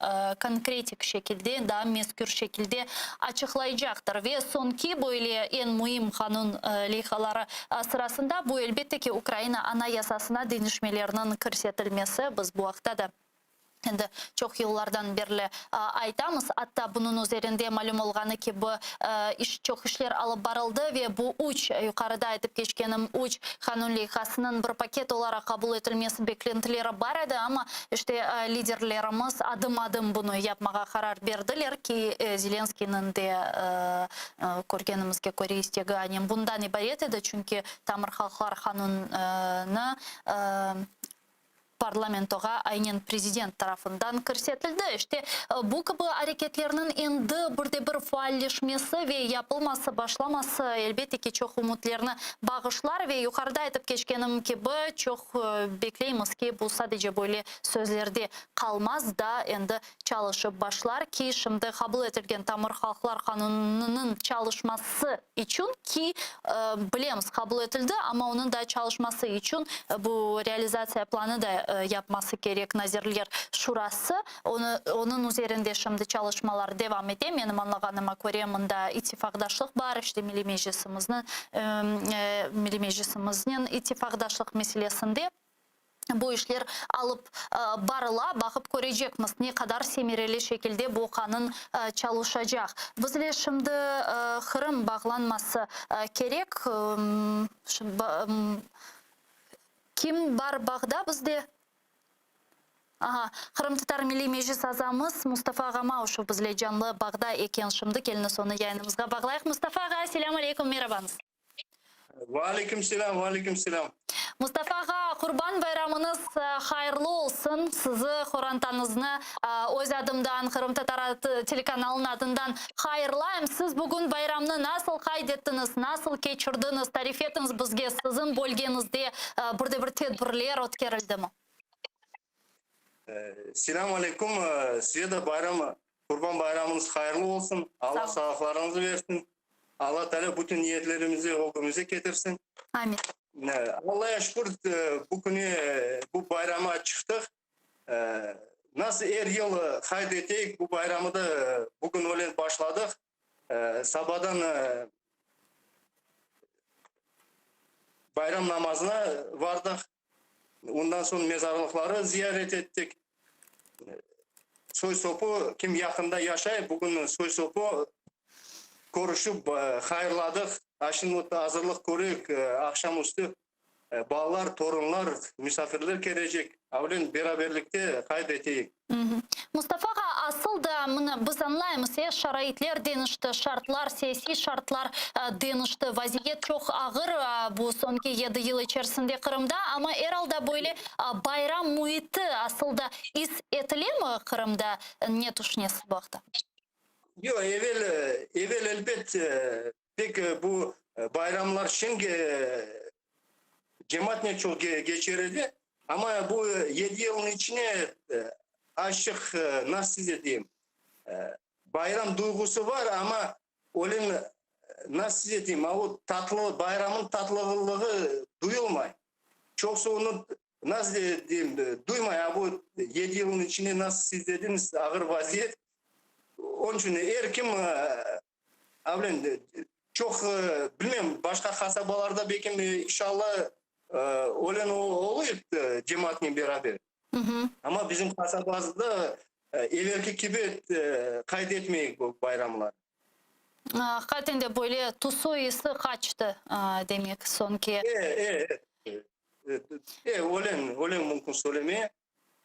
konkretik şekilde, daa mezkür şekilde açıqlaycaqtır. Ve soñki böyle eñ müim qanun leyhaları sırasında bu, elbette ki, Ukraina Anayasasına deñişmelerniñ kirsetilmesi, biz bu aqta da Endi çoq yıllardan berli aytamız, atta bunıñ üzerinde, malüm olğanı kibi, iş, çoq işler alıp barıldı ve bu üç, yuqarıda aytıp keçkenim üç qanun leyhasınıñ bir paket olaraq qabul etilmesi beklentileri bar edi, amma, işte, liderlerimiz adım-adım bunı yapmağa qarar berdiler ki, Zelenskıynıñ de, körgenimizge köre, istegi aynen bundan ibaret edi, çünki tamır halqlar qanunı Parlamentoğa aynen prezident tarafından kirsetildi. İşte, bu kibi areketlerniñ endi bir de bir faalleşmesi ve yapılması başlaması, elbette ki, çoq ümütlerni bağışlar ve yuqarıda aytıp keçkenim kibi, çoq bekleymiz ki, bu sadece böyle sözlerde qalmaz da, endi çalışıp başlar ki, şimdi qabul etilgen tamır halqlar qanunınıñ çalışması içün ki, bilemiz, qabul etildi, amma onıñ da çalışması içün bu realizatsiya planı da yapması kerek Nazirler Şurası. Onı, onıñ üzerinde şimdi çalışmalar devam ete. Menim añlağanıma köre, mında ittifaqdaşlıq bar, işte Milliy Meclisimizniñ, Milliy Meclisimiznen ittifaqdaşlıq meselesinde. Bu işler alıp barıla, baqıp körecekmiz, ne qadar semereli şekilde bu qanun çalışacaq. Bizle şimdi Qırım bağlanması kerek. Kim bar bağda bizde? Aha, Qırımtatar Milliy Meclis azamız Mustafa ağa Mauşev bizle canlı bağda eken şimdi. Keliñiz onı yayınımızğa bağlayıq. Mustafa ağa, selâm aleyküm, merabañız. Ve aleyküm selâm, ve aleyküm selâm. Mustafa ağa, Qurban bayramıñız hayırlı olsun! Sizi, qorantañıznı öz adımdan, Qırımtatar telekanalınıñ adından hayırlayım. Siz bugün bayramnı nasıl qayd ettiñiz, nasıl keçirdiñiz, tarif etiñiz bizge, siziñ bölgeñizde bir de bir tedbirler ötkerildimi? Selâm aleyküm, size de bayram, Qurban bayramıñız hayırlı olsun, Alla sağlıqlarıñızı versin, Alla Teala bütün niyetlerimizi ögümizge ketirsin. Amin. Allaya şükür, bu künü, bu bayrama çıqtıq. Nasıl er yıl qayd eteyik, bu bayramı da bugün öyle başladıq. Sabadan bayram namazına vardıq. Ondan soñ mezarlıqları ziyaret ettik. Soy-sopu, kim yaqında yaşay, bugün soy-sopu körüşip hayırladıq. A şimdi azırlıq köreyik, aqşam üstü balalar, torunlar, misafirler kelecek. Avlen beraberlikte qayd eteyik. Mustafa ağa, asıl da mına biz añlaymız, e, şaraitler deñişti, şartlar, siyasiy şartlar deñişti, vaziyet çoq ağır bu soñki yedi yıl içerisinde Qırımda, amma er alda böyle bayram müiti asıl da is etilemi Qırımda, ne tüşünesiz bu aqta? Yoq, evel, evel elbet, pek bu bayramlar şeñ cemaatnen çoq keçer edi, amma bu yedi yılnıñ içine azçıq, nasıl size deyim, bayram duyğusı bar, amma öyle, nasıl size deyim, a o tatlı, bayramnıñ tatlılığı duyulmay. Çoqusı onı, nasıl deyim, duymay, a bu yedi yılnıñ içine, nasıl siz dediñiz, ağır vaziyet, onıñ içün er kim Avlen, çoq bilmem, başqa qasabalarda belkim, inşalla, ölen olıp cemaatnen beraber. Amma bizim qasabamızda evelki kibi qayd etmeyik bu bayramlar. Aqiqaten de böyle tüsü, isi qaçtı, demek, soñki. E, e, e, e, ölen, ölen mümkün söylemeye.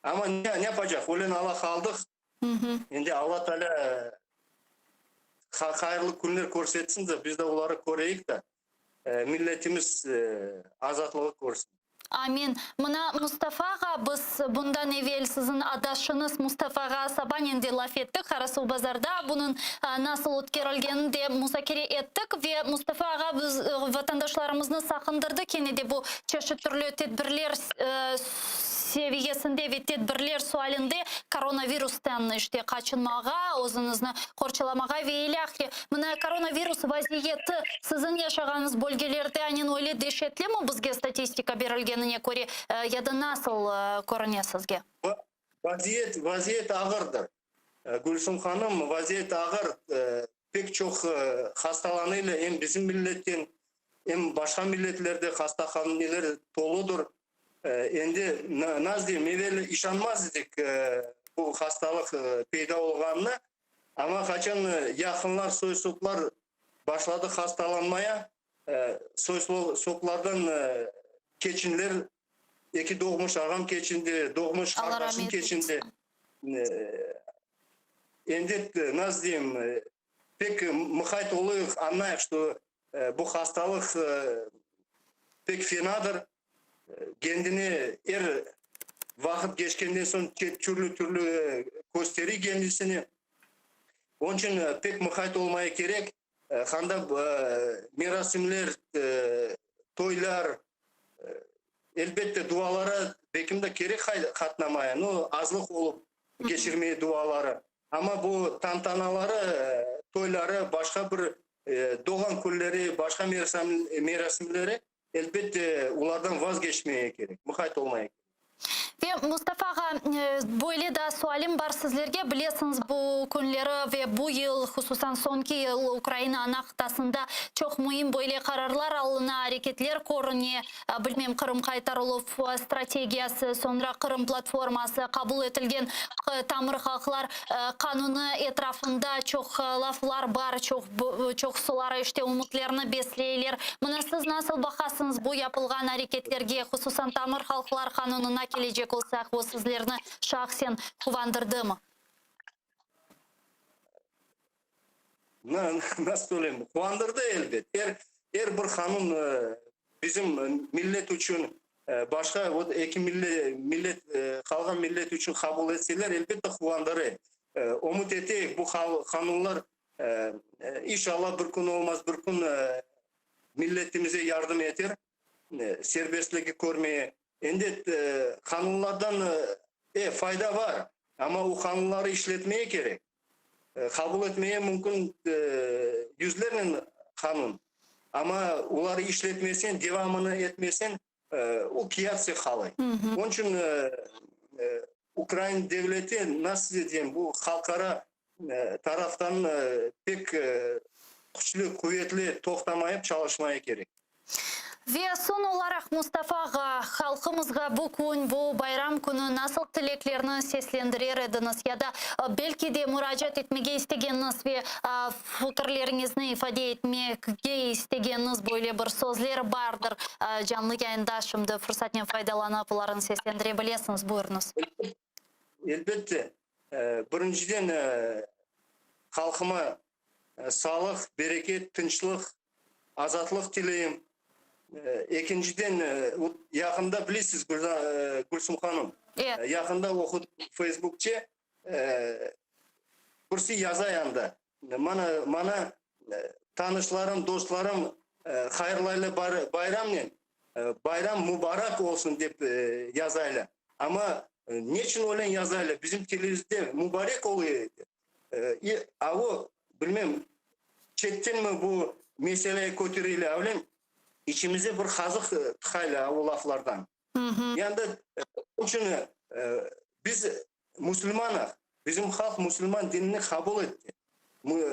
Amma ne yapacaq, ölen ala qaldıq. Endi Alla Teala hayırlı künler körsetsin de, biz de oları köreyik de, milletimiz azatlığı körsin. Amin. Mına, Mustafa ağa, biz bundan evel siziñ adaşıñız Mustafa ağa Sabanen de laf ettik, Qarasuvbazarda bunıñ nasıl ötkerilgenini de muzakere ettik ve Mustafa ağa biz vatandaşlarımıznı saqındırdı kene de bu çeşit türlü tedbirler seviyesinde ve tedbirler sualinde koronavirustan işte qaçınmağa, özüñizni qorçalamağa ve ilâhre. Mına koronavirus vaziyeti siziñ yaşağanıñız bölgelerde anen öyle deşetlimi bizge statistika berilgenine köre ya da nasıl körüne sizge? Vaziyet, vaziyet ağırdır. Gülsüm hanım, vaziyet ağır, pek çoq hastalanıyla em bizim milletten, em başqa milletlerde hastahaneler toludır. Endi nasıl deyim, evel işanmaz edik bu hastalıq peyda olğanına, amma qaçan yaqınlar, soy-soplar başladı hastalanmaya, soy-soplardan keçinler, eki doğmuş ağam keçindi, doğmuş qardaşım keçindi. Endi, nasıl deyim, pek mıqayt olayıq, añlayıq, şto bu hastalıq pek fenadır. Kendini er vaqıt keçkenden soñ türlü-türlü kösteriy kendisini. Onıñ içün pek mıqayt olmaya kerek. Handa merasimler, toylar, elbette, dualara belkim de kerek qatnamaya, no, azlıq olıp keçirmeye duaları. Amma bu tantanaları, toyları, başqa bir doğan künleri, başqa merasimleri, elbette, olardan vazgeçmeye kerek, mıqayt olmaya kerek. Ve Mustafa ağa, böyle daa sualim bar sizlerge. Bilesiñiz, bu künleri ve bu yıl, hususan soñki yıl Ukraina ana qıtasında çoq müim böyle qararlar alına, areketler körüne. Bilmem, Qırım qaytarıluv strategiyası, soñra Qırım platforması, qabul etilgen tamır halqlar qanunı etrafında çoq laflar bar, çoq çoqsular işte ümütlerni besleyler. Mına siz nasıl baqasıñız bu yapılğan areketlerge, hususan tamır halqlar qanunına kelecek olsaq, o sizlerni şahsen quvandırdımı? Nasıl söyleyim, quvandırdı elbet. Er, er bir qanun bizim millet içün. Başqa vot eki millet qalğan millet içün qabul etseler, elbette quvandırı. Ümüt eteyik, bu qanunlar inşallah bir kün olmaz bir kün milletimize yardım eter, serbestligi körmeye. Endi qanunlardan e, fayda bar, amma o qanunları işletmeye kerek. Qabul etmeye mümkün yüzlernen qanun, amma oları işletmesen, devamını etmesen, o kâğıt qalay. Onıñ içün Ukrain devleti, nasıl diyeyim, bu halqara taraftan pek küçlü, quvetli toqtamayıp çalışmaya kerek. Ve soñ olaraq Mustafa ağa, halqımızğa bu kün, bu bayram künü nasıl tileklerni seslendirer ediñiz ya da belki de muracaat etmege istegeniñiz ve fikirleriñizni ifade etmege istegeniñiz böyle bir sözler bardır, canlı yayında şimdi fırsatnen faydalanıp olarnı seslendire bilesiñiz, buyurıñız. Elbette, birinciden halqıma sağlıq, bereket, tınçlıq, azatlıq tileyim. Ekinciden, yaqında bilesiz, Gülsüm hanım, yaqında oqudım Feysbukte, birisi yaza anda, mana, mana tanışlarım, dostlarım hayırlaylar bayramnen, bayram mubarak olsun dep yazaylar. Amma neçün öyle yazaylar, bizim tilimizde mubarek oluyor. A o, bilmem, çettenmi bu mesele köterile, avlen içimize bir qazıq tıqaylar o laflardan. Yani onıñ içün biz musulmanıq, bizim halq musulman dinini qabul etti.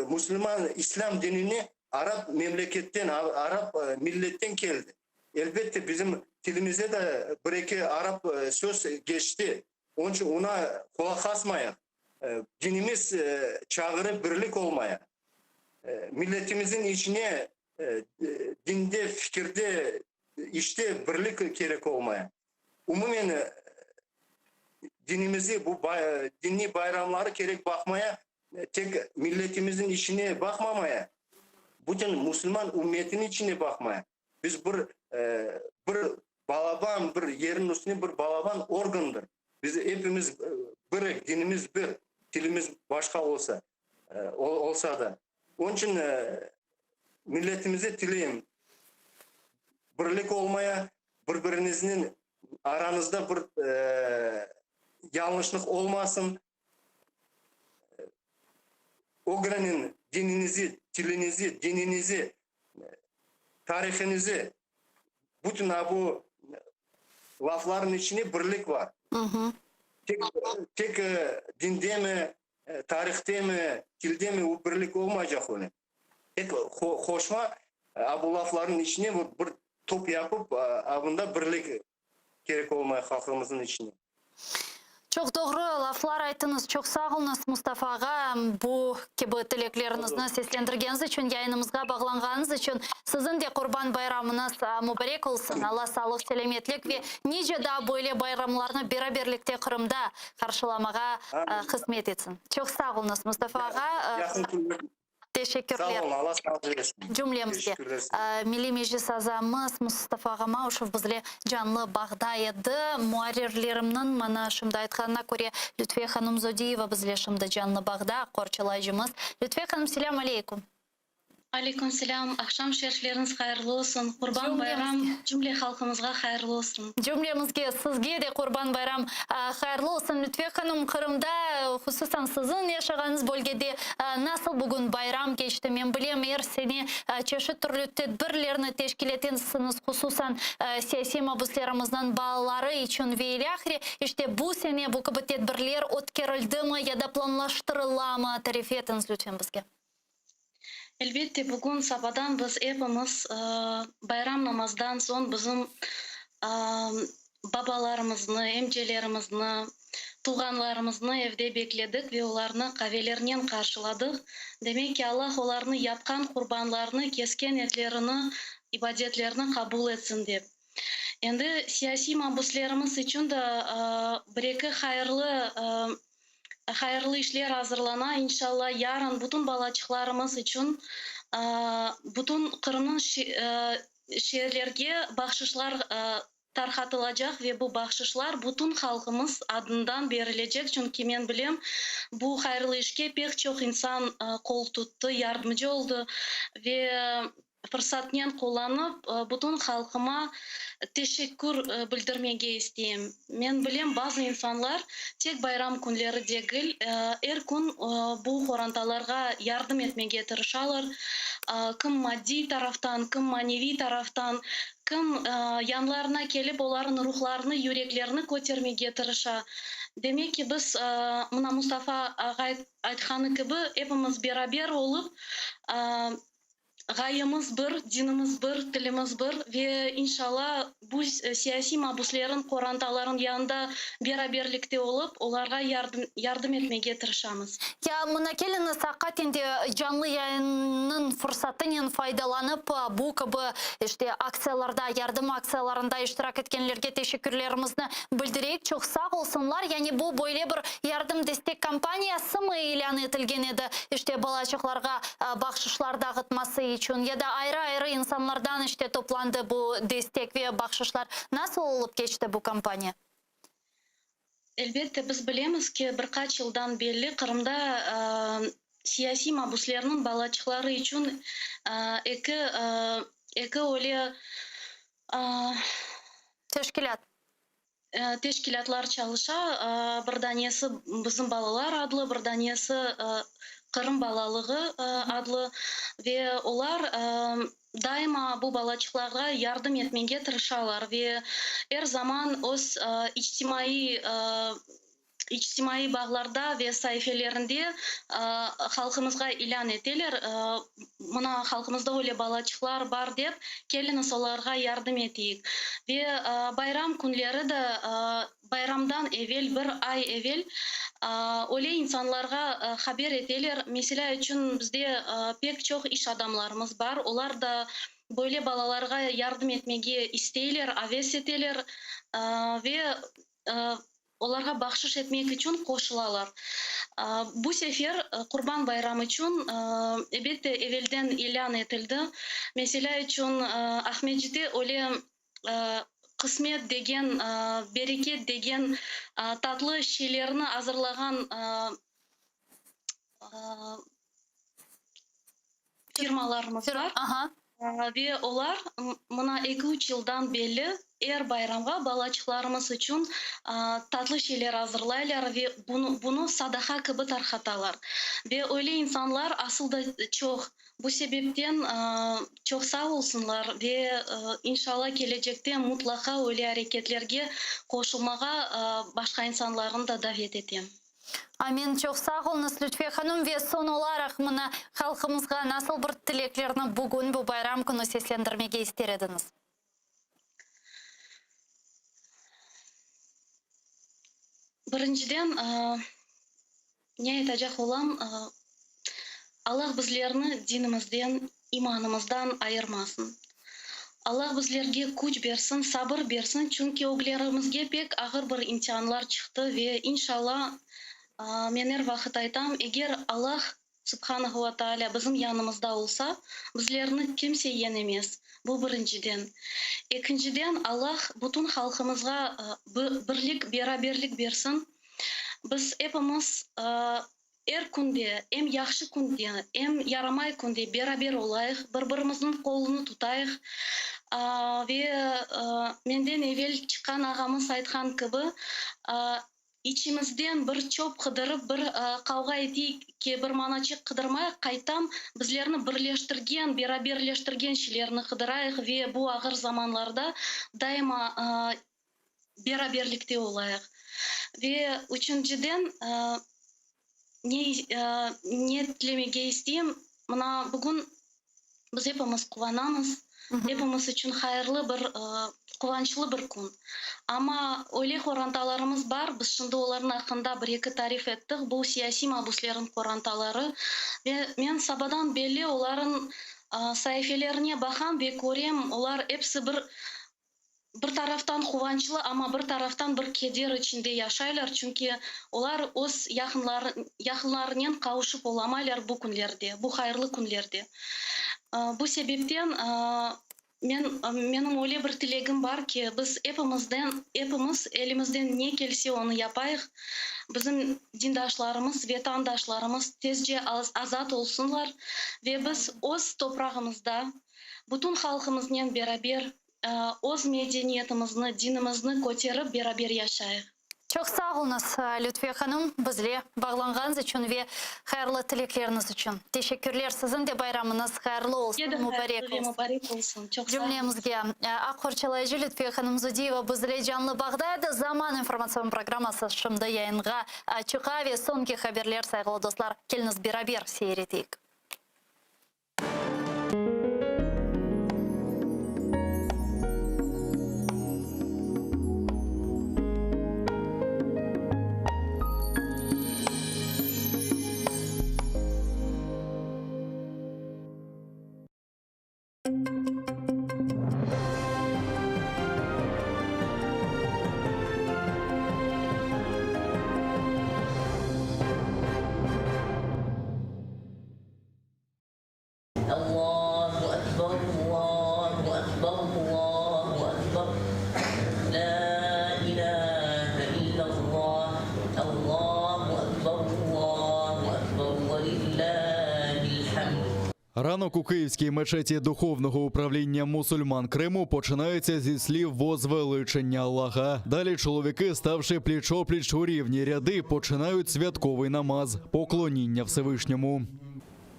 Musulman, islâm dinini arap memleketten, arap milletten keldi. Elbette, bizim tilimize de bir-eki arap söz geçti. Onıñ içün oña qulaq asmayıq. Dinimiz çağırı birlik olmaya. Milletimizniñ içine dinde, fikirde, işte birlik kerek olmaya. Umumen dinimizi, bu diniy bayramları kerek baqmaya, tek milletimizniñ içine baqmamaya, bütün musulman ümmetiniñ içine baqmaya. Biz bir, bir balaban, bir yerniñ üstünde bir balaban organdır. Biz epimiz birik, dinimiz bir, tilimiz başqa olsa, olsa da. Onıñ içün milletimize tileyim, birlik olmaya, bir-biriñizniñ aranızda bir yañlışlıq olmasın. Ögreniñ diniñizi, tiliñizi, diniñizi, Tarihimizi, bütün a bu laflarnıñ içinde birlik bar. Tek, tek dindemi, tarihtemi, tildemi o birlik olmaycaq öyle. Tek qoşma a bu laflarnıñ içine bir top yapıp, a bunda birlik kerek olmay halqımıznıñ içine. Çoq doğru laflar ayttıñız, çoq sağ oluñız, Mustafa ağa, bu kibi tilekleriñizni seslendirgeniñiz içün, yayınımızğa bağlanğanıñız içün. Siziñ de Qurban bayramıñız mubarek olsun, Alla sağlıq, selâmetlik ve nice daa böyle bayramlarnı beraberlikte Qırımda qarşılamağa qısmet etsin. Çoq sağ oluñız, Mustafa ağa. Yaqın künler. Teşekkürler. Sağ olun, Allah sağlıq versin. Cümlemizge. Teşekkürler sizge. Milliy Meclis azamız Mustafa ağa Mauşev bizle canlı bağda edi. Muarrirlerimniñ maña şimdi aytqanına köre, Lütfiye hanım Zodiyeva bizle şimdi canlı bağda, aq qorçalayıcımız. Lütfiye hanım, selâm aleyküm. Aleyküm selâm. Aqşam şerifleriñiz hayırlı olsun. Qurban bayram cümle halqımızğa hayırlı olsun. Cümlemizge, sizge de Qurban bayram hayırlı olsun. Lütfiye hanım, Qırımda, hususan siziñ yaşağanıñız bölgede nasıl bugün bayram keçti? Men bilem, er sene çeşit türlü tedbirlerni teşkil etensiñiz, hususan siyasiy mabüslerimizniñ balaları içün ve ilâhre. İşte, bu sene bu kibi tedbirler ötkerildimi ya da planlaştırılamı? Tarif etiñiz, lütfen, bizge. Elbette, bugün sabadan biz epimiz bayram namazdan soñ bizim babalarımıznı, emcelerimizni, tuvğanlarımıznı evde bekledik ve olarnı qavelernen qarşıladıq. Demek ki, Allah olarnı yapqan qurbanlarını, kesken etlerini, ibadetlerini qabul etsin dep. Endi siyasiy mabüslerimiz içün de bir-eki hayırlı Hayırlı işler azırlana, inşalla, yarın bütün balaçıqlarımız içün bütün Qırımnıñ şeerlerge bahşışlar. Tarqatılacaq ve bu bahşışlar bütün halqımız adından berilecek, çünki men bilem, bu hayırlı işke pek çoq insan qol tuttı, yardımcı oldı ve fırsatnen qullanıp, bütün halqıma teşekkür bildirmege isteyim. Men bilem, bazı insanlar tek bayram künleri degil, er kün bu qorantalarğa yardım etmege tırışalar, kim maddiy taraftan, kim maneviy taraftan, Kim yanlarına kelip, olarnıñ ruhlarını, yüreklerini kötermege tırışa. Demek ki, biz, mına Mustafa ağay aytqanı kibi, epimiz beraber olıp, ğayemiz bir, dinimiz bir, tilimiz bir ve, inşalla, bu siyasiy mabuslerniñ qorantalarınıñ yanında beraberlikte olıp, olarğa yardım etmege tırışamız. Ya mına keliñiz, aqaten de canlı yayınnıñ fırsatınen faydalanıp, bu kibi, işte, aktsiyalarda, yardım aktsiyalarında iştirak etkenlerge teşekkürlerimizni bildireyik, çoq sağ olsunlar. Yani bu böyle bir yardım-destek kampaniyasımı ilân etilgen edi, işte, balaçıqlarğa bahşışlar dağıtması içün, ya da ayrı-ayrı insanlardan, işte, toplandı bu destek ve bahşışlar? Nasıl olıp keçti bu kampaniya? Elbette, biz bilemiz ki, bir qaç yıldan belli Qırımda siyasiy mabuslerniñ balaçıqları içün eki eki öyle Teşkilât. Teşkilâtlar çalışa. Bir danesi Bizim balalar adlı, bir danesi Qırım balalığı adlı ve olar Daima bu balaçıqlarğa yardım etmege tırışalar ve er zaman öz içtimaiy içtimaiy bağlarda ve saifelerinde halqımızğa ilân eteler, mına halqımızda öyle balaçıqlar bar dep, keliñiz olarğa yardım eteyik. Ve bayram künleri de Bayramdan evel, bir ay evel, öyle insanlarğa haber eteler. Meselâ içün, bizde pek çoq iş adamlarımız bar, olar da böyle balalarğa yardım etmege isteyler, aves eteler ve olarğa bahşış etmek içün qoşulalar. Bu sefer Qurban bayram içün, elbette, evelden ilân etildi. Meselâ içün, Aqmescitte öyle qısmet degen, bereket degen tatlı şeylerni azırlağan firmalarımız bar. Ve olar mına eki-üç yıldan belli er bayramğa balaçıqlarımız içün tatlı şeyler azırlaylar ve bunı sadaqa kibi tarqatalar. Ve öyle insanlar asıl da çoq. Bu sebepten çoq sağ olsunlar ve inşalla kelecekte mutlaqa öyle areketlerge qoşulmağa başqa insanlarnı da davet etem. Amin, çoq sağ oluñız, Lütfiye hanım. Ve soñ olaraq mına halqımızğa nasıl bir tileklerni bugün, bu bayram künü seslendirmege ister ediñiz? Birinciden, ne aytacaq olam, Allah bizlerni dinimizden, imanımızdan ayırmasın. Allah bizlerge küç bersin, sabır bersin, çünki öglerimizge pek ağır bir imtianlar çıqtı ve inşalla, men er vaqıt aytam, eger Allah Subhanahu va Taalâ bizim yanımızda olsa, bizlerni kimse yenemez. Bu birinciden. Ekinciden, Allah bütün halqımızğa birlik, beraberlik bersin. Biz epimiz er künde, em yahşı künde, em yaramay künde beraber olayıq, bir-birimizniñ qolunı tutayıq. Ve menden evel çıqqan ağamız aytqan kibi, İçimizden bir çöp qıdırıp, bir qavğa eteyik ki, bir manaçıq qıdırmayıq, qaytam bizlerni birleştirgen, beraberleştirgen şeylerni qıdırayıq ve bu ağır zamanlarda daima beraberlikte olayıq. Ve üçünciden, ne ne tilemege isteyim, mına bugün Biz epimiz quvanamız, epimiz içün hayırlı bir, quvançlı bir kün. Amma öyle qorantalarımız bar, biz şimdi olarnıñ aqqında bir-eki tarif ettik, bu siyasiy mabüslerniñ qorantaları. Ve men sabadan belli olarnıñ saifelerine baqam ve körem, olar episi bir Bir taraftan quvançlı, amma bir taraftan bir keder içinde yaşaylar, çünki olar öz yaqınlarınen qavuşıp olamaylar bu künlerde, bu hayırlı künlerde. Bu sebepten. Men, menim öyle bir tilegim bar ki, biz epimizden, epimiz elimizden ne kelse onı yapayıq, bizim dindaşlarımız, vetandaşlarımız tezce azat olsunlar ve biz öz toprağımızda bütün halqımıznen beraber öz medeniyetimizni, dinimizni köterip beraber yaşayıq. Çoq sağ oluñız, Lütfiye hanım, bizle bağlanğanız içün ve hayırlı tilekleriñiz içün. Teşekkürler, siziñ de bayramıñız hayırlı olsun, mubarek olsun. Mubarek olsun, çoq sağ oluñız. Cümlemizge aq qorçalayıcı Lütfiye hanım Zudiyeva bizle canlı bağda edi. Zaman informatsion programması şimdi yayınğa çıqa ve soñki haberler, sayğılı dostlar, keliñiz beraber seyir eteyik. Allahu ekber, Allahu ekber, Allahu ekber, La ilâhe illallah, Allahu ekber, Allahu ekber, ve lillâhil hamd. Ранок у Київській мечеті Духовного управління мусульман Криму починається зі слів возвеличення Аллаха. Далі чоловіки, ставши пліч-о-пліч у рівні ряди, починають святковий намаз – поклоніння Всевишньому.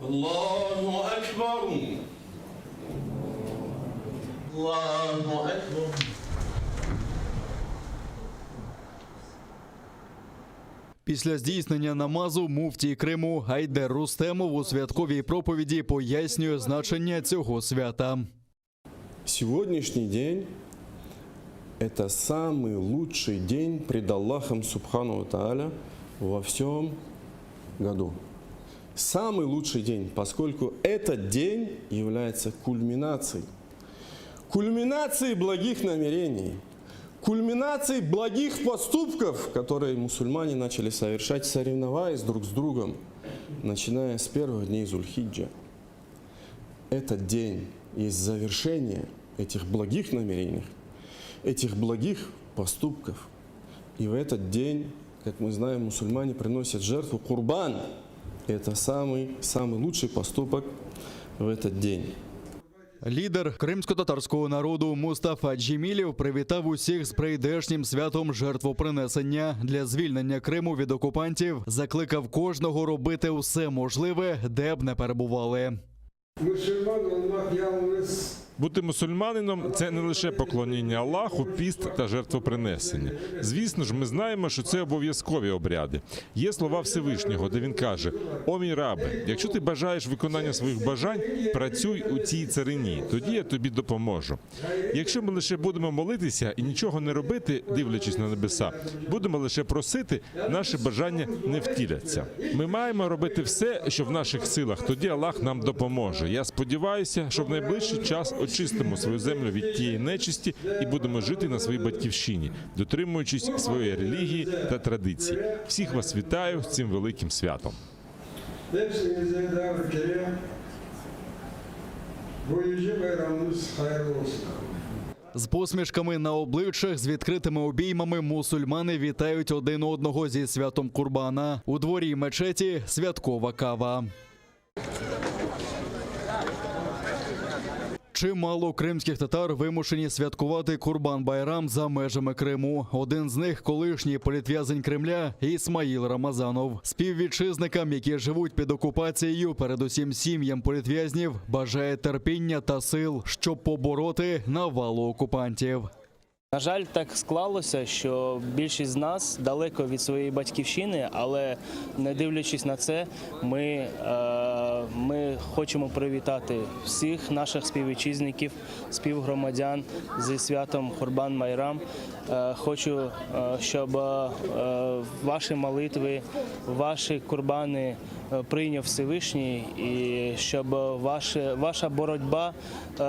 Allahu ekber! Allahu ekber! Після здійснення намазу муфтій Криму Айдер Рустемов у святковій проповіді пояснює значення цього свята. Сегодняшний день – это самый лучший день пред Аллахом Субхану ва Тааля во всем году. Самый лучший день, поскольку этот день является кульминацией. Кульминацией благих намерений, кульминацией благих поступков, которые мусульмане начали совершать, соревноваясь друг с другом, начиная с первых дней Зульхиджа. Этот день есть завершение этих благих намерений, этих благих поступков. И в этот день, как мы знаем, мусульмане приносят жертву курбан. Это самый, самый лучший поступок в этот день. Лідер кримськотатарського народу Мустафа Джемілєв привітав усіх з прийдешнім святом жертвопринесення для звільнення Криму від окупантів. Закликав кожного робити усе можливе, де б не перебували. Musulman olmaq yalıñız Бути мусульманином це не лише поклоніння Аллаху, піст та жертвопринесення. Звісно ж, ми знаємо, що це обов'язкові обряди. Є слова Всевишнього, де він каже: О мій рабе, якщо ти бажаєш виконання своїх бажань, працюй у цій царині, тоді я тобі допоможу. Якщо ми лише будемо молитися і нічого не робити, дивлячись на небеса, будемо лише просити, наші бажання не втіляться. Ми маємо робити все, що в наших силах. Тоді Аллах нам допоможе. Я сподіваюся, що в найближчий час очистимо свою землю від тієї нечисті і будемо жити на своїй батьківщині, дотримуючись своєї релігії та традицій. Всіх вас вітаю з цим великим святом. Hepinizi daha bir kere bu yüce bayramınız hayırlı olsun. З посмішками на обличчях, з відкритими обіймами мусульмани вітають один одного зі святом Курбана. У дворі мечеті святкова кава. Чимало кримських татар вимушені святкувати Курбан-Байрам за межами Криму. Один з них – колишній політв'язень Кремля Ісмаїл Рамазанов. Співвітчизникам, які живуть під окупацією, передусім сім'ям політв'язнів, бажає терпіння та сил, щоб побороти навалу окупантів. На жаль, так склалося, що більшість з нас далеко від своєї батьківщини, але не дивлячись на це, ми, е, ми хочемо привітати всіх наших співвітчизників, співгромадян зі святом Курбан Байрам. Е, хочу, е, щоб е, ваші молитви, ваші курбани е, прийняв Всевишній, і щоб ваші, ваша боротьба, е,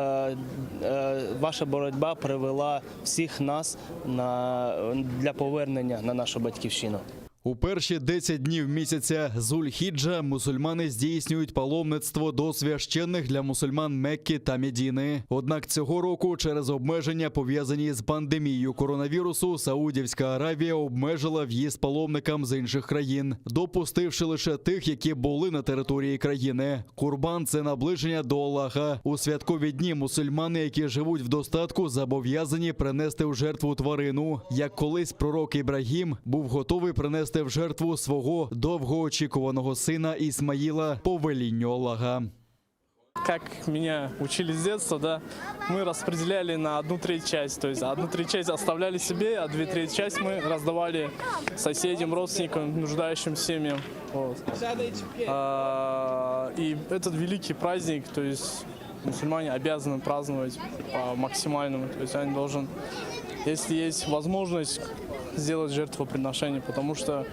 е, ваша боротьба привела всіх нас на, для повернення на нашу батьківщину. У перші 10 днів місяця Зуль-Хіджа мусульмани здійснюють паломництво до священних для мусульман Мекки та Медіни. Однак цього року через обмеження, пов'язані з пандемією коронавірусу, Саудівська Аравія обмежила в'їзд паломникам з інших країн, допустивши лише тих, які були на території країни. Курбан це наближення до Аллаха. У святкові дні мусульмани, які живуть в достатку, зобов'язані принести в жертву тварину. Як колись пророк Ібрагім був готовий принести в жертву свого довгоочікуваного сина Ісмаїла по велінню Аллаха. Как меня учили с детства, да, мы распределяли на одну треть часть. То есть одну треть часть оставляли себе, а две трети часть мы раздавали соседям, родственникам, нуждающим семьям. Вот. А, И этот великий праздник, то есть мусульмане обязаны праздновать по максимальному. То есть они должен, если есть возможность, сделать жертвоприношение, потому что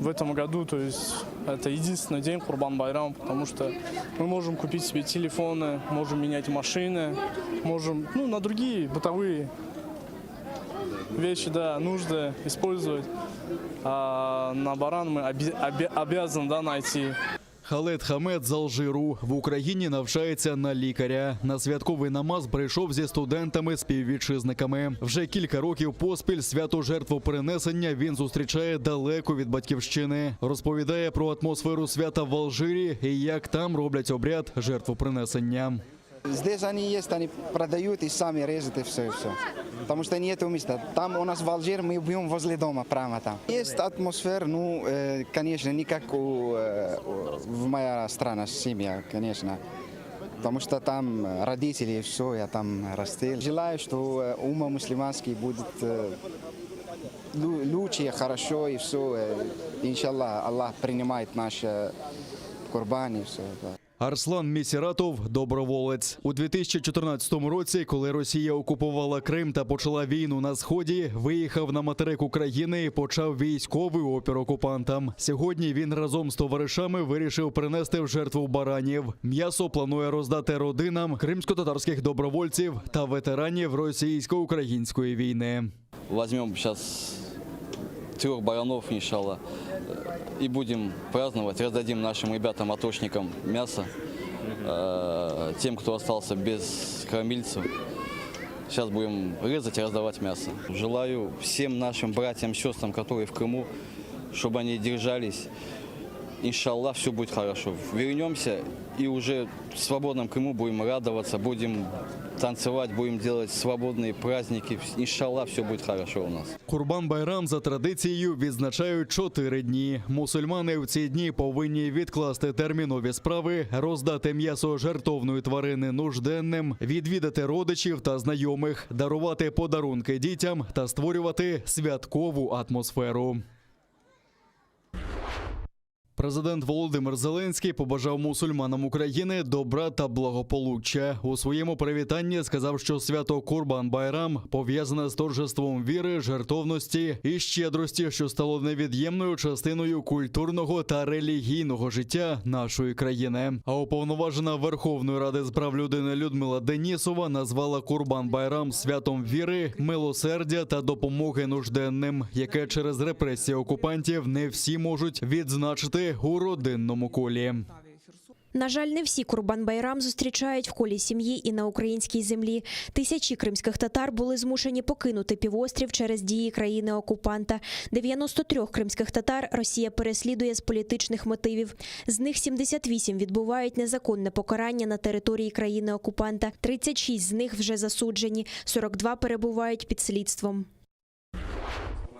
в этом году, то есть это единственный день Курбан-Байрам, потому что мы можем купить себе телефоны, можем менять машины, можем ну, на другие бытовые вещи, да, нужды использовать. А на баран мы оби- оби- обязаны да, найти. Халет Хамед з Алжиру в Україні навчається на лікаря. На святковий намаз прийшов зі студентами-співвітчизниками. Вже кілька років поспіль свято жертвопринесення він зустрічає далеко від батьківщини. Розповідає про атмосферу свята в Алжирі і як там роблять обряд жертвопринесення. Здесь они есть, они продают и сами режут и все, и все. Потому что нет места. Там у нас в Алжир мы бьем возле дома, прямо там. Есть атмосфера, ну, э, конечно, не как у, э, у- в моя страна, семья, конечно. Потому что там родители и все, я там растил. Желаю, что э, умма мусульманский будет э, лу- лучше, хорошо и все. Иншаллах, Аллах принимает наш э, курбан и все. Да. Арслан Місіратов – доброволець. У 2014 році, коли Росія окупувала Крим та почала війну на Сході, виїхав на материк України і почав військовий опір окупантам. Сьогодні він разом з товаришами вирішив принести в жертву баранів. М'ясо планує роздати родинам кримськотатарських добровольців та ветеранів російсько-української війни. Возьмем сейчас трех баранов, иншалла, и будем праздновать. Раздадим нашим ребятам, атошникам мясо, э, тем, кто остался без кормильцев. Сейчас будем резать и раздавать мясо. Желаю всем нашим братьям, сестрам, которые в Крыму, чтобы они держались. Иншаллах, все будет хорошо. Вернемся и уже в свободном Крыму будем радоваться, будем танцевать, будем делать свободные праздники. Иншаллах, все будет хорошо у нас. Курбан Байрам за традицією відзначають чотири дні. Мусульмани в ці дні повинні відкласти термінові справи, роздати м'ясо жертовної тварини нужденним, відвідати родичів та знайомих, дарувати подарунки дітям та створювати святкову атмосферу. Президент Володимир Зеленський побажав мусульманам України добра та благополуччя. У своєму привітанні сказав, що свято Курбан Байрам пов'язане з торжеством віри, жертовності і щедрості, що стало невід'ємною частиною культурного та релігійного життя нашої країни. А уповноважена Верховної Ради з прав людини Людмила Денісова назвала Курбан Байрам святом віри, милосердя та допомоги нужденним, яке через репресії окупантів не всі можуть відзначити у родинному колі. На жаль, не всі Курбан-Байрам зустрічають в колі сім'ї і на українській землі. Тисячі кримських татар були змушені покинути півострів через дії країни-окупанта. 93 кримських татар Росія переслідує з політичних мотивів. З них 78 відбувають незаконне покарання на території країни-окупанта. 36 з них вже засуджені, 42 перебувають під слідством.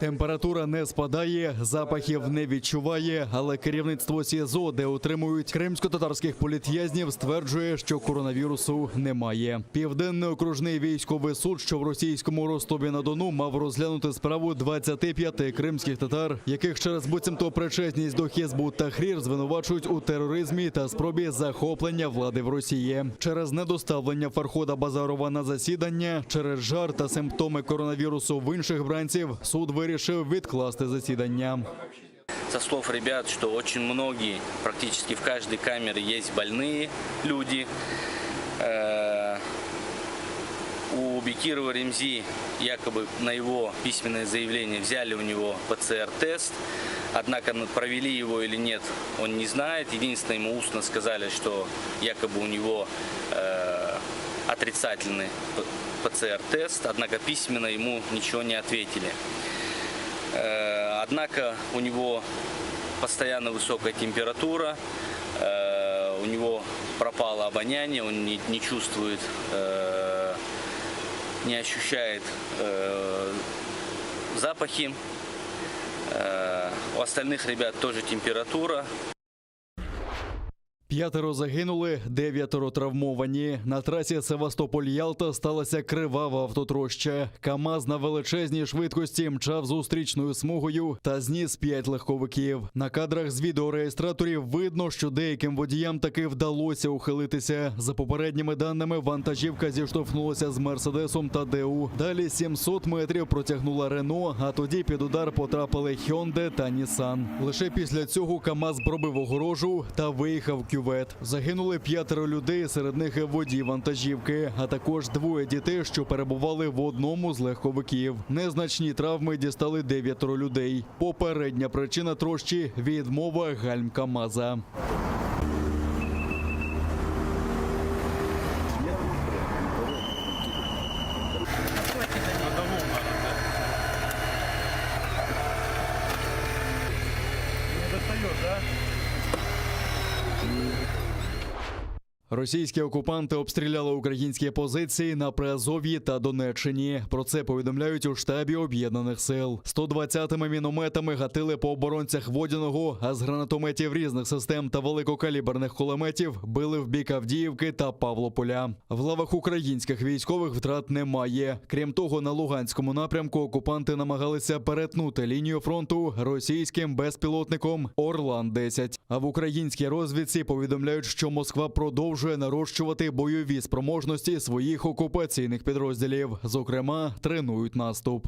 Температура не спадає, запахів не відчуває, але керівництво СІЗО, де утримують кримськотатарських політв'язнів, стверджує, що коронавірусу немає. Південний окружний військовий суд, що в російському Ростові на Дону, мав розглянути справу 25 кримських татар, яких через буцімто причетність до Хізбу Тахрір звинувачують у тероризмі та спробі захоплення влади в Росії. Через недоставлення Фархода Базарова на засідання, через жар та симптоми коронавірусу в інших бранців, суд вирішив відкласти засідання. Со слов ребят, что очень многие, практически в каждой камере есть больные люди. Э, У Бекирова Ремзи якобы на его письменное заявление взяли у него ПЦР-тест. Однако провели его или нет, он не знает. Единственное, ему устно сказали, что якобы у него э, отрицательный ПЦР-тест, однако письменно ему ничего не ответили. Э, однако у него постоянно высокая температура, э, у него пропало обоняние, он не, не чувствует, э, не ощущает э, запахи. Э, у остальных ребят тоже температура. П'ятеро загинули, дев'ятеро травмовані. На трасі Севастополь-Ялта сталася кривава автотроща. КАМАЗ на величезній швидкості мчав зустрічною смугою та зніс п'ять легковиків. На кадрах з відеореєстраторів видно, що деяким водіям таки вдалося ухилитися. За попередніми даними, вантажівка зіштовхнулася з Мерседесом та ДУ. Далі 700 метрів протягнула Рено, а тоді під удар потрапили Хьонде та Нісан. Лише після цього КАМАЗ пробив огорожу та виїхав в кювет. Загинули п'ятеро людей, серед них і водій вантажівки, а також двоє дітей, що перебували в одному з легковиків. Незначні травми дістали дев'ятеро людей. Попередня причина трощі – відмова гальм КАМАЗа. Російські окупанти обстріляли українські позиції на Приазов'ї та Донеччині. Про це повідомляють у штабі об'єднаних сил. 120-ми мінометами гатили по оборонцях Водяного, а з гранатометів різних систем та великокаліберних кулеметів били в бік Авдіївки та Павлополя. В лавах українських військових втрат немає. Крім того, на Луганському напрямку окупанти намагалися перетнути лінію фронту російським безпілотником Орлан-10. А в українській розвідці повідомляють, що Москва продовжує нарощувати бойові спроможності своїх окупаційних підрозділів. Зокрема, тренують наступ.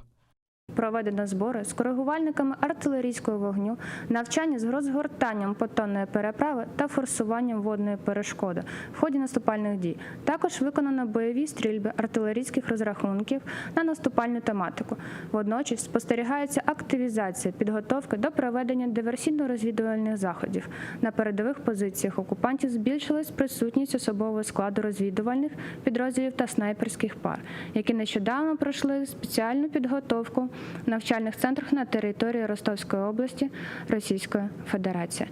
Проведено збори з коригувальниками артилерійського вогню, навчання з розгортанням понтонної переправи та форсуванням водної перешкоди в ході наступальних дій. Також виконано бойові стрільби артилерійських розрахунків на наступальну тематику. Водночас спостерігається активізація підготовки до проведення диверсійно-розвідувальних заходів. На передових позиціях окупантів збільшилась присутність особового складу розвідувальних підрозділів та снайперських пар, які нещодавно пройшли спеціальну підготовку в навчальних центрах на території Ростовської області Російської Федерації.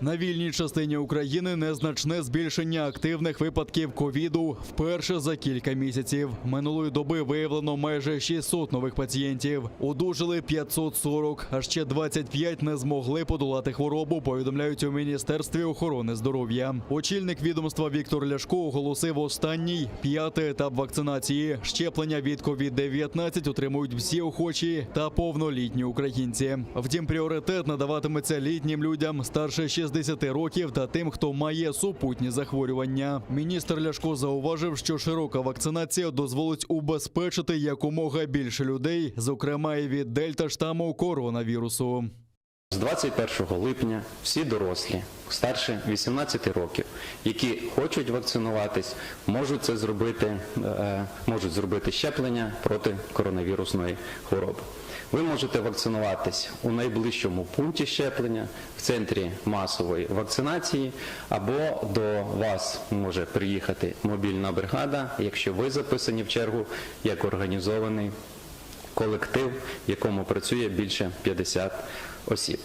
На вільній частині України незначне збільшення активних випадків ковіду вперше за кілька місяців. Минулої доби виявлено майже 600 нових пацієнтів. Одужали 540, а ще 25 не змогли подолати хворобу, повідомляють у Міністерстві охорони здоров'я. Очільник відомства Віктор Ляшко оголосив останній п'ятий етап вакцинації. Щеплення від COVID-19 отримують всі охочі та повнолітні українці. Втім, пріоритет надаватиметься літнім людям старше 60 років та тим, хто має супутні захворювання. Міністр Ляшко зауважив, що широка вакцинація дозволить убезпечити якомога більше людей, зокрема і від дельта штаму коронавірусу. З 21 липня всі дорослі старше 18 років, які хочуть вакцинуватись, можуть це зробити, е, можуть зробити щеплення проти коронавірусної хвороби. Ви можете вакцинуватись у найближчому пункті щеплення, в центрі масової вакцинації, або до вас може приїхати мобільна бригада, якщо ви записані в чергу як організований колектив, в якому працює більше 50 осіб.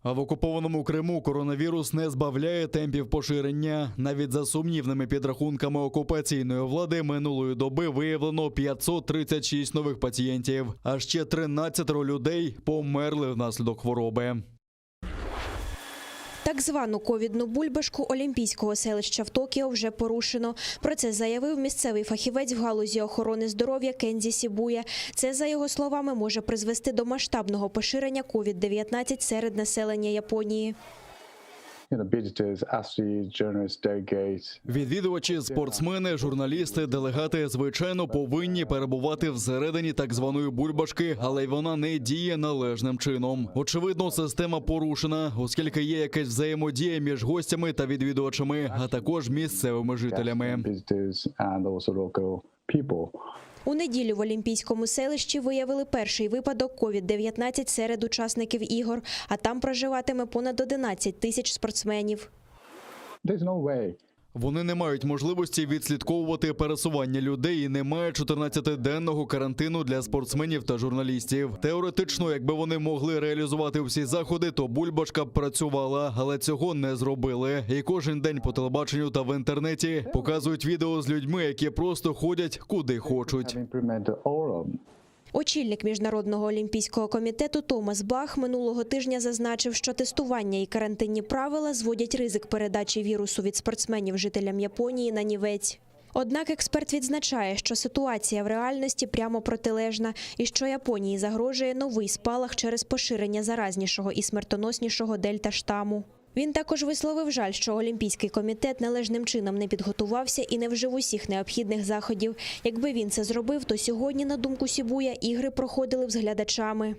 А в окупованому Криму коронавірус не збавляє темпів поширення. Навіть за сумнівними підрахунками окупаційної влади минулої доби виявлено 536 нових пацієнтів, а ще 13 людей померли внаслідок хвороби. Так звану ковідну бульбашку Олімпійського селища в Токіо вже порушено. Про це заявив місцевий фахівець в галузі охорони здоров'я Кензі Сібуя. Це, за його словами, може призвести до масштабного поширення COVID-19 серед населення Японії. Відвідувачі, спортсмени, журналісти, делегати, звичайно, повинні перебувати всередині так званої бульбашки, але й вона не діє належним чином. Очевидно, система порушена, оскільки є якась взаємодія між гостями та відвідувачами, а також місцевими жителями. У неділю в Олімпійському селищі виявили перший випадок COVID-19 серед учасників ігор, а там проживатиме понад 11 тисяч спортсменів. Вони не мають можливості відслідковувати пересування людей і немає 14-денного карантину для спортсменів та журналістів. Теоретично, якби вони могли реалізувати всі заходи, то бульбашка б працювала, але цього не зробили. І кожен день по телебаченню та в інтернеті показують відео з людьми, які просто ходять куди хочуть. Очільник Міжнародного олімпійського комітету Томас Бах минулого тижня зазначив, що тестування і карантинні правила зводять ризик передачі вірусу від спортсменів жителям Японії на нівець. Однак експерт відзначає, що ситуація в реальності прямо протилежна і що Японії загрожує новий спалах через поширення заразнішого і смертоноснішого дельта-штаму. Він також висловив жаль, що Олімпійський комітет належним чином не підготувався і не вжив усіх необхідних заходів. Якби він це зробив, то сьогодні, на думку Сібуя, ігри проходили б з глядачами.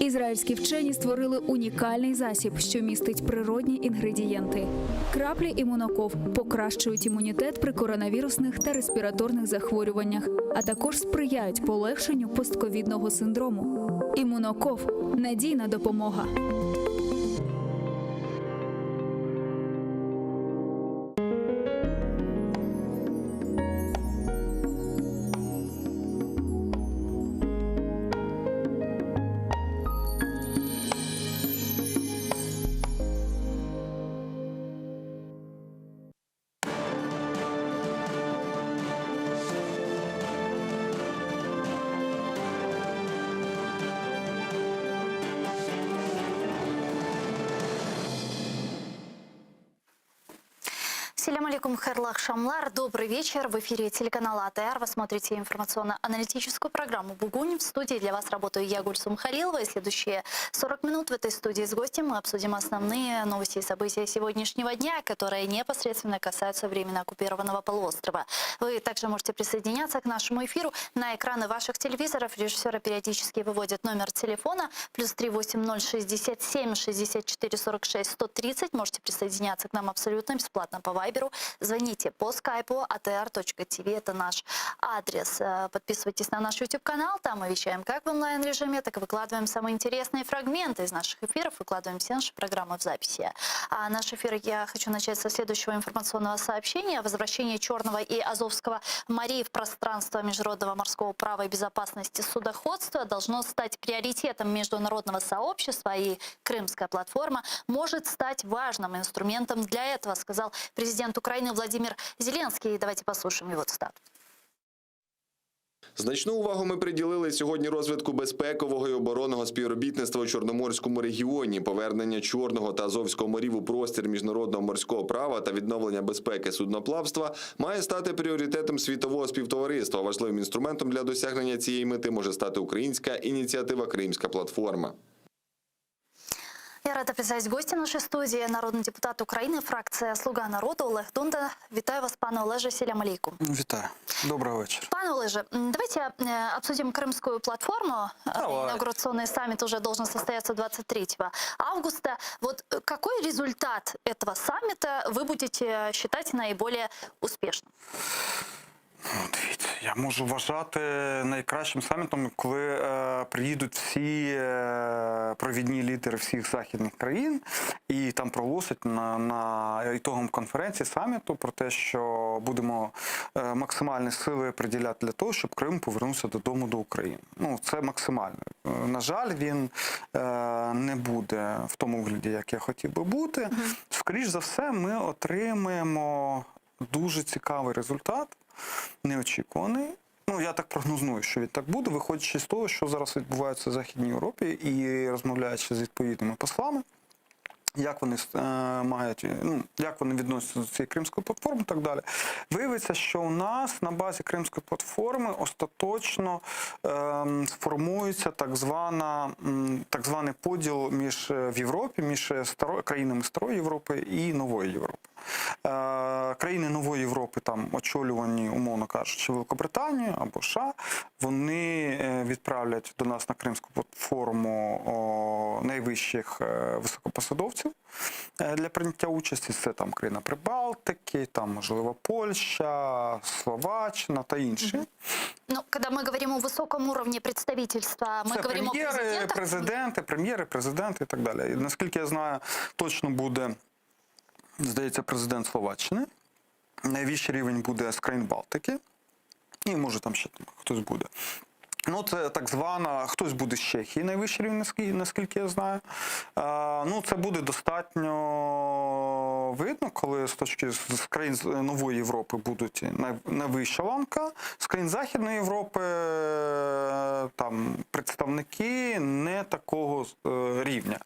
Ізраїльські вчені створили унікальний засіб, що містить природні інгредієнти. Краплі імуноков покращують імунітет при коронавірусних та респіраторних захворюваннях, а також сприяють полегшенню постковідного синдрому. Імуноков надійна допомога. Selâm aleyküm, hayırlı aqşamlar. Добрый вечер. В эфире телеканала АТР. Вы смотрите информационно-аналитическую программу «Бугунь». В студии для вас работаю я, Гульсум Халилова. И следующие 40 минут в этой студии с гостем мы обсудим основные новости и события сегодняшнего дня, которые непосредственно касаются временно оккупированного полуострова. Вы также можете присоединяться к нашему эфиру на экраны ваших телевизоров. Режиссеры периодически выводят номер телефона плюс 380 67 64 46 130. Можете присоединяться к нам абсолютно бесплатно по Вайберу. Звоните по скайпу atr.tv, это наш адрес. Э, Подписывайтесь на наш YouTube-канал, там мы вещаем как в онлайн-режиме, так и выкладываем самые интересные фрагменты из наших эфиров, выкладываем все наши программы в записи. А наш эфир я хочу начать со следующего информационного сообщения. Возвращение Черного и Азовского морей в пространство международного морского права и безопасности судоходства должно стать приоритетом международного сообщества, и Крымская платформа может стать важным инструментом для этого, сказал президент Украины Владимир Зеленский. Давайте послушаем его цитату. Значну увагу ми приділили сьогодні розвитку безпекового і оборонного співробітництва у Чорноморському регіоні, повернення Чорного та Азовського морів у простір міжнародного морського права та відновлення безпеки судноплавства має стати пріоритетом світового співтовариства. Важливим інструментом для досягнення цієї мети може стати українська ініціатива Кримська платформа. Я рада представить гостя нашей студии, народный депутат Украины, фракция «Слуга народа» Олег Дунда. Вітаю вас, пане Олеже, selâm aleyküm. Вітаю. Доброго вечора. Пане Олеже, м, давайте э, обсудим Крымскую платформу. Э, Давай. Инаугурационный саммит уже должен состояться 23 августа. Вот э, какой результат этого саммита вы будете считать наиболее успешным? Ну, дивіться, я можу вважати найкращим самітом, коли е, приїдуть всі е, провідні лідери всіх західних країн і там проголосять на, на ітогам конференції саміту про те, що будемо е, максимальні сили приділяти для того, щоб Крим повернувся додому до України. Ну, це максимально. Е, На жаль, він е, не буде в тому вигляді, як я хотів би бути. Скоріш за все, ми отримаємо дуже цікавий результат, неочікуваний. Ну, я так прогнозую, що він так буде, виходячи з того, що зараз відбувається в Західній Європі і розмовляючи з відповідними послами. Як вони е, мають, ну, як вони відносяться до цієї кримської платформи і так далі. Виявиться, що у нас на базі кримської платформи остаточно ем, сформується так, звана, м, так званий поділ між е, в Європі, між е, старо, країнами Старої Європи і Нової Європи. Е, країни Нової Європи, там очолювані, умовно кажучи, Великобританією або США, вони е, відправлять до нас на Кримську платформу о, найвищих е, високопосадовців е, для прийняття участі. Це там країна Прибалтики, там, можливо, Польща, Словаччина та інші. Ну, когда мы говорим о высоком уровне представительства, мы Це говорим о прем'єри, президентах. президенти, прем'єри, президенти і так далі. І, наскільки я знаю, точно буде, здається, президент Словаччини. Найвищий рівень буде з країн Балтики. І може там ще там хтось буде. Ну, це так звана, хтось буде з Чехії, найвищий рівень, наскільки, наскільки я знаю. Е, ну, це буде достатньо видно, коли з точки з з країн з нової Європи будуть най, найвища ланка, з країн Західної Європи е, там представники не такого е, рівня.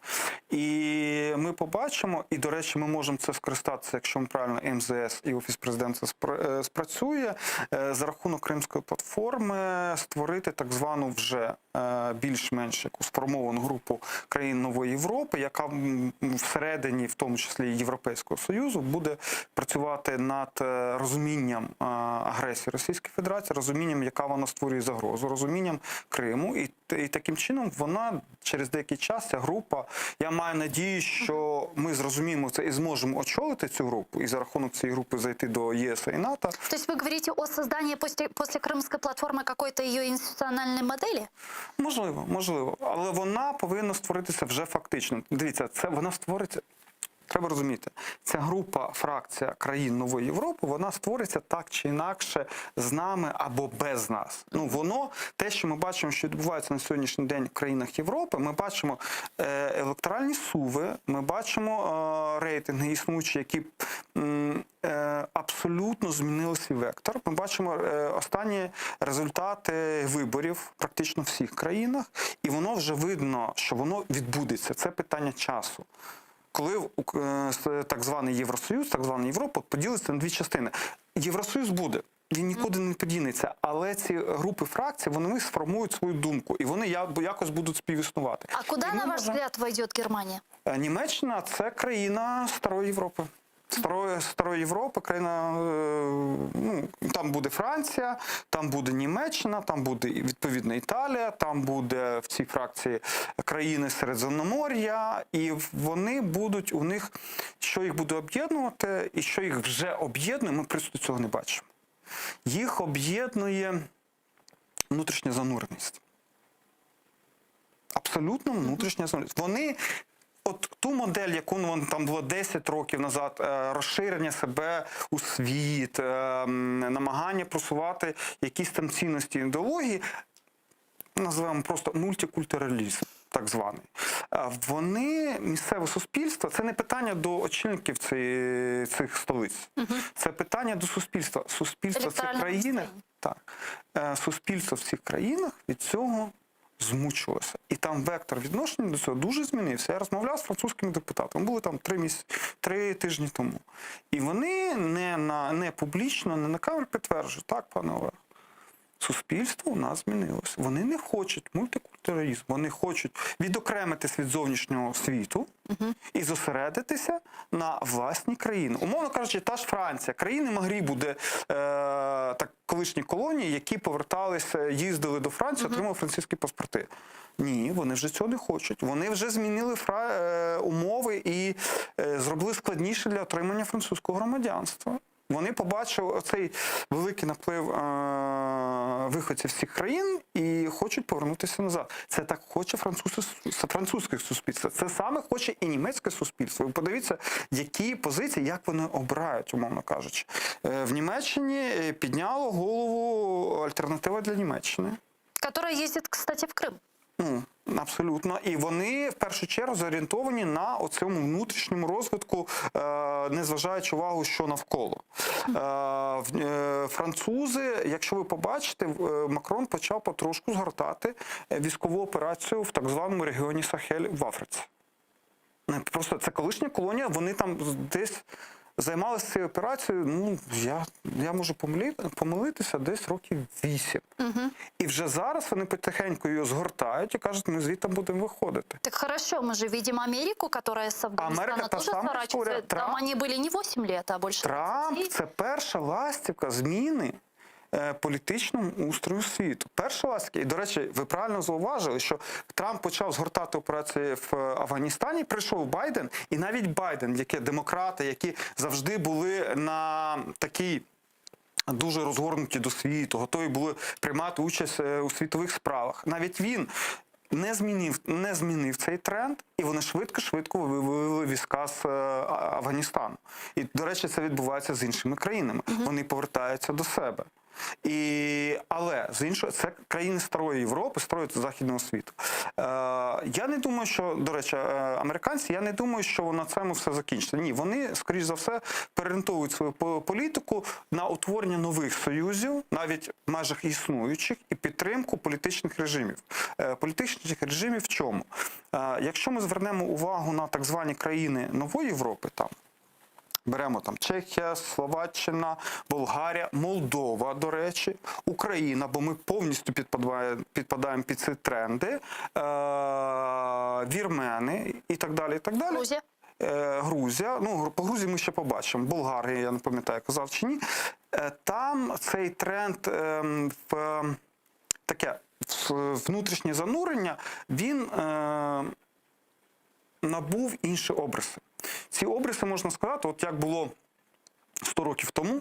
І ми побачимо, і, до речі, ми можемо це скористатися, якщо ми правильно МЗС і Офіс президента спра- е, спрацює, е, за рахунок Кримської платформи створити так звану вже е, більш-менш яку сформовану групу країн Нової Європи, яка м, всередині, в тому числі і Європейського Союзу, буде працювати над е, розумінням е, агресії Російської Федерації, розумінням, яка вона створює загрозу, розумінням Криму. І, і таким чином вона через деякий час, ця група, я маю надію, що ми зрозуміємо це і зможемо очолити цю групу, і за рахунок цієї групи зайти до ЄС і НАТО. То есть вы говорите о создании после, после Крымской платформы какой-то ее институциональной модели? Можливо, можливо, але вона повинна створитися вже фактично. Дивіться, це вона створиться. Треба розуміти, ця група, фракція країн Нової Європи, вона створиться так чи інакше з нами або без нас. Ну воно те, що ми бачимо, що відбувається на сьогоднішній день в країнах Європи, ми бачимо е, електоральні суви, ми бачимо е, рейтинги існуючі, які м, е, абсолютно змінили свій вектор. Ми бачимо е, останні результати виборів практично в всіх країнах, і воно вже видно, що воно відбудеться. Це питання часу. Коли в Ук- е, с- так званий Євросоюз, так звана Європа поділиться на дві частини. Євросоюз буде. Він нікуди не подінеться, але ці групи фракцій вони сформують свою думку, і вони я- якось будуть співіснувати. А куда, на ваш взгляд, войдет Германия? Е, Німеччина це країна старої Європи. Старої, старої Європи, країна, е, ну, там буде Франція, там буде Німеччина, там буде і, відповідно Італія, там буде в цій фракції країни Середземномор'я, і вони будуть у них, що їх буде об'єднувати, і що їх вже об'єднує, ми просто цього не бачимо. Їх об'єднує внутрішня зануреність. Абсолютно внутрішня зануреність. Вони от ту модель, яку ну, там було 10 років назад, е, розширення себе у світ, е, м, намагання просувати якісь там цінності ідеології, називаємо просто мультикультуралізм, так званий. Е, Вони, місцеве суспільство, це не питання до очільників цієї- цих столиць. Це питання до суспільства. Суспільство в цих Електорального країнах, так, е, суспільство в цих країнах від цього змучилося. І там вектор відношення до цього дуже змінився. Я розмовляв з французькими депутатами, були там три, місяці, три тижні тому. І вони не, на, не публічно, не на камеру підтверджують, так, пане Олег, суспільство у нас змінилося. Вони не хочуть мультикультуралізм, вони хочуть відокремитись від зовнішнього світу і зосередитися на власній країні. Умовно кажучи, та ж Франція, країни Магрібу, де е, так, колишні колонії, які поверталися, їздили до Франції, отримали французькі паспорти. Ні, вони вже цього не хочуть. Вони вже змінили фра... е, умови і е, зробили складніше для отримання французького громадянства. Вони побачили оцей великий наплив е, виходців з цих країн і хочуть повернутися назад. Це так хоче французи, французьке суспільство. Це саме хоче і німецьке суспільство. Ви подивіться, які позиції, як вони обирають, умовно кажучи. Е, в Німеччині е, підняло голову альтернатива для Німеччини. Которая ездит, кстати, в Крым. Ну, абсолютно. І вони в першу чергу зорієнтовані на оцьому внутрішньому розвитку, е, незважаючи увагу, що навколо. Е, в- е, Французи, якщо ви побачите, в- е, Макрон почав потрошку згортати е, військову операцію в так званому регіоні Сахель в Африці. Просто це колишня колонія, вони там десь займалися цією операцією, ну, я, я можу помилитися, десь років 8. І вже зараз вони потихеньку її згортають і кажуть, ми звідти будемо виходити. Так хорошо, мы же видим Америку, которая с Афганистана Америка та тоже сама сворачивается. історія. Там Трамп- они были не 8 лет, а больше Трамп 20. це перша ластівка зміни е, політичному устрою світу. Перша ластівка, і до речі, ви правильно зауважили, що Трамп почав згортати операції в е, Афганістані, прийшов Байден, і навіть Байден, які демократи, які завжди були на такій. Дуже розгорнуті до світу, готові були приймати участь е, у світових справах. Навіть він не змінив, не змінив цей тренд, і вони швидко-швидко вивели війська з е, Афганістану. І, до речі, це відбувається з іншими країнами. Вони повертаються до себе. І, але з іншого, це країни старої Європи, старої західного світу. Е, я не думаю, що, до речі, е, американці, я не думаю, що на цьому все закінчиться. Ні, вони, скоріш за все, переорієнтовують свою політику на утворення нових союзів, навіть в межах існуючих, і підтримку політичних режимів. Е, політичних режимів в чому? Е, якщо ми звернемо увагу на так звані країни нової Європи, там Беремо там Чехія, Словаччина, Болгарія, Молдова, до речі, Україна, бо ми повністю підпадаємо, підпадаємо під ці тренди, е, вірмени і так далі. І так далі. Грузія. Е, Грузія. Ну, по Грузії ми ще побачимо. Болгарія, я не пам'ятаю, казав чи ні. Е, там цей тренд ем, в ем, таке внутрішнє занурення, він е, набув інші обриси. Ці обриси, можна сказати, от як було 100 років тому,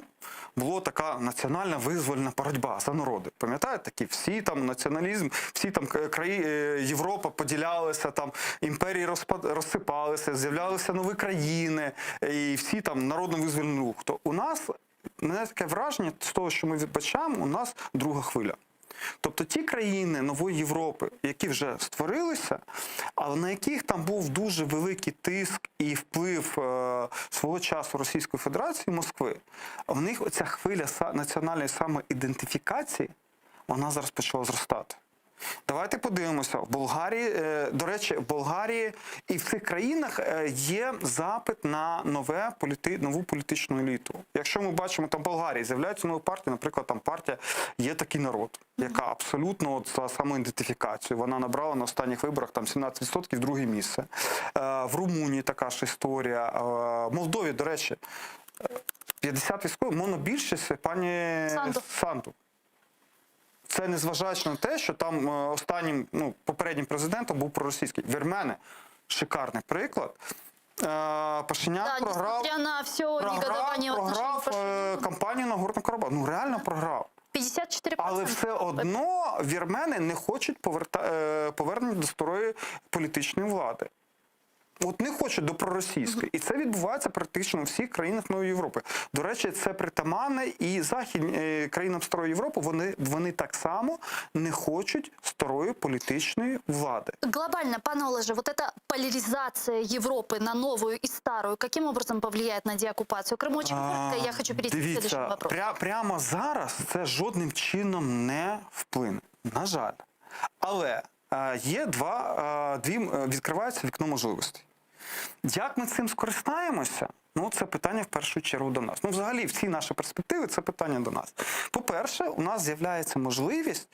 була така національна визвольна боротьба за народи. Пам'ятаєте, такі всі там націоналізм, всі там краї е, Європа поділялися, там імперії розпад, розсипалися, з'являлися нові країни, і всі там народно-визвольний рух. То у нас мене таке враження з того, що ми бачимо, у нас друга хвиля. Тобто ті країни нової Європи, які вже створилися, але на яких там був дуже великий тиск і вплив е, свого часу Російської Федерації Москви, в них оця хвиля національної самоідентифікації, вона зараз почала зростати. Давайте подивимося. В Болгарії, е, до речі, в Болгарії і в цих країнах е, є запит на нове політи, нову політичну еліту. Якщо ми бачимо там в Болгарії з'являються нові партії, наприклад, там партія є такий народ, яка абсолютно от за самоідентифікацію. Вона набрала на останніх виборах там 17% друге місце. Е, В Румунії така ж історія. В Молдові, до речі, 50 військових, монобільшість пані Санду. Санду. Це незважаючи на те, що там е, останнім, ну, попереднім президентом був проросійський. Вірмени шикарний приклад. Е, Пашинян Да, програв, на все програв, програв е, кампанію на Горну Карабах. Ну реально програв. 54%. Але все одно вірмени не хочуть поверта... повернення до старої політичної влади. От не хочуть до проросійської. І це відбувається практично у всіх країнах Нової Європи. До речі, це притаманне і західні е, країнам Старої Європи, вони, вони так само не хочуть старої політичної влади. Глобально, пане Олеже, вот эта поляризация Европы на новую и старую, каким образом повлияет на деоккупацию Крыма? Очень коротко, я хочу перейти к следующему Дивіться, вопросу. пря, прямо зараз це жодним чином не вплине. На жаль. Але е, є два, е, дві, е, відкривається вікно можливостей. Як ми цим скористаємося? Ну, це питання в першу чергу до нас. Ну, взагалі, всі наші перспективи це питання до нас. По-перше, у нас з'являється можливість,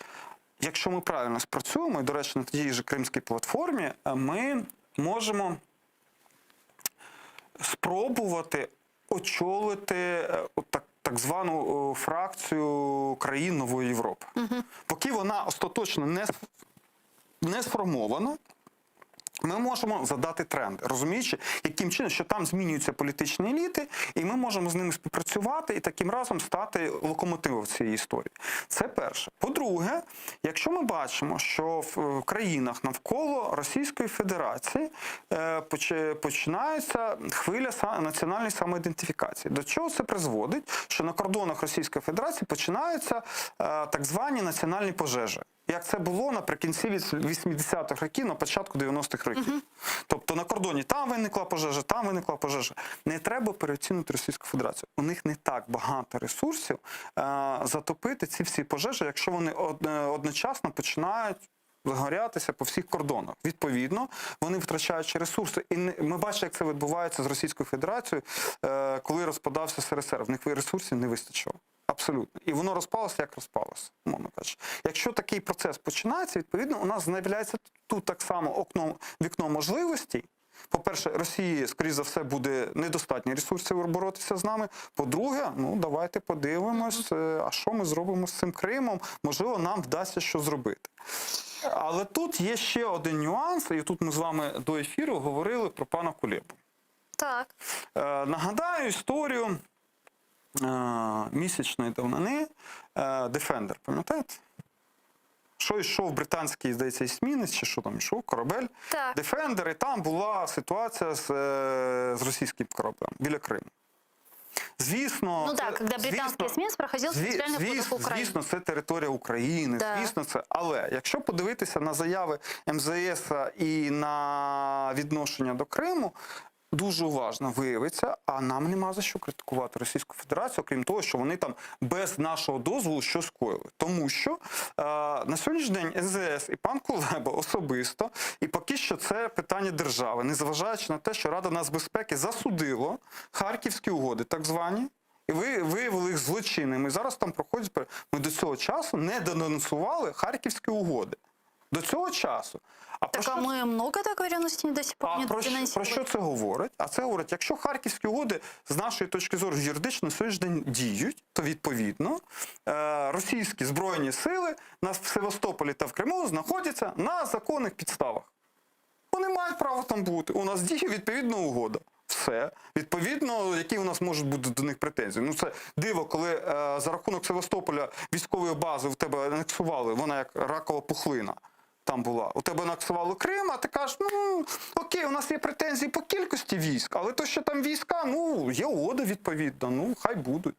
якщо ми правильно спрацюємо, і, до речі, на тій же кримській платформі, е, ми можемо спробувати очолити е, от так, так звану е, фракцію країн Нової Європи. Поки вона остаточно не, не сформована, ми можемо задати тренди, розуміючи, яким чином, що там змінюються політичні еліти, і ми можемо з ними співпрацювати і таким разом стати локомотивом цієї історії. Це перше. По-друге, якщо ми бачимо, що в країнах навколо Російської Федерації е, починається хвиля національної самоідентифікації. До чого це призводить? Що на кордонах Російської Федерації починаються е, так звані національні пожежі. Як це було наприкінці 80-х років, на початку 90-х років. Тобто на кордоні там виникла пожежа, там виникла пожежа. Не треба переоцінити Російську Федерацію. У них не так багато ресурсів е, затопити ці всі пожежі, якщо вони одночасно починають. Загорятися по всіх кордонах. Відповідно, вони втрачаючи ресурси. І ми бачимо, як це відбувається з Російською Федерацією, е, коли розпадався СРСР. В них ресурсів не вистачило. Абсолютно. І воно розпалося, як розпалося, умовно кажучи. Якщо такий процес починається, відповідно, у нас з'являється тут так само окно, вікно можливостей. По-перше, Росії, скоріш за все, буде недостатньо ресурсів боротися з нами. По-друге, ну давайте подивимось, е, а що ми зробимо з цим Кримом? Можливо, нам вдасться що зробити. Але тут є ще один нюанс, і тут ми з вами до ефіру говорили про пана Кулебу. Так. Е, нагадаю історію е, місячної давнини Defender, пам'ятаєте? Що йшов британський, здається, есмінець, чи що там йшов, корабель. Так. Defender, і там була ситуація з, е, з російським кораблем біля Криму. Звісно, Ну це- да, когда британский звісно, эсминец проходил в территориальных водах Украины. Звісно, це територія України, Да. звісно, це. Але якщо подивитися на заяви МЗС і на відношення до Криму, дуже уважно виявиться, а нам нема за що критикувати Російську Федерацію, окрім того, що вони там без нашого дозволу щось скоїли. Тому що е, на сьогоднішній день МЗС і пан Кулеба особисто, і поки що це питання держави, незважаючи на те, що Рада нацбезпеки засудила Харківські угоди, так звані. І ви виявили їх злочинними. Зараз там проходять. Ми до цього часу не денонсували Харківські угоди. До цього часу. А про Так а що мы много договоренностей до сих пор а не про, що, про денонсировали? що це говорить? А це говорить, якщо харківські угоди з нашої точки зору юридично на сьогоднішній день діють, то відповідно е, російські збройні сили на в Севастополі та в Криму знаходяться на законних підставах. Вони мають право там бути. У нас діє відповідна угода. Все. Відповідно, які у нас можуть бути до них претензії? Ну це диво, коли е, за рахунок Севастополя військової бази в тебе анексували, вона як ракова пухлина там була. У тебе анексували Крим, а ти кажеш, ну окей, у нас є претензії по кількості військ, але то, що там війська, ну є угода відповідна, ну хай будуть.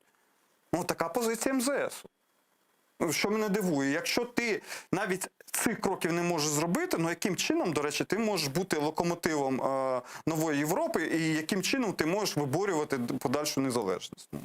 Ну така позиція МЗСу. Ну, Що мене дивує, якщо ти навіть цих кроків не можеш зробити, ну яким чином, до речі, ти можеш бути локомотивом е, нової Європи, і яким чином ти можеш виборювати подальшу незалежність? Ну.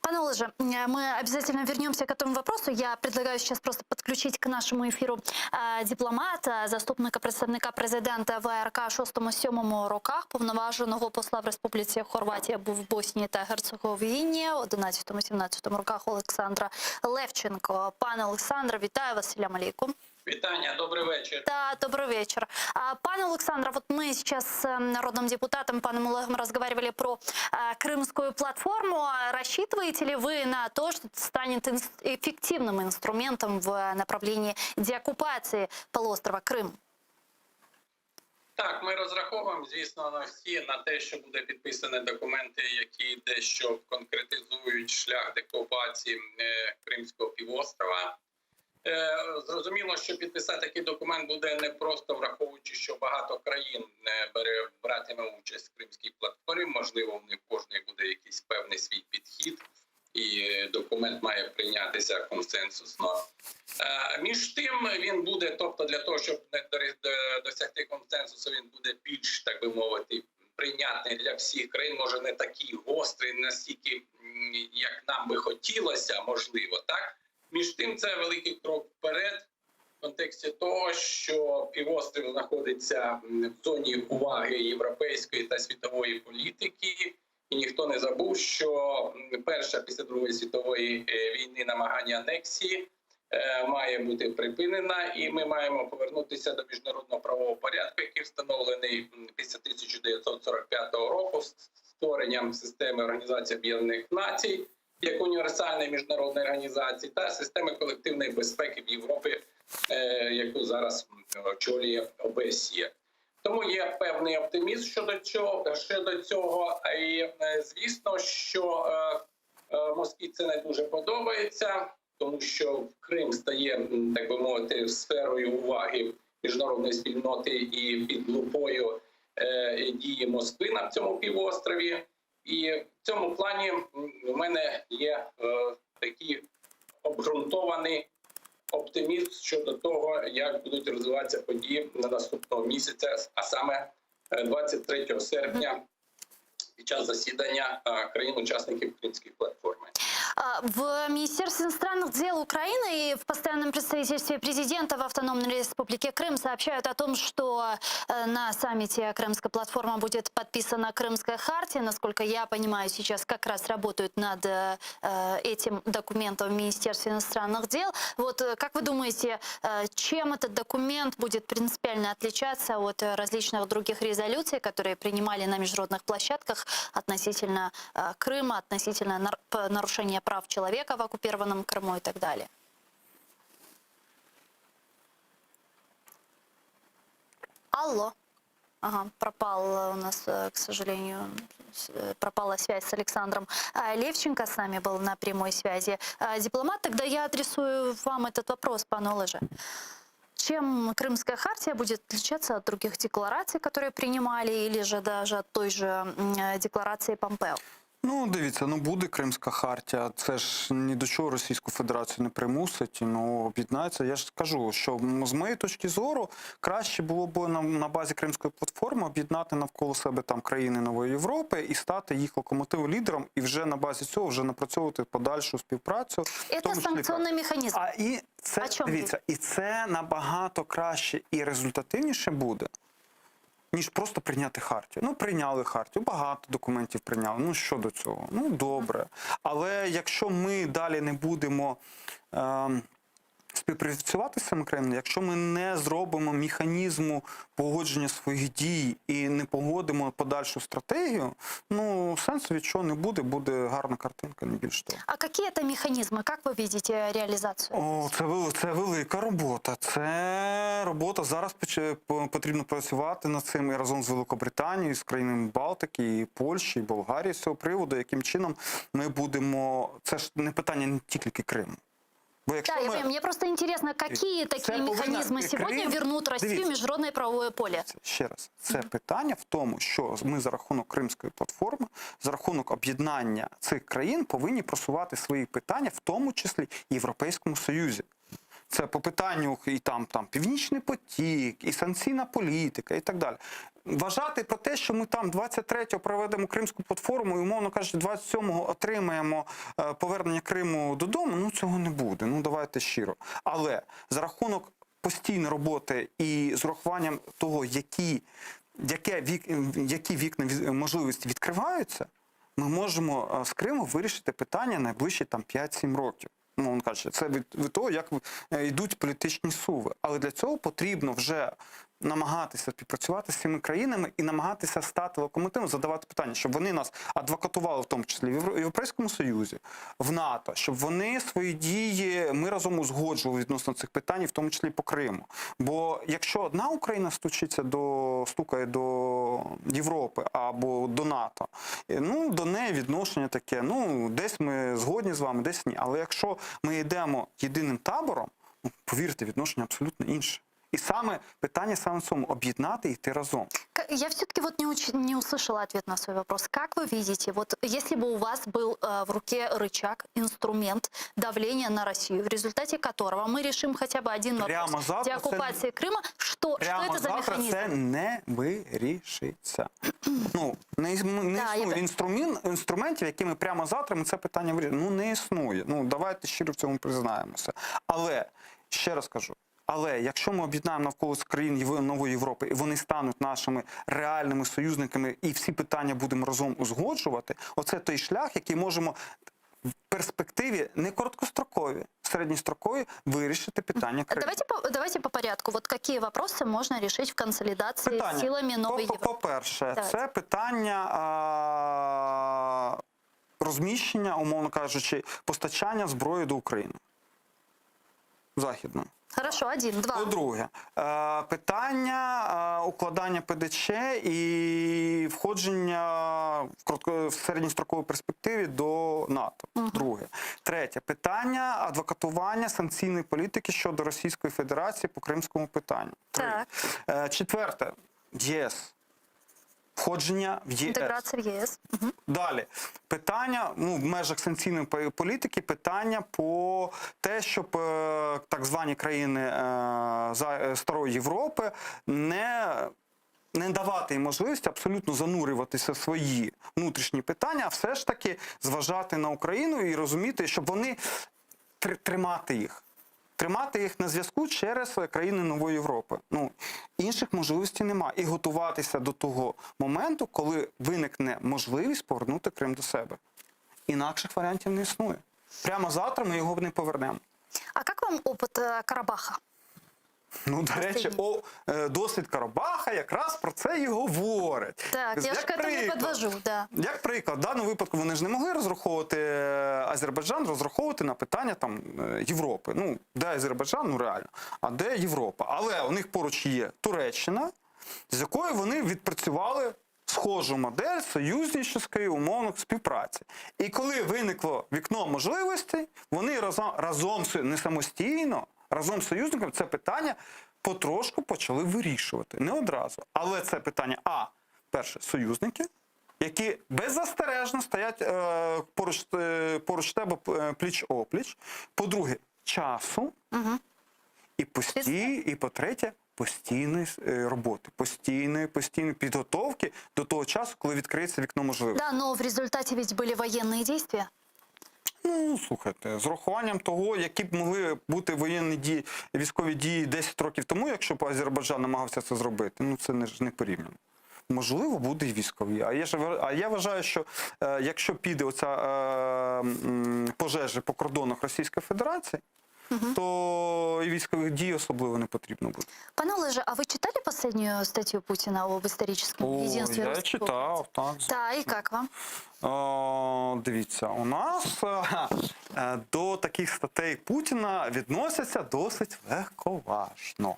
Пане Олеже, э, мы обязательно вернемся к этому вопросу. Я предлагаю сейчас просто подключить к нашему эфиру э, дипломата, заступника представника президента ВРК 6-7 роках, повноваженого посла в Республіці Хорватія був в Боснії та Герцеговині, 11-17 роках Олександра Левченко. Пане Олександре, вітаю вас, Селям алейкум. Вітання, добрий вечір. Да, добрый вечер. А, Пане Александр, вот мы сейчас с э, народным депутатом паном Олегом разговаривали про а, крымскую платформу. А Рассчитываете ли вы на то, что это станет инс- эффективным инструментом в направлении деоккупации полуострова Крым? Так, ми розраховуємо, звісно, на всі на те, що буде підписані документи, які дещо конкретизують шлях деокупації е, Кримського півострова. Е, Зрозуміло, що підписати такий документ буде не просто враховуючи, що багато країн е, бере братиме участь в Кримській платформі. Можливо, в них кожної буде якийсь певний свій підхід, і е, документ має прийнятися консенсусно. Е, Між тим він буде, тобто для того, щоб не досягти консенсусу, він буде більш, так би мовити, прийнятний для всіх країн, може не такий гострий, настільки, як нам би хотілося, можливо, так. Між тим, це великий крок вперед в контексті того, що півострів знаходиться в зоні уваги європейської та світової політики, і ніхто не забув, що перша після Другої світової е, війни намагання анексії е, має бути припинена, і ми маємо повернутися до міжнародного правового порядку, який встановлений після 1945 року з створенням системи Організації Об'єднаних Націй як універсальної міжнародної організації та системи колективної безпеки в Європі, е, яку зараз очолює ОБСЄ. Тому є певний оптимізм щодо цього щодо цього. І е, звісно, що е, Москві це не дуже подобається, тому що Крим стає, так би мовити, сферою уваги міжнародної спільноти і під лупою дії Москви на цьому півострові. І в цьому плані у мене є е, такий обґрунтований оптимізм щодо того, як будуть розвиватися події на наступного місяця, а саме е, 23 серпня під час засідання е, країн-учасників Кримської платформи. В Министерстве иностранных дел Украины и в постоянном представительстве президента в Автономной Республике Крым сообщают о том, что э, на саммите Крымская платформа будет подписана Крымская хартия. Насколько я понимаю, сейчас как раз работают над э, этим документом в Министерстве иностранных дел. Вот э, как вы думаете, чем этот документ будет принципиально отличаться от различных других резолюций, которые принимали на международных площадках относительно Крыма, относительно нарушения прав человека в оккупированном Крыму и так далее? Алло. Ага, пропал у нас, э, к сожалению, э, пропала связь с Александром Левченко, с нами был на прямой связи дипломат. Тогда я адресую вам этот вопрос, пане Олеже. Чем Крымская хартия будет отличаться от других деклараций, которые принимали, или же даже от той же декларации Помпео? Ну, дивіться, ну буде Кримська хартія, це ж ні до чого Російську Федерацію не примусить, ну об'єднається. Я ж кажу, що з моєї точки зору краще було б на, на базі Кримської платформи об'єднати навколо себе там країни Нової Європи і стати їх локомотивом лідером, і вже на базі цього вже напрацьовувати подальшу співпрацю. Це санкційний механізм. А і це дивіться, і це набагато краще і результативніше буде ніж просто прийняти хартію. Ну, прийняли хартію, багато документів прийняли. Ну, що до цього? Ну, добре. Але якщо ми далі не будемо. Е співпрацювати з цими країнами, якщо ми не зробимо механізму погодження своїх дій і не погодимо подальшу стратегію, ну сенсу від чого не буде, буде гарна картинка, не більш того. А які це механізми? Як ви бачите реалізацію? О, це це велика робота. Це робота зараз потрібно працювати над цим і разом з Великобританією, з країнами Балтики, і Польщі, і Болгарії з цього приводу, яким чином ми будемо. Це ж не питання не тільки Криму. Бо якщо да, ми... Мне просто интересно, какие такие механизмы сегодня Крим... вернут Россию в международное правовое поле? Ще раз, це питання в тому, що ми за рахунок Кримської платформи, за рахунок об'єднання цих країн повинні просувати свої питання, в тому числі Європейському Союзі. Це по питанню і там, там Північний потік, і санкційна політика, і так далі. Вважати про те, що ми там 23-го проведемо Кримську платформу і, умовно кажучи, 27-го отримаємо е, повернення Криму додому, ну цього не буде. Ну давайте щиро. Але за рахунок постійної роботи і з урахуванням того, які, яке вік, які вікна можливості відкриваються, ми можемо е, з Криму вирішити питання найближчі там 5-7 років. Ну, він каже, це від, від того, як е, йдуть політичні суви. Але для цього потрібно вже намагатися співпрацювати з цими країнами і намагатися стати локомотивом, задавати питання, щоб вони нас адвокатували, в тому числі в Європейському Союзі, в НАТО, щоб вони свої дії ми разом узгоджували відносно цих питань, в тому числі по Криму. Бо якщо одна Україна стучиться до стукає до Європи або до НАТО, е, ну до неї відношення таке. Ну десь ми згодні з вами, десь ні. Але якщо ми йдемо єдиним табором, ну повірте, відношення абсолютно інше. І саме питання саме в цьому об'єднати і йти разом. Я все-таки вот не, уч... не услышала ответ на свой вопрос. Как вы видите, вот если бы у вас был э, в руке рычаг, инструмент давления на Россию, в результате которого мы решим хотя бы один вопрос Прямо завтра деоккупации це... Крыма, что, Прямо что это за завтра механизм? це не вирішиться. ну, не, не Да, існує я... інструмент, інструментів, якими прямо завтра ми це питання вирішимо. Ну, не існує. Ну, давайте щиро в цьому признаємося. Але, ще раз кажу, але якщо ми об'єднаємо навколо країн Нової Європи, і вони стануть нашими реальними союзниками, і всі питання будемо разом узгоджувати, оце той шлях, який можемо в перспективі не короткострокові, середньострокові вирішити питання Криму. Давайте по, давайте по порядку. Вот какие вопросы можно решить в консолидации Питання. силами Новой По- Европы? По-перше, Давайте. це питання а, розміщення, умовно кажучи, постачання зброї до України. Західної. Хорошо, один, два. По-друге, е, питання е, укладання ПДЧ і входження в коротко в середньостроковій перспективі до НАТО. Друге. Третє питання адвокатування санкційної політики щодо Російської Федерації по кримському питанню. Три. Так. Е, Четверте, ЄС. Входження в ЄС. Інтеграція в ЄС. Угу. Далі питання ну в межах санкційної політики, питання по те, щоб е, так звані країни е, за- е, старої Європи не. Не давати їм можливість абсолютно занурюватися в свої внутрішні питання, а все ж таки зважати на Україну і розуміти, щоб вони тр- тримати їх. Тримати їх на зв'язку через країни Нової Європи. Ну, інших можливостей нема. І готуватися до того моменту, коли виникне можливість повернути Крим до себе. Інакших варіантів не існує. Прямо завтра ми його не повернемо. А как вам опыт э, Карабаха? Ну, до речі, о, е, досвід Карабаха якраз про це і говорить. Так, я Як ж к этому приклад. подвожу, да. Як приклад, в даному випадку вони ж не могли розраховувати е, Азербайджан, розраховувати на питання там е, Європи. Ну, де Азербайджан, ну реально, а де Європа? Але у них поруч є Туреччина, з якою вони відпрацювали схожу модель союзническої умовно співпраці. І коли виникло вікно можливостей, вони разом, разом з- не самостійно, разом з союзниками це питання потрошку почали вирішувати. Не одразу. Але це питання А, перше, союзники, які беззастережно стоять е, поруч, е, поруч тебе пліч опліч. По-друге, часу. І пості, і по-третє, постійної е, роботи, постійної, постійної підготовки до того часу, коли відкриється вікно можливостей. Да, но в результате ведь были военные действия. Ну, слухайте, з урахуванням того, які б могли бути воєнні дії, військові дії 10 років тому, якщо б Азербайджан намагався це зробити, ну це не ж не порівняно. Можливо, буде і військові. А я ж а я вважаю, що е, якщо піде оця е, м, пожежа по кордонах Російської Федерації, то і військових дій особливо не потрібно буде. Пане Олеже, а вы читали последнюю статью Путина об историческом О, единстве я русских читав, так. Да, и как вам? О, дивіться, у нас е, е, до таких статей Путіна відносяться досить легковажно.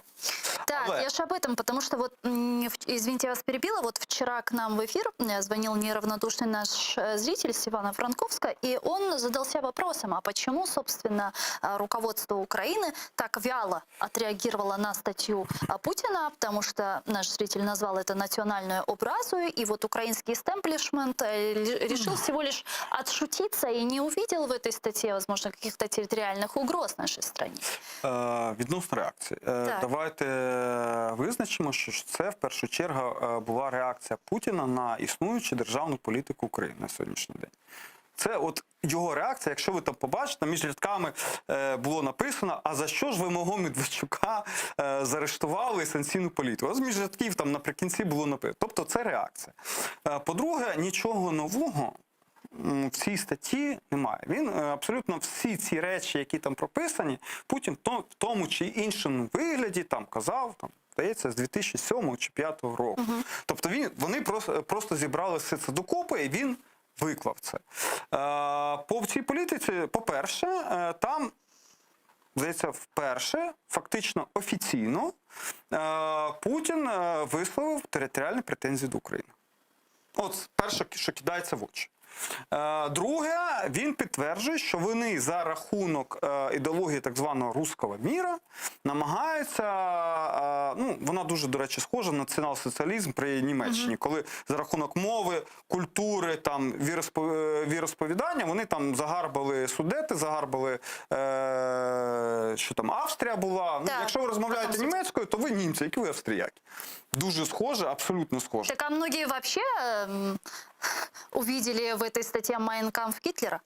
Так, Але- я же об этом, потому что вот, м, в- извините, я вас перебила, вот вчера к нам в эфир э, звонил неравнодушный наш э, зритель с Ивано-Франковска, и он задался вопросом, а почему, собственно, э, руководство Украины так вяло отреагировало на статью э, Путина, потому что наш зритель назвал это национальную образою, и вот украинский истеблишмент э, ли- решил всего лишь отшутиться и не увидел в этой статье, возможно, каких-то территориальных угроз нашей стране. Е, відносно реакції. Е, Так. Давайте е, визначимо, що ж це в першу чергу е, була реакція Путіна на існуючу державну політику України на сьогоднішній день. Це от його реакція, якщо ви там побачите, між рядками е, було написано, а за що ж ви мого Медведчука е, заарештували і санкційну політику? Ось між рядків там наприкінці було написано. Тобто це реакція. Е, по-друге, нічого нового м, в цій статті немає. Він е, абсолютно всі ці речі, які там прописані, Путін то- в тому чи іншому вигляді там казав, там, здається, з 2007 чи 2005 року. Тобто він, вони просто, просто зібрали все це докупи, і він виклав це. Е, по цій політиці, по-перше, е, там здається, вперше, фактично офіційно, е, Путін е, висловив територіальні претензії до України. От перше, що кидається в очі. Е, Друге, він підтверджує, що вони за рахунок е, ідеології так званого русского мира намагаються. е, Ну, вона дуже, до речі, схожа на націонал-соціалізм при Німеччині, коли за рахунок мови, культури, там віроспо- е, віросповідання вони там загарбали Судети, загарбали, е, що там Австрія була. Ну, якщо ви розмовляєте німецькою, то ви німці, які ви австріяки. Дуже схоже, абсолютно схоже. Так а многие вообще эм, увидели в этой статье «Майн Кампф» Гитлера?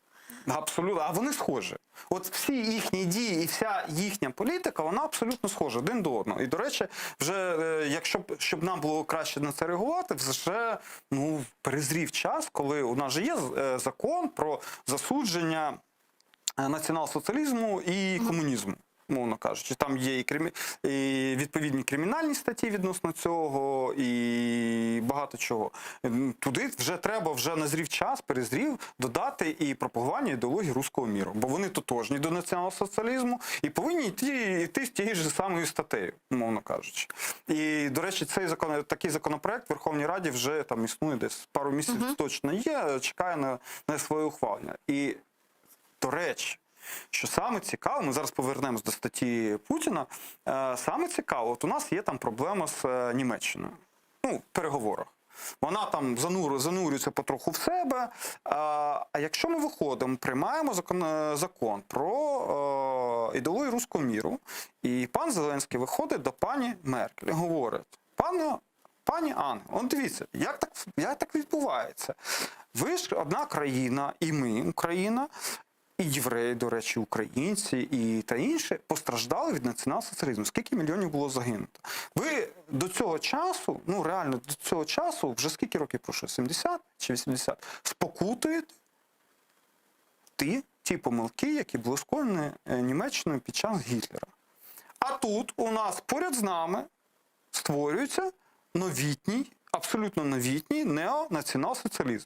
Абсолютно, а вони схожі. От всі їхні дії і вся їхня політика, вона абсолютно схожа один до одного. І, до речі, вже е, якщо б щоб нам було краще на це реагувати, вже ну, перезрів час, коли у нас же є е, закон про засудження е, націонал-соціалізму і комунізму. Умовно кажучи, там є і, кримі... і відповідні кримінальні статті відносно цього, і багато чого. М, Туди вже треба, вже назрів час, перезрів додати і пропагування ідеології руського міру, бо вони тотожні до націонал-соціалізму і повинні йти, йти з тією ж самою статтею, умовно кажучи. І, до речі, цей закон, такий законопроект в Верховній Раді вже там існує десь пару місяців точно є, чекає на, на своє ухвалення. І до речі, що саме цікаво, ми зараз повернемось до статті Путіна. Е, Саме цікаво, от у нас є там проблема з е, Німеччиною. Ну, в переговорах. Вона там занур, занурюється потроху в себе. А, а якщо ми виходимо, приймаємо закон, е, закон про е, ідеологію руського міру, і пан Зеленський виходить до пані Меркель і говорить: пане. Пані Анно, от дивіться, як так, як так відбувається? Ви ж одна країна, і ми, Україна, і євреї, до речі, українці і та інші постраждали від націонал-соціалізму. Скільки мільйонів було загинуто? Ви до цього часу, ну реально до цього часу, вже скільки років пройшло? 70 чи 80, спокутуєте ті, ті помилки, які були скоєні е, Німеччиною під час Гітлера. А тут у нас поряд з нами створюється новітній, абсолютно новітній неонаціонал-соціалізм.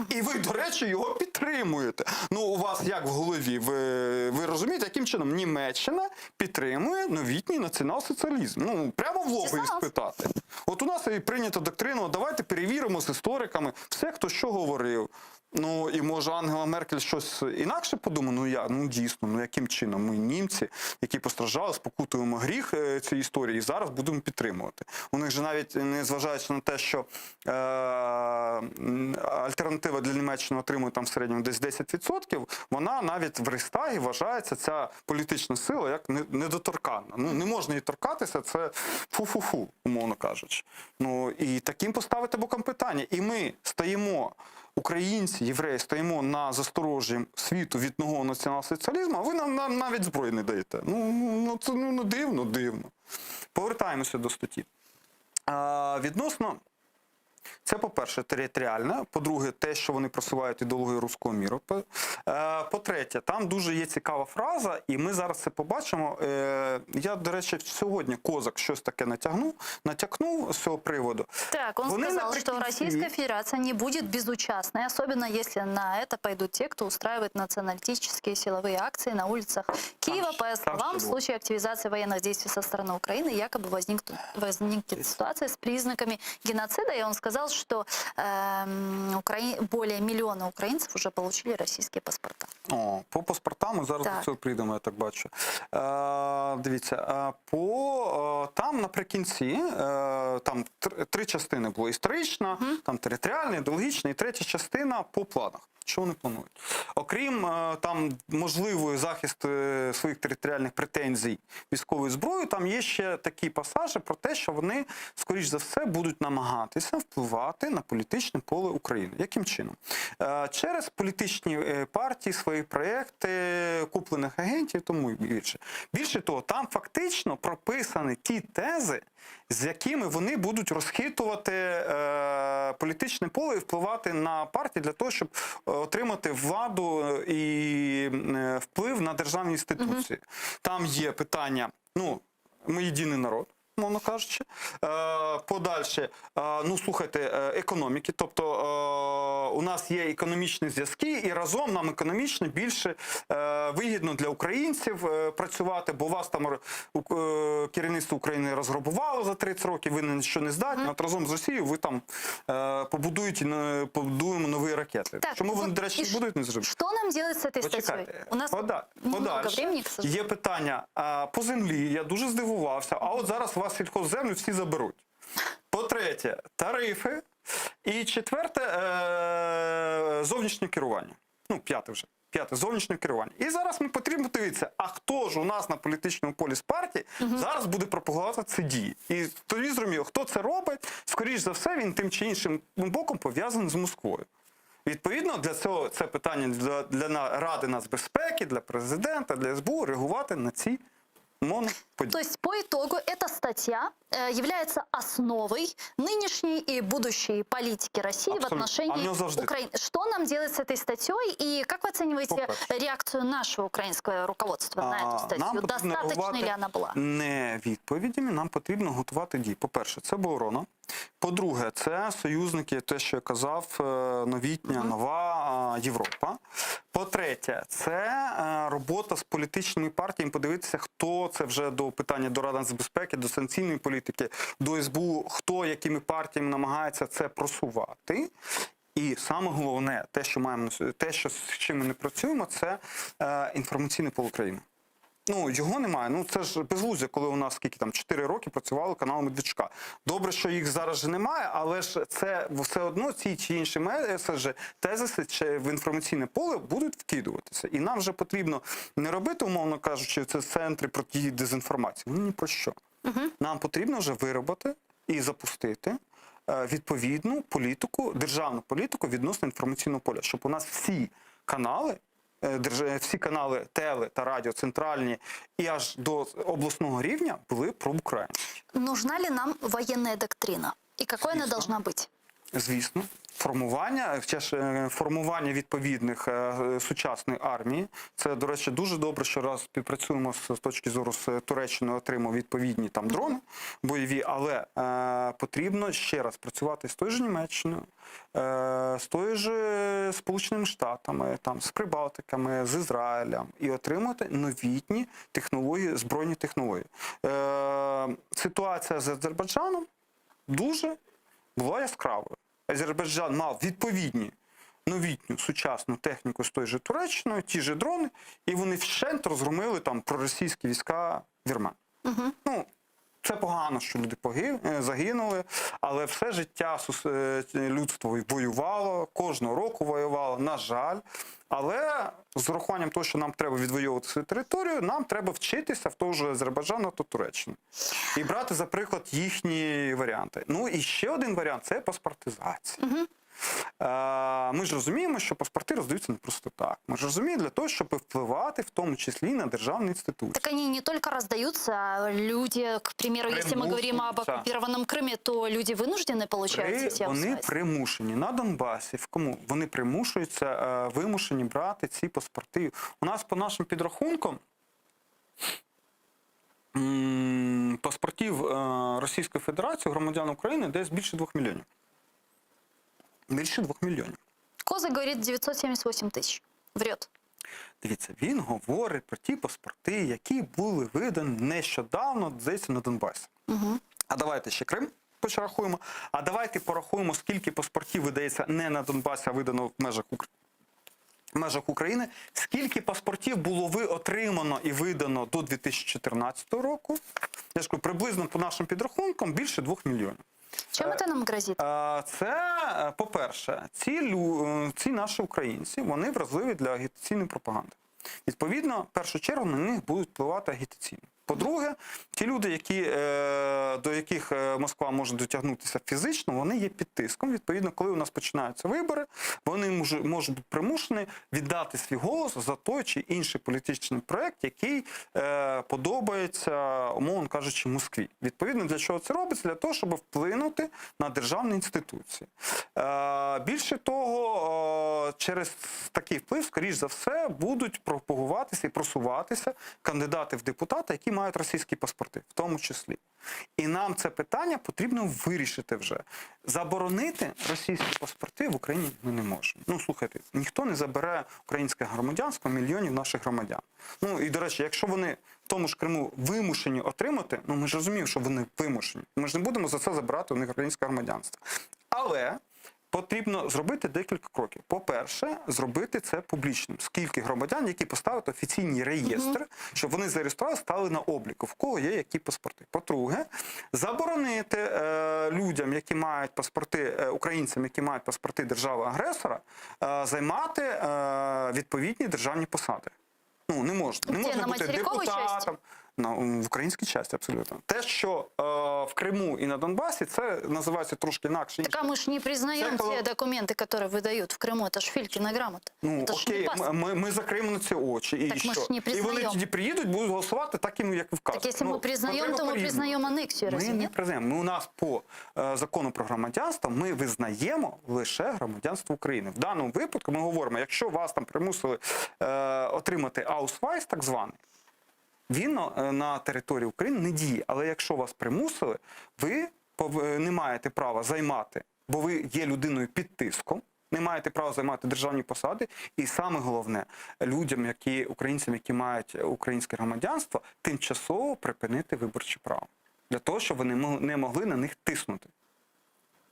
І ви, до речі, його підтримуєте. Ну, у вас як в голові? Ви, ви розумієте, яким чином Німеччина підтримує новітній націонал-соціалізм? Ну, прямо в лоб їх спитати. От у нас і прийнята доктрина, давайте перевіримо з істориками все, хто що говорив. Ну і може Ангела Меркель щось інакше подумала? Ну я ну дійсно, ну яким чином ми німці, які постраждали, спокутуємо гріх е, цієї історії, і зараз будемо підтримувати. У них же навіть не зважаючи на те, що е, м, альтернатива для Німеччини отримує там в середньому десь 10%, вона навіть в Рейхстагі вважається ця політична сила як не- недоторканна. Ну не можна її торкатися, це фу-фу-фу, умовно кажучи. Ну і таким поставити боком питання. І ми стоїмо. Українці, євреї, стоїмо на засторожі світу від нового націонал-соціалізму, а ви нам, нам навіть зброї не даєте. Ну, ну, ну це ну, ну, дивно, дивно. Повертаємося до статті. А, відносно це, по-перше, територіальне. По-друге, те, що вони просувають ідеологію руського міру. По- е, По-третє, там дуже є цікава фраза, і ми зараз це побачимо. Е, Я, до речі, сьогодні Козак щось таке натягнув, натякнув з цього приводу. Так, он Вони сказал, что наприкінці- Российская Федерация не будет безучастной, особенно если на это пойдут те, кто устраивает националистические силовые акции на улицах Киева. По там словам, ще в було. случае активизации военных действий со стороны Украины якобы возникнут, возникнет ситуация с признаками геноцида. И он сказал, что эм, Украи- более миллиона украинцев уже получили российские паспорта. О, по паспортам ми зараз Так. до цього прийдемо, я так бачу. Е, дивіться, е, по, е, там наприкінці е, там три частини було: історична, там територіальна, ідеологічна, і третя частина по планах. Що вони планують? Окрім е, там можливої захисту е, своїх територіальних претензій військовою зброєю, там є ще такі пасажі про те, що вони, скоріш за все, будуть намагатися впливати на політичне поле України. Яким чином? Е, Через політичні е, партії, свої проекти, куплених агентів, тому і більше. Більше того, там фактично прописані ті тези, з якими вони будуть розхитувати е, політичне поле і впливати на партії для того, щоб е, отримати владу е, і е, вплив на державні інституції. Там є питання, ну, ми єдиний народ. Мовно кажучи, Е, подальше, е, ну слухайте, е, економіки, тобто е, у нас є економічні зв'язки, і разом нам економічно більше е, вигідно для українців е, працювати, бо вас там е, керівництво України розграбувало за 30 років, ви на що не здатні. От разом з Росією ви там е, побудуєте, е, побудуємо нові ракети. Так, Чому вони, вот до речі, и не будуть, не зрозуміло. Что нам делать с этой статьей? Почекайте. У нас Пода- немного подальше. времени, к сожалению. Є питання а, по землі. Я дуже здивувався. А от зараз у вас сільхозземлю всі заберуть. По-третє, тарифи. І четверте, е, зовнішнє керування. Ну, п'яте вже. П'яте зовнішнє керування. І зараз ми потрібно дивитися, а хто ж у нас на політичному полі з партії зараз буде пропагувати ці дії. І тоді зрозуміло, хто це робить, скоріш за все, він тим чи іншим боком пов'язаний з Москвою. Відповідно, для цього це питання для, для на- Ради нацбезпеки, для президента, для СБУ реагувати на ці моноподії. То есть по итогу эта статья э, является основой нынешней и будущей политики России в Абсолютно. отношении А в нее завжди. Украины. Что нам делать с этой статьей и как вы оцениваете По-перше. реакцию нашего украинского руководства на эту А, статью? Нам потрібно Достаточно реагувати ли она была? Не відповідями, нам потрібно готувати дії. По-перше, це оборона. По-друге, це союзники, те, що я казав, е, новітня, нова е, Європа. По-третє, це е, робота з політичними партіями, подивитися, хто це вже до питання до Ради нацбезпеки, до санкційної політики, до СБУ, хто якими партіями намагається це просувати. І саме головне, те, що маємо те, що з чим ми не працюємо, це е, інформаційне поле України. Ну, його немає. Ну це ж безглуздя, коли у нас скільки там 4 роки працювали канали Медведчука. Добре, що їх зараз же немає, але ж це все одно ці чи інші меседжі, тезиси чи в інформаційне поле будуть вкидуватися. І нам вже потрібно не робити, умовно кажучи, це центри протидії дезінформації. Вони ні про що. Нам потрібно вже виробити і запустити. е, відповідну політику, державну політику відносно інформаційного поля, щоб у нас всі канали. е, держ- Всі канали теле та радіо центральні і аж до обласного рівня були проукраїнські. Нужна ли нам военная доктрина? И какой она должна быть? Звісно, формування, ще ж, е, формування відповідних е, сучасної армії. Це, до речі, дуже добре, що раз співпрацюємо з, з точки зору з Туреччиною, отримав відповідні там дрони бойові, але е, потрібно ще раз працювати з тою ж Німеччиною, е, з тою ж Сполученими Штатами, там, з Прибалтиками, з Ізраїлем і отримати новітні технології, збройні технології. Е, ситуація з Азербайджаном дуже була яскравою. Азербайджан мав відповідні новітню сучасну техніку з тою же Туреччиною, ті же дрони, і вони вщент розгромили там проросійські війська вірмен. Ну, це погано, що люди поги- е, загинули, але все життя сус- е, людство воювало, кожного року воювало, на жаль. Але з урахуванням того, що нам треба відвоювати свою територію, нам треба вчитися в того ж Азербайджану та Туреччини. І брати, за приклад, їхні варіанти. Ну і ще один варіант це паспортизація. Е, Ми ж розуміємо, що паспорти роздаються не просто так. Ми ж розуміємо для того, щоб впливати в тому числі на державні інституції. Так они не только раздаются, а люди, к примеру, если мы говорим об Примушуються. оккупированном Крыме, то люди вынуждены получать При, эти вони аусвайсы. примушені на Донбасі. В кому вони примушуються, е, вимушені брати ці паспорти. У нас по нашим підрахункам м, паспортів е, Російської Федерації громадян України десь більше 2 мільйонів. Більше 2 мільйонів. Коза говорит 978 тысяч. Врет. Дивіться, він говорить про ті паспорти, які були видані нещодавно, здається, на Донбасі. Угу. А давайте ще Крим порахуємо. А давайте порахуємо, скільки паспортів видається не на Донбасі, а видано в межах України. В межах України, скільки паспортів було ви отримано і видано до 2014 року? Я ж кажу, приблизно по нашим підрахункам більше 2 мільйонів. Чем это нам грозит? Е, Це, е, по-перше, ці, лю- е, ці наші українці, вони вразливі для агітаційної пропаганди. Відповідно, в першу чергу на них будуть впливати агітаційно. По-друге, ті люди, які, е, до яких е, Москва може дотягнутися фізично, вони є під тиском. Відповідно, коли у нас починаються вибори, вони можу- можуть бути примушені віддати свій голос за той чи інший політичний проект, який е, подобається, умовно кажучи, Москві. Відповідно, для чого це робиться? Для того, щоб вплинути на державні інституції. Е, більше того, е, через такий вплив, скоріш за все, будуть пропагуватися і просуватися кандидати в депутати, які мають російські паспорти, в тому числі. І нам це питання потрібно вирішити вже. Заборонити російські паспорти в Україні ми не можемо. Ну слухайте, ніхто не забере українське громадянство мільйонів наших громадян. Ну і до речі, якщо вони в тому ж Криму вимушені отримати, ну ми ж розуміємо, що вони вимушені. Ми ж не будемо за це забирати у них українське громадянство. Але потрібно зробити декілька кроків. По-перше, зробити це публічним. Скільки громадян, які поставити офіційні реєстри, щоб вони зареєстрували, стали на обліку, в кого є які паспорти. По-друге, заборонити е, людям, які мають паспорти, е, українцям, які мають паспорти держави-агресора, е, займати е, відповідні державні посади. Ну, не можна. Не Де, можна на бути материковій часті? депутатом. На, в українській часті, абсолютно. Те, що е, в Криму і на Донбасі, це називається трошки інакше. Так а мы ж не признаем Це коли- те документы, которые выдают в Крыму. Это ж Филькина грамота. Ну это ж не окей, паспорт. ми, ми, ми закриємо на це очі. І Так ми що? ж не і вони признаємо. тоді приїдуть, будуть голосувати так, їм, як ви вказуєте. Так если мы признаем, треба то мы порівнювати. признаем аннексию, Ми разве не нет? признаємо. Ми у нас по е, закону про громадянство ми визнаємо лише громадянство України. В даному випадку ми говоримо, якщо вас там примусили е, отримати аусвайс, так званий, він е, на території України не діє. Але якщо вас примусили, ви пов- е, не маєте права займати, бо ви є людиною під тиском. Не маєте права займати державні посади, і саме головне людям, які українцям, які мають українське громадянство, тимчасово припинити виборче право для того, щоб вони мо- не могли на них тиснути,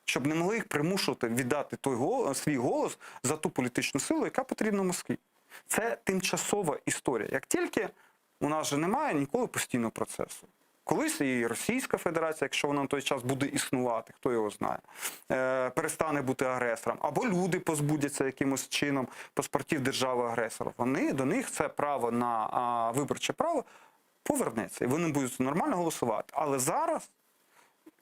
щоб не могли їх примушувати віддати той гол, свій голос за ту політичну силу, яка потрібна Москві. Це тимчасова історія. Як тільки у нас же немає ніколи постійного процесу. Колись і Російська Федерація, якщо вона на той час буде існувати, хто його знає, е, перестане бути агресором, або люди позбудяться якимось чином паспортів держави-агресора. Вони до них це право на а, виборче право повернеться, і вони будуть нормально голосувати. Але зараз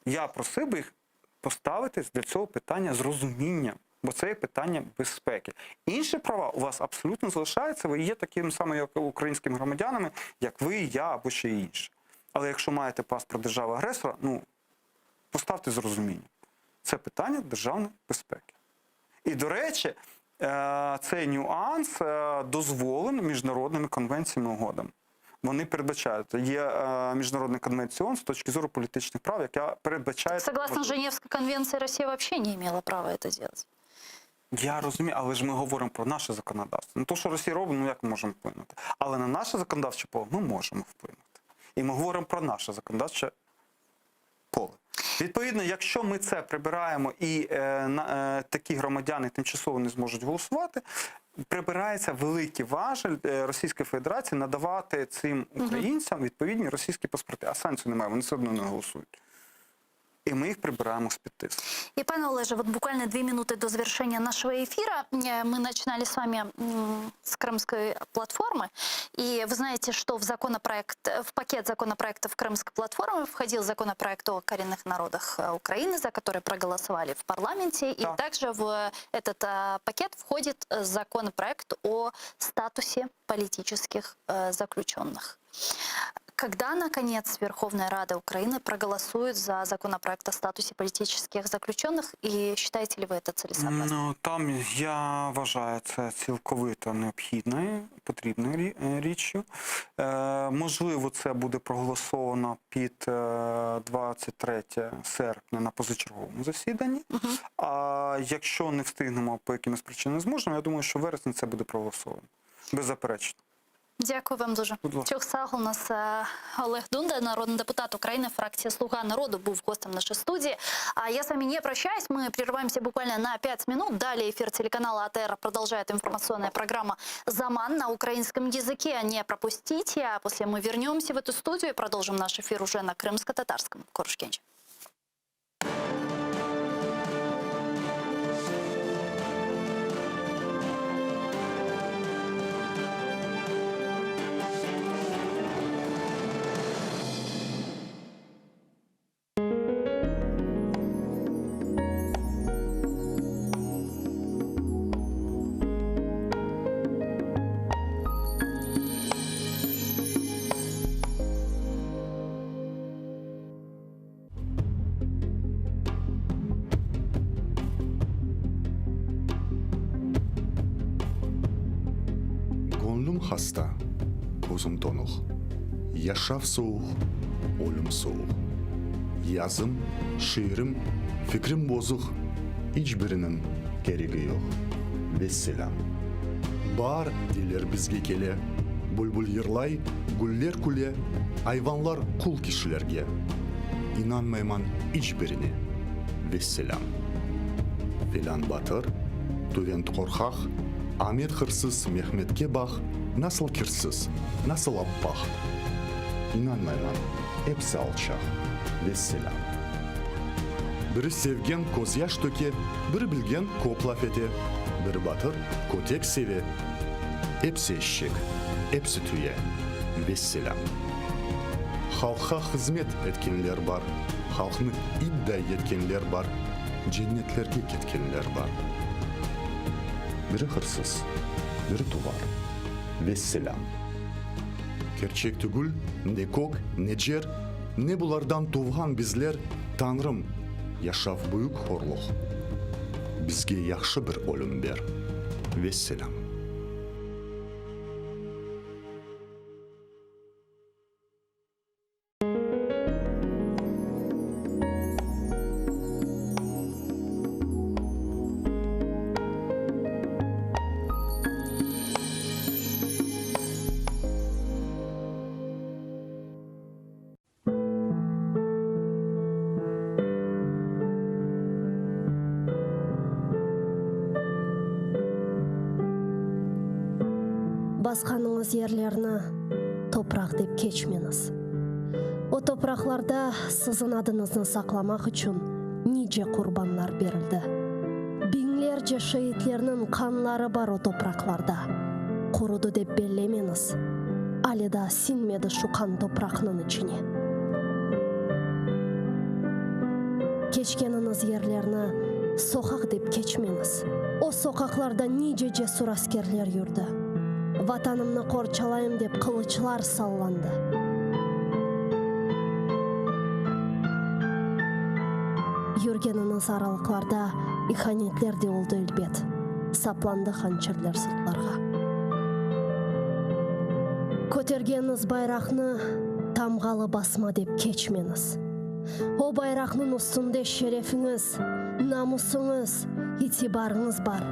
я просив би їх. Поставитись до цього питання з розумінням, бо це є питання безпеки. Інші права у вас абсолютно залишаються, ви є такими самими як українськими громадянами, як ви, я або ще інші. Але якщо маєте паспорт держави-агресора, ну поставте з розумінням. Це питання державної безпеки. І, до речі, е, цей нюанс е, дозволений міжнародними конвенціями і угодами. Вони передбачають, є е, міжнародна конвенція ООН з точки зору політичних прав, яка передбачає Согласно Женевской конвенции, Россия вообще не имела права это делать. Я розумію, але ж ми говоримо про наше законодавство. Ну то, що Росія робить, ну як ми можемо вплинути? Але на наше законодавче поле ми можемо вплинути. І ми говоримо про наше законодавче поле. Відповідно, якщо ми це прибираємо і е, на, е, такі громадяни тимчасово не зможуть голосувати, прибирається великий важель е, Російської Федерації надавати цим українцям відповідні російські паспорти. А санкцій немає, вони все одно не голосують. І ми їх прибираємо з-під тиску. И, пане Олеже, вот буквально две минуты до завершения нашего эфира. Э, Мы начинали с вами м, с крымской платформы. И вы знаете, что в, законопроект, в пакет законопроектов крымской платформы входил законопроект о коренных народах э, Украины, за который проголосовали в парламенте. И также в этот э, пакет входит э, законопроект о статусе политических э, заключенных. Когда, наконец, Верховная Рада Украины проголосует за законопроект о статусе политических заключенных, и считаете ли вы это целесообразным? Ну там я вважаю це цілковито необхідною, потрібною рі- е, річчю. Е, можливо, це буде проголосовано під е, 23 серпня на позачерговому засіданні. А якщо не встигнемо по якимось причинам не зможемо, я думаю, що в вересні це буде проголосовано. Беззаперечно. Дякую вам дуже. Будь ласка. Çoq sağ oluñız е, Олег Дунда, народний депутат України, фракція «Слуга народу», був гостем нашей студии. А я с вами не прощаюсь, мы прерываемся буквально на 5 минут. Далее эфир телеканала АТР продолжает информационная программа «Заман» на украинском языке. Не пропустите, а после мы вернемся в эту студию и продолжим наш эфир уже на крымско-татарском. Körüşkence. Göñlüm hasta, közüm tonuq, Yaşav sovuq, ölüm sovuq. Yazım, şiirim, fikrim bozuq, İç biriniñ keregi yoq. Vesselâm. Baar, deyler, bizge kele, Bülbül yırlay, güller küle, Ayvanlar qul kişilerge. İnanmayman iç birine. Vesselâm. Felân batır, Tüvent qorqaq, Amet hırsız, Mehmetke baq, nasıl kirsiz, nasıl appaq. İnanmayman, episi alçaq. Vesselâm. Biri sevgen közyaş töke, biri bilgen köp laf ete, biri batır, kötek seve, episi eşek, episi tüye. Vesselâm. Halqqa hızmet etkenler bar, halqnı itday etkenler bar, cennetlerge ketkenler bar. Biri hırsız, biri tuvar. Vesselâm. Kerçek tügül, ne kök, ne cer, ne bulardan tuvğan bizler, Tañrım, yaşav büyük horluq, bizge yahşı bir ölüm ber. Vesselâm. Basqanıñız yerlerni topraq dep keçmeñiz. O topraqlarda siziñ adıñıznı saqlamaq içün nice qurbanlar berildi. Biñlerce şeitlerniñ qanları bar o topraqlarda. Qurudı dep bellemeñiz. Ale daa siñmedi şu qan topraqnıñ içine. Keçkeniñiz yerlerni soqaq dep keçmeñiz. O soqaqlarda nice cesur askerler yürdi. Vatanımnı qorçalayım dep qılıçlar sallandı. Yürgeniñiz aralıqlarda ihanetler de oldı elbet, saplandı hançerler sırtlarğa. Kötergeniñiz bayraqnı tamğalı basma dep keçmeñiz. O bayraqnıñ üstünde şerefiñiz, namusıñız, itibarıñız bar.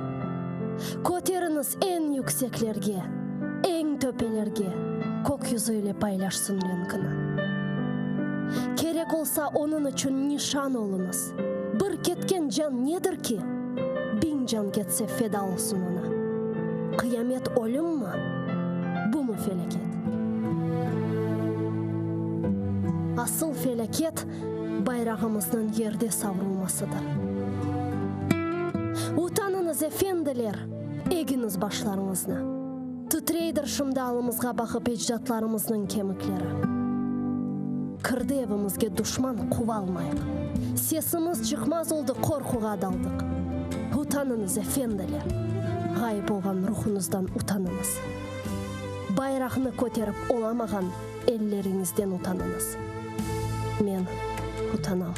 Köteriñiz eñ yükseklerge, eñ töpelerge, kök yüzü ile paylaşsın renkini. Kerek olsa, onıñ içün nişan oluñız. Bir ketken can nedir ki? Biñ can ketse feda olsun oña. Qıyamet ölümmi? Bumı felâket? Asıl felâket bayrağımıznıñ yerde savrulmasıdır. Utanıñız, efendiler, egiñiz başlarıñıznı. Titreydir şimdi alımızğa baqıp ecdatlarımıznıñ kemikleri. Kirdi evimizge duşman, quvalmayıq. Sesimiz çıqmaz oldı, qorquğa daldıq. Utanıñız, efendiler! Ğayıp olğan ruhuñızdan utanıñız. Bayraqnı köterip olamağan elleriñizden utanıñız. Men utanam.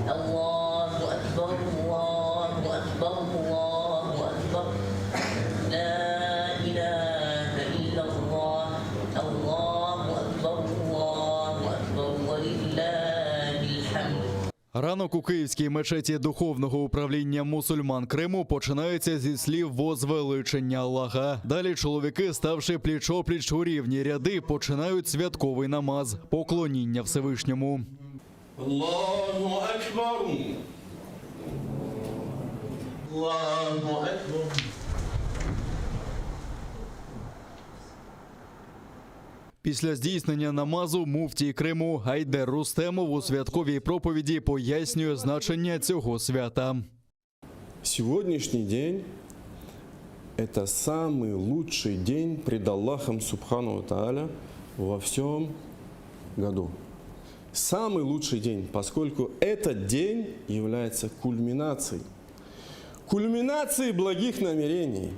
Allahu ekber, Allahu ekber, Allahu ekber, La ilâhe illallah, Allahu ekber, Allahu ekber, ve lillâhil hamd. Ранок у Київській мечеті Духовного управління мусульман Криму починається зі слів возвеличення Аллаха. Далі чоловіки, ставши пліч-о-пліч у рівні ряди, починають святковий намаз – поклоніння Всевишньому. Allahu ekber! Allahu ekber! Після здійснення намазу муфтій Криму Айдер Рустемов у святковій проповіді пояснює значення цього свята. Сегодняшний день – это самый лучший день пред Аллахом Субхану Тааля во всем году. Самый лучший день, поскольку этот день является кульминацией. Кульминацией благих намерений,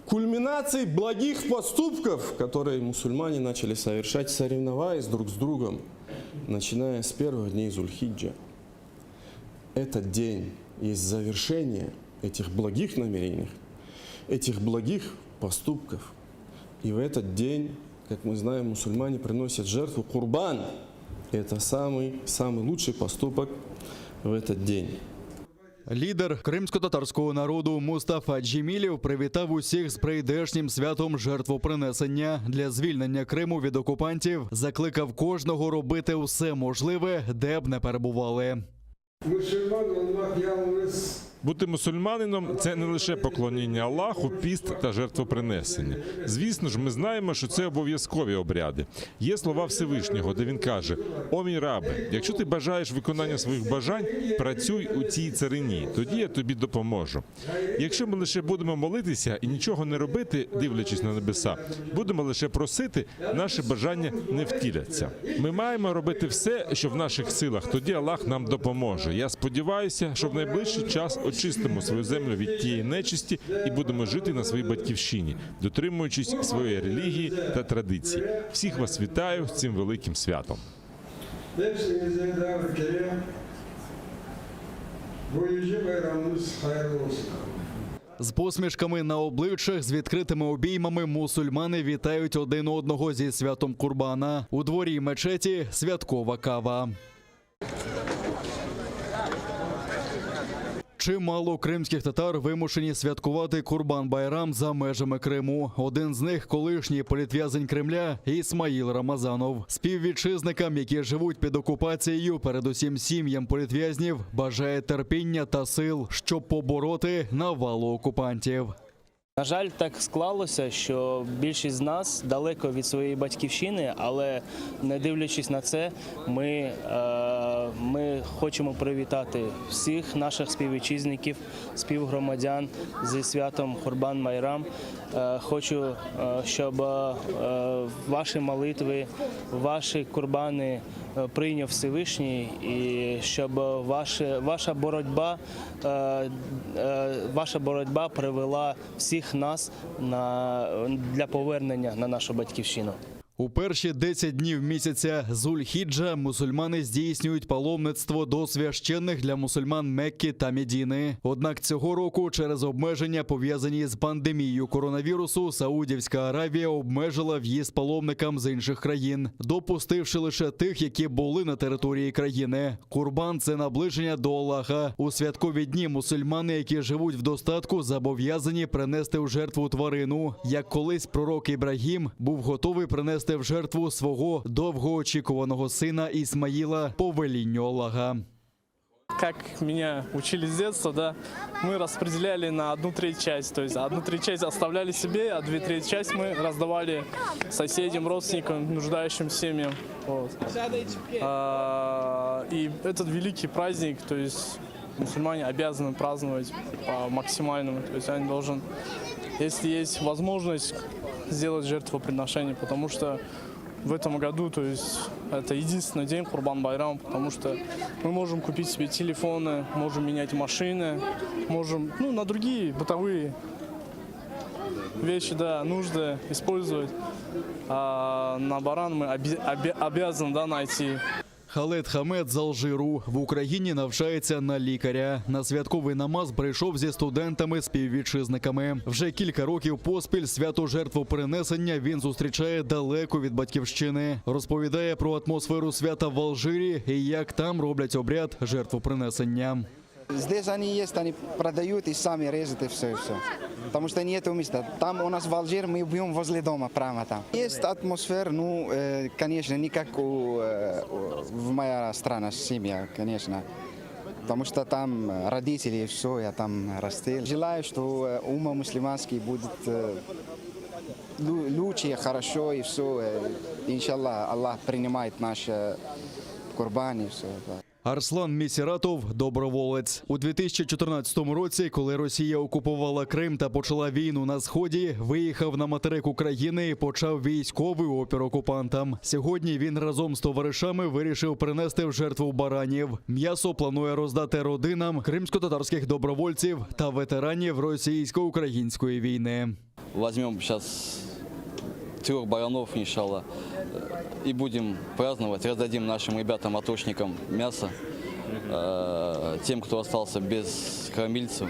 кульминацией благих поступков, которые мусульмане начали совершать, соревноваясь друг с другом, начиная с первых дней Зульхиджа. Этот день есть завершение этих благих намерений, этих благих поступков. И в этот день, как мы знаем, мусульмане приносят жертву курбан. Это самый, самый лучший поступок в этот день. Лідер кримськотатарського народу Мустафа Джемілєв привітав усіх з прийдешнім святом жертвопринесення для звільнення Криму від окупантів. Закликав кожного робити все можливе, де б не перебували. Musulman olmaq yalıñız Бути мусульманином це не лише поклоніння Аллаху, піст та жертвопринесення. Звісно ж, ми знаємо, що це обов'язкові обряди. Є слова Всевишнього, де він каже: О мій рабе, якщо ти бажаєш виконання своїх бажань, працюй у цій царині, тоді я тобі допоможу. Якщо ми лише будемо молитися і нічого не робити, дивлячись на небеса, будемо лише просити, наші бажання не втіляться. Ми маємо робити все, що в наших силах. Тоді Аллах нам допоможе. Я сподіваюся, що в найближчий час очистимо свою землю від тієї нечисті і будемо жити на своїй батьківщині, дотримуючись своєї релігії та традицій. Всіх вас вітаю з цим великим святом. Hepinize daha bir kere bu yüce bayramınız hayırlı olsun. З посмішками на обличчях, з відкритими обіймами мусульмани вітають один одного зі святом Курбана. У дворі мечеті святкова кава. Чимало кримських татар вимушені святкувати Курбан-Байрам за межами Криму. Один з них колишній політв'язень Кремля Ісмаїл Рамазанов. Співвітчизникам, які живуть під окупацією, передусім сім'ям політв'язнів, бажає терпіння та сил, щоб побороти навалу окупантів. На жаль, так склалося, що більшість з нас далеко від своєї батьківщини, але не дивлячись на це, ми, е, ми хочемо привітати всіх наших співвітчизників, співгромадян зі святом Курбан Байрам. Е, Хочу, е, щоб е, ваші молитви, ваші курбани е, прийняв Всевишній, і щоб ваша, ваша боротьба, е, е, ваша боротьба привела всіх нас на, для повернення на нашу батьківщину. У перші 10 днів місяця Зуль-Хіджа мусульмани здійснюють паломництво до священних для мусульман Мекки та Медіни. Однак цього року через обмеження, пов'язані з пандемією коронавірусу, Саудівська Аравія обмежила в'їзд паломникам з інших країн, допустивши лише тих, які були на території країни. Курбан це наближення до Аллаха. У святкові дні мусульмани, які живуть в достатку, зобов'язані принести в жертву тварину, як колись пророк Ібрагім був готовий принести в жертву свого довгоочікуваного сина Ісмаїла по велінню Аллаха. Как меня учили с детства, да, мы распределяли на одну треть часть. То есть одну треть часть оставляли себе, а две трети часть мы раздавали соседям, родственникам, нуждающим семьям. Вот. А, и этот великий праздник, то есть мусульмане обязаны праздновать по максимальному. То есть они должен, если есть возможность, сделать жертвоприношение, потому что в этом году, то есть это единственный день Курбан-Байрам, потому что мы можем купить себе телефоны, можем менять машины, можем ну, на другие бытовые вещи, да, нужды использовать. А на баран мы оби- оби- обязаны да, найти. Халет Хамед з Алжиру в Україні навчається на лікаря. На святковий намаз прийшов зі студентами-співвітчизниками. Вже кілька років поспіль свято жертвопринесення він зустрічає далеко від батьківщини. Розповідає про атмосферу свята в Алжирі і як там роблять обряд жертвопринесення. Здесь они есть, они продают и сами режут и все, и все. Потому что нету места. Там у нас в Алжир мы бьем возле дома, прямо там. Есть атмосфера, ну, э, конечно, не как у, э, у- в моя страна, семья, конечно. Потому что там родители и все, я там растил. Желаю, что э, умма мусульманский будет э, лу- лучше, хорошо и все. Иншаллах, Аллах принимает наш э, курбан и все. Да. Арслан Місіратов – доброволець. У 2014 році, коли Росія окупувала Крим та почала війну на Сході, виїхав на материк України і почав військовий опір окупантам. Сьогодні він разом з товаришами вирішив принести в жертву баранів. М'ясо планує роздати родинам кримськотатарських добровольців та ветеранів російсько-української війни. Возьмем сейчас трех баранов, иншаллах, э, и будем праздновать, раздадим нашим ребятам, атошникам мясо, э, тем, кто остался без кормильцев.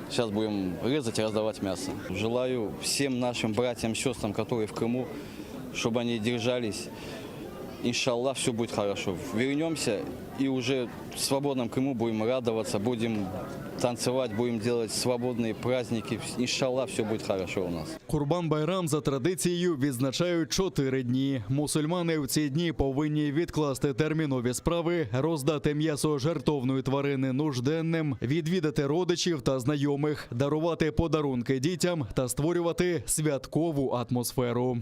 Сейчас будем резать и раздавать мясо. Желаю всем нашим братьям, сестрам, которые в Крыму, чтобы они держались. Иншаллах, все будет хорошо. Вернемся и уже в свободном Крыму будем радоваться, будем танцевать, будем делать свободные праздники. Иншаллах, все будет хорошо у нас. Курбан-байрам за традицією відзначають чотири дні. Мусульмани в ці дні повинні відкласти термінові справи, роздати м'ясо жертовної тварини нужденним, відвідати родичів та знайомих, дарувати подарунки дітям та створювати святкову атмосферу.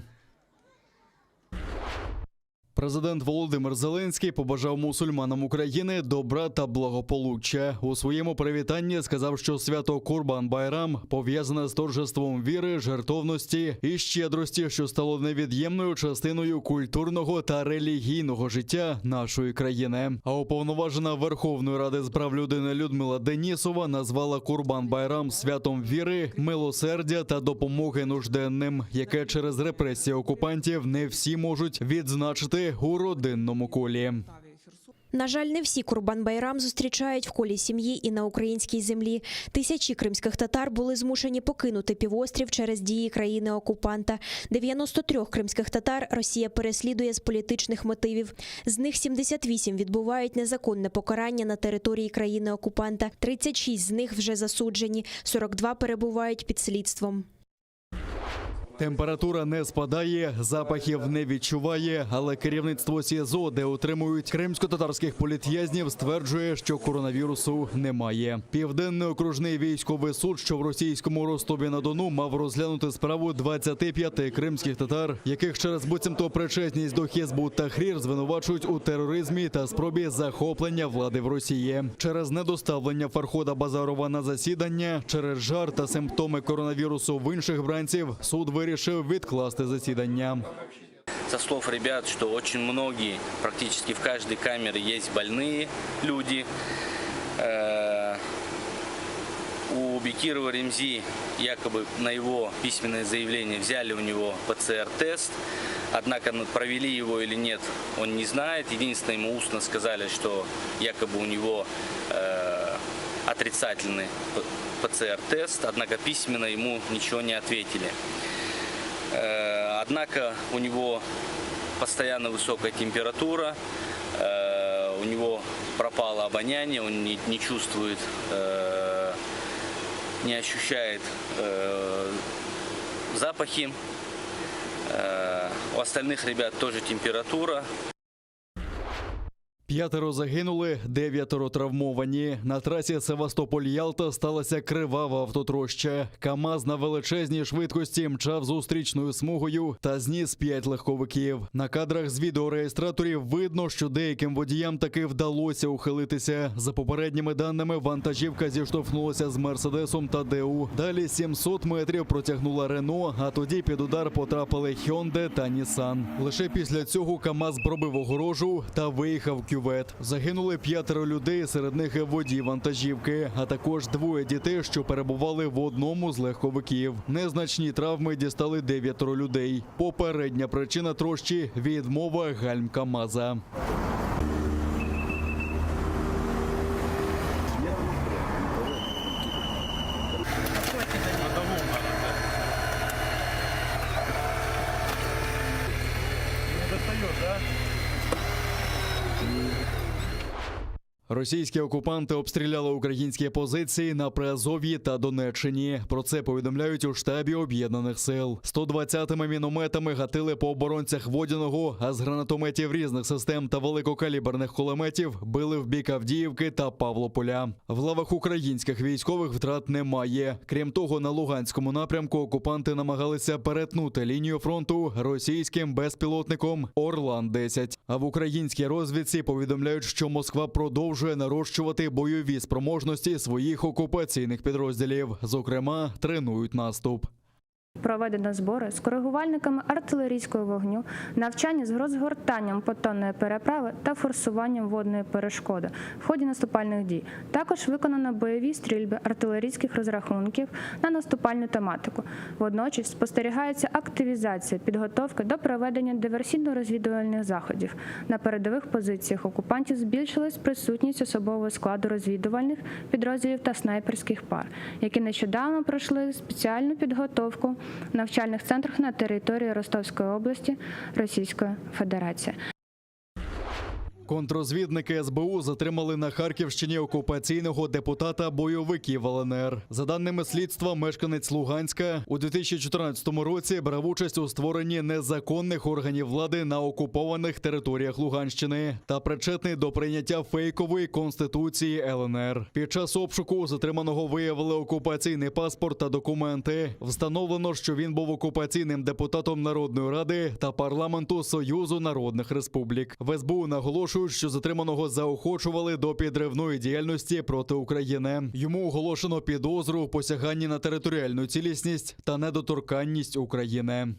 Президент Володимир Зеленський побажав мусульманам України добра та благополуччя. У своєму привітанні сказав, що свято Курбан Байрам пов'язане з торжеством віри, жертовності і щедрості, що стало невід'ємною частиною культурного та релігійного життя нашої країни. А уповноважена Верховної Ради з прав людини Людмила Денісова назвала Курбан Байрам святом віри, милосердя та допомоги нужденним, яке через репресії окупантів не всі можуть відзначити у родинному колі. На жаль, не всі Курбан-Байрам зустрічають в колі сім'ї і на українській землі. Тисячі кримських татар були змушені покинути півострів через дії країни-окупанта. 93 кримських татар Росія переслідує з політичних мотивів. З них 78 відбувають незаконне покарання на території країни-окупанта. 36 з них вже засуджені, 42 перебувають під слідством. Температура не спадає, запахів не відчуває, але керівництво СІЗО, де утримують кримсько-татарських політв'язнів, стверджує, що коронавірусу немає. Південний окружний військовий суд, що в російському Ростові на Дону, мав розглянути справу 25 кримських татар, яких через буцімто причетність до Хізбут Тахрір звинувачують у тероризмі та спробі захоплення влади в Росії. Через недоставлення Фархода Базарова на засідання, через жар та симптоми коронавірусу в інших бранців, суд вирішив відкласти засідання. Со слов ребят, что очень многие, практически в каждой камере есть больные люди. Э, У Бекирова Ремзи якобы на его письменное заявление взяли у него ПЦР-тест. Однако ну, провели его или нет, он не знает. Единственное, ему устно сказали, что якобы у него э, отрицательный ПЦР-тест. Однако письменно ему ничего не ответили. Э, Однако у него постоянно высокая температура, э, у него пропало обоняние, он не, не чувствует, э, не ощущает э, запахи. Э, У остальных ребят тоже температура. П'ятеро загинули, дев'ятеро травмовані. На трасі Севастополь-Ялта сталася кривава автотроща. КАМАЗ на величезній швидкості мчав зустрічною смугою та зніс п'ять легковиків. На кадрах з відеореєстраторів видно, що деяким водіям таки вдалося ухилитися. За попередніми даними, вантажівка зіштовхнулася з Мерседесом та ДУ. Далі 700 метрів протягнула Рено, а тоді під удар потрапили Хьонде та Нісан. Лише після цього КАМАЗ пробив огорожу та виїхав в кювет. Загинули п'ятеро людей, серед них і водій вантажівки, а також двоє дітей, що перебували в одному з легковиків. Незначні травми дістали дев'ятеро людей. Попередня причина трощі – відмова гальм КАМАЗа. Російські окупанти обстріляли українські позиції на Приазов'ї та Донеччині. Про це повідомляють у штабі об'єднаних сил. 120-ми мінометами гатили по оборонцях Водяного, а з гранатометів різних систем та великокаліберних кулеметів били в бік Авдіївки та Павлополя. В лавах українських військових втрат немає. Крім того, на Луганському напрямку окупанти намагалися перетнути лінію фронту російським безпілотником Орлан-10. А в українській розвідці повідомляють, що Москва продовжує нарощувати бойові спроможності своїх окупаційних підрозділів. Зокрема, тренують наступ. Проведено збори з коригувальниками артилерійського вогню, навчання з розгортанням понтонної переправи та форсуванням водної перешкоди в ході наступальних дій. Також виконано бойові стрільби артилерійських розрахунків на наступальну тематику. Водночас спостерігається активізація підготовки до проведення диверсійно-розвідувальних заходів. На передових позиціях окупантів збільшилась присутність особового складу розвідувальних підрозділів та снайперських пар, які нещодавно пройшли спеціальну підготовку в навчальних центрах на території Ростовської області Російської Федерації. Контрозвідники СБУ затримали на Харківщині окупаційного депутата бойовиків ЛНР. За даними слідства, мешканець Луганська у 2014 році брав участь у створенні незаконних органів влади на окупованих територіях Луганщини та причетний до прийняття фейкової конституції ЛНР. Під час обшуку у затриманого виявили окупаційний паспорт та документи. Встановлено, що він був окупаційним депутатом Народної ради та парламенту Союзу Народних Республік. В СБУ наголошують, що затриманого заохочували до підривної діяльності проти України. Йому оголошено підозру в посяганні на територіальну цілісність та недоторканність України.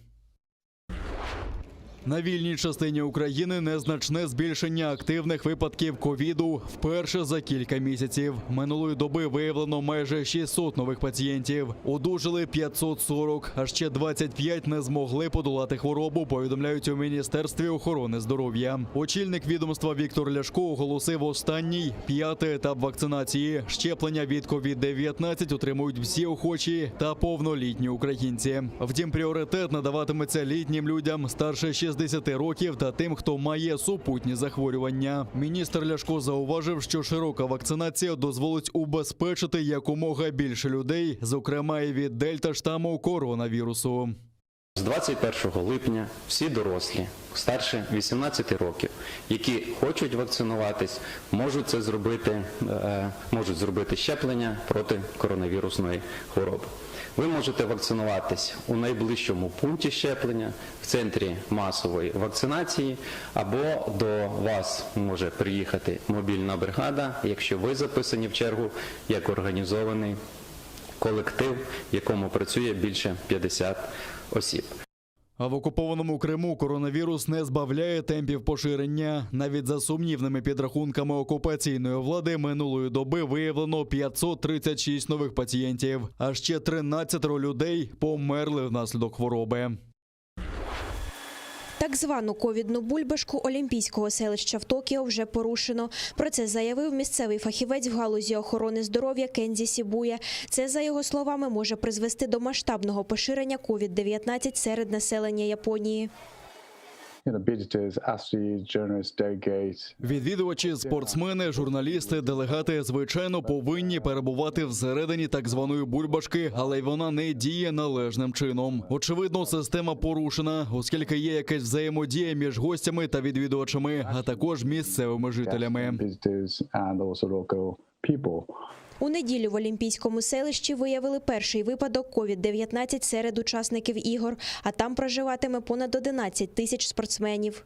На вільній частині України незначне збільшення активних випадків ковіду вперше за кілька місяців. Минулої доби виявлено майже 600 нових пацієнтів. Одужали 540, а ще 25 не змогли подолати хворобу, повідомляють у Міністерстві охорони здоров'я. Очільник відомства Віктор Ляшко оголосив останній п'ятий етап вакцинації. Щеплення від COVID-19 отримують всі охочі та повнолітні українці. Втім, пріоритет надаватиметься літнім людям старше 60 років та тим, хто має супутні захворювання. Міністр Ляшко зауважив, що широка вакцинація дозволить убезпечити якомога більше людей, зокрема і від дельта штаму коронавірусу. З 21 липня всі дорослі старше 18 років, які хочуть вакцинуватись, можуть це зробити, е, можуть зробити щеплення проти коронавірусної хвороби. Ви можете вакцинуватись у найближчому пункті щеплення, в центрі масової вакцинації, або до вас може приїхати мобільна бригада, якщо ви записані в чергу як організований колектив, в якому працює більше 50 осіб. А в окупованому Криму коронавірус не збавляє темпів поширення. Навіть за сумнівними підрахунками окупаційної влади минулої доби виявлено 536 нових пацієнтів, а ще 13 людей померли внаслідок хвороби. Так звану ковідну бульбашку Олімпійського селища в Токіо вже порушено. Про це заявив місцевий фахівець в галузі охорони здоров'я Кензі Сібуя. Це, за його словами, може призвести до масштабного поширення COVID-19 серед населення Японії. Відвідувачі, спортсмени, журналісти, делегати, звичайно, повинні перебувати всередині так званої бульбашки, але й вона не діє належним чином. Очевидно, система порушена, оскільки є якась взаємодія між гостями та відвідувачами, а також місцевими жителями. У неділю в Олімпійському селищі виявили перший випадок COVID-19 серед учасників ігор, а там проживатиме понад 11 тисяч спортсменів.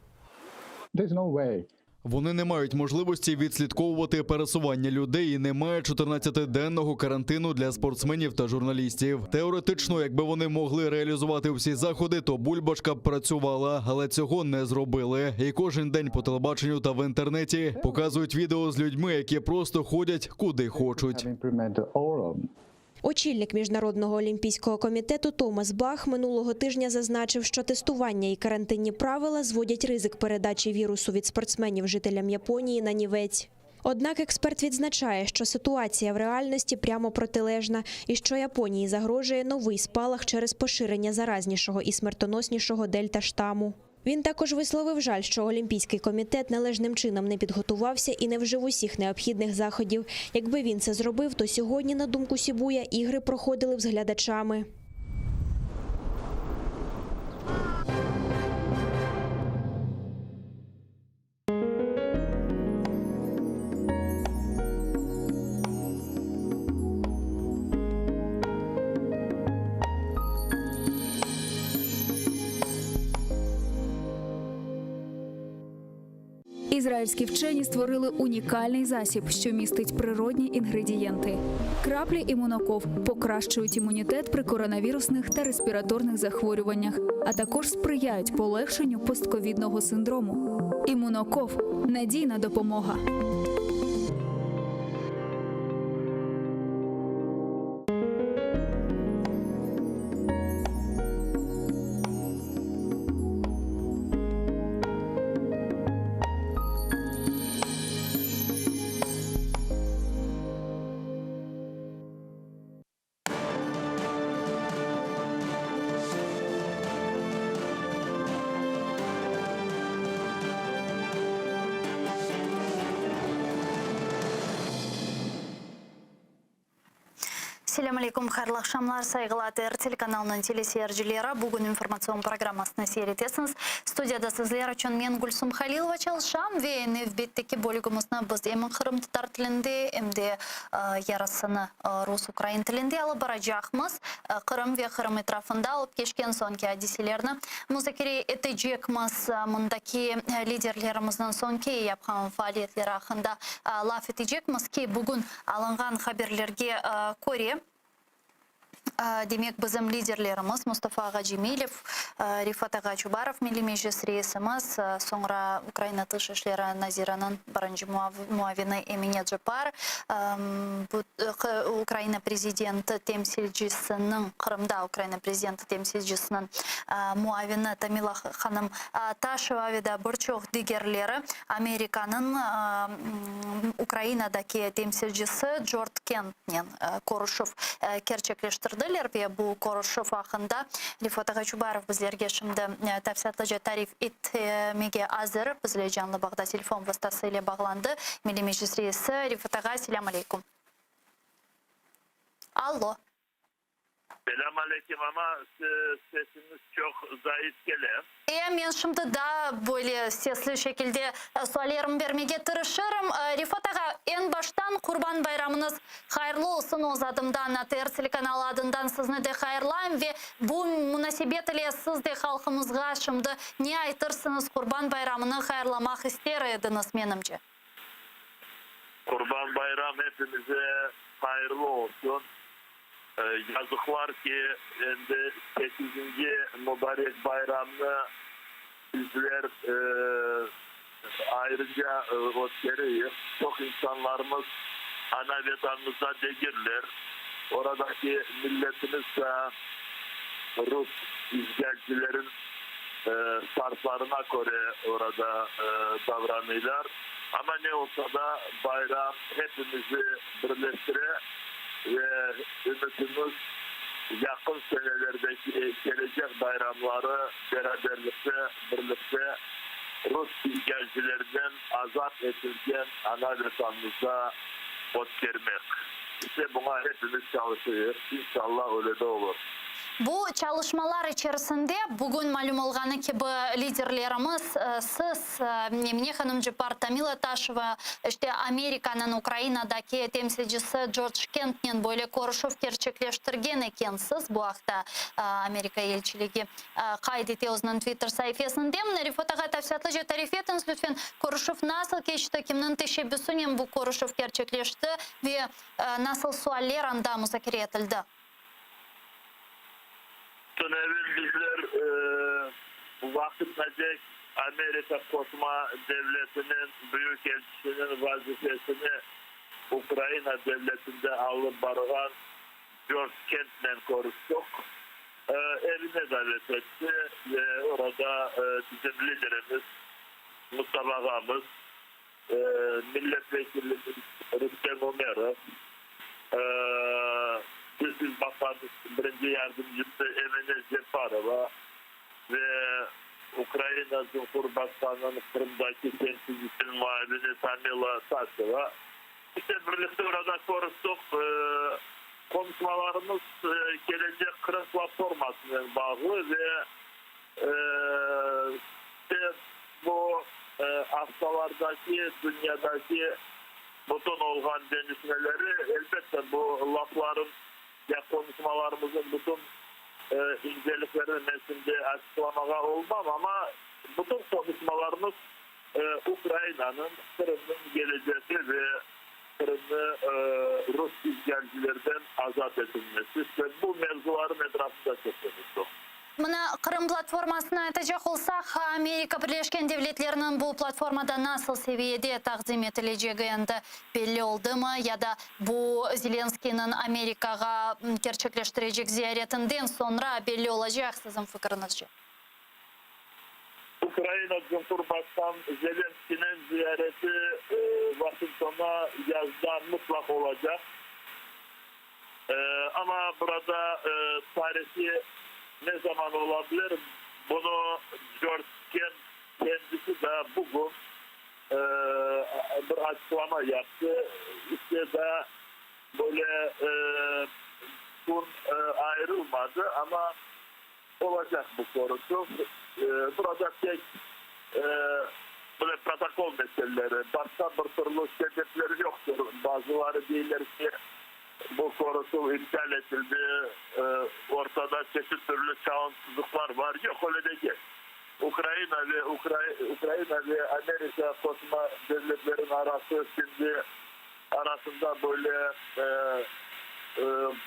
Вони не мають можливості відслідковувати пересування людей і немає 14-денного карантину для спортсменів та журналістів. Теоретично, якби вони могли реалізувати всі заходи, то бульбашка б працювала, але цього не зробили. І кожен день по телебаченню та в інтернеті показують відео з людьми, які просто ходять куди хочуть. Очільник Міжнародного олімпійського комітету Томас Бах минулого тижня зазначив, що тестування і карантинні правила зводять ризик передачі вірусу від спортсменів жителям Японії на нівець. Однак експерт відзначає, що ситуація в реальності прямо протилежна і що Японії загрожує новий спалах через поширення заразнішого і смертоноснішого дельта-штаму. Він також висловив жаль, що Олімпійський комітет належним чином не підготувався і не вжив усіх необхідних заходів. Якби він це зробив, то сьогодні, на думку Сібуя, ігри проходили б з глядачами. Ізраїльські вчені створили унікальний засіб, що містить природні інгредієнти. Краплі імуноков покращують імунітет при коронавірусних та респіраторних захворюваннях, а також сприяють полегшенню постковідного синдрому. Імуноков надійна допомога. Selâm aleyküm, hayırlı aqşamlar, sayğılı ATR telekanalınıñ teleseyircileri. Bugün informatsion programmasını seyir etesiñiz. Studiyada sizler içün men, Gülsum Halilova, çalışam ve nevbetteki bölügimizni biz em qırımtatar tilinde, em de yarısını rus, ukrain tilinde alıp baracaqmız. Qırım ve Qırım etrafında olıp keçken soñki adiselerni muzakere etecekmiz. Mındaki liderlerimizniñ soñki yapqan faaliyetleri aqqında laf etecekmiz ki, bugün alınğan haberlerge köre. Demek, bizim liderlerimiz Mustafa ağa Cemilev, Refat ağa Çubarov, Milliy Meclis reisimiz, soñra Ukraina Tış işleri naziriniñ birinci muavini Emine Ceppar, Ukraina prezidenti temsilcisiniñ, Qırımda Ukraina prezidenti temsilcisiniñ muavini Tamila hanım Taşeva ve daa bir çoq digerleri Amerikanıñ Ukrainadaki temsilcisi Corc Kentnen körüşüv kerçekleştirdiler ve bu körüşüv aqqında Refat ağa Çubarov bizlerge şimdi tafsilâtlıca tarif etmege azır. Bizle canlı bağda telefon vastası ile bağlandı Milliy Meclis reisi. Refat ağa, selâm aleyküm. Allo. Selâm aleyküm, amma sesiñiz çoq zayıf kele. E, men şimdi daa böyle sesli şekilde suallerimi bermege tırışırım. Refat ağa, eñ baştan Qurban bayramıñız hayırlı olsun, öz adımdan, ATR telekanalı adından sizni de hayırlayım ve bu munasebet ile siz de halqımızğa şimdi ne aytırsıñız, Qurban bayramını hayırlamaq ister ediñiz, menimce. Qurban bayram hepimize hayırlı olsun. Yazıqlar ki, endi sekizinci mubarek bayramnı bizler ayrıca ötkereyik. Çoq insanlarımız ana-Vetanımızda degiller. Oradaki milletimiz de rus işgalcilerin sarflarına köre orada davranıylar. Amma ne olsa da, bayram hepimizi birleştire ve ümütimiz, yaqın senelerdeki kelecek bayramları beraberlikte, birlikte rus işgalcilerden azat etilgen ana-Vetanımızda ötkermek. İşte buña hepimiz çalışıyıq, inşallah öyle de olur. Bu çalışmalar içerisinde, bugün malüm olğanı kibi, liderlerimiz, siz, Emine hanım Ceppar, Tamila Taşeva, işte Amerikanıñ Ukrainadaki temsilcisi Corc Kentnen böyle körüşüv kerçekleştirgen ekensiz, bu aqta Amerika elçiligi qayd ete özüniñ Twitter saifesinde. Refat ağa, tafsilâtlıca tarif etiñiz, lütfen, körüşüv nasıl keçti, kimniñ teşebbüsinen bu körüşüv kerçekleşti ve nasıl sualler anda muzakere etildi? Tünevin bizler vaqıtnacek Amerika Qoşma Devletiniñ Büyükelçisiniñ vazifesini Ukraina devletinde alıp barğan Corc Kentnen körüştik. Evine davet etti ve orada bizim liderimiz, Mustafa ağamız, Milletvekilimiz Rustem Umerov, Tış Bakanı birinci yardımcısı Emine Ceparova ve Ukraina Cumhurbaşqanınıñ Qırımdaki temsilcisiniñ muavini Tamila Taşeva. İşte, birlikte orada körüştik. Qonuşmalarımız kelecek Qırım platformasınen bağlı ve İşte, bu aftalardaki dünyadaki bütün olğan deñişmeleri, elbette, bu laflarım ya qonuşmalarımıznıñ bütün inceliklerini men şimdi açıqlamağa olmam, amma bütün qonuşmalarımız Ukrainanıñ, Qırımnıñ kelecegi ve Qırımnı rus işğalcilerden azat etilmesi, işte, bu mevzularnıñ etrafında çoq qonuştıq. Mına, Qırım platformasını aytacaq olsaq, Amerika Birleşken Devletleriniñ bu platformada nasıl seviyede taqdim etilecegi endi belli oldımı ya da bu Zelenskıynıñ Amerikağa kerçekleştirecek ziyaretinden soñra belli olacaq, siziñ fikiriñizce? Ukraina Cumhurbaşqan Zelenskıynıñ ziyareti Washingtonğa yazda mıtlaq olacaq. Amma burada tarihi ne zaman ola bilir, bunı Corc Kent kendisi de bugün bir açıqlama yaptı. İşte daa böyle kün ayırılmadı, amma Olacaq bu körüşüv. Burada tek böyle protokol meseleleri, başqa bir türlü sebepler yoqtır. Bazıları deyler ki, bu körüşüv iptal etildi, ortada çeşit türlü çalımsızlıqlar bar. Yoq, öyle degil. Ukraina ve Ukraina ve Amerika Qoşma Devletleriniñ arası şimdi arasında böyle.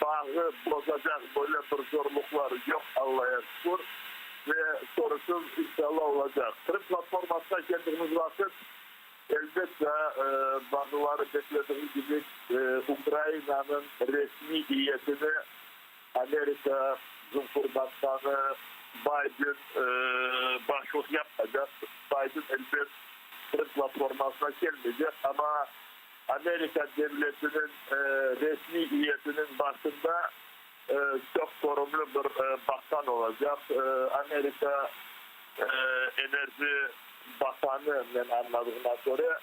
Bağı bozacaq böyle bir zorluqlar yoq, Allaya şükür, ve körüşüv, inşallah, olacaq. Qırım platformasına keldigimiz vaqıt, elbette, bazıları beklediği kibi, Ukrainanıñ resmiy iyetini Amerika Cumhurbaşqanı Bayden başlıq yapmaycaq. Bayden, elbet, Qırım platformasına kelmeycek, amma Amerika devletiniñ resmiy iyetiniñ başında çoq körümli bir baqan olacaq. Amerika enerji baqanı, men añladığıma köre,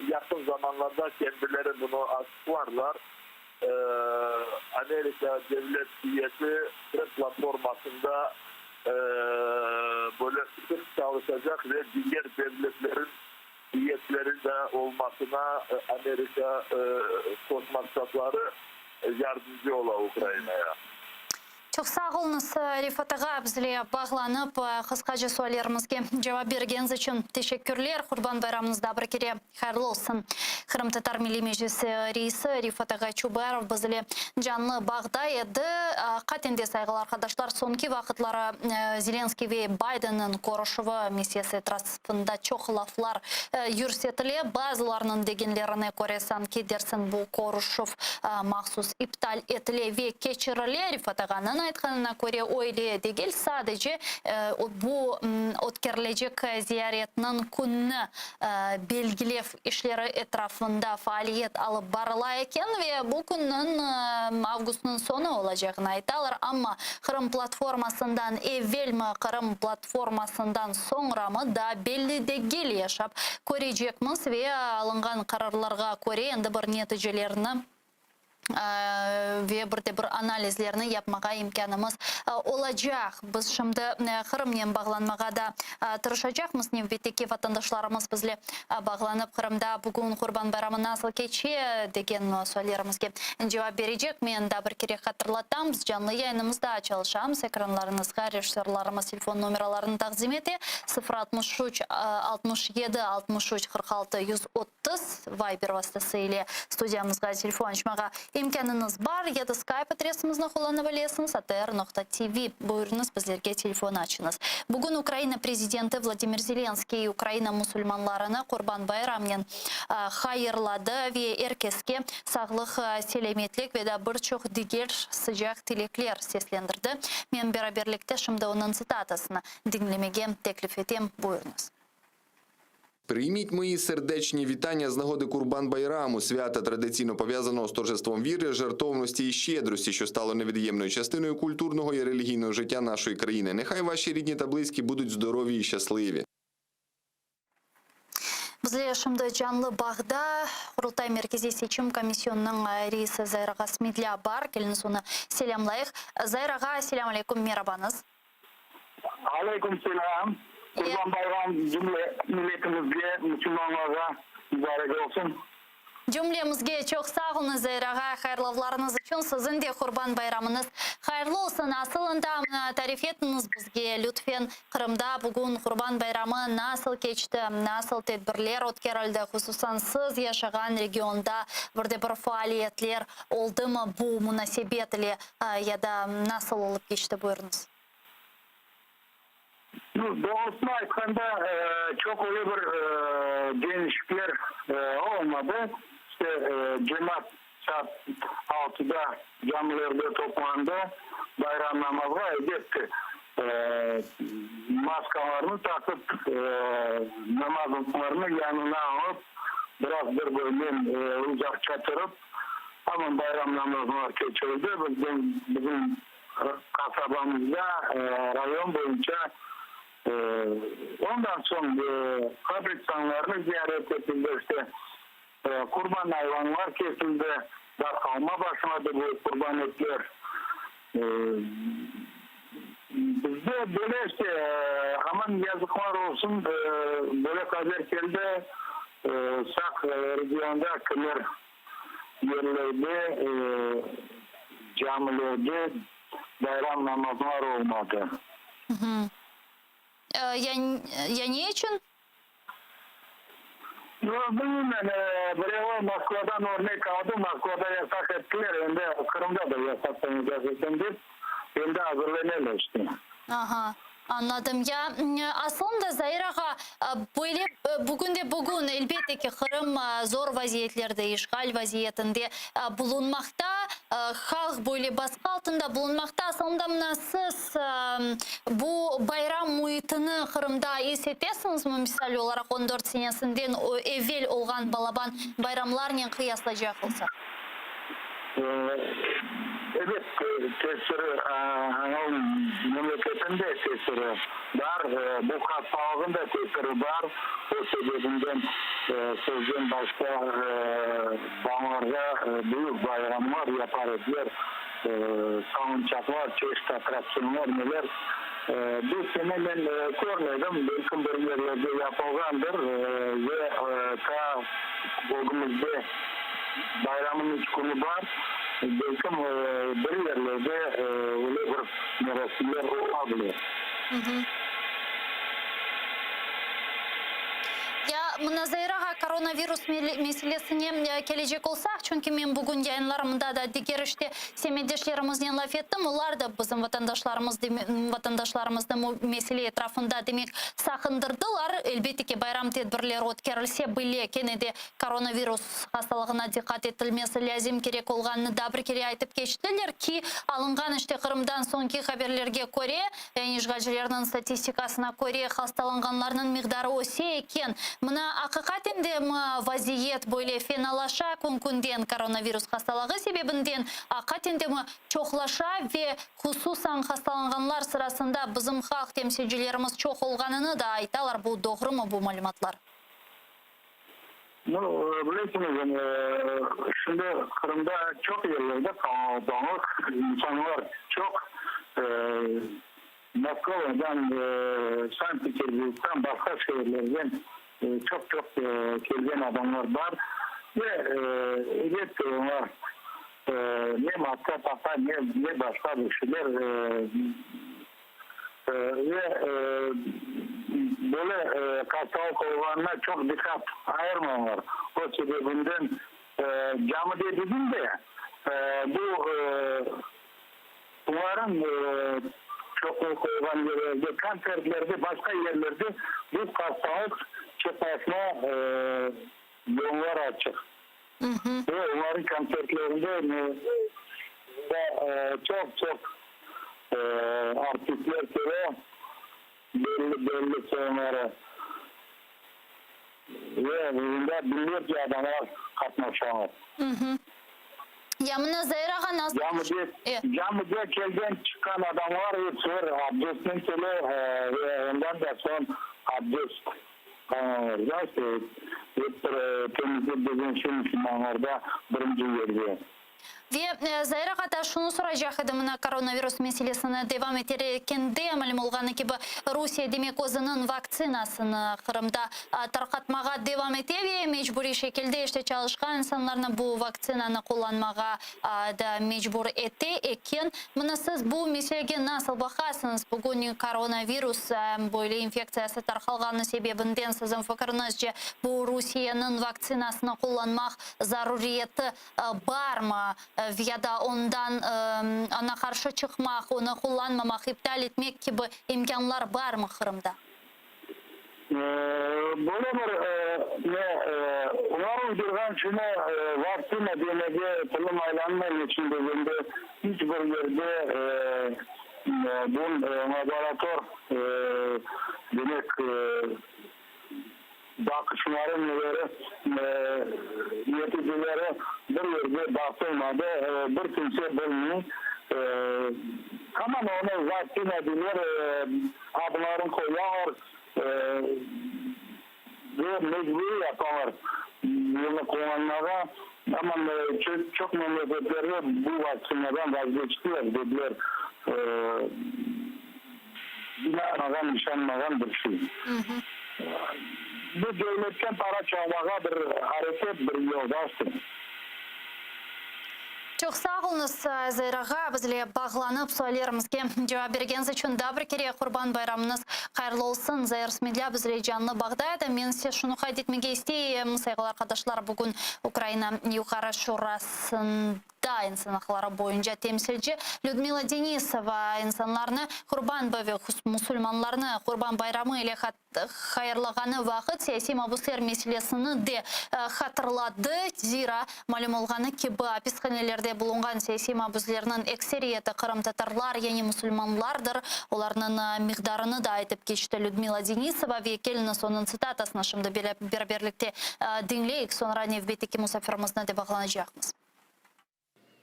yaqın zamanlarda kendileri bunı açıqlarlar. Amerika devlet iyeti Qırım platformasında böyle sıq çalışacaq ve diger devletlerin Niyetleri de olmasına Amerika Qoşma Ştatları yardımcı ola Ukrainaya. Çoq sağ oluñız, Refat ağa, bizle bağlanıp, qısqaca suallerimizge cevap bergeniñiz içün teşekkürler. Qurban bayramıñız daa bir kere hayırlı olsun. Qırımtatar Milliy Meclisi reisi Refat ağa Çubarov bizle canlı bağda edi. Aqaten de, sayğılı arqadaşlar, soñki vaqıtları Zelenskıy ve Baydenniñ körüşüvi meselesi etrafında çoq laflar yürsetile. Bazılarınıñ degenlerine köre, sanki dersiñ bu körüşüv mahsus iptal etile ve keçirile. Rifat ağanıñ aytqanına köre, öyle degil, sadece bu ötkerilecek ziyaretniñ künni belgilev işleri etrafında faaliyet alıp barıla eken ve bu künniñ avgustnıñ soñu olacağını aytalar. Amma Qırım platformasından evelmi, Qırım platformasından soñramı daa belli degil, yaşap körecekmiz ve alınğan qararlarğa köre endi bir neticelerni ve bir de bir analizlerni yapmağa imkânımız olacaq. Biz şimdi Qırımnen bağlanmağa da tırışacaqmız. Nevbetteki vatandaşlarımız bizle bağlanıp, Qırımda bugün Qurban bayramı nasıl keçe degen suallerimizge cevap berecek. Men daa bir kere hatırlatam, biz canlı yayınımızda çalışamız. Ekranlarıñızğa rejissörlarımız telefon nomeralarını taqdim ete, 063 67 63 46 130. Tıs Viber vastası ile studiyamızğa telefon açmağa imkânıñız bar ya da Skype adresimizni qullana bilesiñiz, atr noqta tv. Buyurıñız, bizlerge telefon açıñız. Bugün Ukraina prezidenti Vladimir Zelenskiy Ukraina musulmanlarını Qurban bayramnen hayırladı ve er keske sağlıq, selâmetlik ve da bir çoq diger sıcaq tilekler seslendirdi. Men beraberlikte şimdi onıñ tsitatasını diñlemege teklif etem. Buyurıñız. Прийміть мої сердечні вітання з нагоди Курбан-Байраму, свята традиційно пов'язаного з торжеством віри, жертовності і щедрості, що стало невід'ємною частиною культурного і релігійного життя нашої країни. Нехай ваші рідні та близькі будуть здорові і щасливі. Bizler şimdi canlı bağda Qurultay Merkeziy seçim komisyonınıñ reisi Zair ağa Smedlâ bar. Keliñiz onı selâmlayıq. Zair ağa, selâm aleyküm, merabañız. Aleyküm selâm. Qurban bayram cümle milletimizge, musulmanlarğa mübarek olsun. Cümlemizge çoq sağ oluñız, Zair ağa, hayırlavlarıñız içün. Siziñ de Qurban bayramıñız hayırlı olsun. Asılında, tarif etiñiz bizge, lütfen, Qırımda bugün Qurban bayramı nasıl keçti, nasıl tedbirler ötkerildi, hususan siz yaşağan regionda bir de bir faaliyetler oldımı bu munasebet ile ya da nasıl olıp keçti, buyurıñız. Nu, doğrusını aytqanda, çoq öyle bir deñişikler olmadı. İşte, cemaat saat altıda camilerde toplandı, bayram namazğa, elbette, maskalarını taqıp, namazlıqlarını yanına alıp, biraz bir-birinen uzaqça turıp, Tamam bayram namazlar keçirildi. Bizden, bizim qasabamızda, rayon boyunca ondan soñ qabristanlarnı ziyaret etildi, işte, qurban ayvanlar kesildi, darqalma başladı bu qurban etler. Bizde böyle, işte, aman yazıqlar olsun, böyle haber keldi, Saq regionda kimler Yerlerde, camilerde bayram namazlar olmadı. Ya ne içün? Bilmeyim, birevi Moskvadan örnek aldı, Moskvada yasaq ettiler, endi Qırımda da yasaqlanacaq eken dep, endi azırleneler işte. Aha, añladım. Ya aslında, Zair ağa, böyle bugünde bugün, elbette ki, Qırım zor vaziyetlerde, işğal vaziyetinde bulunmaqta, halq böyle basqı altında bulunmaqta. Aslında, mına siz bu bayram müitini Qırımda is etesiñizmi, misal olaraq, on dört senesinden evel olğan balaban bayramlarnen qıyaslaycaq olsaq? Ebet, tesiri, memleketin de tesiri bar, bu hastalığın da tesiri bar, o sebebinden sözden başta balalarğa büyük bayramlar yapar ediler, salıncaqlar, çeşit attraktsionlar, neler. Bu sene men körmedim, belkim bir yerlerde yapılğandır ve ta ögümizde bayramnıñ üç künü bar, belkim bir yerlerde öyle bir merasimler ola bile. Ya, mına Zair ağa, koronavirus meselesine kelecek olsaq, çünki men bugün yayınlarımda da diger işte semetdeşlerimiznen laf ettim, olar da bizim vatandaşlarımız vatandaşlarımıznı bu mesele etrafında, demek, saqındırdılar. Elbette ki, bayram tedbirleri ötkerilse bile, kene de koronavirus hastalığına diqqat etilmesi lâzim kerek olğanını daa bir kere aytıp keçtiler ki, alınğan işte Qırımdan soñki haberlerge köre, yani işğalcilerniñ statistikasına köre, hastalanğanlarnıñ miqdarı öse eken. Mına, aqiqaten de mi vaziyet böyle fenalaşa kün-künden koronavirus hastalığı sebebinden, aqiqaten de mi çoqlaşa ve hususan hastalanğanlar sırasında bizim halq temsilcilerimiz çoq olğanını da aytalar, bu doğrumı bu malümatlar? Nu, bilesiñiz, şimdi Qırımda çoq yerlerde qalabalıq, insanlar çoq, Moskvadan, Sankt-Peterburgdan, başqa şeerlerden çoq-çoq kelgen adamlar bar ve, elbette, olar ne maska taqa, ne başqa bir şeyler. Ve böyle hastalıq olğanına çoq diqqat ayırmaylar. O sebebinden camide degil de, bu bularnıñ çoqluq olğan yerlerde, kontsertlerde, başqa yerlerde bu hastalıq çıqmasına yollar açıq. Ve olarnıñ kontsertlerinde çoq-çoq artistler kele, belli-belli soñları, ve bunda biñlerce adamlar qatnaşalar. Ya mına Zair ağa nasıl Camide kelgen çıqqan adamlar episi abdestnen kele ve ondan da soñ abdest Znaете, ep bir temizlik degen şey musulmanlarda birinci yerde. Ve, Zair ağa, daa şunı soracaq edim, mına koronavirus meselesini devam eter ekende, malüm olğanı kibi, Rusiye, demek, özüniñ vaktsinasını Qırımda tarqatmağa devam ete ve mecburiy şekilde, işte, çalışqan insanlarnı bu vaktsinanı qullanmağa da mecbur ete eken. Mına siz bu meselege nasıl baqasıñız? Bugün koronavirus böyle infektsiyası tarqalğanı sebebinden, siziñ fikiriñizce, bu Rusiyeniñ vaktsinasını qullanmaq zaruriyeti barmı? Ya da ondan oña qarşı çıqmaq, onı qullanmamaq, iptal etmek kibi imkânlar barmı Qırımda? Böyle bir ne, olar uydurğan şunı vaktsina demege tilim aylanmay, neçün degende, iç bir yerde bun laborator, demek, baqışları, neleri, neticeleri bir yerde basılmadı, bir kimse bilmey. Tamam, onı vaktsina deyler, adlarını qoyalar ve mecburiy yapalar bunı qullanmağa. Amma çoq memleketlerde bu vaktsinadan vazgeçtiler, dediler, inanmağan, işanmağan bir şey. Bu devletten para çalmağa bir areket, bir yoldaştır. Çoq sağ oluñız, Zair ağa, bizle bağlanıp suallerimizge cevap bergeniñiz içün. Daa bir kere Qurban bayramıñız hayırlı olsun. Zair Smedlâ bizle canlı bağda edi. Men ise şunı qayd etmege isteyim, sayğılı arqadaşlar, bugün Ukraina Yuqarı Şurasında insan aqları boyunca temsilci Lüdmila Denisova insanlarnı Qurban ve musulmanlarnı Qurban bayramı ile hayırlağanı vaqıt siyasiy mabusler meselesini de hatırladı. Zira, malüm olğanı kibi, apishanelerde bulunğan siyasiy mabuslerniñ ekseriyeti qırımtatarlar, yani musulmanlardır. Olarnıñ miqdarını da aytıp keçti Lüdmila Denisova ve keliñiz onıñ tsitatasını şimdi beraberlikte diñleyik, soñra nevbetteki musafirimizni de bağlanacaqmız.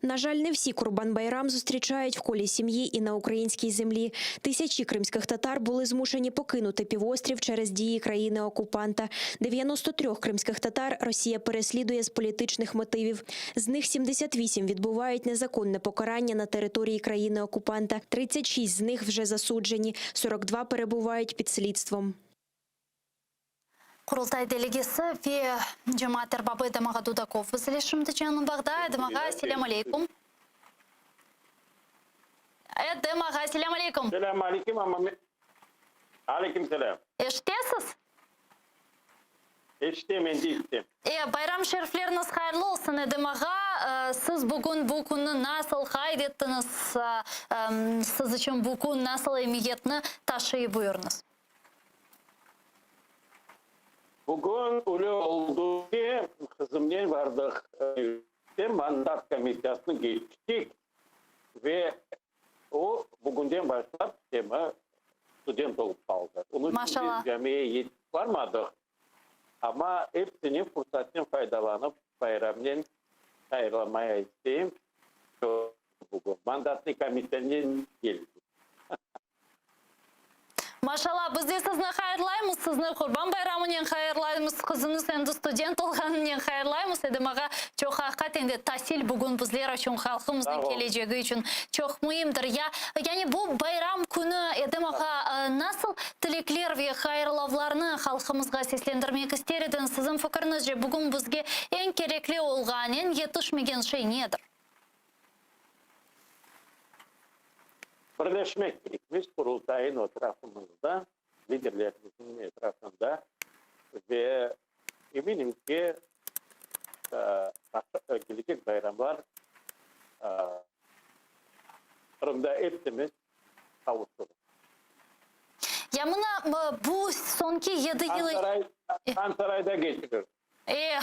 На жаль, не всі Курбан-Байрам зустрічають в колі сім'ї і на українській землі. Тисячі кримських татар були змушені покинути півострів через дії країни-окупанта. 93 кримських татар Росія переслідує з політичних мотивів. З них 78 відбувають незаконне покарання на території країни-окупанта. 36 з них вже засуджені, 42 перебувають під слідством. Qurultay delegesi ve cemaat erbabı Edem ağa Dudakov bizle şimdi canlı bağda. Edem ağa, selâm aleykum. Edem ağa, selâm aleykum. Selâm aleykum, amma men. Aleyküm selâm. Eşitesiz? Eşitem, endi eşitem. E, bayram şerifleriñiz hayırlı olsun, Edem ağa. Siz bugün bu künni nasıl qayd ettiñiz? Siz içün bu kün nasıl emiyetni taşıy, buyurıñız. Bugün öyle oldı ki, qızımnen bardıq mandat komissiyasını keçtik ve o bugünden başlap tema student olıp qaldı. Onıñ içün biz camiye yetip barmadıq, amma epsini fursatten faydalanıp bayramnen hayırlamaya isteyim. Bugün mandatnıy komissiyanen keldik. Maşallah, biz de sizni hayırlaymız, sizni Qurban bayramınen hayırlaymız, qızıñız endi student olğanınen hayırlaymız. Edem ağa, çoq aqiqaten de tasil bugün bizler içün, halqımıznıñ kelecegi içün çoq müimdir. Ya, yani bu bayram künü, Edem ağa, nasıl tilekler ve hayırlavlarnı halqımızğa seslendirmek ister ediñiz? Siziñ fikiriñizce, bugün bizge eñ kerekli olğan, eñ yetişmegen şey nedir? Birleşmek kerekmiz Qurultayın etrafımızda, liderlerimizniñ etrafında ve eminim ki, kelecek bayramlar Qırımda epimiz qavuşırız. Ya mına bu soñki yedi yıl. Han Sarayda keçirir. E,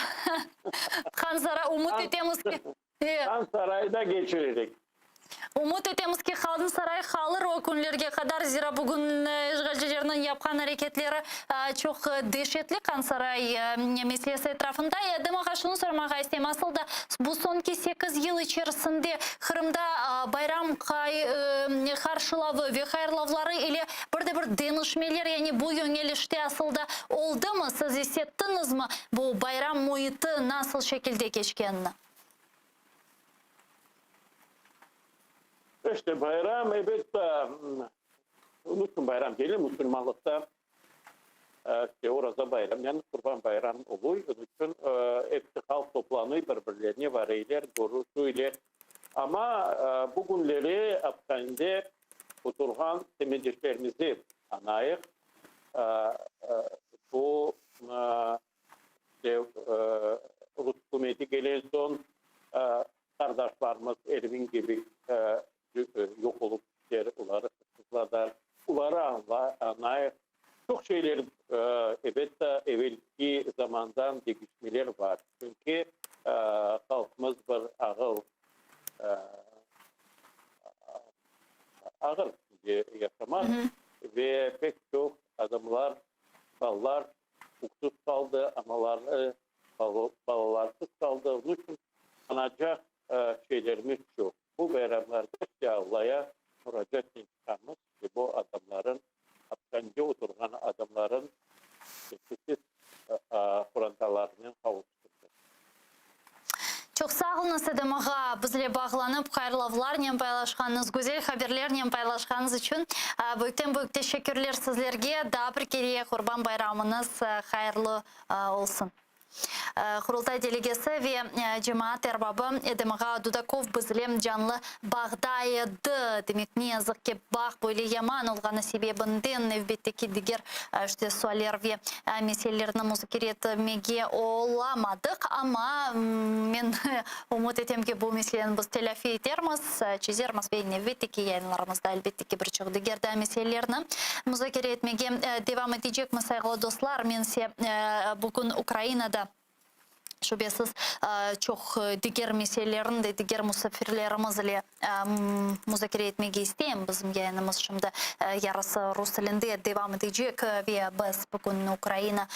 Han Saray, ümüt etemiz ki. Han Sarayda keçirecek. Ümüt etemiz ki, Han Saray qalır o künlerge qadar, zira bugün işğalcilerniñ yapqan areketleri çoq deşetli Han Saray meselesi etrafında. Edem ağa, şunı sormağa isteyim, asıl da bu soñki sekiz yıl içerisinde Qırımda bayram qarşılavı ve hayırlavları ile bir de bir deñişmeler, yani bu yöñelişte asıl da oldımı, siz is ettiñizmi bu bayram müiti nasıl şekilde keçkenini? İşte bayram, elbette, onıñ içün bayram deyler, musulmanlıqta işte Oraza bayram, yani Qurban bayram oluy, onıñ içün episi halq toplanıy, bir-birlerine varıylar, körüşüyler. Amma bu künleri apishanede oturğan semetdeşlerimizi añayıq, bu İşte, Rus ükümeti kelen soñ, qardaşlarımız Ervin kibi yoq olıp kiter, oları hırsızladılar. Oları añlayıq. Çoq şeyler, elbette, evelki zamandan deñişmeler bar. Çünki halqımız bir ağıl, ağır yaşamaq ve pek çoq adamlar, balalar Uqsuz qaldı, analar balalarsız qaldı. Onıñ içün anacaq şeylerimiz çoq. Bu bayramlarda işte Allaya muracaatnen çıqamız ve bu adamların, apishanede oturğan adamların tez qorantalarınen qavuştırsın. Çoq sağ oluñız, Edem ağa, bizle bağlanıp, hayırlavlarnen paylaşqanıñız, güzel haberlernen paylaşqanıñız içün büyükten-büyük teşekkürler sizlerge. Daa bir kere Qurban bayramıñız hayırlı olsun. Qurultay delegesi ve cemaat erbabı Edem ağa Dudakov bizle canlı bağda edi. Demek, ne yazıq ki, bağ böyle yaman olğanı sebebinden nevbetteki diger işte sualler ve meselelerni muzakere etmege olamadıq. Amma men ümüt etem ki, bu meseleni biz telâfi etermiz, çezermiz ve nevbetteki yayınlarımızda elbette ki, bir çoq diger daa meselelerni muzakere etmege devam etecekmiz, sayğılı dostlar. Men ise bugün Ukrainada şübesiz çoq diger meselelerni de diger musafirlerimiz ile muzakere etmege isteyim. Bizim yayınımız şimdi yarısı rus tilinde devam etecek ve biz bugün Ukraina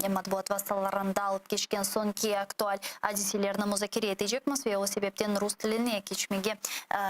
matbuat vastalarında alıp keçken soñki aktual adiselerni muzakere etecekmiz ve o sebepten rus tiline keçmege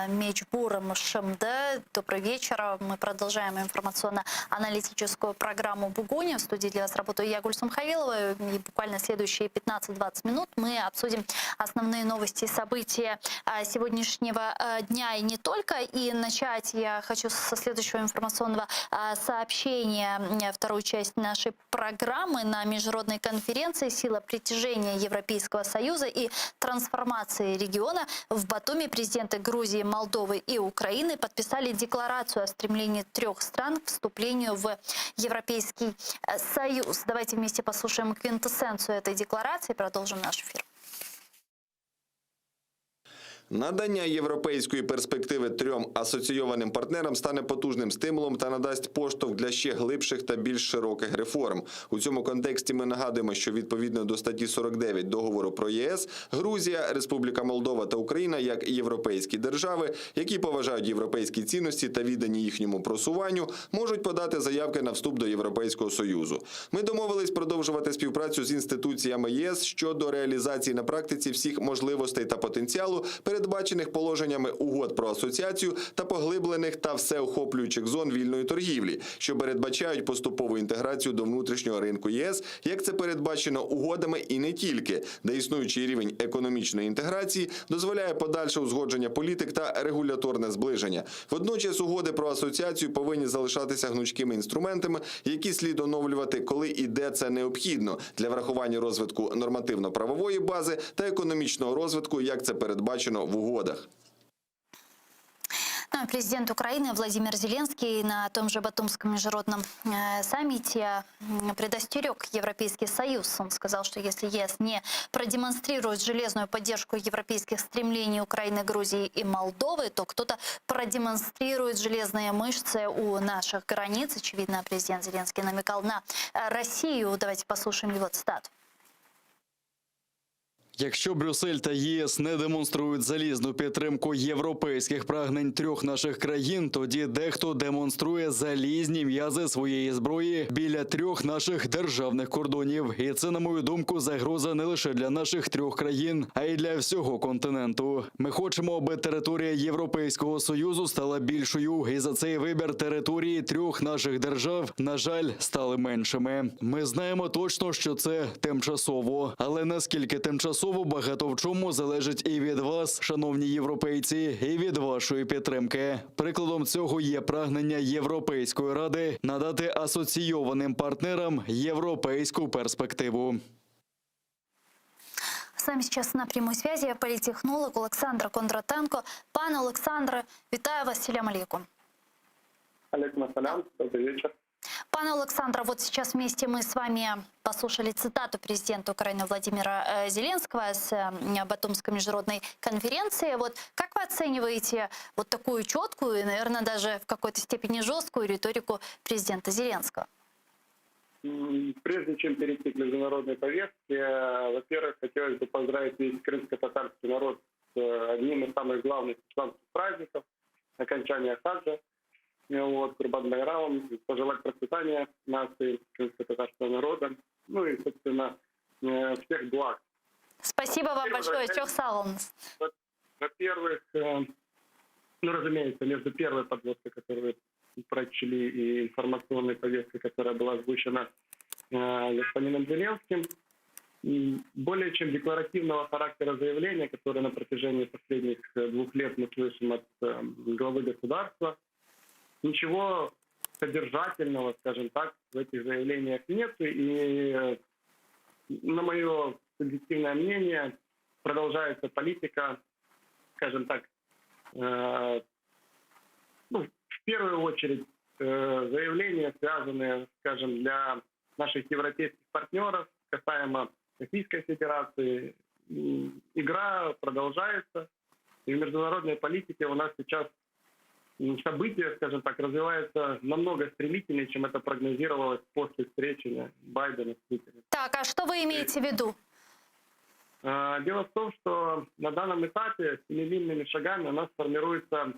mecburım şimdi. Dobrıy veçer. Мы продолжаем информационно-аналитическую программу «Бугунь». В студии для вас работаю я, Гульсум Халилова. И буквально следующие 15-20 минут мы обсудим основные новости и события сегодняшнего дня и не только. И начать я хочу со следующего информационного сообщения вторую часть нашей программы на международной конференции «Сила притяжения Европейского Союза и трансформации региона» в Батуми президенты Грузии, Молдовы и Украины подписали декларацию о стремлении трех стран к вступлению в Европейский Союз. Давайте вместе послушаем квинтэссенцию этой декларации и продолжим наш эфир. Надання європейської перспективи трьом асоційованим партнерам стане потужним стимулом та надасть поштовх для ще глибших та більш широких реформ. У цьому контексті ми нагадуємо, що відповідно до статті 49 договору про ЄС, Грузія, Республіка Молдова та Україна як європейські держави, які поважають європейські цінності та віддані їхньому просуванню, можуть подати заявки на вступ до Європейського Союзу. Ми домовились продовжувати співпрацю з інституціями ЄС щодо реалізації на практиці всіх можливостей та потенціалу, передбачених положеннями угод про асоціацію та поглиблених та всеохоплюючих зон вільної торгівлі, що передбачають поступову інтеграцію до внутрішнього ринку ЄС, як це передбачено угодами і не тільки, де існуючий рівень економічної інтеграції дозволяє подальше узгодження політик та регуляторне зближення. Водночас угоди про асоціацію повинні залишатися гнучкими інструментами, які слід оновлювати, коли і де це необхідно для врахування розвитку нормативно-правової бази та економічного розвитку, як це передбачено в угодах. Ну, а президент Украины Владимир Зеленский на том же Батумском международном саммите предостерег Европейский Союз. Он сказал, что если ЕС не продемонстрирует железную поддержку европейских стремлений Украины, Грузии и Молдовы, то кто-то продемонстрирует железные мышцы у наших границ. Очевидно, президент Зеленский намекал на Россию. Давайте послушаем его цитату. Якщо Брюссель та ЄС не демонструють залізну підтримку європейських прагнень трьох наших країн, тоді дехто демонструє залізні м'язи своєї зброї біля трьох наших державних кордонів. І це, на мою думку, загроза не лише для наших трьох країн, а й для всього континенту. Ми хочемо, аби територія Європейського союзу стала більшою, і за цей вибір території трьох наших держав, на жаль, стали меншими. Ми знаємо точно, що це тимчасово, але наскільки тимчасово багато в чому залежить і від вас, шановні європейці, і від вашої підтримки. Прикладом цього є прагнення Європейської ради надати асоційованим партнерам європейську перспективу. С нами сейчас на прямой связи политтехнолог Александр Кондратенко. Пане Олександре, вітаю вас, селям алейкум. Алейкум ассалям, добрый вечер. Пане Александр, вот сейчас вместе мы с вами послушали цитату президента Украины Владимира Зеленского с Батумской международной конференции. Вот как вы оцениваете вот такую четкую и, наверное, даже в какой-то степени жесткую риторику президента Зеленского? Прежде чем перейти к международной повестке, во-первых, хотелось бы поздравить весь крымско-татарский народ с одним из самых главных исламских праздников, окончания хаджа, вот, Курбан-Байрамом, пожелать процветания нации крымско-татарского народа, ну и, собственно, всех благ. Спасибо вам Теперь большое, возвращаемся. Çoq sağ oluñız. Во-первых, ну, разумеется, между первой подводкой, которую вы прочли, и информационной повесткой, которая была озвучена господином Зеленским, более чем декларативного характера заявления, которое на протяжении последних 2 лет мы слышим от главы государства, ничего содержательного, скажем так, в этих заявлениях нет. И. На мое субъективное мнение, продолжается политика, скажем так, э, ну, в первую очередь э, заявления, связанные, скажем, для наших европейских партнеров касаемо Российской Федерации. М, Игра продолжается, и в международной политике у нас сейчас м, события, скажем так, развиваются намного стремительнее, чем это прогнозировалось после встречи Байдена с Путиным. Так, а что вы имеете в виду? А, Дело в том, что на данном этапе семимильными шагами у нас формируются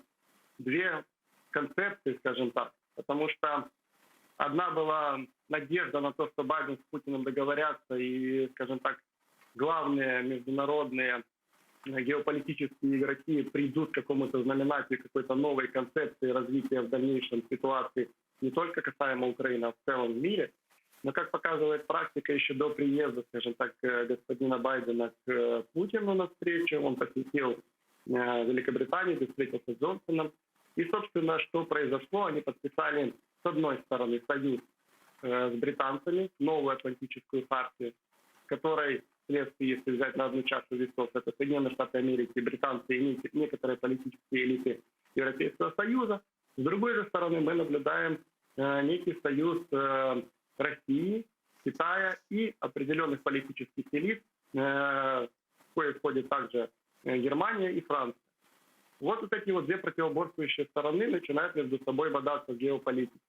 две концепции, скажем так. Потому что одна была надежда на то, что Байден с Путиным договорятся и, скажем так, главные международные э, геополитические игроки придут к какому-то знаменателю, какой-то новой концепции развития в дальнейшем ситуации не только касаемо Украины, а в целом в мире. Но, как показывает практика, еще до приезда, скажем так, э, господина Байдена к э, Путину на встречу, он посетил э, Великобританию, где встретился с Джонсоном. И, собственно, что произошло? Они подписали, с одной стороны, союз э, с британцами, новую Атлантическую хартию, которой, вследствие, если взять на одну чашу весов, это Соединенные Штаты Америки, британцы и нек- некоторые политические элиты Европейского Союза. С другой же стороны, мы наблюдаем э, некий союз э, России, Китая и определенных политических элит, э, в кое входит также э, Германия и Франция. Вот, вот эти вот две противоборствующие стороны начинают между собой бодаться в геополитике.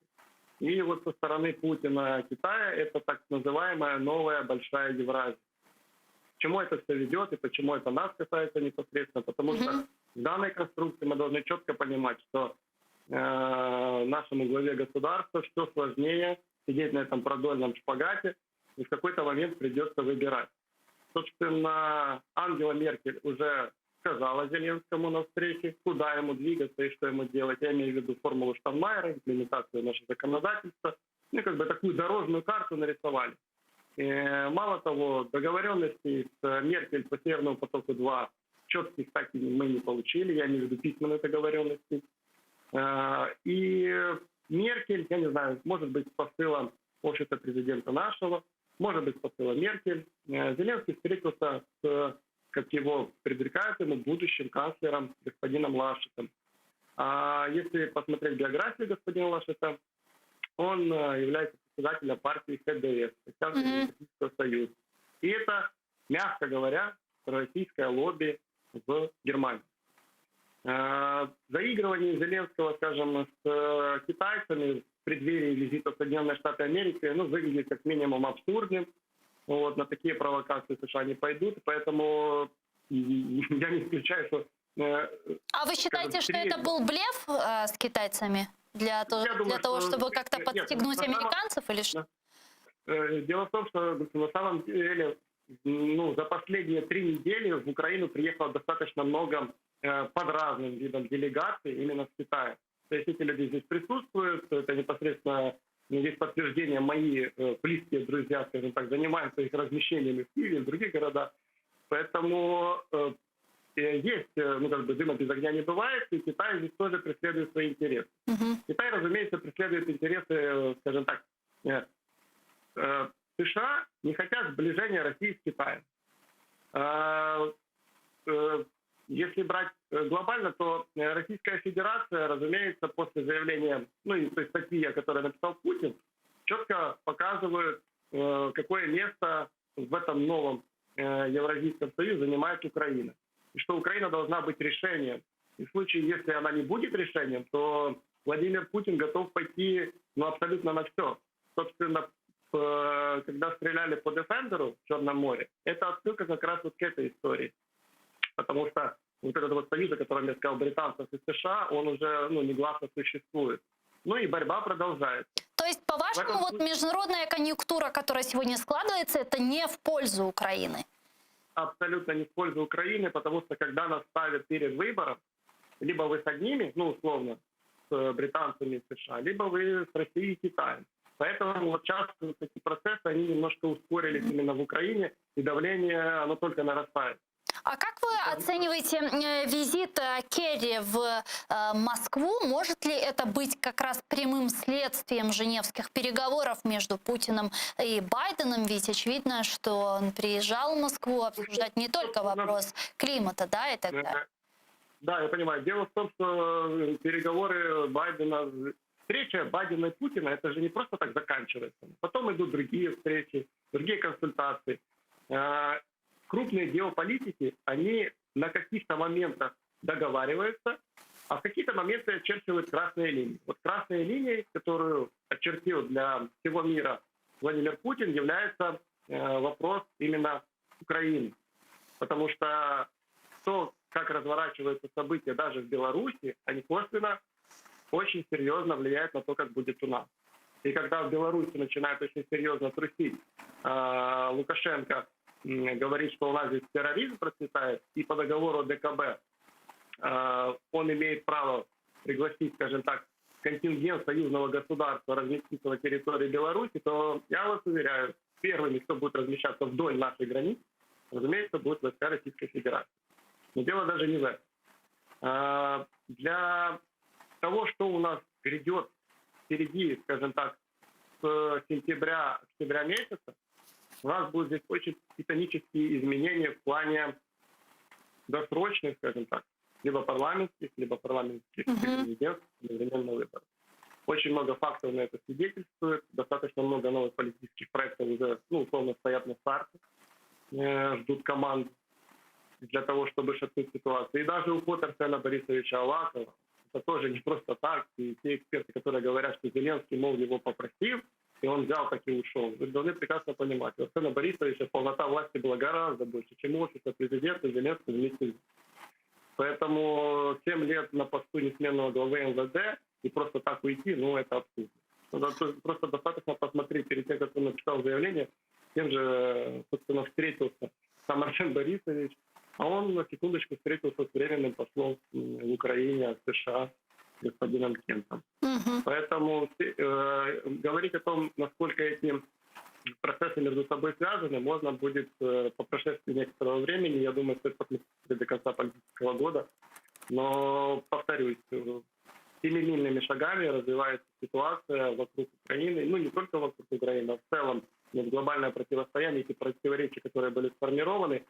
И вот со стороны Путина Китая это так называемая новая большая Евразия. К чему это все ведет и почему это нас касается непосредственно? Потому что в данной конструкции мы должны четко понимать, что э, нашему главе государства все сложнее сидеть на этом продольном шпагате, и в какой-то момент придется выбирать. Собственно, Ангела Меркель уже сказала Зеленскому на встрече, куда ему двигаться и что ему делать. Я имею в виду формулу Штайнмайера, имплементацию нашего законодательства. Ну, как бы такую дорожную карту нарисовали. Э, Мало того, договоренностей с Меркель по Северному потоку-2 четких так и мы не получили, я имею в виду письменные договоренности. Э, И Меркель, я не знаю, может быть, с посылом офиса президента нашего, может быть, с посылом Меркель. Э, Зеленский встретился с, как его предрекают ему, будущим канцлером господином Лашетом. А если посмотреть биографию господина Лашета, он э, является председателем партии ХДС, Христианский демократического союза. И это, мягко говоря, российское лобби в Германии. Э, Заигрывание Зеленского, скажем, с э, китайцами в преддверии визита в Соединенные Штаты Америки, ну, выглядит как минимум абсурдным. Вот, на такие провокации США не пойдут, поэтому м, я не исключаю, что... э, А вы считаете, скажем, что это три- был блеф э, с китайцами для, то- Я думаю, для того, что- чтобы как-то нет, подстегнуть на самом- американцев или что? Э, Дело в том, что на самом деле ну, за последние три недели в Украину приехало достаточно много э, под разным видом делегаций именно с Китая. То есть эти люди здесь присутствуют, это непосредственно ну, есть подтверждение, мои э, близкие друзья, скажем так, занимаются их размещениями в Киеве, в других городах. Поэтому э, э, есть, э, ну, как бы дыма без огня не бывает, и Китай здесь тоже преследует свои интересы. Китай, разумеется, преследует интересы, э, скажем так, э, э, США не хотят сближения России с Китаем. Э, э, Если брать э, глобально, то э, Российская Федерация, разумеется, после заявления, ну и той статьи, о которой написал Путин, четко показывают, э, какое место в этом новом э, Евразийском Союзе занимает Украина. И что Украина должна быть решением. И в случае, если она не будет решением, то Владимир Путин готов пойти ну, абсолютно на все. Собственно, э, когда стреляли по Дефендеру в Черном море, это отсылка как раз вот к этой истории. Потому что вот этот вот союз, о котором я сказал, британцев и США, он уже ну, негласно существует. Ну и борьба продолжается. То есть, по-вашему, В этом вот международная конъюнктура, которая сегодня складывается, это не в пользу Украины? абсолютно не в пользу Украины, потому что когда нас ставят перед выбором, либо вы с одними, ну, условно, с э, британцами и США, либо вы с Россией и Китаем. Поэтому вот сейчас вот эти процессы, они немножко ускорились именно в Украине, и давление, оно только нарастает. А как вы оцениваете э, визит э, Керри в э, Москву? Может ли это быть как раз прямым следствием женевских переговоров между Путиным и Байденом? Ведь очевидно, что он приезжал в Москву обсуждать не только вопрос климата, да, и так далее. Да, я понимаю. Дело в том, что переговоры Байдена, встреча Байдена и Путина, это же не просто так заканчивается. Потом идут другие встречи, другие консультации. Крупные геополитики, они на каких-то моментах договариваются, а в какие-то моменты очерчивают красные линии. Вот красной линией, которую очертил для всего мира Владимир Путин, является э, вопрос именно Украины. Потому что то, как разворачиваются события даже в Беларуси, они косвенно очень серьезно влияют на то, как будет у нас. И когда в Беларуси начинают очень серьезно трусить, э, Лукашенко говорит, что у нас здесь терроризм процветает, и по договору ДКБ э, он имеет право пригласить, скажем так, контингент союзного государства разместиться на территории Беларуси, то я вас уверяю, первыми, кто будет размещаться вдоль нашей границ, разумеется, будут войска Российской Федерации. Но дело даже не в этом. А, для того, что у нас грядет впереди, скажем так, с сентября, октября месяца, у нас будут здесь очень титанические изменения в плане досрочных, скажем так, либо парламентских, либо парламентских mm-hmm. президентских одновременно выборов. Очень много фактов на это свидетельствует, достаточно много новых политических проектов уже, ну, условно, стоят на старте, э, ждут команд для того, чтобы шатнуть ситуацию. И даже уход Арсена Борисовича Авакова, это тоже не просто так. И те эксперты, которые говорят, что Зеленский, мол, его попросил, и он взял так и ушел. Вы должны прекрасно понимать, у Арсена Борисовича полнота власти была гораздо больше, чем у офиса президента Зеленского вместе. Поэтому 7 лет на посту несменного главы МВД и просто так уйти, ну, это абсурдно. Ну, просто достаточно посмотреть перед тем, как он написал заявление, с кем же, собственно, встретился сам Арсен Борисович, а он на секундочку встретился с временным послом в Украине от США господином Кентом. Угу. Поэтому э, говорить о том, насколько эти процессы между собой связаны, можно будет э, по прошествии некоторого времени, я думаю, стоит посмотреть до конца политического года. Но, повторюсь, э, семимильными шагами развивается ситуация вокруг Украины, ну не только вокруг Украины, а в целом глобальное противостояние, эти противоречия, которые были сформированы,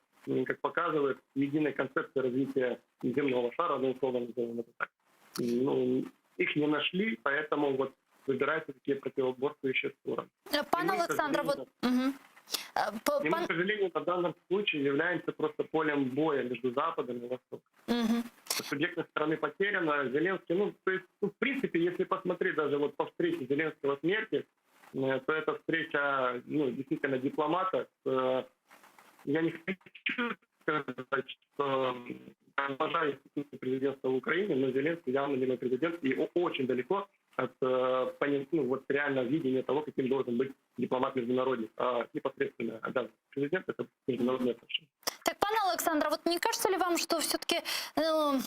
как показывает, единой концепции развития земного шара, ну, условно назовем это так, ну, их не нашли, поэтому вот выбираются такие противоборствующие стороны. Э, пан Александр, вот... Угу. И мы, к сожалению, в данном случае являемся просто полем боя между Западом и Востоком. Угу. Субъектность страны потеряна. Зеленский, ну, то есть, ну, в принципе, если посмотреть даже вот по встрече Зеленского с Меркель, э, то эта встреча, ну, действительно, дипломата. С, я не хочу сказать, что обожаю институцию президентства в Украине, но Зеленский явно не мой президент и очень далеко от э, ну, вот реально видения того, каким должен быть дипломат-международник. А непосредственно обязанность президента – это международные отношения. Так, пан Александр, вот не кажется ли вам, что все-таки ну,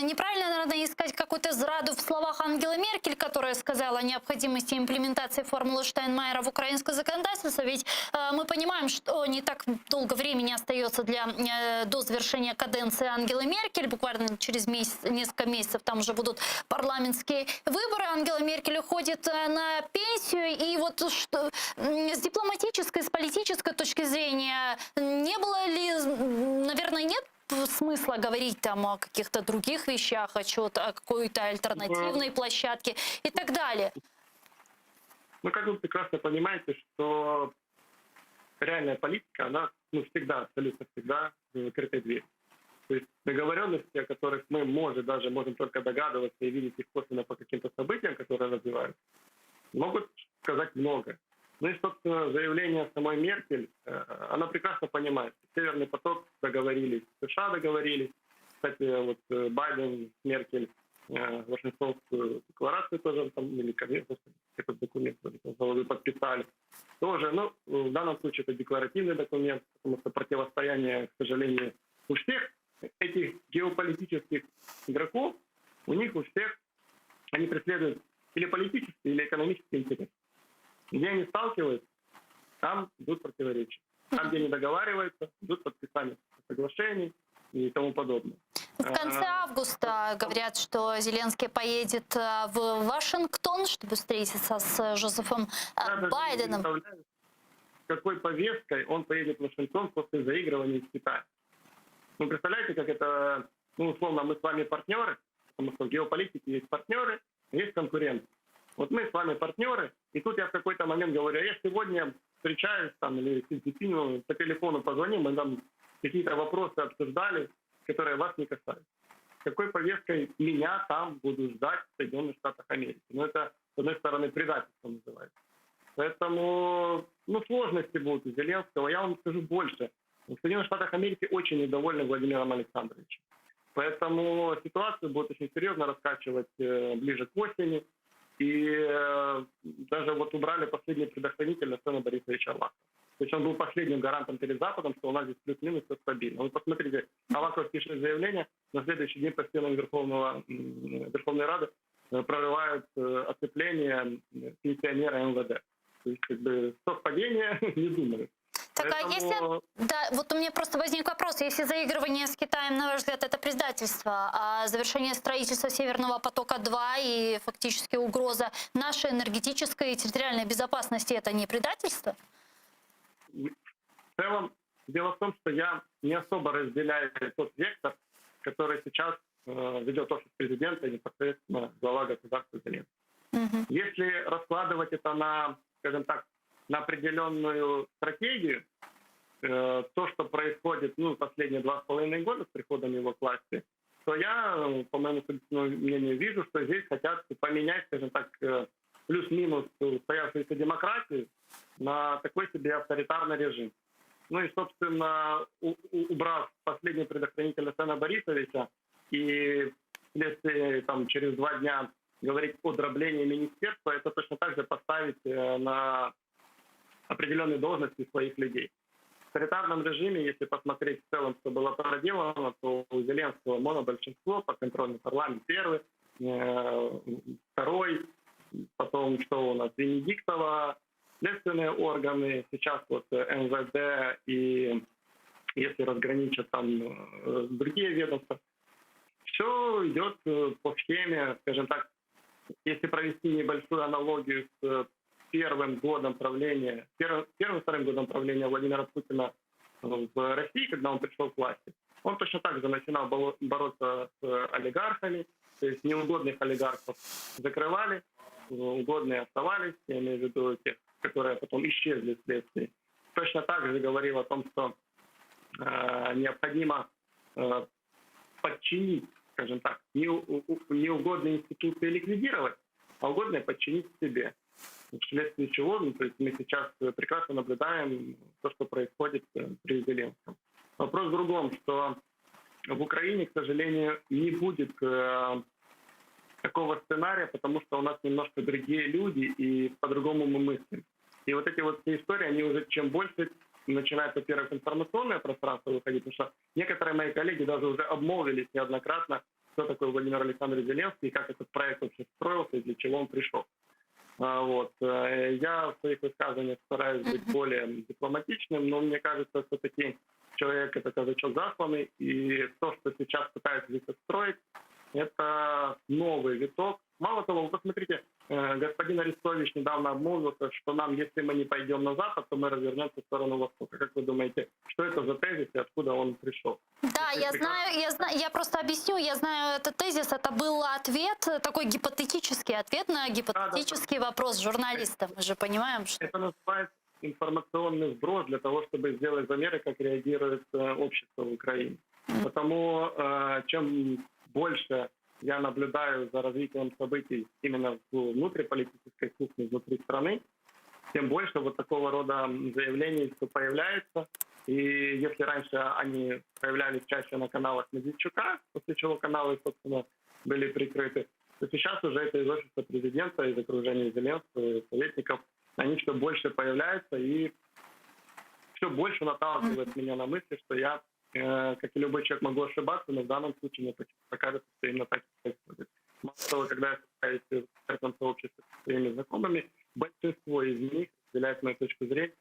неправильно, наверное, искать какую-то зраду в словах Ангелы Меркель, которая сказала о необходимости имплементации формулы Штайнмайера в украинское законодательство? Ведь э, мы понимаем, что не так долго времени остается для, э, до завершения каденции Ангелы Меркель. Буквально через месяц, несколько месяцев там уже будут парламентские выборы. Ангела Меркель уходит э, на пенсию. И вот что, с дипломатической, с политической точки зрения, не было ли, наверное, нет смысла говорить там о каких-то других вещах, о, чё-то, о какой-то альтернативной площадке и так далее. Ну, как вы прекрасно понимаете, что реальная политика, она ну, всегда, абсолютно всегда за закрытой дверью. То есть договоренности, о которых мы, может, даже можем только догадываться и видеть их косвенно по каким-то событиям, которые развиваются, могут сказать много. Ну и, собственно, заявление самой Меркель, э, она прекрасно понимает. Северный поток договорились, США договорились. Кстати, вот э, Байден с Меркель э, Вашингтонскую декларацию тоже там, или конвенцию, этот документ головы подписали. Тоже, ну, в данном случае это декларативный документ, потому что противостояние, к сожалению, у всех этих геополитических игроков, у них у всех, они преследуют или политические, или экономические интересы. Где они сталкиваются, там идут противоречия. Там, где они договариваются, идут подписания. соглашений и тому подобное. В конце августа говорят, что Зеленский поедет э, в Вашингтон, чтобы встретиться с Жозефом э, Байденом. Какой повесткой он поедет в Вашингтон после заигрывания с Китаем? Ну, представляете, как это, ну, условно, мы с вами партнеры, потому что в геополитике есть партнеры, есть конкуренты. Вот мы с вами партнеры, и тут я в какой-то момент говорю, «А я сегодня встречаюсь там или Си Цзиньпину по телефону позвоним, мы там какие-то вопросы обсуждали, которые вас не касаются. Какой повесткой меня там будут ждать в Соединенных Штатах Америки? Ну, это, с одной стороны, предательство называется. Поэтому, ну, сложности будут у Зеленского. Я вам скажу больше. В Соединенных Штатах Америки очень недовольны Владимиром Александровичем. Поэтому ситуацию будут очень серьезно раскачивать э, ближе к осени. И э, даже вот убрали последний предохранитель Арсена Борисовича Авакова. То есть он был последним гарантом перед Западом, что у нас здесь плюс-минус все стабильно. Вы посмотрите, Аваков пишет заявление, на следующий день по стенам Верховного, Верховной Рады э, прорывают оцепление пенсионера МВД. То есть как бы совпадение, не думаю. Так, а если... Да, вот у меня просто возник вопрос. Если заигрывание с Китаем, на ваш взгляд, это предательство, а завершение строительства Северного потока-2 и фактически угроза нашей энергетической и территориальной безопасности, это не предательство? В целом, дело в том, что я не особо разделяю тот вектор, который сейчас э, ведет офис президента и непосредственно глава государства Зеленский. Угу. Если раскладывать это на, скажем так, на определенную стратегию, э, то, что происходит ну, последние два с половиной года с приходом его к власти, то я, по моему собственному мнению, вижу, что здесь хотят поменять, скажем так, э, плюс-минус устоявшуюся демократию на такой себе авторитарный режим. Ну и, собственно, убрав последнего предохранителя Сена Борисовича и вследствие там, через два дня говорить о дроблении министерства, это точно так же поставить э, на определенные должности своих людей. В авторитарном режиме, если посмотреть в целом, что было проделано, то у Зеленского монобольшинство, подконтрольный парламент первый, э, второй, потом что у нас, Венедиктова, следственные органы, сейчас вот МВД и если разграничат там э, другие ведомства, все идет э, по схеме, скажем так, если провести небольшую аналогию с первым годом правления, первым, первым вторым годом правления Владимира Путина в России, когда он пришел к власти, он точно так же начинал бороться с олигархами, то есть неугодных олигархов закрывали, угодные оставались, я имею в виду тех, которые потом исчезли вследствие. Точно так же говорил о том, что э, необходимо э, подчинить, скажем так, неугодные институции ликвидировать, а угодные подчинить себе вследствие чего, ну, то есть мы сейчас прекрасно наблюдаем то, что происходит э, при Зеленском. Вопрос в другом, что в Украине, к сожалению, не будет э, такого сценария, потому что у нас немножко другие люди, и по-другому мы мыслим. И вот эти вот все истории, они уже чем больше начинают, во-первых, информационное пространство выходить, потому что некоторые мои коллеги даже уже обмолвились неоднократно, кто такой Владимир Александрович Зеленский, и как этот проект вообще строился и для чего он пришел. А, вот. Э, я в своих высказываниях стараюсь быть более дипломатичным, но мне кажется, все-таки человек — это казачок засланный, и то, что сейчас пытаются здесь отстроить, это новый виток. Мало того, вы посмотрите, э, господин Арестович недавно обмолвился, что нам, если мы не пойдем на Запад, то мы развернемся в сторону Востока. Как вы думаете, что это за тезис и откуда он пришел? Да, я знаю, я знаю, я просто объясню, я знаю этот тезис, это был ответ, такой гипотетический ответ на гипотетический да, да. вопрос журналиста. Мы же понимаем, что... Это называется информационный сброс для того, чтобы сделать замеры, как реагирует э, общество в Украине. Потому э, чем больше я наблюдаю за развитием событий именно в внутриполитической кухне внутри страны, тем больше вот такого рода заявлений все появляется. И если раньше они появлялись чаще на каналах Медведчука, после чего каналы, собственно, были прикрыты, то сейчас уже это из офиса президента, из окружения Зеленского, из советников, они все больше появляются и все больше наталкивает меня на мысли, что я Э, как и любой человек, могу ошибаться, но в данном случае мне покажется, что именно так и происходит. Мало того, когда я встречаюсь в экспертном сообществе со своими знакомыми, большинство из них разделяет мою точку зрения.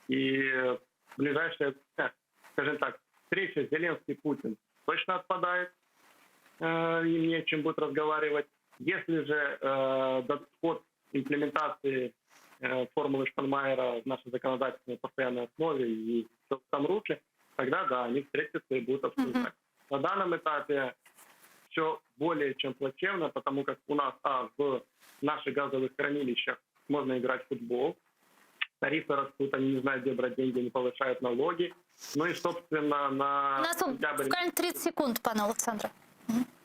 И в ближайшее время, скажем так, Встреча Зеленский-Путин точно отпадает, э, им не о чем будет разговаривать. Если же э, дадут ход имплементации э, формулы Штайнмайера в наше законодательство на постоянной основе и всё в том русле, тогда да, они встретятся и будут обсуждать. На данном этапе все более чем плачевно, потому как у нас а, в наших газовых хранилищах можно играть в футбол, тарифы растут, они не знают, где брать деньги, они повышают налоги. Ну и, собственно, на У нас сентябрь... буквально 30 секунд, пане Олександре.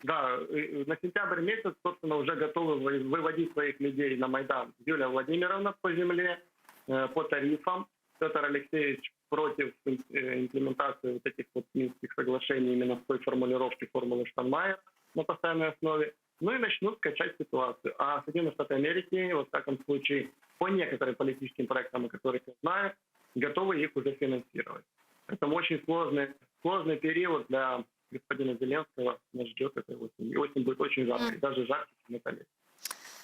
Да, э, на сентябрь месяц, собственно, уже готовы вы- выводить своих людей на Майдан. Юлия Владимировна по земле, э, по тарифам. Петр Алексеевич против э, имплементации вот этих вот Минских соглашений именно в той формулировке формулы Штайнмайера на постоянной основе. Ну и начнут качать ситуацию. А Соединенные Штаты Америки, во всяком случае, по некоторым политическим проектам, о которых я знаю, готовы их уже финансировать. Поэтому очень сложный, сложный период для господина Зеленского нас ждет этой осень. И осень будет очень жаркой, даже жарче, чем это лето.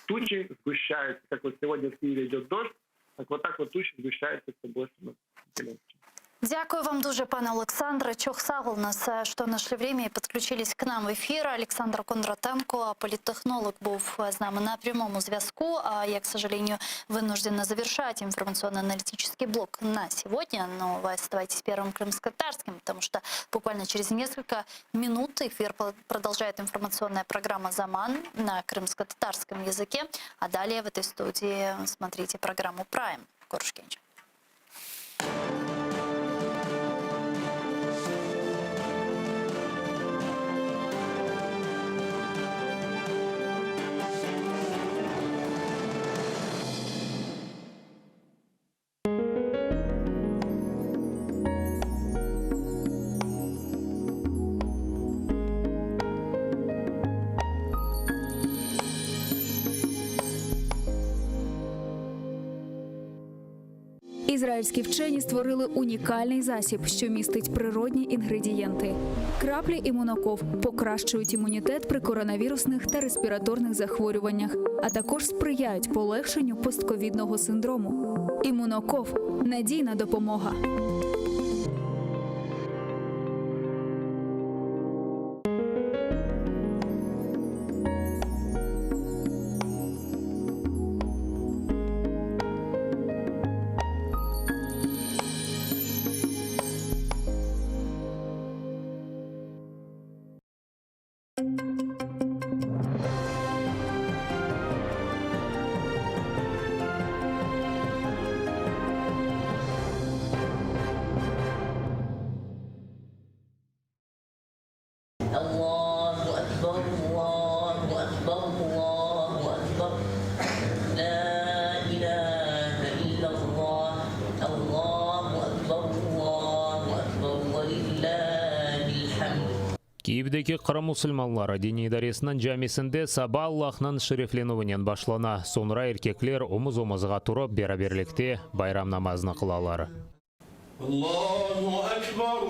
Тучи сгущаются, как вот сегодня в Киеве идет дождь, так вот так вот тучи сгущаются все больше над Зеленским. Дякую вам дуже, пане Олександре. Çoq sağ oluñız, что нашли время и подключились к нам в эфир. Александр Кондратенко, политтехнолог, був з нами на прямому зв'язку. А я, к сожалению, вынуждена завершать информационно-аналитический блок на сегодня. Но вы оставайтесь первым крымско-татарским, потому что буквально через несколько минут эфир продолжает информационная программа «Заман» на крымско-татарском языке. А далее в этой студии смотрите программу «Прайм». Körüşkence. Ізраїльські вчені створили унікальний засіб, що містить природні інгредієнти. Краплі імуноков покращують імунітет при коронавірусних та респіраторних захворюваннях, а також сприяють полегшенню постковідного синдрому. Імуноков надійна допомога. الله أكبر الله أكبر الله أكبر لا إله إلا الله الله أكبر الله أكبر ولله الحمد Kyivdeki Qırım musulmanları diniy idaresiniñ camisinde saba Allahnıñ şereflenüvinen başlana, soñra erkekler omuz-omuzğa turıp beraberlikte bayram namazını qılalar. Allahu ekber!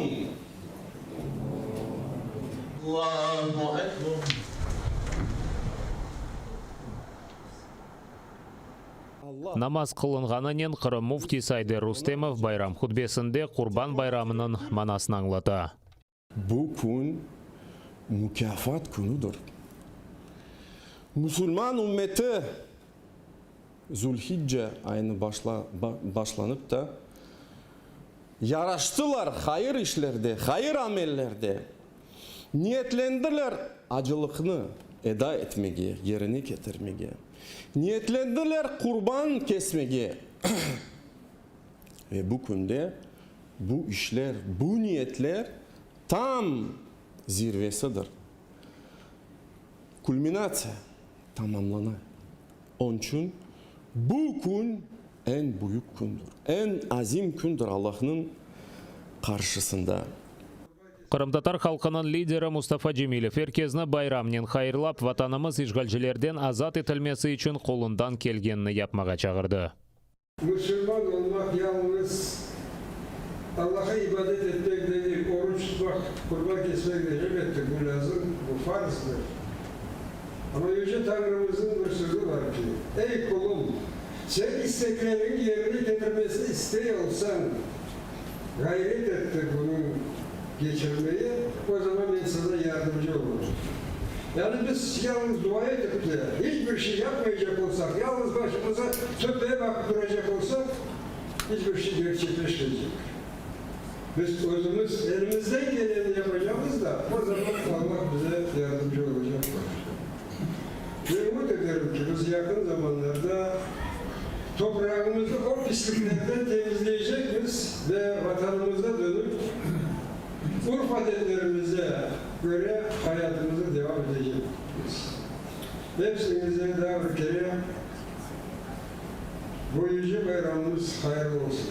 Allahu ekber! Namaz qılınğanınen Qırım müftisi Ayder Rustemov bayram hutbesinde Qurban bayramınıñ manasını añlata. Bu kün mukâfat künüdir. Musulman ümmeti Zülhicce ayını başlanıp da, yaraştılar hayır işlerde, hayır amellerde, niyetlendiler acılıqnı eda etmege, yerine ketirmege, niyetlendiler qurban kesmege. Ve bu künde bu işler, bu niyetler tam zirvesidir. Kulminatsiya tamamlana. Onıçün bu kün eñ büyük kündür, eñ azim kündür Allahnıñ qarşısında. Qırımtatar halqınıñ lideri Mustafa Cemilev er kesni bayramnen hayırlap, Vatanımız işğalcilerden azat etilmesi içün qolundan kelgenini yapmağa çağırdı. Musulman olmaq yalıñız Allahqa ibadet etmek degil, oruç tutmaq, qurban kesmek de, elbette, bu lâzim, bu farzdır. Amma Yüce Tañrımıznıñ bir sözü bar ki, Ey qulum, sen istekleriñ yerine ketirmesini istey olsañ, ğayret et de bunıñ. geçirmeyi, o zaman men sana yardımcı olurım. Yani biz yalnız dua etip de hiç bir şey yapmayacaq olsaq, yalnız başımıza töpeye baqıp duracaq olsaq, hiç bir şey gerçekleşmeycek. Biz özümiz elimizden geleni yapacaqmız da, o zaman Allah bize yardımcı olacaqtır. Ve ümüt ederim ki, biz yaqın zamanlarda toprağımıznı o pisliklerden temizleycekmiz ve Vatanımıza dönüp, urf-adetlerimize köre hayatımıza devam etecekmiz. Hepsiñize daa bir kere bu yüce bayramımız hayırlı olsun!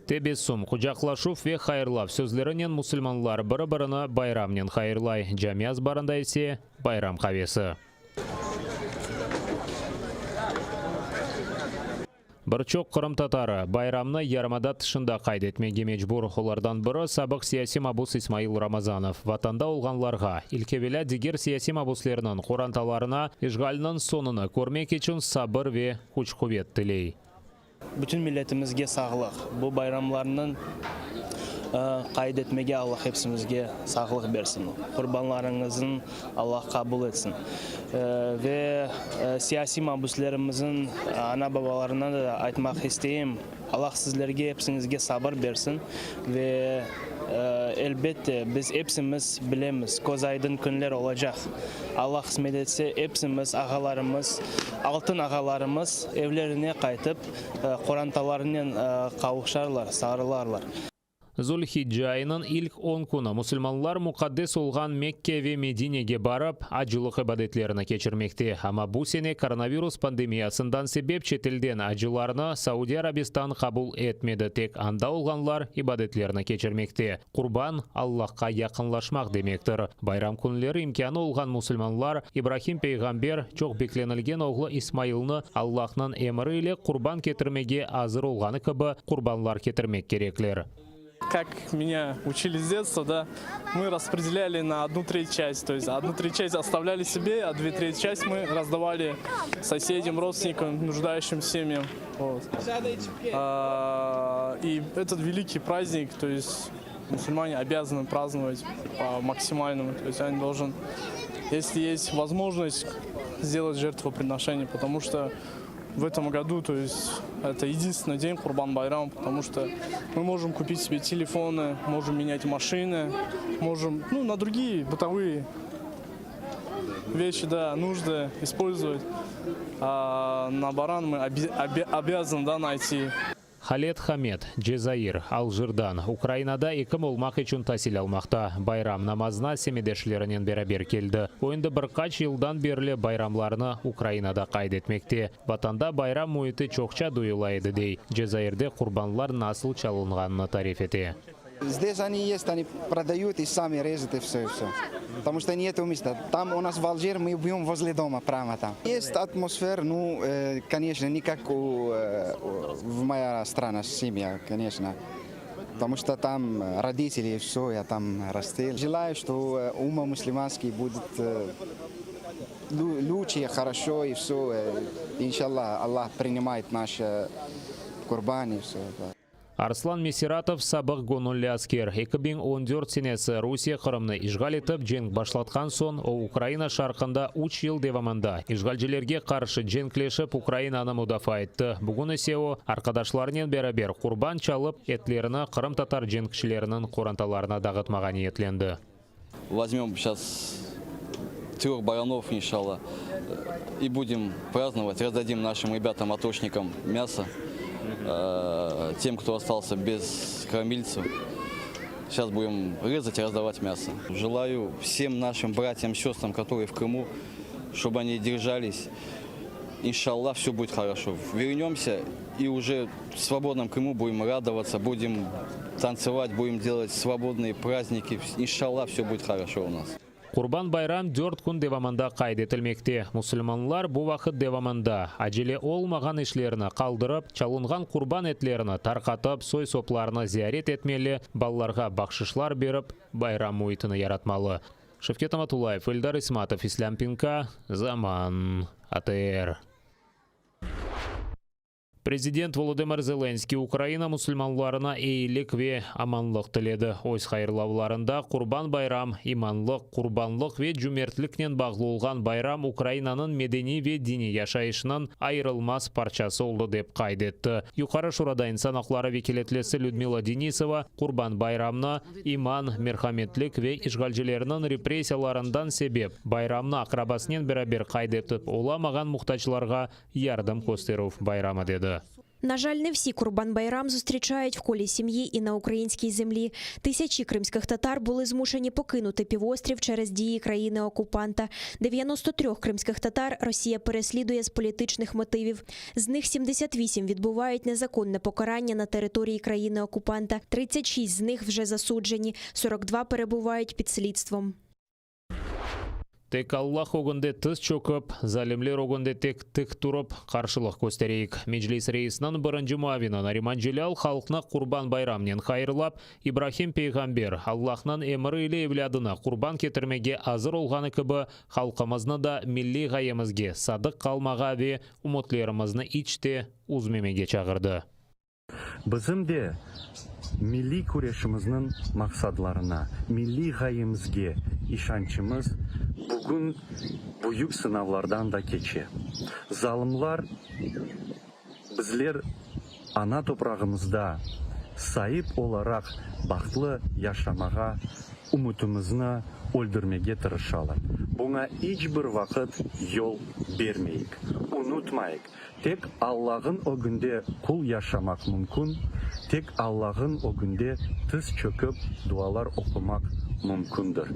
Tebessüm, qucaqlaşuv ve hayırlav sözlerinen musulmanlar biri-birini bayramnen hayırlay, cami azbarında ise bayram qavesi. Bir çoq qırımtatarı bayramnı yarımada tışında qayd etmege mecbur. Olardan biri, sabıq siyasiy mabus İsmail Ramazanov. Vatanda olğanlarğa, ilk evelâ diger siyasiy mabuslerniñ qorantalarına işğalniñ soñunı körmek içün sabır ve küç-quvet tiley. Bütün milletimizge sağlıq, bu bayramlarnıñ qayd etmege Allah hepsimizge sağlıq bersin, qurbanlarıñıznıñ Allah qabul etsin. Ve siyasiy mabüslerimizniñ ana-babalarına da aytmaq isteyim, Allah sizlerge hepsiñizge sabır bersin ve elbette biz hepsimiz bilemiz, köz aydın künler olacaq. Allah qısmet etse, epsimiz, ağalarımız, altın ağalarımız evlerine qaytıp, qorantalarınen qavuşarlar, sarılarlar. Zul-Hicce ayınıñ ilk on künü musulmanlar muqaddes olğan Mekke ve Medinege barıp, acılıq ibadetlerini keçirmekte. Amma bu sene koronavirus pandemiyasından sebep çetelden acılarnı Saudiy Arabistan qabul etmedi, tek anda olğanlar ibadetlerini keçirmekte. Qurban, Allahqa yaqınlaşmaq demektir. Bayram künleri imkânı olğan musulmanlar, İbrahim peyğamber, çoq beklenilgen oğlu İsmailni Allahnıñ emri ile qurban ketirmege azır olğanı kibi, qurbanlar ketirmek kerekler. Kak menya učili s detstva, da, mı raspredeляли na odnu tretь часть, to est odnu tretь часть ostavляли sebe, a dve tretь часть mı razdavali sosedyam, rodstvennikam, nujdaющим semьям, vot. И этот великий праздник, то есть мусульмане обязаны праздновать по максимальному, то есть они должен, если есть возможность, сделать жертвоприношение, потому что в этом году, то есть это единственный день Курбан-Байрам, потому что мы можем купить себе телефоны, можем менять машины, можем, ну, на другие бытовые вещи, да, нужды использовать. А на баран мы обязаны, да, найти. Haled Hamed, Cezair, Aljirdan, Ukrainada ekim olmaq içün tasil almaqta. Bayram namazına semedeşlerinen beraber keldi. O endi bir qaç yıldan berli bayramlarnı Ukrainada qayd etmekte. Vatanda bayram müiti çoqça duyula edi, dey. Cezairde qurbanlar nasıl çalınğanını tarif ete. Zdes oni est, oni prodayut i sami rezut i vse, i vse. Potomu çto netu mesta. Tam u nas v Aljir mı ub'yom vozle doma, prâmo tam. Est atmosfer, nu, koneçno, ne kak u v moya strana, semya, koneçno. Potomu çto tam roditeli i vse, ya tam rastel. Jelayu, çto umma muslimanskiy budet luçe, horoşo i vse. İnşallah, Allah prinimayet naş qurban i vse. Arslan Mesiratov, sabıq göñülli asker. 2014 senesi Rusiye Qırımnı işğal etip, cenk başlatqan soñ, o, Ukraina şarqında üç yıl devamında işğalcilerge qarşı cenkleşip, Ukrainanı mudafaa etti. Bugün ise o, arqadaşlarınen beraber qurban çalıp, etlerini qırımtatar cenkçileriniñ qorantalarına dağıtmağa niyetlendi. Vozmem seyças tröh baranov, inşalla, i budem prazdnovать, razdadim našim rebâtam, atoşnikam mâso, tem, kto ostalsâ bez kормильцев. Seyças budem rezать i razdavat mâso. Jelayu vsem našim bratyam, sestram, kotorые v Krımu, ştob oni derjalis. İnşalla, vsö budet horoşo. Vernemsâ i uje v svobodnom Krımu budem radovatsa, budem tantsevat, budem delat svobodnıye prazdniki. İnşalla, vsö budet horoşo u nas. Qurban bayram dört kün devamında qayd etilmekte. Musulmanlar bu vaqıt devamında acele olmağan işlerini qaldırıp, çalınğan qurban etlerini tarqatıp, soy-soplarını ziyaret etmeli, balalarğa bahşışlar berip, bayram müitini yaratmalı. Şevket Amatullayev, Eldar İsmatov, İslâm Pinka, Zaman, ATR. Prezident Volodımır Zelenskıy Ukraina musulmanlarına eyilik ve amanlıq tiledi. Öz hayırlavlarında Qurban bayram, imanlıq, qurbanlıq ve cümertliknen bağlı olğan bayram Ukrainanıñ medeniy ve diniy yaşayışınıñ ayırılmaz parçası oldı, dep qayd etti. Yuqarı Şurada insan aqları vekâletlisi Lüdmila Denisova Qurban bayramnı iman, merhametlik ve işğalcilerniñ repressiyalarından sebep bayramnı aqrabasınen beraber qayd etip olamağan muhtaclarğa yardım kösterüv bayramı dedi. На жаль, не всі Курбан-Байрам зустрічають в колі сім'ї і на українській землі. Тисячі кримських татар були змушені покинути півострів через дії країни-окупанта. 93 кримських татар Росія переслідує з політичних мотивів. З них 78 відбувають незаконне покарання на території країни-окупанта. 36 з них вже засуджені, 42 перебувають під слідством. Tek Allah ögünde tiz çökip, zalimler ögünde tek tik turıp, qarşılıq köstereyik. Meclis reisiniñ birinci muavini Nariman Celâl halqnı Qurban bayramnen hayırlap, İbrahim peyğamber, Allahnıñ emiri ile evlâdını qurban ketirmege azır olğanı kibi, halqımıznı da milliy ğayemizge sadıq qalmağa ve ümütlerimizni iç te üzmemege çağırdı. Bizim de milliy küreşimizniñ maqsadlarına, milliy ğayemizge işançımız bugün büyük sınavlardan da keçe. Zalımlar bizler ana toprağımızda saip olaraq bahtlı yaşamağa ümütimizni öldürmege tırışalar. Buña iç bir vaqıt yol bermeyik. Unutmayıq, Tek Allağın ögünde qul yaşamaq mümkün, tek Allağın ögünde tiz çökip dualar oqumaq mümkündir.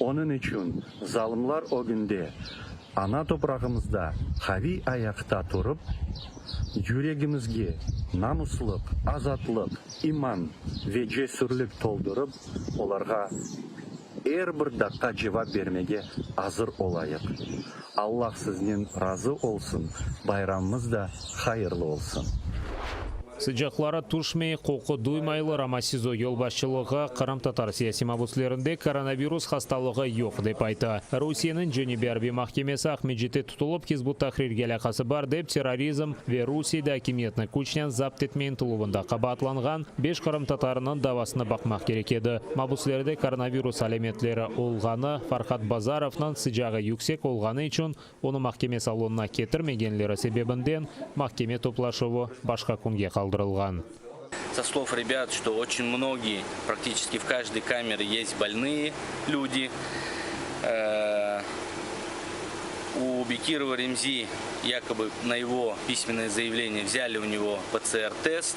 Onıñ içün zalımlar ögünde ana toprağımızda qaviy ayaqta turıp, yüregimizge namuslıq, azatlıq, iman ve cesürlik toldurıp, olarğa er bir daqqa cevap bermege azır olayıq. Allah siznen razı olsun, bayramımız da hayırlı olsun. Sıcaqları tüşmey, qoqu duymaylar, amma SİZO yolbaşçılığı qırımtatar siyasiy mabüslerinde koronavirus hastalığı yoq, dep ayta. Rusiyeniñ Cenübiy arbiy mahkemesi Aqmescitte tutulıp, Hizb ut-Tahrirge alâqası bar dep, terrorizm ve Rusiyede akimiyetni küçnen zapt etme ıntıluvında qabaatlanğan beş qırımtatarınıñ davasını baqmaq kerek edi. Mabüslerde koronavirus alâmetleri olğanı, Farhad Bazarovnıñ sıcağı yüksek olğanı içün onı mahkeme salonına ketirmegenleri sebebinden mahkeme toplaşuvı başqa künge qaldırılğan. Со слов ребят, что очень многие, практически в каждой камере есть больные люди. У Бекирова Ремзи якобы на его письменное заявление взяли у него ПЦР-тест.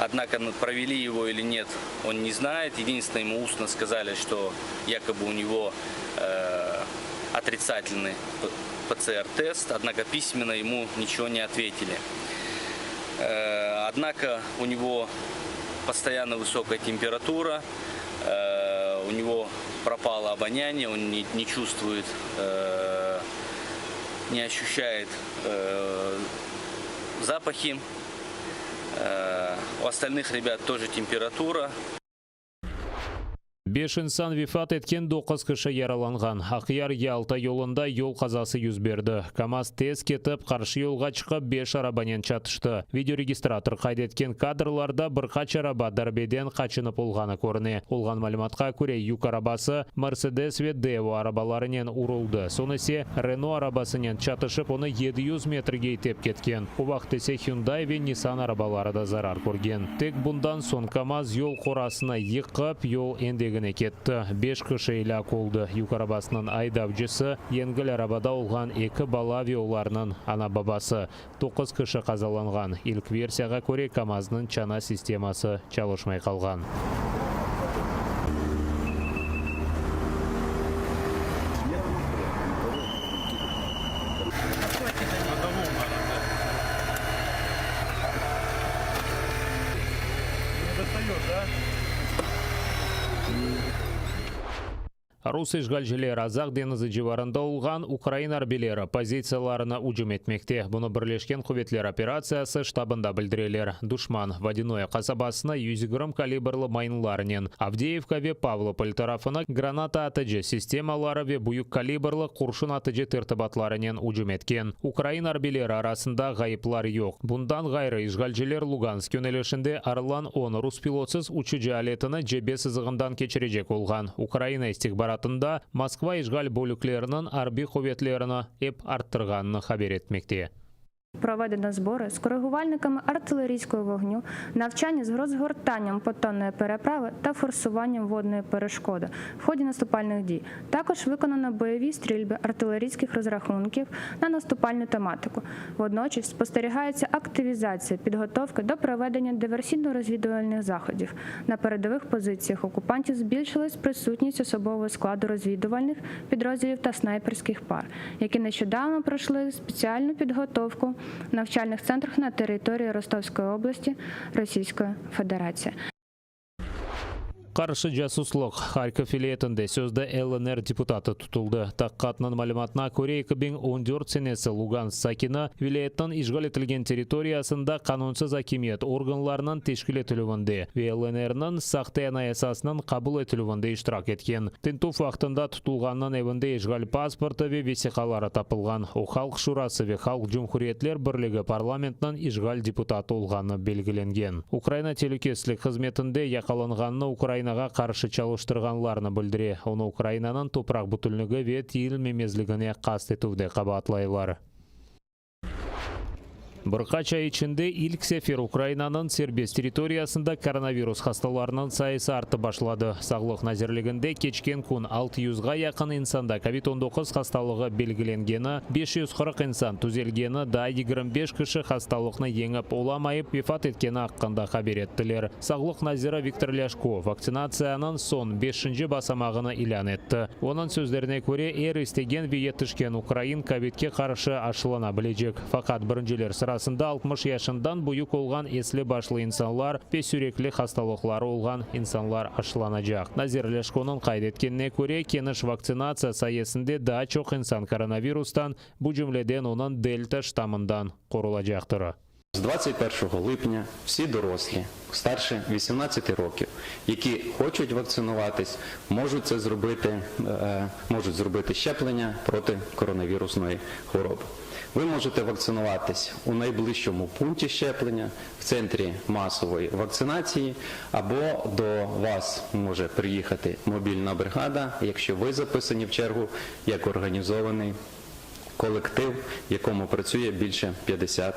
Однако провели его или нет, он не знает. Единственное, ему устно сказали, что якобы у него э, отрицательный ПЦР-тест, однако письменно ему ничего не ответили. Э, однако у него постоянно высокая температура, э, у него пропало обоняние, он не, не чувствует, э, не ощущает запахи. У остальных ребят тоже температура. Beş insan vefat etken, doquz kişi yaralanğan. Aqyar-Yalta yolunda yol qazası yüz berdi. KAMAZ tez ketip, qarşı yolğa çıqıp, beş arabanen çatıştı. Videoregistrator qayd etken kadrlarda bir qaç araba darbeden qaçınıp olğanı körüne. Olğan malümatqa köre, yük arabası Mersedes ve Daewoo arabalarınen uruldı, soñ ise Renault arabasınen çatışıp, onı 700 metrge itep ketken. O vaqıt ise Hyundai ve Nissan arabaları da zarar körgen. Tek bundan soñ KAMAZ yol qorasını yıqıp, yol endegine ketti. Beş kişi elâk oldı, yük arabasınıñ aydavcısı, yengil arabada olğan eki bala ve olarnıñ ana-babası. Doquz kişi qazalanğan. İlk versiyağa köre, KAMAZnıñ çana sisteması çalışmay qalğan. Rus işğalcileri Azaq deñizi civarında olğan ukrain arbiyleri pozitsiyalarına ücüm etmekte. Bunı Birleşken quvetler operatsiyası ştabında bildireler. Duşman, Vodânoye qasabasına 120 kalibrlı mayınlarnen, Avdeyevka ve Pavlopol tarafına granata atıcı sistemaları ve büyük kalibrlı qurşun atıcı tertibatlarınen ücüm etken. Ukrain arbiyleri arasında ğayıplar yoq. Bundan ğayrı, işğalciler Lugansk yönelişinde Orlan-on rus pilotsız uçucı aletini cebe sızığından keçirecek olğan. Ukraina istihbaratında Moskva işğal bölükleriniñ arbiy quvetlerini ep arttırğanını haber etmekte. Проведено збори з коригувальниками артилерійського вогню, навчання з розгортанням понтонної переправи та форсуванням водної перешкоди в ході наступальних дій. Також виконано бойові стрільби артилерійських розрахунків на наступальну тематику. Водночас спостерігається активізація підготовки до проведення диверсійно-розвідувальних заходів. На передових позиціях окупантів збільшилась присутність особового складу розвідувальних підрозділів та снайперських пар, які нещодавно пройшли спеціальну підготовку в навчальних центрах на території Ростовської області Російської Федерації. Qarşı casuslıq, Harkov vilâyetinde sözde LNR deputatı tutuldı. Taqiqatnıñ malümatına köre, 2014 senesi Lugansk sakini vilâyetniñ işğal etilgen territoriyasında qanunsız akimiyet organlarınıñ teşkil etilüvinde ve LNRniñ sahte anayasasınıñ qabul etilüvinde iştirak etken. Tintüv vaqtında tutulğannıñ evinde işğal pasportı ve vesiqaları tapılğan. O, Halq Şurası ve Halq Cumhuriyetler Birligi parlamentiniñ işğal deputatı olğanı belgilengen. Ukraina telükesizlik hızmetinde yaqalanğannı Ukrainağa qarşı çalıştırğanlarını bildire. Onı Ukrainanıñ topraq bütünligi ve tiyilmemezligine qast etüvde qabaatlaylar. Bir qaç ay içinde ilk sefer Ukrainanıñ serbest territoriyasında koronavirus hastalarınıñ sayısı artıp başladı. Sağlıq nazirliginde keçken kün 600-ğa yaqın insanda kovid 19 hastalığı belgilengeni, 540 insan tüzelgeni, daa 25 kişi hastalıqnı yeñip olamayıp vefat etkeni aqqında haber ettiler. Sağlıq naziri Viktor Lâşko vaktsinatsiyanıñ soñ beşinci basamağını ilân etti. Onıñ sözlerine köre, er istegen ve yetişken ukrain kovidke qarşı aşılana bilecek. Faqat birinciler sırasında 60 yaşından büyük olğan esli-başlı insanlar ve sürekli hastalıqları olğan insanlar aşılanacaq. Nazir Lâşkonıñ qayd etkenine köre, keniş vaktsinatsiya sayesinde daa çoq insan koronavirustan, bu cümleden onıñ delta ştammından qorulacaqtır. З 21 липня всі дорослі, старше 18 років, які хочуть вакцинуватись, можуть це зробити, можуть зробити щеплення проти коронавірусної хвороби. Ви можете вакцинуватись у найближчому пункті щеплення, в центрі масової вакцинації, або до вас може приїхати мобільна бригада, якщо ви записані в чергу як організований колектив, в якому працює більше 50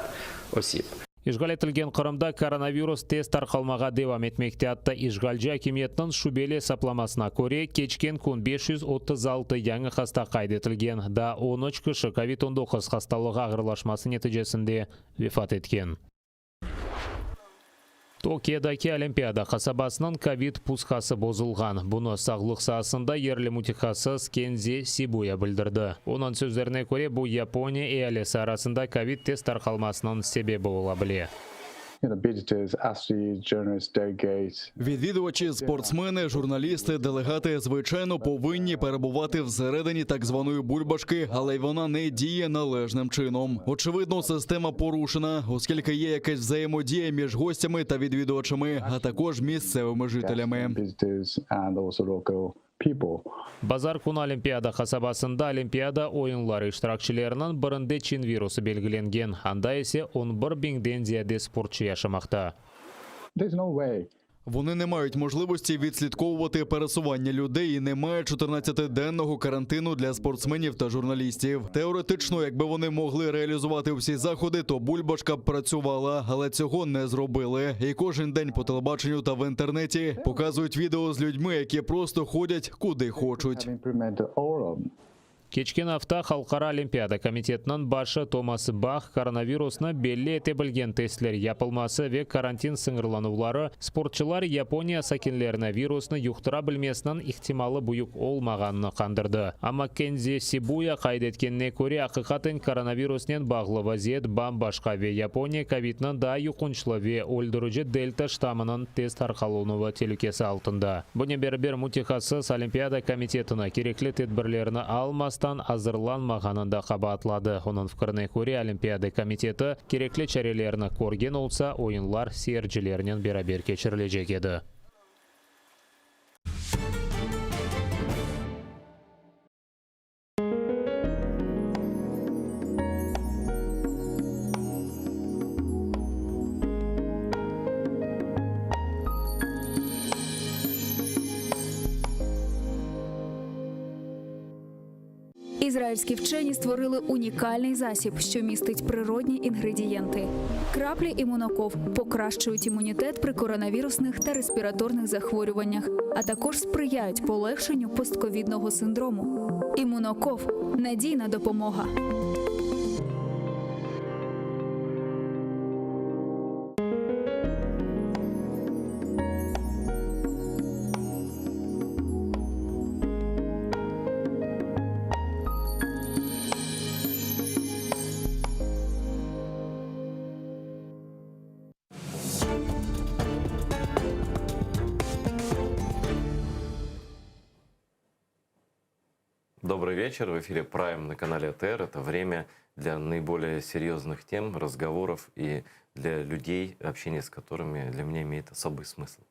осіб. İşğal etilgen Qırımda koronavirus tez tarqalmağa devam etmekte, atta işğalci akimiyetniñ şübeli esaplamasına köre, keçken kün 536 yañı hasta qayd etilgen, daa 13 kişi kovid 19 hastalığı ağırlaşması neticesinde vefat etken. Tokiodaki Olimpiada qasabasınıñ kovid puskası bozulğan. Bunı sağlıq saasında yerli mütehassıs Kendzi Sibuya bildirdi. Onıñ sözlerine köre, bu Yaponiya ealisi arasında kovid tez tarqalmasınıñ sebebi ola bile. Відвідувачі, спортсмени, журналісти, делегати, звичайно, повинні перебувати всередині так званої бульбашки, але й вона не діє належним чином. Очевидно, система порушена, оскільки є якась взаємодія між гостями та відвідувачами, а також місцевими жителями. Bazar künü Olimpiada qasabasında Olimpiada oyunları iştirakçileriniñ birinde çin virusı belgilengen, anda ise on bir biñden ziyade sportçı yaşamaqta. Вони не мають можливості відслідковувати пересування людей і немає 14-денного карантину для спортсменів та журналістів. Теоретично, якби вони могли реалізувати всі заходи, то бульбашка б працювала, але цього не зробили. І кожен день по телебаченню та в інтернеті показують відео з людьми, які просто ходять куди хочуть. Keçken afta Halqara olimpiada komitetiniñ başı Tomas Bah koronavirusnı belli ete bilgen testler yapılması ve karantin sıñırlanuvları sportçılar Yaponiya sakinlerine virusnı yuqtura bilmesiniñ ihtimalı büyük olmağanını qandırdı. Amma Kendzi Sibuya qayd etkenine köre, aqiqaten koronavirusnen bağlı vaziyet bam-başqa ve Yaponiya kovidniñ daa yuqunçlı ve öldürici delta ştammınıñ tez tarqalınuvı telükesi altında. Bunen beraber, mütehassıs Olimpiada komitetini kerekli tedbirlerni almastan azırlanmağanında qabaatladı. Onıñ fikrine köre, Olimpiada komiteti kerekli çarelerni körgen olsa, oyunlar seyircilernen beraber keçirilecek edi. Ізраїльські вчені створили унікальний засіб, що містить природні інгредієнти. Краплі імуноков покращують імунітет при коронавірусних та респіраторних захворюваннях, а також сприяють полегшенню постковідного синдрому. Імуноков надійна допомога. Добрый вечер. В эфире Prime на канале АТР. Это время для наиболее серьезных тем, разговоров и для людей, общение с которыми для меня имеет особый смысл.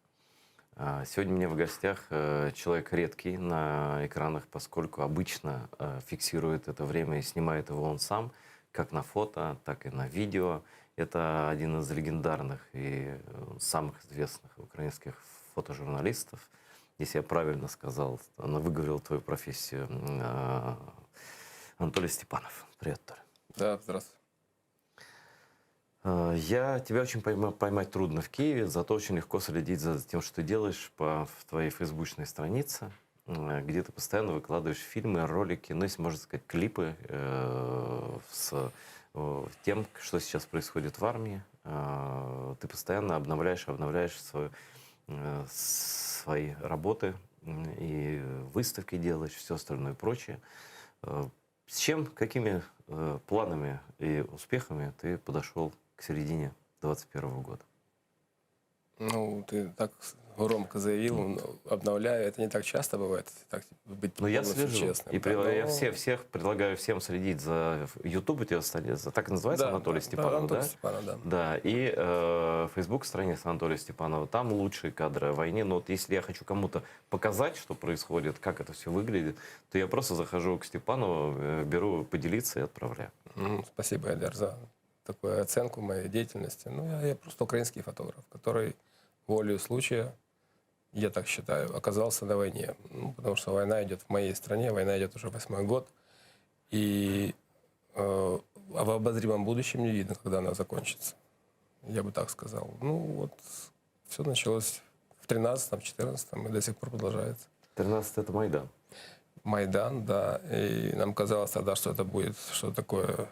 А, сегодня у меня в гостях э, человек редкий на экранах, поскольку обычно э, фиксирует это время и снимает его он сам, как на фото, так и на видео. Это один из легендарных и э, самых известных украинских фотожурналистов. Если я правильно сказал, она выговорила твою профессию. Анатолий Степанов. Привет, Толя. Да, здравствуй. Э, я тебя очень пойма поймать трудно в Киеве, зато очень легко следить за тем, что ты делаешь по в твоей фейсбучной странице, э, где ты постоянно выкладываешь фильмы, ролики, ну, если можно сказать, клипы э, с э, тем, что сейчас происходит в армии. Э, ты постоянно обновляешь, обновляешь свою, э, свои работы и выставки делаешь, все остальное и прочее. Э, с чем, какими э, планами и успехами ты подошел к середине 2021 года? Ну, ты так громко заявил, обновляю. Это не так часто бывает, так быть Ну, я полностью слежу. честным. И да, пред- я но- все, всех предлагаю всем следить за YouTube у тебя страница, так и называется Да, Анатолий да, Степанов, да, Анатолий да? Степанов, да. Да, и э, Facebook страница Анатолия Степанова, там лучшие кадры о войне. Но вот если я хочу кому-то показать, что происходит, как это все выглядит, то я просто захожу к Степанову, э, беру поделиться и отправляю. М, Спасибо, Эдер, за такую оценку моей деятельности. Ну, я, я просто украинский фотограф, который волею случая, я так считаю, оказался на войне. Ну, потому что война идет в моей стране, война идет уже восьмой год. И э, а в обозримом будущем не видно, когда она закончится. Я бы так сказал. Ну, вот все началось в 13-м, 14-м и до сих пор продолжается. 13 это Майдан. Майдан, да. И нам казалось тогда, что это будет что-то такое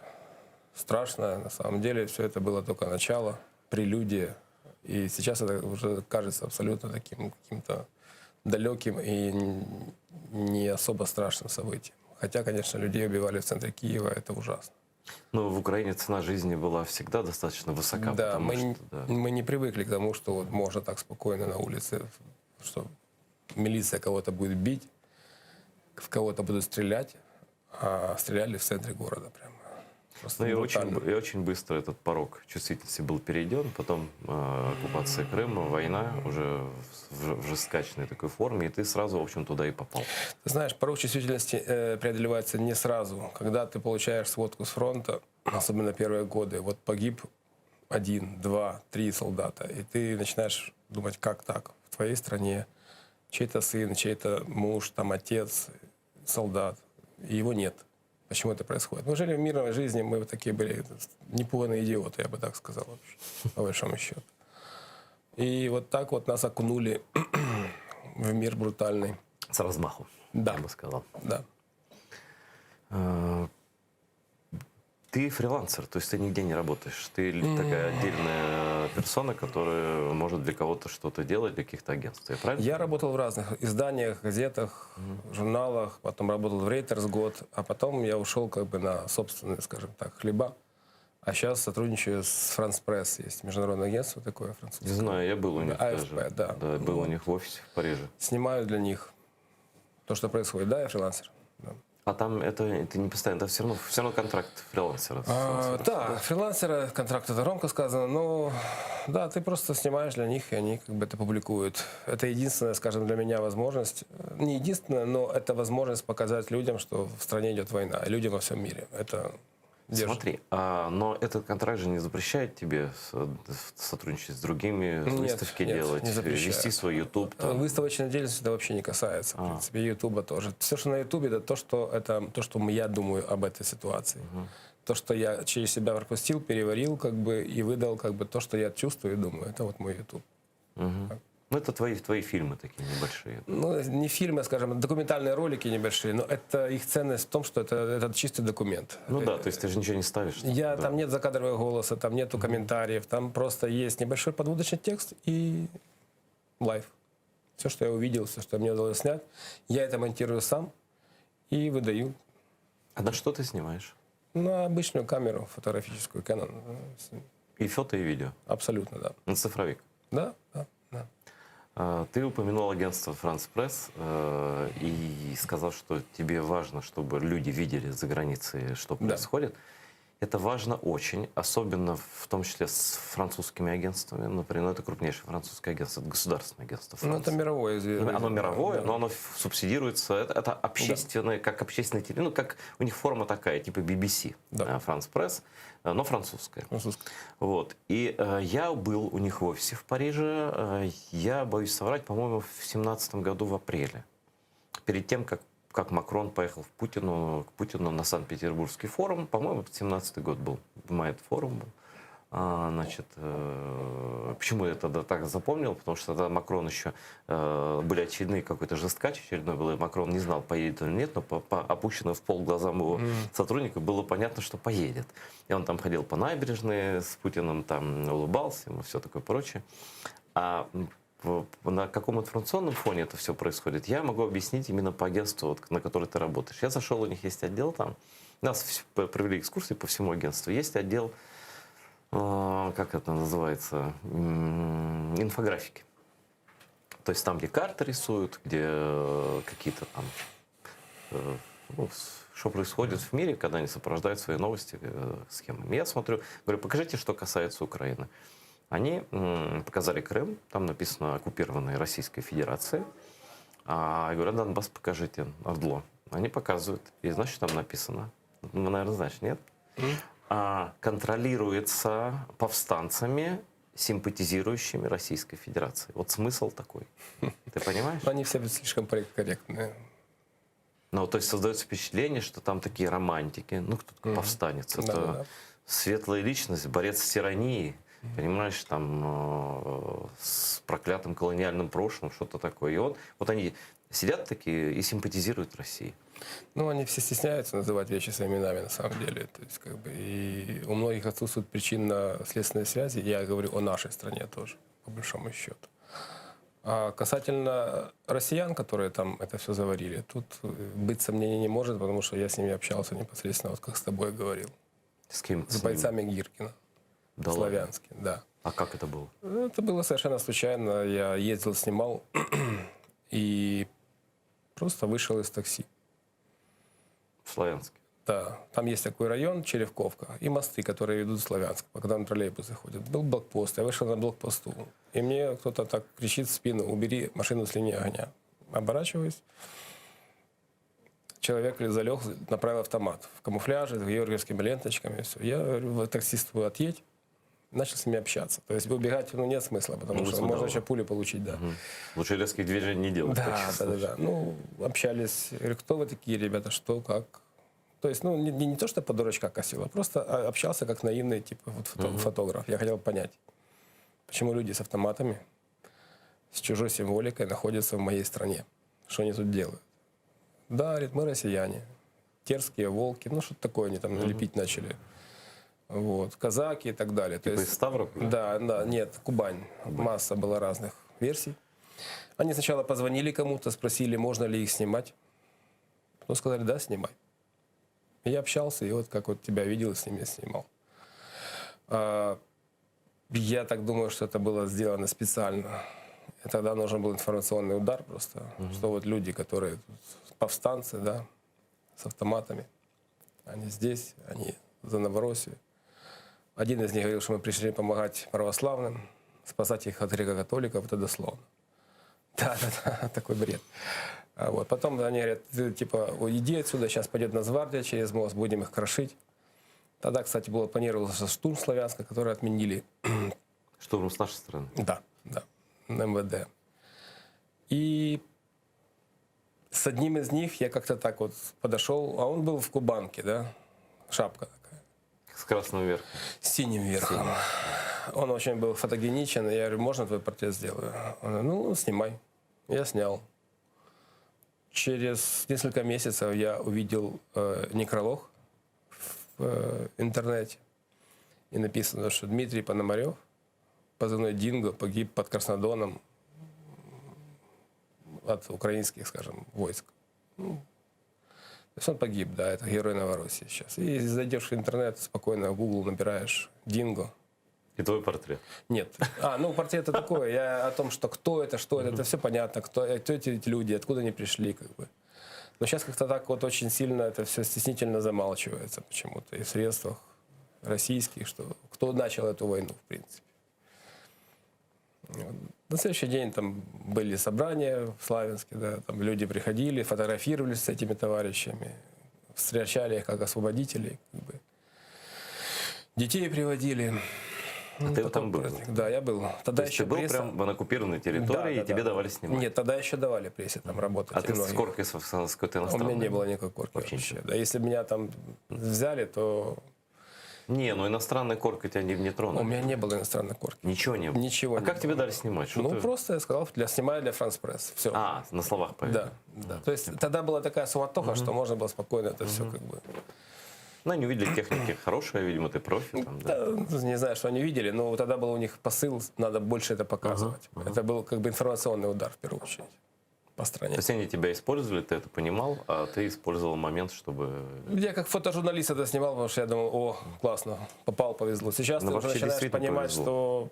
страшное. На самом деле все это было только начало, прелюдия. И сейчас это уже кажется абсолютно таким каким-то далеким и н- не особо страшным событием. Хотя, конечно, людей убивали в центре Киева, это ужасно. Но в Украине цена жизни была всегда достаточно высока, Да, потому мы, что... н- да. мы не привыкли к тому, что вот можно так спокойно на улице, что милиция кого-то будет бить, в кого-то будут стрелять, а стреляли в центре города прямо. Просто Ну и очень, брутально. и очень быстро этот порог чувствительности был перейден. Потом э, оккупация Крыма, война уже в, в, в жесткачной такой форме, и ты сразу, в общем, туда и попал. Ты знаешь, порог чувствительности э, преодолевается не сразу. Когда ты получаешь сводку с фронта, особенно первые годы, вот погиб один, два, три солдата, и ты начинаешь думать, как так? В твоей стране чей-то сын, чей-то муж, там отец, солдат, и его нет. Почему это происходит? Мы жили в мирной жизни, мы вот такие были непуганные идиоты, я бы так сказал вообще, по большому счету. И вот так вот нас окунули в мир брутальный. С размаху, да. я бы сказал. Да. Ты фрилансер, то есть ты нигде не работаешь. Ты такая отдельная персона, которая может для кого-то что-то делать, для каких-то агентств. Я правильно? Я работал в разных изданиях, газетах, журналах, потом работал в Reuters год, а потом я ушел как бы на собственные, скажем так, хлеба. А сейчас сотрудничаю с France Presse, есть международное агентство такое французское. Не знаю, я был у них Да, даже. AFP, да. Да, был у них в офисе в Париже. Снимаю для них то, что происходит. Да, я фрилансер. Да. А там это, это не постоянно, это все равно, все равно контракт фрилансера. А, да, фрилансера, контракт это громко сказано, но да, ты просто снимаешь для них, и они как бы это публикуют. Это единственная, скажем, для меня возможность, не единственная, но это возможность показать людям, что в стране идет война, и людям во всем мире. Это держит. Смотри, а, но этот контракт же не запрещает тебе сотрудничать с другими, Нет, выставки нет, делать, не запрещает. вести свой YouTube. Там. Выставочная деятельность это вообще не касается, в А. принципе, Ютуба тоже. Все, что на Ютубе, это то, что, это то, что я думаю об этой ситуации. То, что я через себя пропустил, переварил, как бы, и выдал, как бы, то, что я чувствую и думаю. Это вот мой Ютуб. Мгм. Ну, это твои, твои фильмы такие небольшие. Ну, не фильмы, скажем, документальные ролики небольшие, но это их ценность в том, что это, это чистый документ. Ну да, то есть ты же ничего не ставишь. Я, Да. Там нет закадрового голоса, там нету комментариев, там просто есть небольшой подводочный текст и live. Все, что я увидел, все, что мне удалось снять, я это монтирую сам и выдаю А на что ты снимаешь? на обычную камеру фотографическую Canon. И фото, и видео? Абсолютно, да. На цифровик? Да, да, да. А, Ты упомянул агентство France Presse э, и сказал, что тебе важно, чтобы люди видели за границей, что Да. происходит. Это важно очень, особенно в том числе с французскими агентствами. Например, ну, это крупнейшее французское агентство, это государственное агентство. Ну, это Франции. мировое. Ну, Оно мировое, Да. но оно ф- субсидируется. Это, это общественное, как общественное теле, ну, как у них форма такая, типа BBC, Да. France Presse, э, но французская. Французское. Вот. И э, я был у них в офисе в Париже. Э, я боюсь соврать, по-моему, в семнадцатом году в апреле. Перед тем, как, как Макрон поехал в Путину, к Путину на Санкт-Петербургский форум, по-моему, 17 год был, в мае этот форум был. А, значит, э, почему я тогда так запомнил? Потому что тогда Макрон еще э, были очередные какой-то жесткач очередной был, и Макрон не знал, поедет он или нет, но по, по опущенным в пол глазам его Мгм. сотрудников было понятно, что поедет. И он там ходил по набережной с Путиным, там улыбался ему, все такое прочее. А в- на каком информационном фоне это все происходит, я могу объяснить именно по агентству, вот, на которое ты работаешь. Я зашел, у них есть отдел там, нас вс- провели экскурсии по всему агентству, есть отдел, э, как это называется, инфографики. То есть там, где карты рисуют, где э, какие-то там, э, ну, что происходит в мире, когда они сопровождают свои новости схемами. Я смотрю, говорю, покажите, что касается Украины. Они показали Крым, там написано оккупированной Российской Федерацией. А я говорю, а Донбасс покажите, Ордло. Они показывают, и знаешь, что там написано? Ну, наверное, знаешь, нет? А, контролируется повстанцами, симпатизирующими Российской Федерации. Вот смысл такой. Ты понимаешь? Они все слишком корректные. Ну, то есть создается впечатление, что там такие романтики. Ну, кто такой повстанец? Это Да-да-да. светлая личность, борец с тиранией, понимаешь, там, э, с проклятым колониальным прошлым, что-то такое. И он, вот они сидят такие и симпатизируют России. Ну, они все стесняются называть вещи своими именами, на самом деле. То есть, как бы, и у многих отсутствует причинно-следственной связи. Я говорю о нашей стране тоже, по большому счету. А касательно россиян, которые там это все заварили, тут э, быть сомнений не может, потому что я с ними общался непосредственно, вот как с тобой говорил. С кем? С бойцами Гиркина. Да в ладно? Славянске, да. А как это было? Это было совершенно случайно. Я ездил, снимал и просто вышел из такси. В Славянске? Да. Там есть такой район, Черевковка, и мосты, которые ведут в Славянск, по которым троллейбусы ходят. Был блокпост, я вышел на блокпосту. И мне кто-то так кричит в спину, убери машину с линии огня. Оборачиваюсь. Человек залег, направил автомат в камуфляже, с георгиевскими ленточками. Все. Я говорю, таксисту отъедь. Начал с ними общаться. То есть убегать ну, нет смысла, потому Ну, что смысла, можно да. еще пулю получить, да. Мгм. Лучше резких движений не делать. в Да, таких да, да, случаях. да. Ну, общались. Я Говорю, кто вы такие, ребята, что, как? То есть, ну, не, не, не то, что под дурачка косил, а просто а, общался как наивный, типа, вот фото- Мгм. фотограф. Я хотел понять, почему люди с автоматами, с чужой символикой находятся в моей стране. Что они тут делают? Да, говорит, мы россияне. Терские волки, ну что-то такое они там лепить начали. Вот, казаки и так далее. Типа из Ставрополя? Да, да, нет, Кубань. Масса была разных версий. Они сначала позвонили кому-то, спросили, можно ли их снимать. Потом сказали, да, снимай. И я общался, и вот как вот тебя видел, с ними снимал. А, Я так думаю, что это было сделано специально. И тогда нужен был информационный удар просто, что вот люди, которые тут повстанцы, да, с автоматами, они здесь, они за Новороссию. Один из них говорил, что мы пришли помогать православным, спасать их от греко-католиков, это дословно. Да, да, да, такой бред. А вот. Потом они говорят, ты, типа, «Ой, иди отсюда, сейчас пойдет Нацгвардия через мост, будем их крошить. Тогда, кстати, было планировался штурм Славянска, который отменили. Штурм с нашей стороны? Да, да, на МВД. И с одним из них я как-то так вот подошел, а он был в Кубанке, да, шапка такая. С красным верхом. С синим верхом. Он очень был фотогеничен. Я говорю, можно твой портрет сделаю? Он говорит, ну, снимай. Я снял. Через несколько месяцев я увидел э, некролог в э, интернете. И написано, что Дмитрий Пономарев, позывной Динго, погиб под Краснодоном от украинских, скажем, войск. Ну, то есть он погиб, да, это герой Новороссии сейчас. И зайдешь в интернет, спокойно в Google набираешь Динго. И твой портрет? Нет. А, ну портрет это такое. Я о том, что кто это, что это, это все понятно, кто, кто эти люди, откуда они пришли, как бы. Но сейчас как-то так вот очень сильно это все стеснительно замалчивается почему-то и в средствах российских, что кто начал эту войну, в принципе. Вот. На следующий день там были собрания в Славянске, да, там люди приходили, фотографировались с этими товарищами, встречали их как освободителей, как бы. Детей приводили. А Ну, ты такой там был? праздник. Да, я был. Тогда То есть еще ты был пресса... прям на оккупированной территории, Да, да, и тебе да. давали снимать? Нет, тогда еще давали прессе там работать. А ты с многие. коркой с, с какой-то У иностранной? меня не было никакой корки Вообще вообще. ничего. Да, если бы меня там взяли, то Не, ну иностранная корка тебя не, не тронула. у меня не было иностранной корки. Ничего не было? Ничего А не как было. тебе дали снимать? Что ну, ты- просто я сказал, для, снимаю для Франс Пресс. Все. А, на словах поверил. Да, да. То есть тогда была такая суматоха, что можно было спокойно это все как бы... Ну, они увидели техники хорошие, видимо, ты профи. Там, да. Да, не знаю, что они видели, но тогда был у них посыл, надо больше это показывать. Это был как бы информационный удар в первую очередь по стране. То есть они тебя использовали, ты это понимал, а ты использовал момент, чтобы... Я как фотожурналист это снимал, потому что я думал, о, классно, попал, повезло. Сейчас Ну, ты уже вообще начинаешь действительно понимать, повезло. что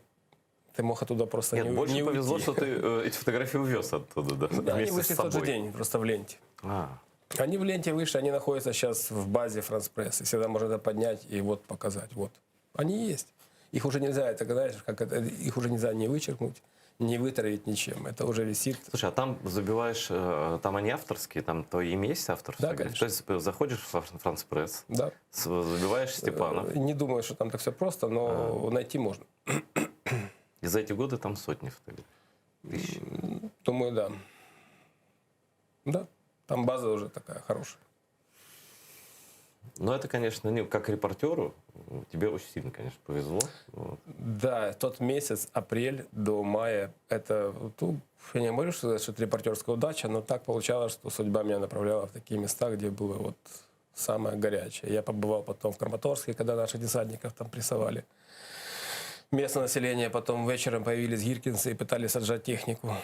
ты мог оттуда просто Нет, не, больше не повезло, уйти. что ты э, эти фотографии увез оттуда, да, Да, они вместе вышли с в тот же собой. день, просто в ленте. А, Они в ленте вышли, они находятся сейчас в базе Франс Пресс. И всегда можно это поднять и вот показать. Вот. Они есть. Их уже нельзя, это, знаешь, как это, их уже нельзя не вычеркнуть, не вытравить ничем. Это уже висит. Слушай, а там забиваешь, э, там они авторские, там твое имя есть автор? Да, фотографий? конечно. То есть э, заходишь в Франс Пресс, Да. забиваешь Степанов, Э, Не думаю, что там так все просто, но найти можно. и за эти годы там сотни фотографий. Тысячи. Думаю, да. Да. Там база уже такая хорошая. Но это, конечно, не, как репортеру, э, тебе очень сильно, конечно, повезло. Вот. Да, тот месяц, апрель до мая, это, ну, я не говорю, что, что это репортерская удача, но так получалось, что судьба меня направляла в такие места, где было вот самое горячее. Я побывал потом в Краматорске, когда наших десантников там прессовали. Местное население, потом вечером появились гиркинцы и пытались отжать технику.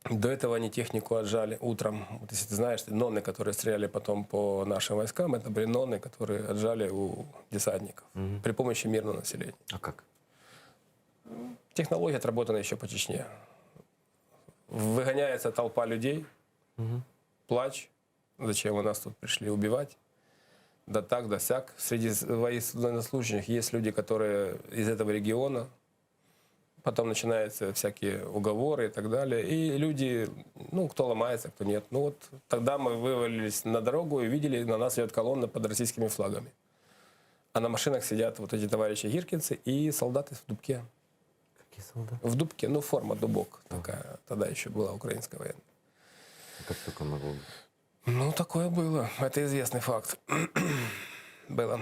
До этого они технику отжали утром. Вот если ты знаешь, ноны, которые стреляли потом по нашим войскам, это были ноны, которые отжали у десантников при помощи мирного населения. А как? Технология отработана еще по Чечне. Выгоняется толпа людей, плач, зачем вы нас тут пришли убивать. Да так, да сяк. Среди военнослужащих есть люди, которые из этого региона. Потом начинаются всякие уговоры и так далее. И люди, ну, кто ломается, кто нет. Ну вот тогда мы вывалились на дорогу и видели, на нас идет колонна под российскими флагами. А на машинах сидят вот эти товарищи гиркинцы и солдаты в дубке. Какие солдаты? В дубке, ну, форма дубок такая. Тогда еще была украинская военная. Как такое могло быть? Ну, такое было. Это известный факт. было.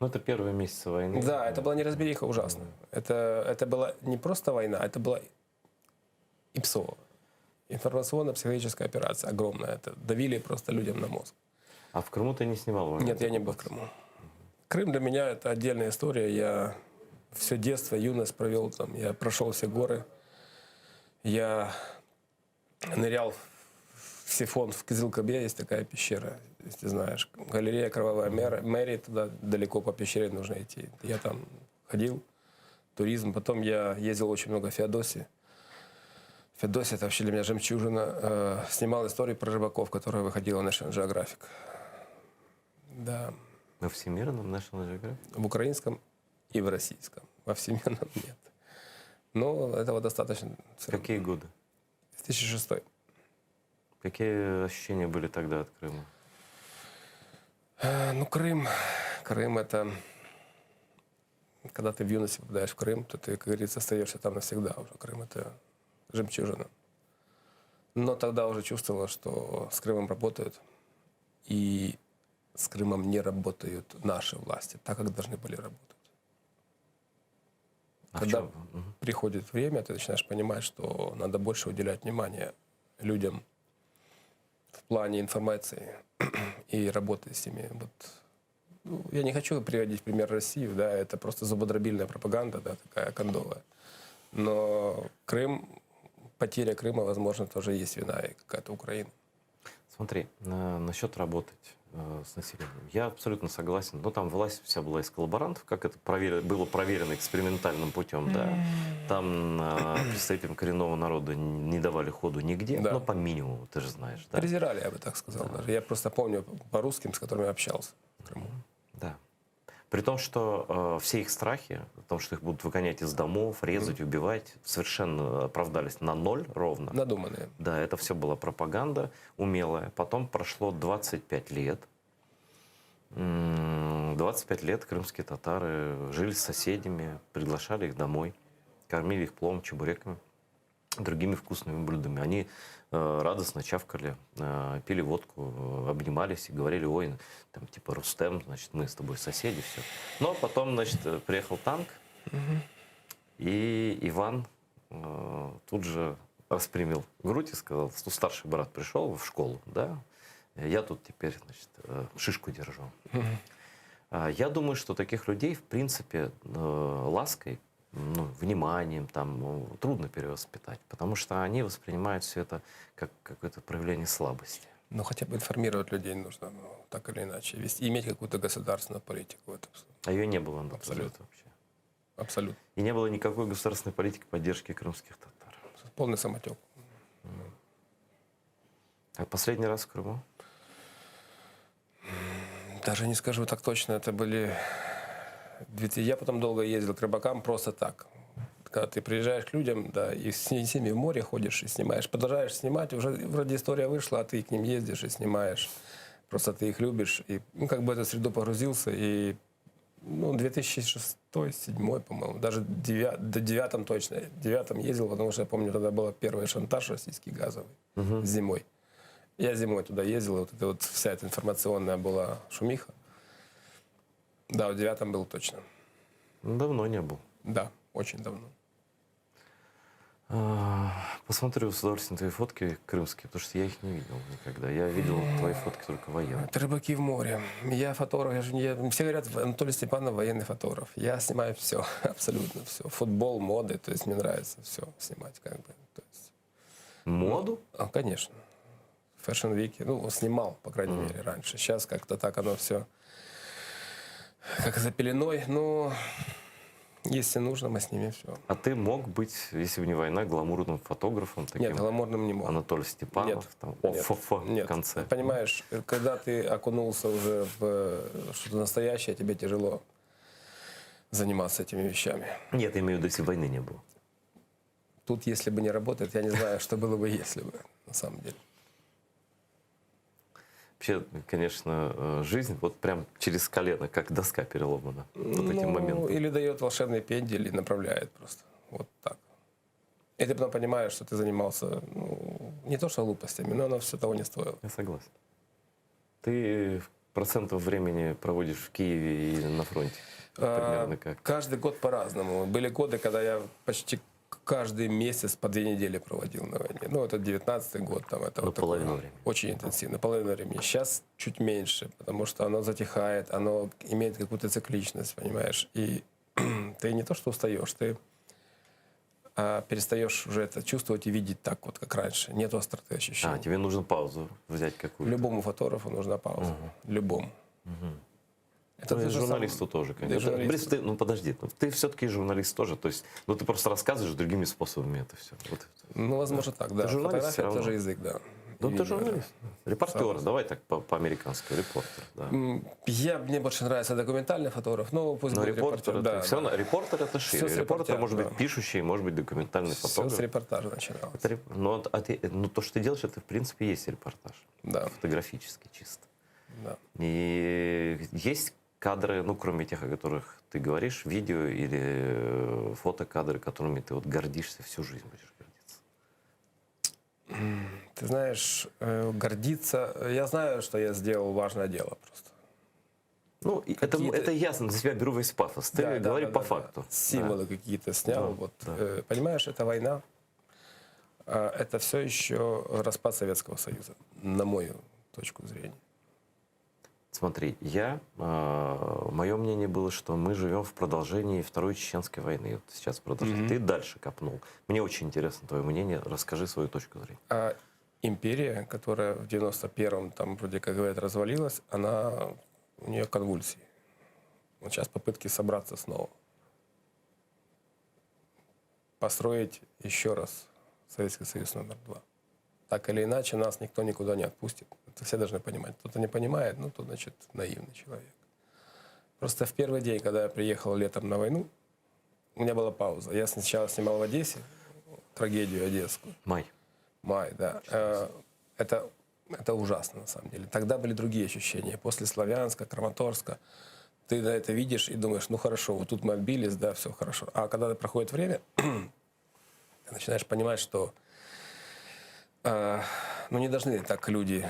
Ну, это первые месяцы войны. Да, это была неразбериха ужасная. Это, это была не просто война, это была ИПСО. Информационно-психологическая операция огромная. Это давили просто людям на мозг. А в Крыму ты не снимал? Нет, я не был в Крыму. Крым для меня это отдельная история. Я все детство, юность провел там. Я прошел все горы. Я нырял в сифон в Кызылкобе, есть такая пещера, если знаешь. Галерея Кровавая Мэри, Мэри, туда далеко по пещере нужно идти. Я там ходил, туризм. Потом я ездил очень много в Феодосии. Феодосия – это вообще для меня жемчужина. Э, Снимал истории про рыбаков, которая выходила на National Geographic. Да. На всемирном National Geographic? В украинском и в российском. Во всемирном нет. Но этого достаточно. Какие годы? 2006. Какие ощущения были тогда от Крыма? Э, Ну, Крым, Крым это... Когда ты в юности попадаешь в Крым, то ты, как говорится, остаешься там навсегда уже. Крым это жемчужина. Но тогда уже чувствовала, что с Крымом работают. И с Крымом не работают наши власти, так, как должны были работать. А в Когда чем? Мгм. приходит время, ты начинаешь понимать, что надо больше уделять внимание людям в плане информации и работы с ними. Вот. Ну, я не хочу приводить пример Россию, да, это просто зубодробильная пропаганда, да, такая кондовая. Но Крым, потеря Крыма, возможно, тоже есть вина и какая-то Украины. Смотри, на- насчет работать э, с населением. Я абсолютно согласен. Ну, там власть вся была из коллаборантов, как это проверено, было проверено экспериментальным путем, да. Там э, представителям коренного народа не давали ходу нигде, Да. но по минимуму, ты же знаешь, да. Презирали, я бы так сказал даже. Я просто помню по русским, с которыми я общался в Крыму. Да. При том, что э, все их страхи, о том, что их будут выгонять из домов, резать, убивать, совершенно оправдались на ноль ровно. Надуманные. Да, это все была пропаганда умелая. Потом прошло 25 лет. М, 25 лет крымские татары жили с соседями, приглашали их домой, кормили их пловом, чебуреками, другими вкусными блюдами. Они э, радостно чавкали, э, пили водку, э, обнимались и говорили, ой, там типа Рустем, значит, мы с тобой соседи, все. Но потом, значит, э, приехал танк, и Иван э, тут же распрямил грудь и сказал, что старший брат пришел в школу, да, я тут теперь, значит, э, шишку держу. А, Я думаю, что таких людей, в принципе, э, лаской, ну, вниманием там, ну, трудно перевоспитать, потому что они воспринимают все это как какое-то проявление слабости. Но хотя бы информировать людей нужно, ну, так или иначе. Вести, иметь какую-то государственную политику в этом. А ее не было на тот Абсолютно. момент вообще. Абсолютно. И не было никакой государственной политики поддержки крымских татар. Полный самотек. А последний раз в Крыму? Даже не скажу так точно, это были... 2000 Я потом долго ездил к рыбакам просто так. Когда ты приезжаешь к людям, да, и с ними с ними в море ходишь и снимаешь, продолжаешь снимать, уже вроде история вышла, а ты к ним ездишь и снимаешь. Просто ты их любишь. И, ну, как бы в эту среду погрузился, и ну, 2006 2007 по-моему, даже девя- до девятом точно, девятом ездил, потому что я помню, тогда был первый шантаж российский газовый зимой. Я зимой туда ездил, и вот это вот вся эта информационная была шумиха. Да, в девятом был точно. Ну, Давно не был. Да, очень давно. А, Посмотрю с удовольствием твои фотки крымские, потому что я их не видел никогда. Я видел твои фотки только военные. Это рыбаки в море. Я фотограф. Я же не, я- все говорят, Анатолий Степанов военный фотограф. Я снимаю все, абсолютно все. Футбол, моды, то есть мне нравится все снимать как бы. То есть, Моду? А, конечно. Fashion Week. Ну, снимал, по крайней мере, раньше. Сейчас как-то так оно все как за пеленой. Но если нужно, мы снимем все. А ты мог быть, если бы не война, гламурным фотографом? Таким Нет, гламурным не мог. Анатолий Степанов, Нет, там, нет, ОФФ в нет. конце. Понимаешь, когда ты окунулся уже в э, что-то настоящее, тебе тяжело заниматься этими вещами. Нет, я имею в виду, если бы войны не было. Тут, если бы не работает, я не знаю, что было бы, если бы, на самом деле. Вообще, конечно, э, жизнь вот прям через колено, как доска переломана. Вот этим Ну, моментом. Или дает волшебный пендель и направляет просто. Вот так. И ты потом понимаешь, что ты занимался, ну, не то что глупостями, но оно все того не стоило. Я согласен. Ты процентов времени проводишь в Киеве и на фронте? Примерно как? А, Каждый год по-разному. Были годы, когда я почти. Каждый месяц по две недели проводил на войне. Ну, это 19-й год, там это Ну, вот такое половину времени. Очень интенсивно, половину времени. Сейчас чуть меньше, потому что оно затихает, оно имеет какую-то цикличность, понимаешь? И ты не то что устаешь, ты а, перестаешь уже это чувствовать и видеть так вот, как раньше. Нету остроты ощущений. А, тебе нужно паузу взять какую-то. Любому фотографу нужна пауза. Любому. Мгм. Это ну, и то же журналисту самое. тоже, Да и конечно. журналисту. Борис, ты, ну подожди, ну, ты все-таки журналист тоже, то есть, ну ты просто рассказываешь другими способами это все. Вот. Ну, возможно, так, да. Ты журналист Фотография всё равно. тоже язык, да. Ну, И ты видео, журналист. да. Репортер, Согласен. давай так по- по-американски, репортер, да. М, Я, мне больше нравится документальный фотограф, но пусть Но будет репортер, репортер. это да, все да. равно репортер это шире. Всё с Репортер репортера, может да. быть пишущий, может быть документальный Всё фотограф. с репортажа начиналось. Это реп- Но, а ты- ну, то, что ты делаешь, это в принципе есть репортаж. Да. Фотографически чисто. Да. И есть кадры, ну, кроме тех, о которых ты говоришь, видео или э, фотокадры, которыми ты вот гордишься всю жизнь будешь гордиться. Ты знаешь, э, гордиться... Я знаю, что я сделал важное дело просто. Ну, и это, Какие-то- это ясно, на себя беру весь пафос. Ты Да, да, говори да, по да, факту. да. Символы Да. какие-то снял. Да, вот, да. э, понимаешь, это война. А, Это все еще распад Советского Союза, на мою точку зрения. Смотри, я, мое мнение было, что мы живем в продолжении Второй Чеченской войны. Вот сейчас продолжение. Мгм. Ты дальше копнул. Мне очень интересно твое мнение. Расскажи свою точку зрения. А империя, которая в 91-м, там, вроде как говорят, развалилась, она, у нее конвульсии. Вот сейчас попытки собраться снова. Построить еще раз Советский Союз номер два. Так или иначе, нас никто никуда не отпустит. Это все должны понимать. Кто-то не понимает, ну, то, значит, наивный человек. Просто в первый день, когда я приехал летом на войну, у меня была пауза. Я сначала снимал в Одессе трагедию одесскую. Май. Май, да. Э, Это, это ужасно, на самом деле. Тогда были другие ощущения. После Славянска, Краматорска, ты на это видишь и думаешь, ну хорошо, вот тут мы отбились, да, все хорошо. А когда проходит время, ты начинаешь понимать, что э, ну, не должны так люди,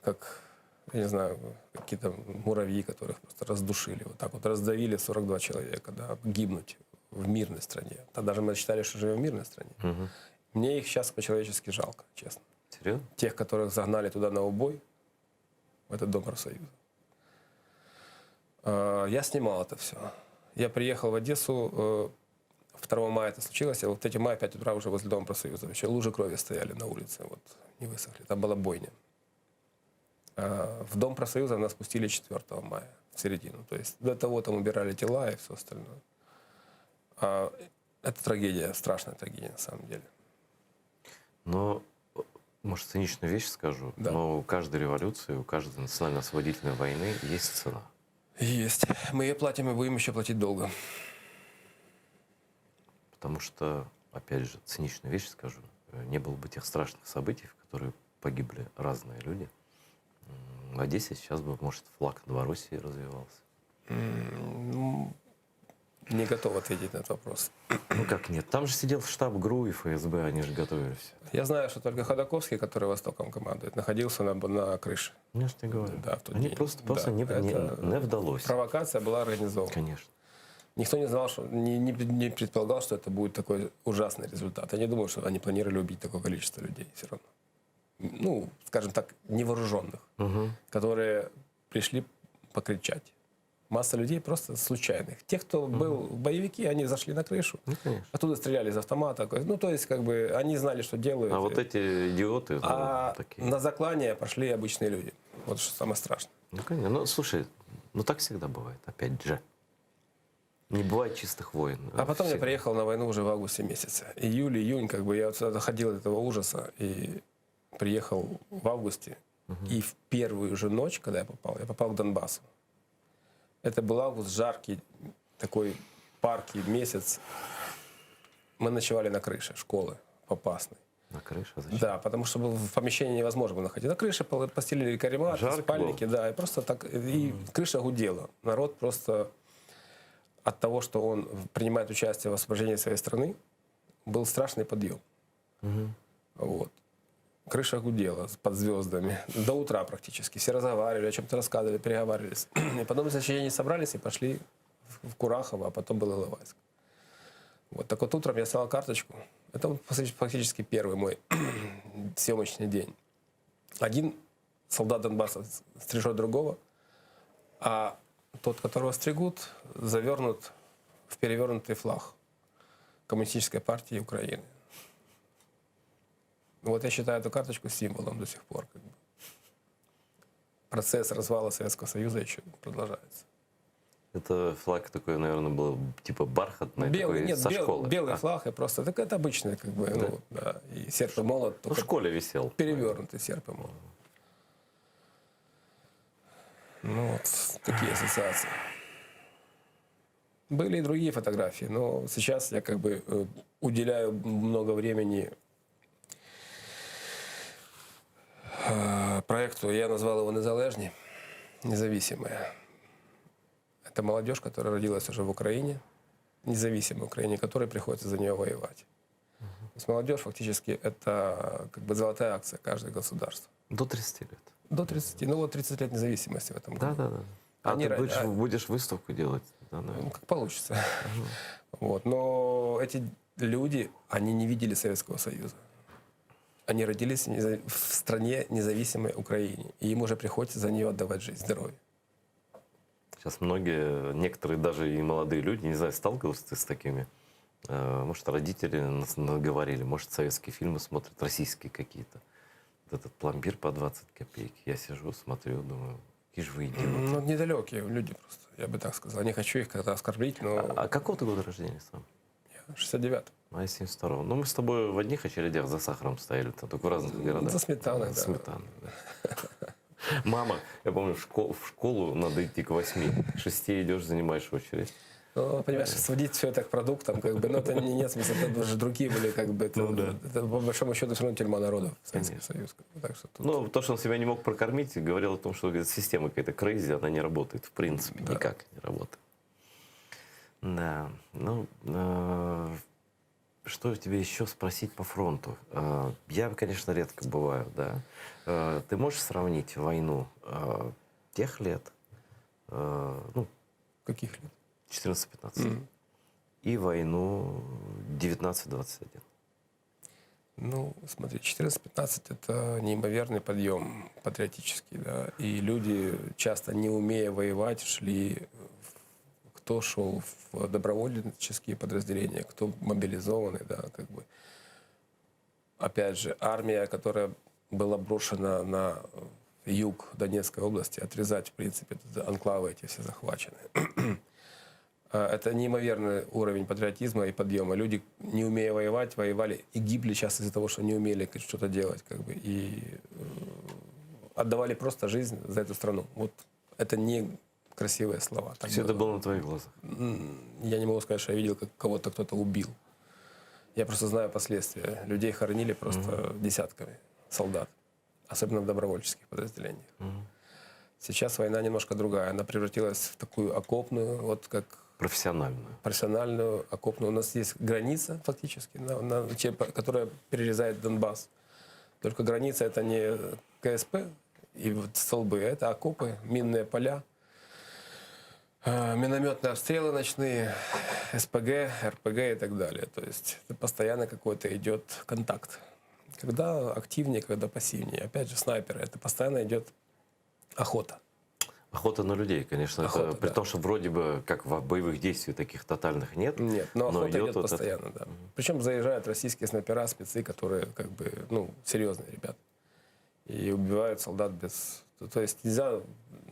как, я не знаю, какие-то муравьи, которых просто раздушили, вот так вот раздавили 42 человека, да, гибнуть в мирной стране. Тогда же мы считали, что живем в мирной стране. Мгм. Мне их сейчас по-человечески жалко, честно. Серьезно? Тех, которых загнали туда на убой, в этот дом профсоюза. Э, Я снимал это все. Я приехал в Одессу, э, 2 мая это случилось, я вот 3 мая, 5 утра уже возле Дома профсоюза. Еще лужи крови стояли на улице, вот, не высохли. Там была бойня. А В Дом профсоюза нас пустили 4 мая, в середину. То есть до того там убирали тела и все остальное. А, Это трагедия, страшная трагедия на самом деле. Но, может, циничную вещь скажу, Да. но у каждой революции, у каждой национально-освободительной войны есть цена. Есть. Мы ее платим и будем еще платить долго. Потому что, опять же, циничную вещь скажу, э, не было бы тех страшных событий, в которые погибли разные люди. М, В Одессе сейчас бы, может, флаг Новороссии развевался. М, ну, Не готов ответить на этот вопрос. Ну как нет? Там же сидел штаб ГРУ и ФСБ, они же готовили все. Я знаю, что только Ходаковский, который Востоком командует, находился на, на крыше. Я же тебе говорю. Да, в тот Они день. просто, просто Да, не, не, это не вдалось. Провокация была организована. Конечно. Никто не знал, что, не, не, не предполагал, что это будет такой ужасный результат. Я не думаю, что они планировали убить такое количество людей все равно. Ну, скажем так, невооруженных, Мгм. которые пришли покричать. Масса людей просто случайных. Те, кто был боевики, они зашли на крышу. Ну, конечно. Оттуда стреляли из автомата. Ну, то есть, как бы, они знали, что делают. А вот эти идиоты, ну, А такие. на заклание пошли обычные люди. Вот что самое страшное. Ну, конечно. Ну, слушай, ну так всегда бывает, опять же. Не бывает чистых войн. А потом я Всегда. приехал на войну уже в августе месяце. Июль, июнь, как бы я вот сюда доходил от этого ужаса и приехал в августе. И в первую же ночь, когда я попал, я попал к Донбассу. Это был август, жаркий, такой паркий месяц. Мы ночевали на крыше школы Попасной. На крыше? Зачем? Да, потому что был- в помещении невозможно было находиться. На крыше пол- постелили карематы, Жарко спальники, да, и просто так, и крыша гудела. Народ просто от того, что он принимает участие в освобождении своей страны, был страшный подъем. Мгм. Вот. Крыша гудела под звездами до утра практически. Все разговаривали, о чем-то рассказывали, переговаривались. И потом на следующий день собрались и пошли в в Курахово, а потом был Иловайск. Вот так вот утром я снял карточку. Это вот фактически первый мой съемочный день. Один солдат Донбасса стрижет другого, а тот, которого стригут, завернут в перевернутый флаг Коммунистической партии Украины. Вот я считаю эту карточку символом до сих пор. Как бы. Процесс развала Советского Союза еще продолжается. Это флаг такой, наверное, был типа бархатный, Белый, такой нет, со бел- школы. белый А. флаг, и просто так это обычный, как бы, Да? ну, да, и серп и молот. Ну, в школе висел. Перевернутый серп и молот. Ну, вот такие ассоциации. Были и другие фотографии, но сейчас я как бы э, уделяю много времени э, проекту. Я назвал его «Незалежні», «Независимые». Это молодежь, которая родилась уже в Украине, независимой Украине, которой приходится за нее воевать. То есть молодежь фактически это как бы золотая акция каждого государства. До 30 лет. До 30. Ну вот 30 лет независимости в этом году. Да, да, да. А Они ты ра- будешь, а- будешь выставку делать? Да, наверное. Ну, как получится. Вот. Но эти люди, они не видели Советского Союза. Они родились в неза- в стране независимой Украине. И им уже приходится за нее отдавать жизнь, здоровье. Сейчас многие, некоторые даже и молодые люди, не знаю, сталкивался ты с такими, Э, может, родители нас наговорили, может, советские фильмы смотрят, российские какие-то. Вот этот пломбир по 20 копеек. Я сижу, смотрю, думаю, какие же вы идиоты. Ну, недалекие люди просто, я бы так сказал. Не хочу их как-то оскорбить, но... А какого ты года рождения сам? Я 69 А я 72-го. Ну, мы с тобой в одних очередях за сахаром стояли, там, только в разных городах. За сметаной, За да. сметаной, да. Мама, я помню, в школу, в школу надо идти к восьми. К шести идешь, занимаешь очередь. Ну, понимаешь, сводить все это к продуктам, как бы, ну, это не, нет смысла, это же другие были, как бы, это, это, по большому счету, все равно тюрьма народов, Советский Союз. Как бы, так что тут... Ну, то, что он себя не мог прокормить, говорил о том, что говорит, система какая-то crazy, она не работает, в принципе, никак не работает. Да, ну, э, что тебе еще спросить по фронту? Э, я, конечно, редко бываю, да. Э, ты можешь сравнить войну э, тех лет, э, ну, Каких лет? 14-15, Мгм. и войну 19-21? Ну, смотри, 14-15 – это неимоверный подъем патриотический, да, и люди, часто не умея воевать, шли, в- кто шел в добровольческие подразделения, кто мобилизованный, да, как бы. Опять же, армия, которая была брошена на юг Донецкой области, отрезать, в принципе, тут анклавы эти все захвачены. А, Это неимоверный уровень патриотизма и подъема. Люди, не умея воевать, воевали и гибли часто из-за того, что не умели как, что-то делать, как бы, и э, отдавали просто жизнь за эту страну. Вот это не красивые слова. Так Все это было. было на твоих глазах. М, Я не могу сказать, что я видел, как кого-то кто-то убил. Я просто знаю последствия. Людей хоронили просто десятками солдат, особенно в добровольческих подразделениях. Сейчас война немножко другая. Она превратилась в такую окопную, вот как Профессиональную. профессиональную окопную. У нас есть граница фактически, на, на- че- которая перерезает Донбасс. Только граница это не КСП и вот столбы, а это окопы, минные поля, э, минометные обстрелы ночные, СПГ, РПГ и так далее. То есть это постоянно какой-то идет контакт. Когда активнее, когда пассивнее. Опять же, снайперы, это постоянно идет охота. Охота на людей, конечно. это Охота, при да. том, что вроде бы как в боевых действий таких тотальных нет. Нет, но охота идет, вот это- постоянно, да. Причем заезжают российские снайпера, спецы, которые как бы, ну, серьезные ребята. И убивают солдат без... То, то есть нельзя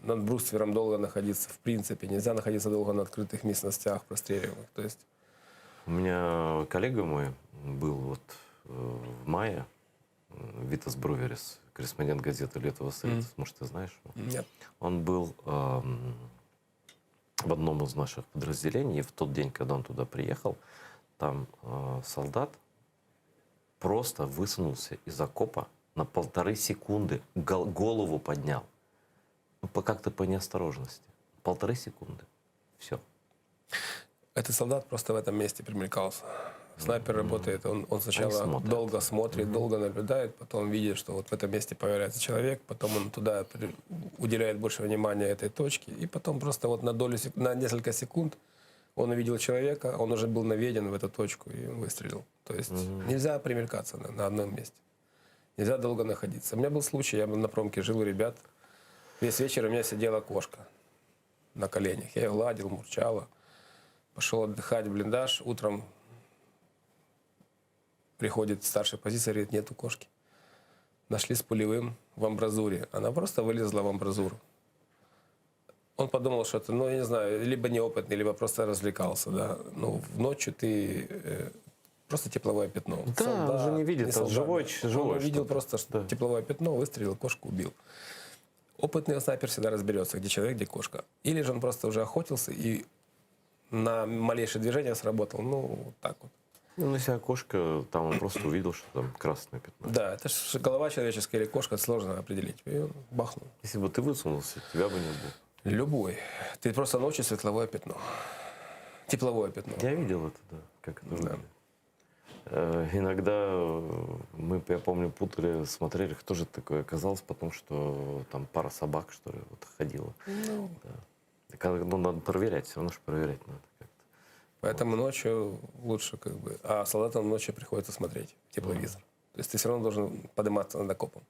над бруствером долго находиться, в принципе. Нельзя находиться долго на открытых местностях, простреливаемых. То есть У меня коллега мой был вот э, в мае, э, Витас Бруверис, корреспондент газеты «Летувос Ритас», Мгм. может, ты знаешь его? Нет. Он был эм, в одном из наших подразделений, и в тот день, когда он туда приехал, там э, солдат просто высунулся из окопа на полторы секунды, гол- голову поднял. Ну, по- как-то по неосторожности. Полторы секунды. Все. Этот солдат просто в этом месте примелькался. Снайпер работает, он, он сначала смотрят. долго смотрит, долго наблюдает, потом видит, что вот в этом месте появляется человек, потом он туда при- уделяет больше внимания этой точке, и потом просто вот на долю, сек- на несколько секунд он. Он увидел человека, он уже был наведен в эту точку, и он выстрелил. То есть нельзя примелькаться на, на одном месте. Нельзя долго находиться. У меня был случай, я на промке жил у ребят. Весь вечер у меня сидела кошка на коленях. Я ее гладил, мурчала. Пошел отдыхать в блиндаж. Утром приходит старший позиции, говорит, нету кошки. Нашли с пулевым в амбразуре. Она просто вылезла в амбразуру. Он подумал, что это, ну, я не знаю, либо неопытный, либо просто развлекался, да. Ну, в ночью ты э, просто тепловое пятно. Да, он же не видит, он солдат, живой- да. живой Он увидел что-то. просто что тепловое пятно, выстрелил, кошку убил. Опытный снайпер всегда разберется, где человек, где кошка. Или же он просто уже охотился и на малейшее движение сработал. Ну, вот так вот. Ну, если окошко, там он просто увидел, что там красное пятно. Да, это ж голова человеческая или кошка, это сложно определить. И он бахнул. Если бы ты высунулся, тебя бы не было. Любой. Ты просто ночью светловое пятно. Тепловое пятно. Я видел это, да, как это выглядит. Э, Иногда э, мы, я помню, путали, смотрели, кто же это такой оказалось, потом, что там пара собак, что ли, вот ходила. Ну. Да. Так, а, ну, надо проверять, все равно же проверять надо. Поэтому ночью лучше как бы... А солдатам ночью приходится смотреть тепловизор. То есть ты все равно должен подниматься над окопом.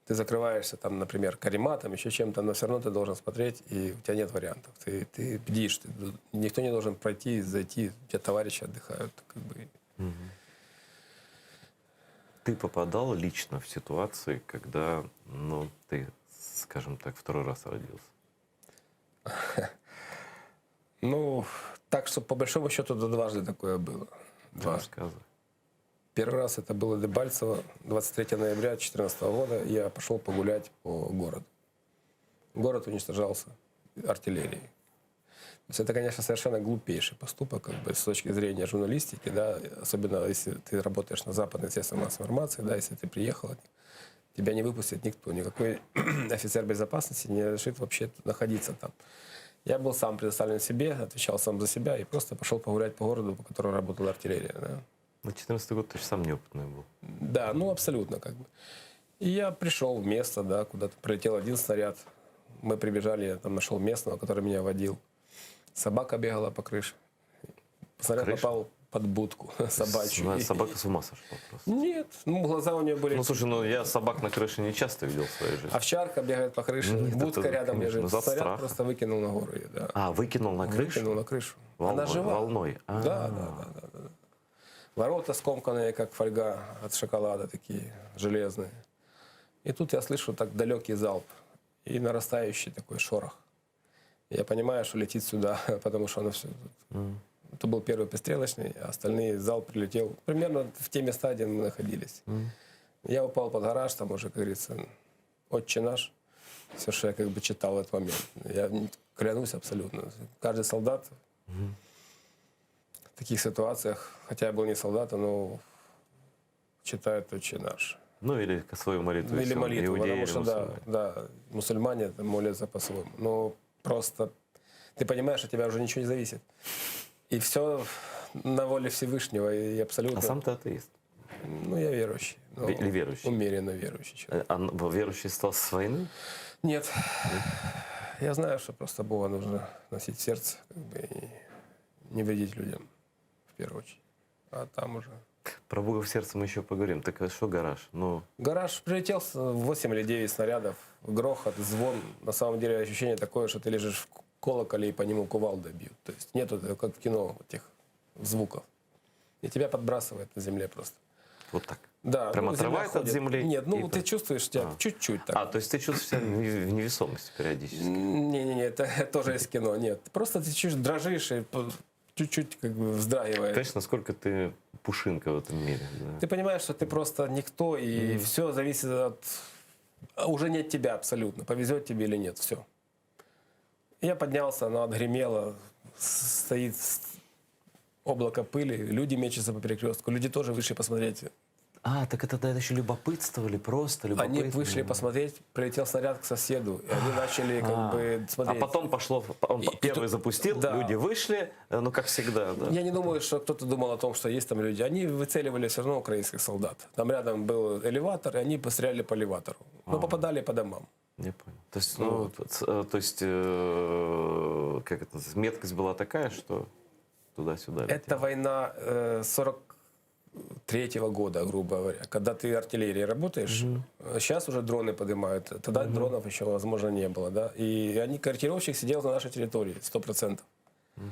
Ты закрываешься там, например, карематом, еще чем-то, но все равно ты должен смотреть, и у тебя нет вариантов. Ты, ты бдишь, ты, никто не должен пройти, зайти, у тебя товарищи отдыхают. Как бы. Ты попадал лично в ситуации, когда, ну, ты, скажем так, второй раз родился? Ну, так что по большому счету да, дважды такое было. Дважды. Рассказывай. Первый раз это было Дебальцево, 23 ноября 2014 года. Я пошел погулять по городу. Город уничтожался артиллерией. То есть это, конечно, совершенно глупейший поступок как бы, с точки зрения журналистики, да, особенно если ты работаешь на западных средствах массовой информации, да, если ты приехал, от них, тебя не выпустит никто, никакой офицер безопасности не разрешит вообще находиться там. Я был сам предоставлен себе, отвечал сам за себя и просто пошел погулять по городу, по которому работала артиллерия. Да. На 14 год ты же сам неопытный был. Да, ну абсолютно как бы. И я пришел в место, да, куда-то прилетел один снаряд. Мы прибежали, я там нашел местного, который меня водил. Собака бегала по крыше. Снаряд Крыше? попал под будку собачью. С- Собака с ума сошла просто. Нет, ну глаза у нее были. Ну, слушай, ну я собак на крыше не часто видел в своей жизни. Овчарка бегает по крыше, Нет, будка это, рядом конечно, лежит. от Снаряд страха. просто выкинул на гору ее, да. А, выкинул на крышу? Выкинул на крышу. Волной, Она жива. Волной. А. Да, да, да, да, да. Ворота скомканные, как фольга от шоколада, такие железные. И тут я слышу так далекий залп и нарастающий такой шорох. Я понимаю, что летит сюда, потому что оно все... Это был первый пристрелочный, а остальные залп прилетел примерно в те места, где мы находились. Я упал под гараж, там уже, как говорится, «Отче наш», все, что я как бы читал в этот момент. Я клянусь абсолютно. Каждый солдат в таких ситуациях, хотя я был не солдатом, но читает «Отче наш». Ну, или свою молитву. Или если он молитву, иудей потому или что, да, мусульманин. да, мусульмане там молятся по-своему. Но просто ты понимаешь, от тебя уже ничего не зависит. И все на воле Всевышнего, и абсолютно... А сам ты атеист? Ну, я верующий. но Или верующий? Умеренно верующий человек. А н- верующий стал с войны? Нет. Я знаю, что просто Бога нужно носить в сердце, как бы, и не вредить людям, в первую очередь. А там уже... Про Бога в сердце мы еще поговорим. Так а что гараж? Ну, Гараж прилетел с 8 или 9 снарядов, грохот, звон. На самом деле ощущение такое, что ты лежишь в колоколе и по нему кувалдой бьют. То есть нету, этого, как в кино, этих звуков. И тебя подбрасывает на земле просто. вот так. Да, Прям ну, земля отрывает от ходит. земли? Нет, ну и ты чувствуешь тебя А. чуть-чуть так. А, то есть ты чувствуешь себя в неве- в невесомости периодически? Не-не-не, это тоже из кино. Нет, просто ты чуть дрожишь и по- чуть-чуть как бы вздрагиваешь. Понимаешь, насколько ты пушинка в этом мире. да? Ты понимаешь, что ты просто никто, и Мгм. все зависит от... а Уже не от тебя абсолютно, повезет тебе или нет, все. Я поднялся, оно отгремело, с- стоит с- облако пыли, люди мечутся по перекрестку, люди тоже вышли посмотреть. А, так это тогда еще любопытствовали, просто любопытно. Они вышли посмотреть, прилетел снаряд к соседу, и они начали как А. бы смотреть. А потом пошло, он первый запустил, Да. люди вышли, э, ну как всегда. Да. Я не думаю, что кто-то думал о том, что есть там люди. Они выцеливали все равно украинских солдат. Там рядом был элеватор, и они постреляли по элеватору. Но попадали по домам. Я понял. То есть, ну, вот. Э, то есть, э, как это называется, меткость была такая, что туда-сюда. Это война э, 43-го года, грубо говоря, когда ты артиллерией работаешь. Угу. Сейчас уже дроны поднимают, тогда угу. дронов еще, возможно, не было, да. И они, корректировщик сидел на нашей территории, 100%. Угу.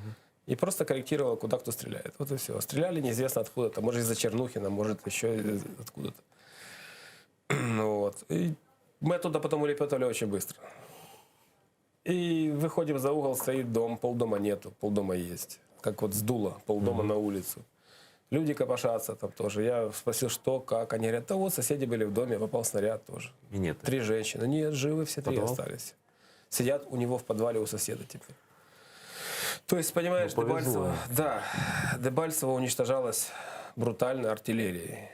И просто корректировал, куда кто стреляет. Вот и все. Стреляли неизвестно откуда-то. Может, из-за Чернухина, может, еще откуда-то. Ну вот. И мы оттуда потом улепетывали очень быстро. И выходим за угол, стоит дом, полдома нету, полдома есть. Как вот сдуло, полдома mm-hmm. на улицу. Люди копошатся там тоже. Я спросил, что, как. Они говорят, да вот соседи были в доме, попал снаряд тоже. И нет. Три женщины. Нет, живы все три остались. Сидят у него в подвале у соседа теперь. То есть, понимаешь, Ну, повезло. Дебальцево, да, Дебальцево уничтожалось брутально артиллерией,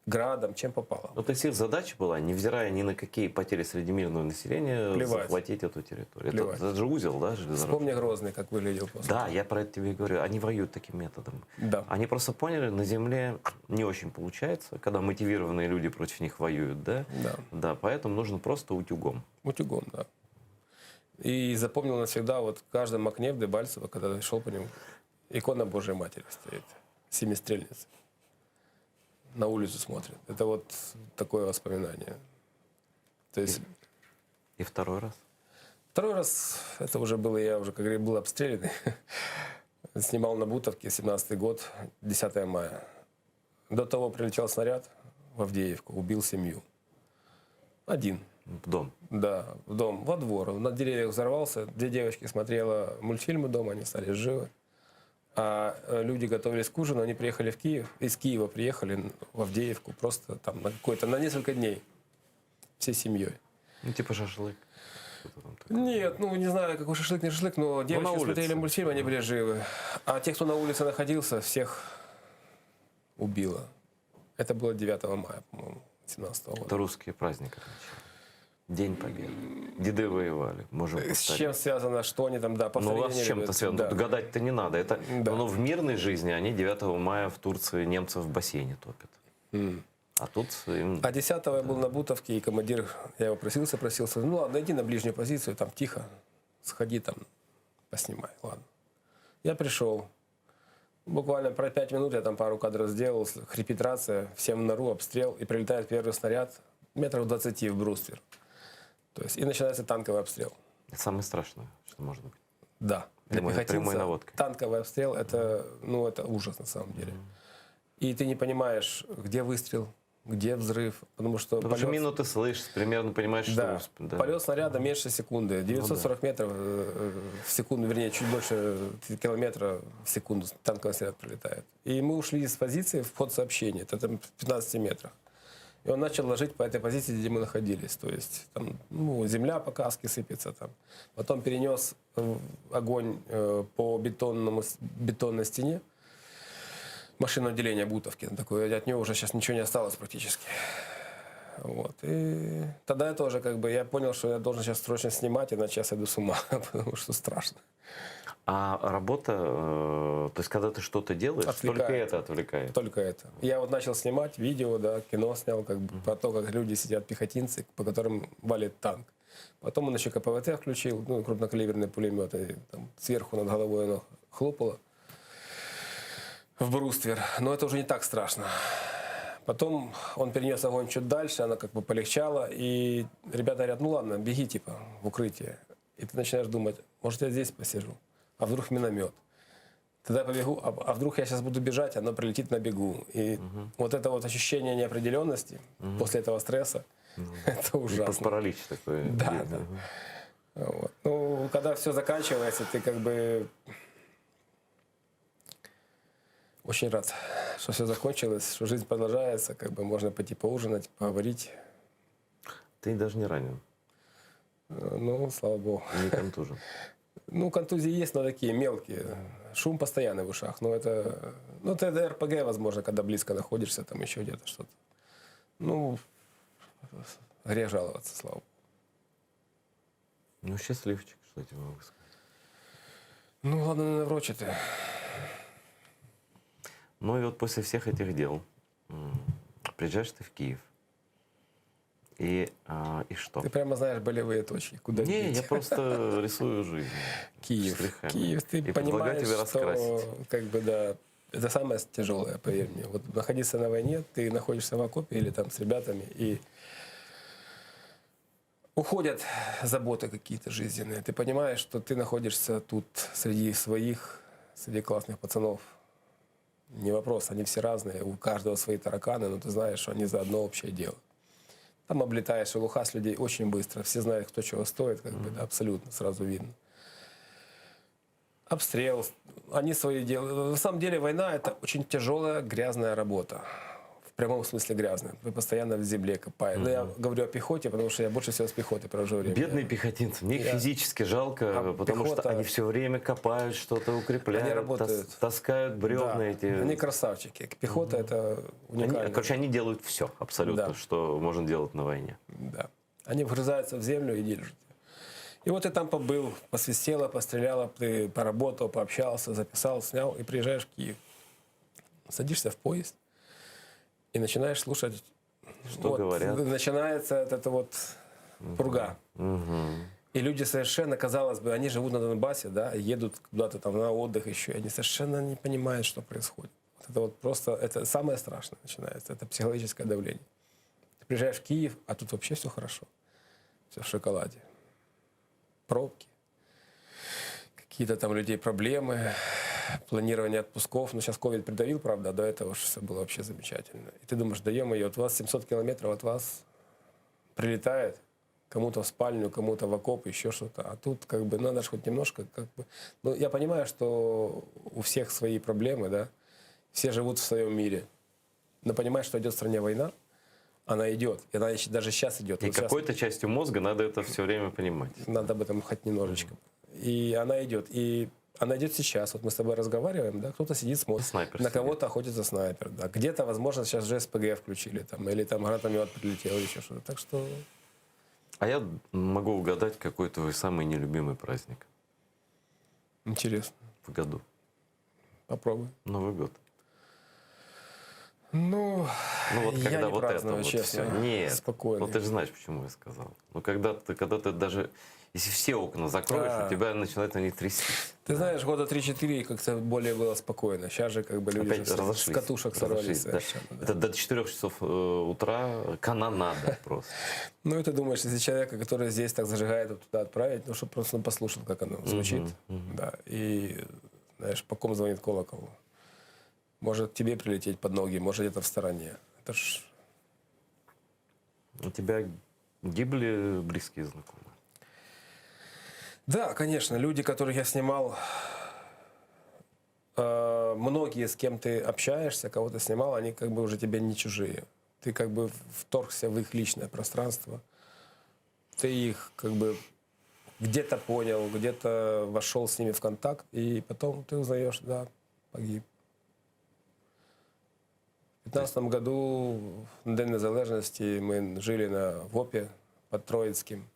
градом, чем попало. Ну, то есть их задача была, невзирая ни на какие потери среди мирного населения, Плевать. захватить эту территорию. Это, Плевать. это же узел, да, железнодорожный? Вспомни Грозный, как выглядел после. Да, я про это тебе и говорю. Они воюют таким методом. Да. Они просто поняли, на земле не очень получается, когда мотивированные люди против них воюют, да? Да. Да, поэтому нужно просто утюгом. Утюгом, да. И запомнил навсегда, вот в каждом окне в Дебальцево, когда шел по нему, икона Божьей Матери стоит, семистрельница. На улицу смотрит. Это вот такое воспоминание. То есть... И второй раз? Второй раз, это уже было, я уже, как говорю, был обстрелянный. Снимал на Бутовке, 17-й год, 10 мая. До того прилетел снаряд в Авдеевку, убил семью. Один. В дом? Да, в дом, во двор. Он на деревьях взорвался. Две девочки смотрела мультфильмы дома, они остались живы. А э, люди готовились к ужину, они приехали в Киев. Из Киева приехали в Авдеевку просто там на какой-то, на несколько дней. Всей семьей. Ну, типа шашлык. Нет, ну не знаю, какой шашлык, не шашлык, но девочки Ну, на улице. смотрели мультфильм, они были живы. А тех, кто на улице находился, всех убило. Это было 9 мая, по-моему, 17 года. Это русские праздники отмечали. День Победы. Деды воевали, можем С повторить. чем связано, что они там, да, Ну, у повторение вас с не чем-то любят. связано. Да. Тут гадать-то не надо. Это, Но в мирной жизни они 9 мая в Турции немцев в бассейне топят. А тут им... А 10 я был на Бутовке, и командир, я его просился, просился, ну ладно, иди на ближнюю позицию, там тихо, сходи там, поснимай, ладно. Я пришел. Буквально про 5 минут я там пару кадров сделал, с- хрипит рация, всем в нору, обстрел, и прилетает первый снаряд метров 20 в бруствер. То есть, и начинается танковый обстрел. Это самое страшное, что может быть. Да. Для Прямой, пехотинца прямой наводкой. танковый обстрел это, ну, это ужас на самом деле. И ты не понимаешь, где выстрел, где взрыв, потому что Потому что полет- мину ты слышишь, примерно понимаешь, Да. что... Да. Полет снаряда меньше секунды. 940 метров э, в секунду, вернее, чуть больше километра в секунду танковый снаряд пролетает. И мы ушли из позиции в ход сообщения, это там в 15 метрах. И он начал ложить по этой позиции, где мы находились. То есть там ну, земля по каске сыпется. Там. Потом перенес э, огонь э, по бетонному, с- бетонной стене. Машинное отделение Бутовки. Такое, от него уже сейчас ничего не осталось практически. Вот. И тогда я тоже как бы я понял, что я должен сейчас срочно снимать, иначе я сойду с ума, потому что страшно. А работа, э, то есть когда ты что-то делаешь, только Отвлекает. это отвлекает. Только это. Я вот начал снимать видео, да, кино снял, как бы про то, как люди сидят пехотинцы, по которым валит танк. Потом он еще КПВТ включил, ну, крупнокалиберный пулемет, и там сверху над головой оно хлопало в бруствер. Но это уже не так страшно. Потом он перенес огонь чуть дальше, оно как бы полегчало, и ребята говорят, ну ладно, беги типа в укрытие. И ты начинаешь думать, может я здесь посижу, а вдруг миномет. Тогда я побегу, а, а вдруг я сейчас буду бежать, оно прилетит на бегу. И вот это вот ощущение неопределенности после этого стресса, это ужасно. Паралич такой. Да, да. Вот. Ну, когда все заканчивается, ты как бы очень рад, что все закончилось, что жизнь продолжается, как бы можно пойти поужинать, поговорить. Ты даже не ранен, Э, Ну, слава богу. не контужен. Ну, контузии есть, но такие мелкие. Шум постоянный в ушах. Но это, ну, это РПГ, возможно, когда близко находишься, там еще где-то что-то. Ну, грех жаловаться, слава богу. Ну, счастливчик, что я тебе могу сказать. Ну, ладно, не наврочити. Ну и вот после всех этих дел м, приезжаешь ты в Киев. И, а, и что? Ты прямо знаешь болевые точки, куда Не, бить. я просто рисую жизнь. Киев. штрихами. Киев, ты И предлагаю понимаешь, тебе раскрасить. что как бы да, это самое тяжелое, поверь мне. Вот находиться на войне, ты находишься в окопе или там с ребятами, и уходят заботы какие-то жизненные. Ты понимаешь, что ты находишься тут среди своих, среди классных пацанов. Не вопрос, они все разные, у каждого свои тараканы, но ты знаешь, что они за одно общее дело. Там облетаешь шелуха с людей очень быстро, все знают, кто чего стоит, как бы, да, абсолютно, сразу видно. Обстрел, они свои делают. На самом деле война – это очень тяжелая, грязная работа. В прямом смысле грязная. Вы постоянно в земле копаете. Но я говорю о пехоте, потому что я больше всего с пехотой провожу время. Бедные пехотинцы, мне их Я- физически жалко, А потому что пехота- они все время копают что-то, укрепляют, Они работают. тас- таскают бревна Да, эти. Они красавчики. Пехота это Они- уникально. короче, они делают все абсолютно, Да. что можно делать на войне. Да. Они вгрызаются в землю и держат. И вот ты там побыл, посвистело, постреляло, ты поработал, пообщался, записал, снял, и приезжаешь в Киев. Садишься в поезд и начинаешь слушать. Что Вот, говорят? Начинается вот эта вот пурга. Мгм. И люди совершенно, казалось бы, они живут на Донбассе, да, едут куда-то там на отдых еще, и они совершенно не понимают, что происходит. Вот это вот просто, это самое страшное начинается, это психологическое давление. Ты приезжаешь в Киев, а тут вообще все хорошо. Все в шоколаде. Пробки. Какие-то там у людей проблемы, планирование отпусков. Ну, сейчас ковид придавил, правда, а до этого все было вообще замечательно. И ты думаешь, да ё-моё, от вас 700 километров от вас прилетает кому-то в спальню, кому-то в окоп, еще что-то. А тут как бы надо же хоть немножко как бы... Ну, я понимаю, что у всех свои проблемы, да, все живут в своем мире. Но понимаешь, что идет в стране война, она идет, и она еще- даже сейчас идет. И Вот щас какой-то частью мозга надо это все время понимать. надо об этом хоть немножечко. И она идет. И она идет сейчас. Вот мы с тобой разговариваем, да, кто-то сидит, смотрит. Снайпер На сидит. кого-то охотится снайпер, да. Где-то, возможно, сейчас же СПГ включили, там, или там гранатомет прилетел, или еще что-то. Так что А я могу угадать, какой твой самый нелюбимый праздник интересно. в году. Попробуй. Новый год. Ну, Ну вот я когда не вот это праздную, вот честно. все. Нет. Спокойно. Вот ты же знаешь, почему я сказал. Ну когда ты, когда ты даже, если все окна закроешь, А. у тебя начинает они трястись. Ты знаешь, года 3-4 как-то более было спокойно. Сейчас же как бы люди Опять же с- разошлись. с катушек сорвались Разошлись, да. совершенно. да. Это до 4 часов э, утра канонада просто. Ну и ты думаешь, если человека, который здесь так зажигает, вот туда отправить, ну, чтобы просто он послушал, как оно звучит. Да. И, знаешь, по ком звонит колокол. Может к тебе прилететь под ноги, может где-то в стороне. Это ж У тебя гибли близкие знакомые? Да, конечно, люди, которых я снимал, э, многие, с кем ты общаешься, кого ты снимал, они как бы уже тебе не чужие. Ты как бы вторгся в их личное пространство. Ты их как бы где-то понял, где-то вошел с ними в контакт, и потом ты узнаешь, да, погиб. В 15 году, на День Незалежности, мы жили на ВОПе под Троицким.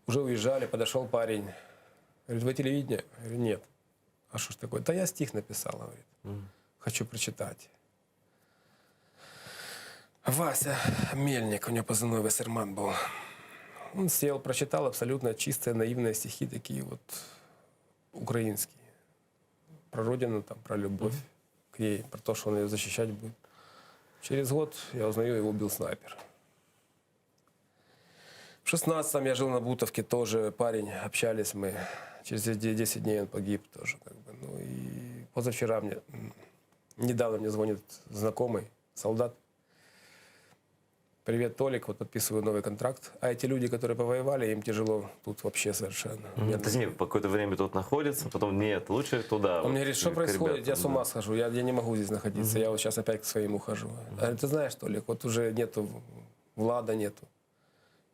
Уже уезжали, подошел парень. Говорит, вы телевидение? Я говорю, нет. А что ж такое? Да я стих написал, говорит. Хочу прочитать. Вася Мельник, у него позывной Вассерман был. Он сел, прочитал абсолютно чистые, наивные стихи такие вот украинские. Про родину, там, про любовь к ней, про то, что он ее защищать будет. Через год, я узнаю, его убил снайпер. В 16-м я жил на Бутовке, тоже парень, общались мы. Через 10 дней он погиб тоже. Как бы. Ну и позавчера мне, м, недавно мне звонит знакомый, солдат. Привет, Толик, вот подписываю новый контракт. А эти люди, которые повоевали, им тяжело тут вообще совершенно. Мгм. Точнее, по какое-то время тут находится, потом нет, лучше туда. Он вот, мне говорит, что к происходит, я ребятам, с ума схожу, я, я не могу здесь находиться, я вот сейчас опять к своим ухожу. А ты знаешь, Толик, вот уже нету Влада нету,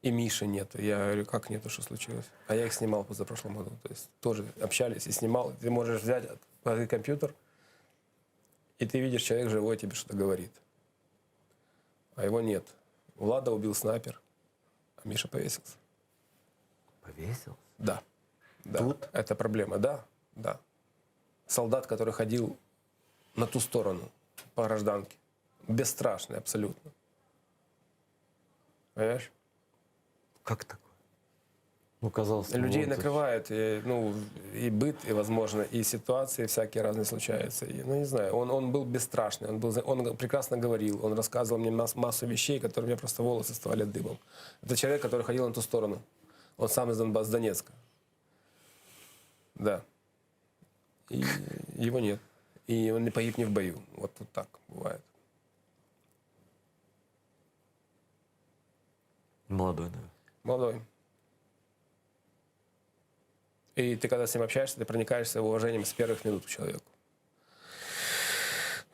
и Миши нету. Я говорю, как нету, что случилось? А я их снимал в позапрошлом году, то есть тоже общались и снимал. Ты можешь взять от- компьютер, и ты видишь, человек живой тебе что-то говорит. А его нет. Влада убил снайпер, а Миша повесился. Повесился? Да. да. Тут? Это проблема, да, да. Солдат, который ходил на ту сторону по гражданке. Бесстрашный абсолютно. Понимаешь? Как такое? Ну, казалось, Людей ну, накрывает, и, ну, и быт, и, возможно, и ситуации всякие разные случаются. И, ну, не знаю, он, он был бесстрашный, он, был, он прекрасно говорил, он рассказывал мне масс, массу вещей, которые у меня просто волосы вставали дыбом. Это человек, который ходил на ту сторону. Он сам из Донбасса, Донецка. Да. И его нет. И он не погиб не в бою. Вот, вот так бывает. Молодой, наверное. Молодой. И ты, когда с ним общаешься, ты проникаешься уважением с первых минут к человеку.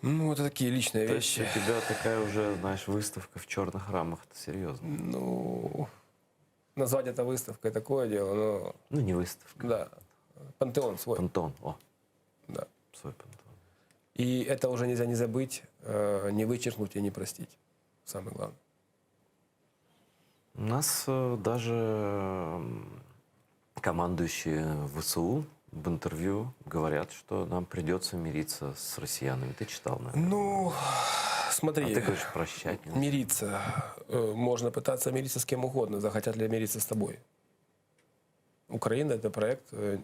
Ну, это такие личные То вещи. есть у тебя такая уже, знаешь, выставка в черных рамах, это серьезно. Ну, назвать это выставкой такое дело, но... Ну, не выставка. Да. Пантеон свой. Пантеон, о. Да. Свой пантеон. И это уже нельзя не забыть, э, не вычеркнуть и не простить. Самое главное. У нас э, даже м, командующие ВСУ в интервью говорят, что нам придется мириться с россиянами. Ты читал, наверное? Ну, смотри. А ты говоришь, прощать не надо. Мириться. Э, Можно пытаться мириться с кем угодно, захотят ли мириться с тобой. Украина – это проект э,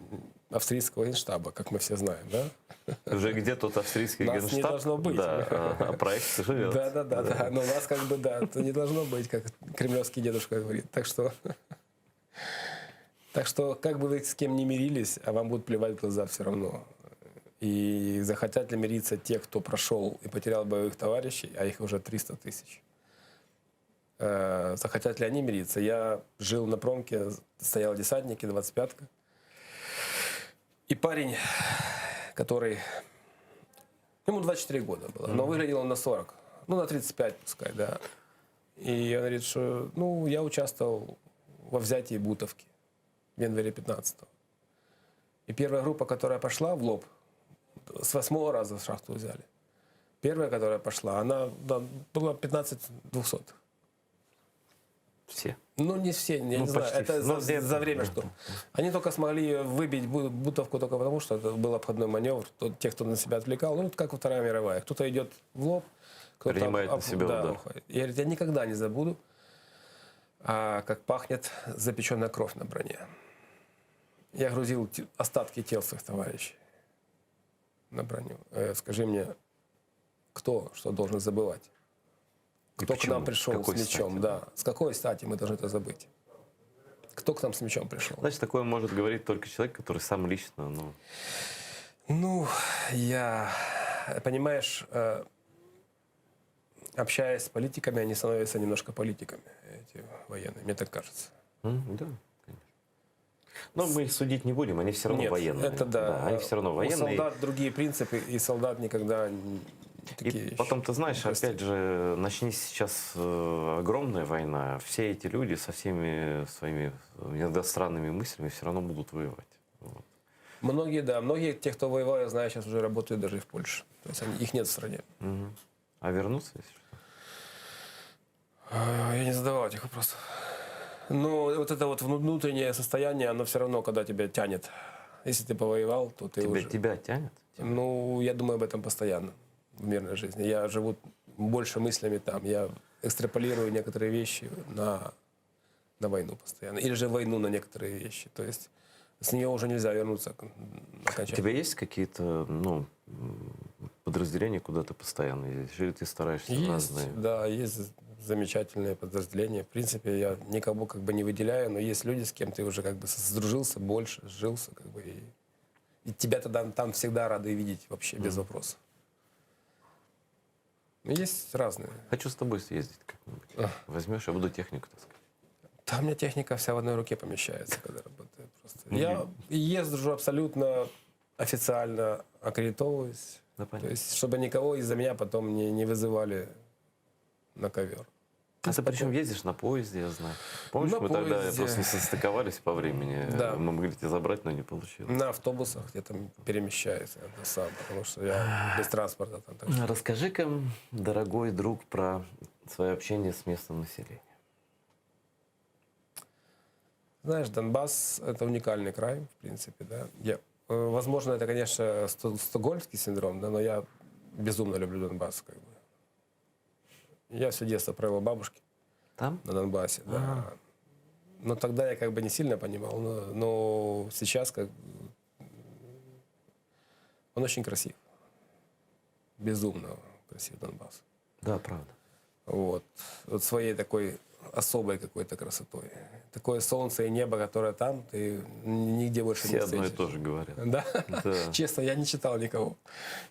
австрийского генштаба, как мы все знаем, да? Уже где тот австрийский Нас генштаб? не должно быть. Да, а, а проект живет. Да, да, да, да. Но нас как бы, да, это не должно быть, как кремлевский дедушка говорит. Так что, так что, как бы вы с кем ни мирились, а вам будут плевать в глаза все равно. И захотят ли мириться те, кто прошел и потерял боевых товарищей, а их уже 300 тысяч. Э, Захотят ли они мириться? Я жил на промке, стоял десантники, 25-ка. И парень, который Ему 24 года было, но выглядел он на 40. Ну, на 35 пускай, да. И он говорит, что, ну, я участвовал во взятии Бутовки в январе 15-го. И первая группа, которая пошла в лоб, с восьмого раза в шахту взяли. Первая, которая пошла, она да, была 15 двухсотых. Все. Ну, не все, я Ну, не знаю. почти Это все. за, Ну, где-то. за время что. Они только смогли выбить Бу- Бутовку только потому, что это был обходной маневр. Тот, тех, кто на себя отвлекал, ну, как во Вторая мировая. Кто-то идет в лоб, кто-то Принимает на себя да, удар. уходит. Я, говорит, я никогда не забуду, а, как пахнет запеченная кровь на броне. Я грузил те- остатки тел своих товарищей на броню. Э, скажи мне, кто что должен забывать? И Кто к почему? нам пришел С какой с мечом? стати, да. С какой стати мы должны это забыть? Кто к нам с мечом пришел? Значит, такое может говорить только человек, который сам лично, ну, Ну, я, понимаешь, э, общаясь с политиками, они становятся немножко политиками, эти военные, мне так кажется. м, да, конечно. Но мы их судить не будем, они все равно Нет, военные. это да. они все равно У военные. солдат другие принципы, и солдат никогда н- такие И вещи. потом, ты знаешь, Прости. опять же, начнись сейчас э, огромная война, все эти люди со всеми своими э, иногда странными мыслями все равно будут воевать. Вот. Многие, да, многие те, кто воевал, я знаю, сейчас уже работают даже и в Польше. То есть они, их нет в стране. Мгм. А вернуться, если что? А, Я не задавал этих вопросов. Но вот это вот внутреннее состояние, оно все равно, когда тебя тянет. Если ты повоевал, то ты Тебя, уже... тебя тянет? Ну, я думаю об этом постоянно в мирной жизни. Я живу больше мыслями там. Я экстраполирую некоторые вещи на, на войну постоянно. Или же войну на некоторые вещи. То есть с нее уже нельзя вернуться к- У окончательно. тебя есть какие-то ну, м, подразделения, куда ты постоянно ездишь? Или ты стараешься в Есть, разные? да, есть замечательные подразделения. В принципе, я никого как бы не выделяю, но есть люди, с кем ты уже как бы сдружился больше, сжился, как бы, и, и тебя тогда там всегда рады видеть вообще без вопросов. Ну, Есть разные. Хочу с тобой съездить как-нибудь. Возьмешь, я буду технику таскать. Там у меня техника вся в одной руке помещается, когда работаю. Просто. Я езжу абсолютно официально, аккредитовываюсь. Да, То понятно. есть, чтобы никого из-за меня потом не, не вызывали на ковер. А ты причем ездишь на поезде, я знаю. Помнишь, На мы тогда поезде. просто не состыковались по времени? Да. Мы могли тебя забрать, но не получилось. На автобусах где-то перемещаюсь я сам, потому что я без транспорта там. Так что. Расскажи-ка, дорогой друг, про свое общение с местным населением. Знаешь, Донбасс — это уникальный край, в принципе, да. Я, э, возможно, это, конечно, сто- стокгольмский синдром, да, но я безумно люблю Донбасс, как бы. Я все детство провел у бабушки. Там? На Донбассе, да. А. Но тогда я как бы не сильно понимал, но, но сейчас как он очень красив. Безумно красив Донбасс. Да, правда. Вот. Вот своей такой особой какой-то красотой. Такое солнце и небо, которое там, ты нигде больше Все не одно и встретишь. то же говорят. Да? Да. Честно, я не читал никого.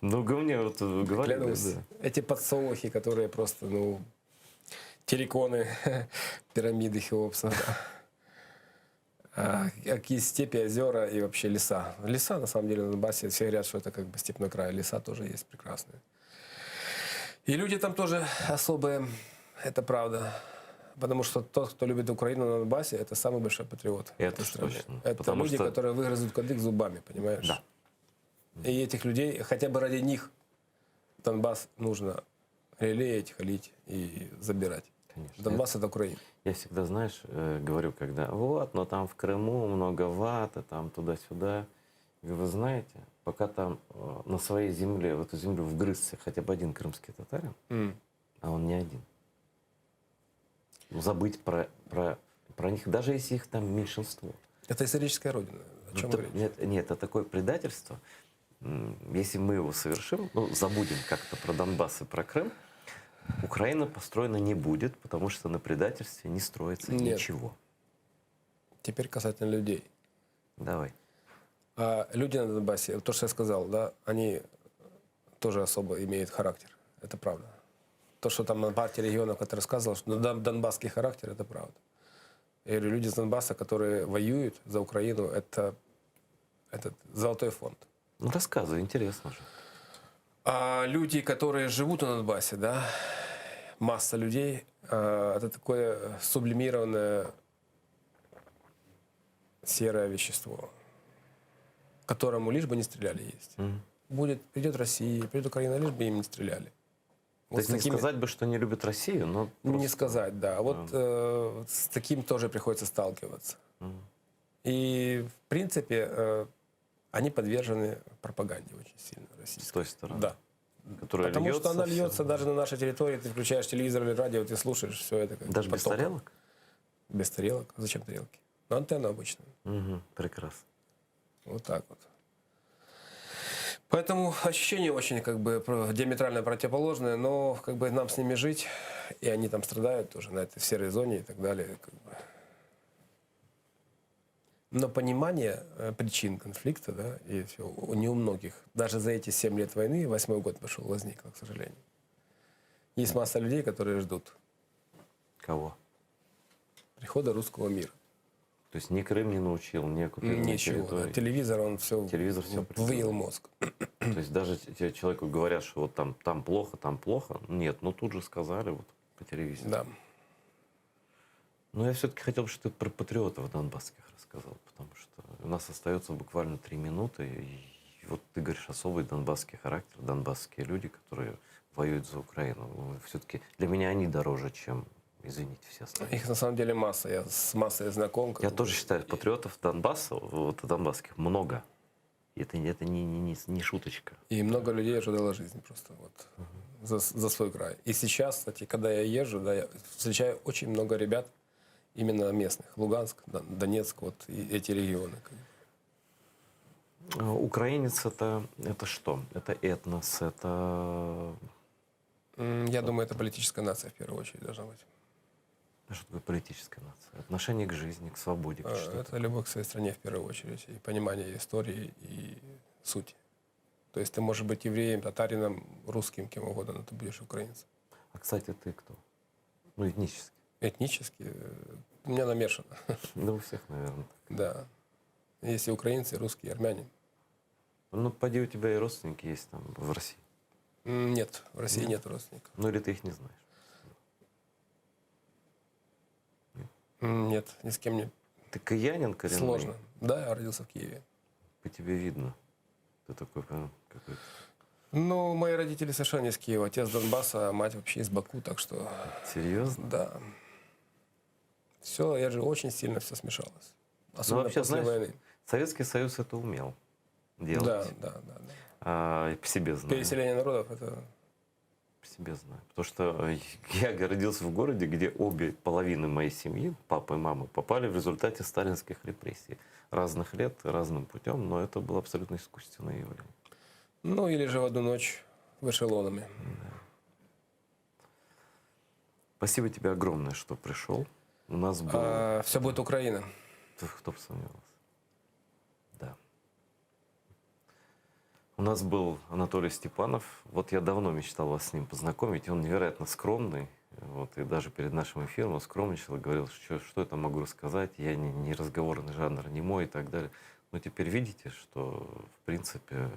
Ну, мне вот говорили, Клянусь. да. Эти подсолнухи, которые просто, ну, терриконы, пирамиды Хеопса. да. А, какие степи, озера и вообще леса. Леса, на самом деле, на Донбассе все говорят, что это как бы степной край. Леса тоже есть прекрасные. И люди там тоже особые, это правда. Потому что тот, кто любит Украину на Донбассе, это самый большой патриот. Это этой ж страны. точно. Это Потому люди, что- которые выгрызут кадык зубами, понимаешь? Да. И этих людей, хотя бы ради них, Донбасс нужно релеять, халить и забирать. Конечно. Донбасс это Украина. Я всегда, знаешь, э, говорю, когда вот, но там в Крыму много ваты, там туда-сюда. Я говорю, Вы знаете, пока там э, на своей земле, в эту землю вгрызся хотя бы один крымский татарин, М. а он не один. Ну, Забыть про, про, про них, даже если их там меньшинство. Это историческая родина. О Ну, чем это- говорить? нет, нет, это такое предательство. М, Если мы его совершим, ну, забудем как-то про Донбасс и про Крым, Украина построена не будет, потому что на предательстве не строится Нет. ничего. Теперь касательно людей. Давай. А люди на Донбассе, то, что я сказал, да, они тоже особо имеют характер. Это правда. То, что там на партии регионов, который рассказывал, что дон- донбасский характер, это правда. Я говорю, люди из Донбасса, которые воюют за Украину, это, это золотой фонд. Ну, рассказывай, интересно же. А люди, которые живут на Донбассе, да, масса людей, а, это такое сублимированное серое вещество, которому лишь бы не стреляли есть. Будет, придет Россия, придет Украина, лишь бы им не стреляли. То есть с не такими- сказать бы, что не любят Россию, но Не просто- сказать, да. Вот э, с таким тоже приходится сталкиваться. И, в принципе, э, они подвержены пропаганде очень сильно российской. С той стороны. Да. Которая Потому льется что она всё. льется даже на нашей территории. Ты включаешь телевизор или радио, ты слушаешь все это. Как Даже без потоком. тарелок? Без тарелок. Зачем тарелки? На антенну обычно. Мгм, прекрасно. Вот так вот. Поэтому ощущения очень как бы про- диаметрально противоположные, но как бы нам с ними жить, и они там страдают тоже на этой серой зоне и так далее. Как бы. Но понимание э, причин конфликта, да, и всё, у- не у многих, даже за эти 7 лет войны, восьмой год пошел, возникло, к сожалению. Есть масса людей, которые ждут Кого? прихода русского мира. То есть ни Крым не научил, ни оккупированные Ничего. да. территории. Телевизор, он все, Телевизор все выел мозг. То есть даже те- человеку говорят, что вот там, там плохо, там плохо. Нет, ну тут же сказали вот по телевизору. Да. Но я все-таки хотел бы, чтобы ты про патриотов донбасских рассказал, потому что у нас остается буквально три минуты. И вот ты говоришь, особый донбасский характер, донбасские люди, которые воюют за Украину. Все-таки для меня они дороже, чем, извините, все остальные. Их на самом деле масса. Я с массой знаком. Я тоже считаю, патриотов Донбасса, вот донбасских, много. И это, это не, не, не, не шуточка. И много людей ожидало жизнь просто вот за, за свой край. И сейчас, кстати, когда я езжу, да, я встречаю очень много ребят именно местных. Луганск, Дон- Донецк, вот и эти регионы. А Украинец это, это что? Это этнос, это... М, Я думаю, это политическая нация в первую очередь должна быть. А Что такое политическая нация? Отношение к жизни, к свободе, к Э, что Это любовь к своей стране в первую очередь, и понимание истории и сути. То есть ты можешь быть евреем, татарином, русским, кем угодно, но ты будешь украинцем. А, кстати, ты кто? Ну, этнически. Этнически э, у меня намешано. Да у всех, наверное. Да. Есть и украинцы, и русские, и армяне. Ну, поди, у тебя и родственники есть там в России. М, Нет, в России нет родственников. Ну, или ты их не знаешь. М, Нет, ни с кем не. Ты киянин коренной? Сложно. Да, я родился в Киеве. По тебе видно. Ты такой прям какой-то. Ну, мои родители совершенно не из Киева. Отец с Донбасса, а мать вообще из Баку, так что... Серьезно? Да. Все, я же очень сильно все смешалось. Особенно ну, вообще, после знаешь, войны. Советский Союз это умел делать. Да, да, да. да. А, и по себе знаю. Переселение народов это... По себе знаю. Потому что э, я родился в городе, где обе половины моей семьи, папа и мама, попали в результате сталинских репрессий. Разных лет, разным путем, но это было абсолютно искусственное явление. Ну, или же в одну ночь в эшелонами. Спасибо тебе огромное, что пришел. У нас был... А, все будет Украина. Кто бы сомневался. Да. У нас был Анатолий Степанов. Вот я давно мечтал вас с ним познакомить. Он невероятно скромный. Вот, и даже перед нашим эфиром он скромничал и говорил, что, что я там могу рассказать, я не, не разговорный жанр, не мой и так далее. Но теперь видите, что, в принципе,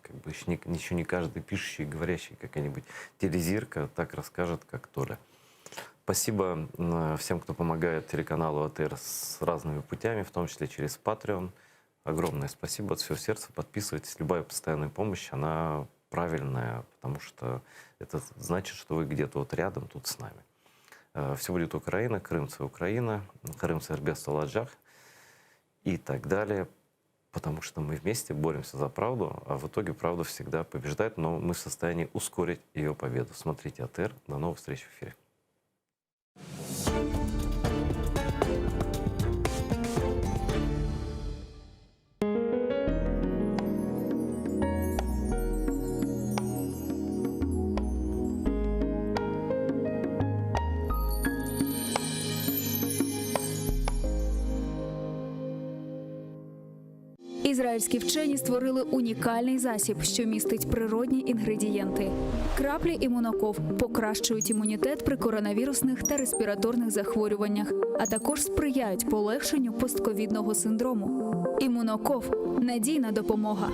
как бы еще не, еще не каждый пишущий и говорящий какая-нибудь телезирка так расскажет, как Толя. Спасибо э, всем, кто помогает телеканалу АТР с разными путями, в том числе через Patreon. Огромное спасибо от всего сердца. Подписывайтесь. Любая постоянная помощь, она правильная, потому что это значит, что вы где-то вот рядом тут с нами. Все будет Украина, Крымцы Украина, Крымцы Эрбест Аладжах и так далее. Потому что мы вместе боремся за правду, а в итоге правда всегда побеждает, но мы в состоянии ускорить ее победу. Смотрите АТР. До новых встреч в эфире. Ізраїльські вчені створили унікальний засіб, що містить природні інгредієнти. Краплі імуноков покращують імунітет при коронавірусних та респіраторних захворюваннях, а також сприяють полегшенню постковідного синдрому. Імуноков надійна допомога.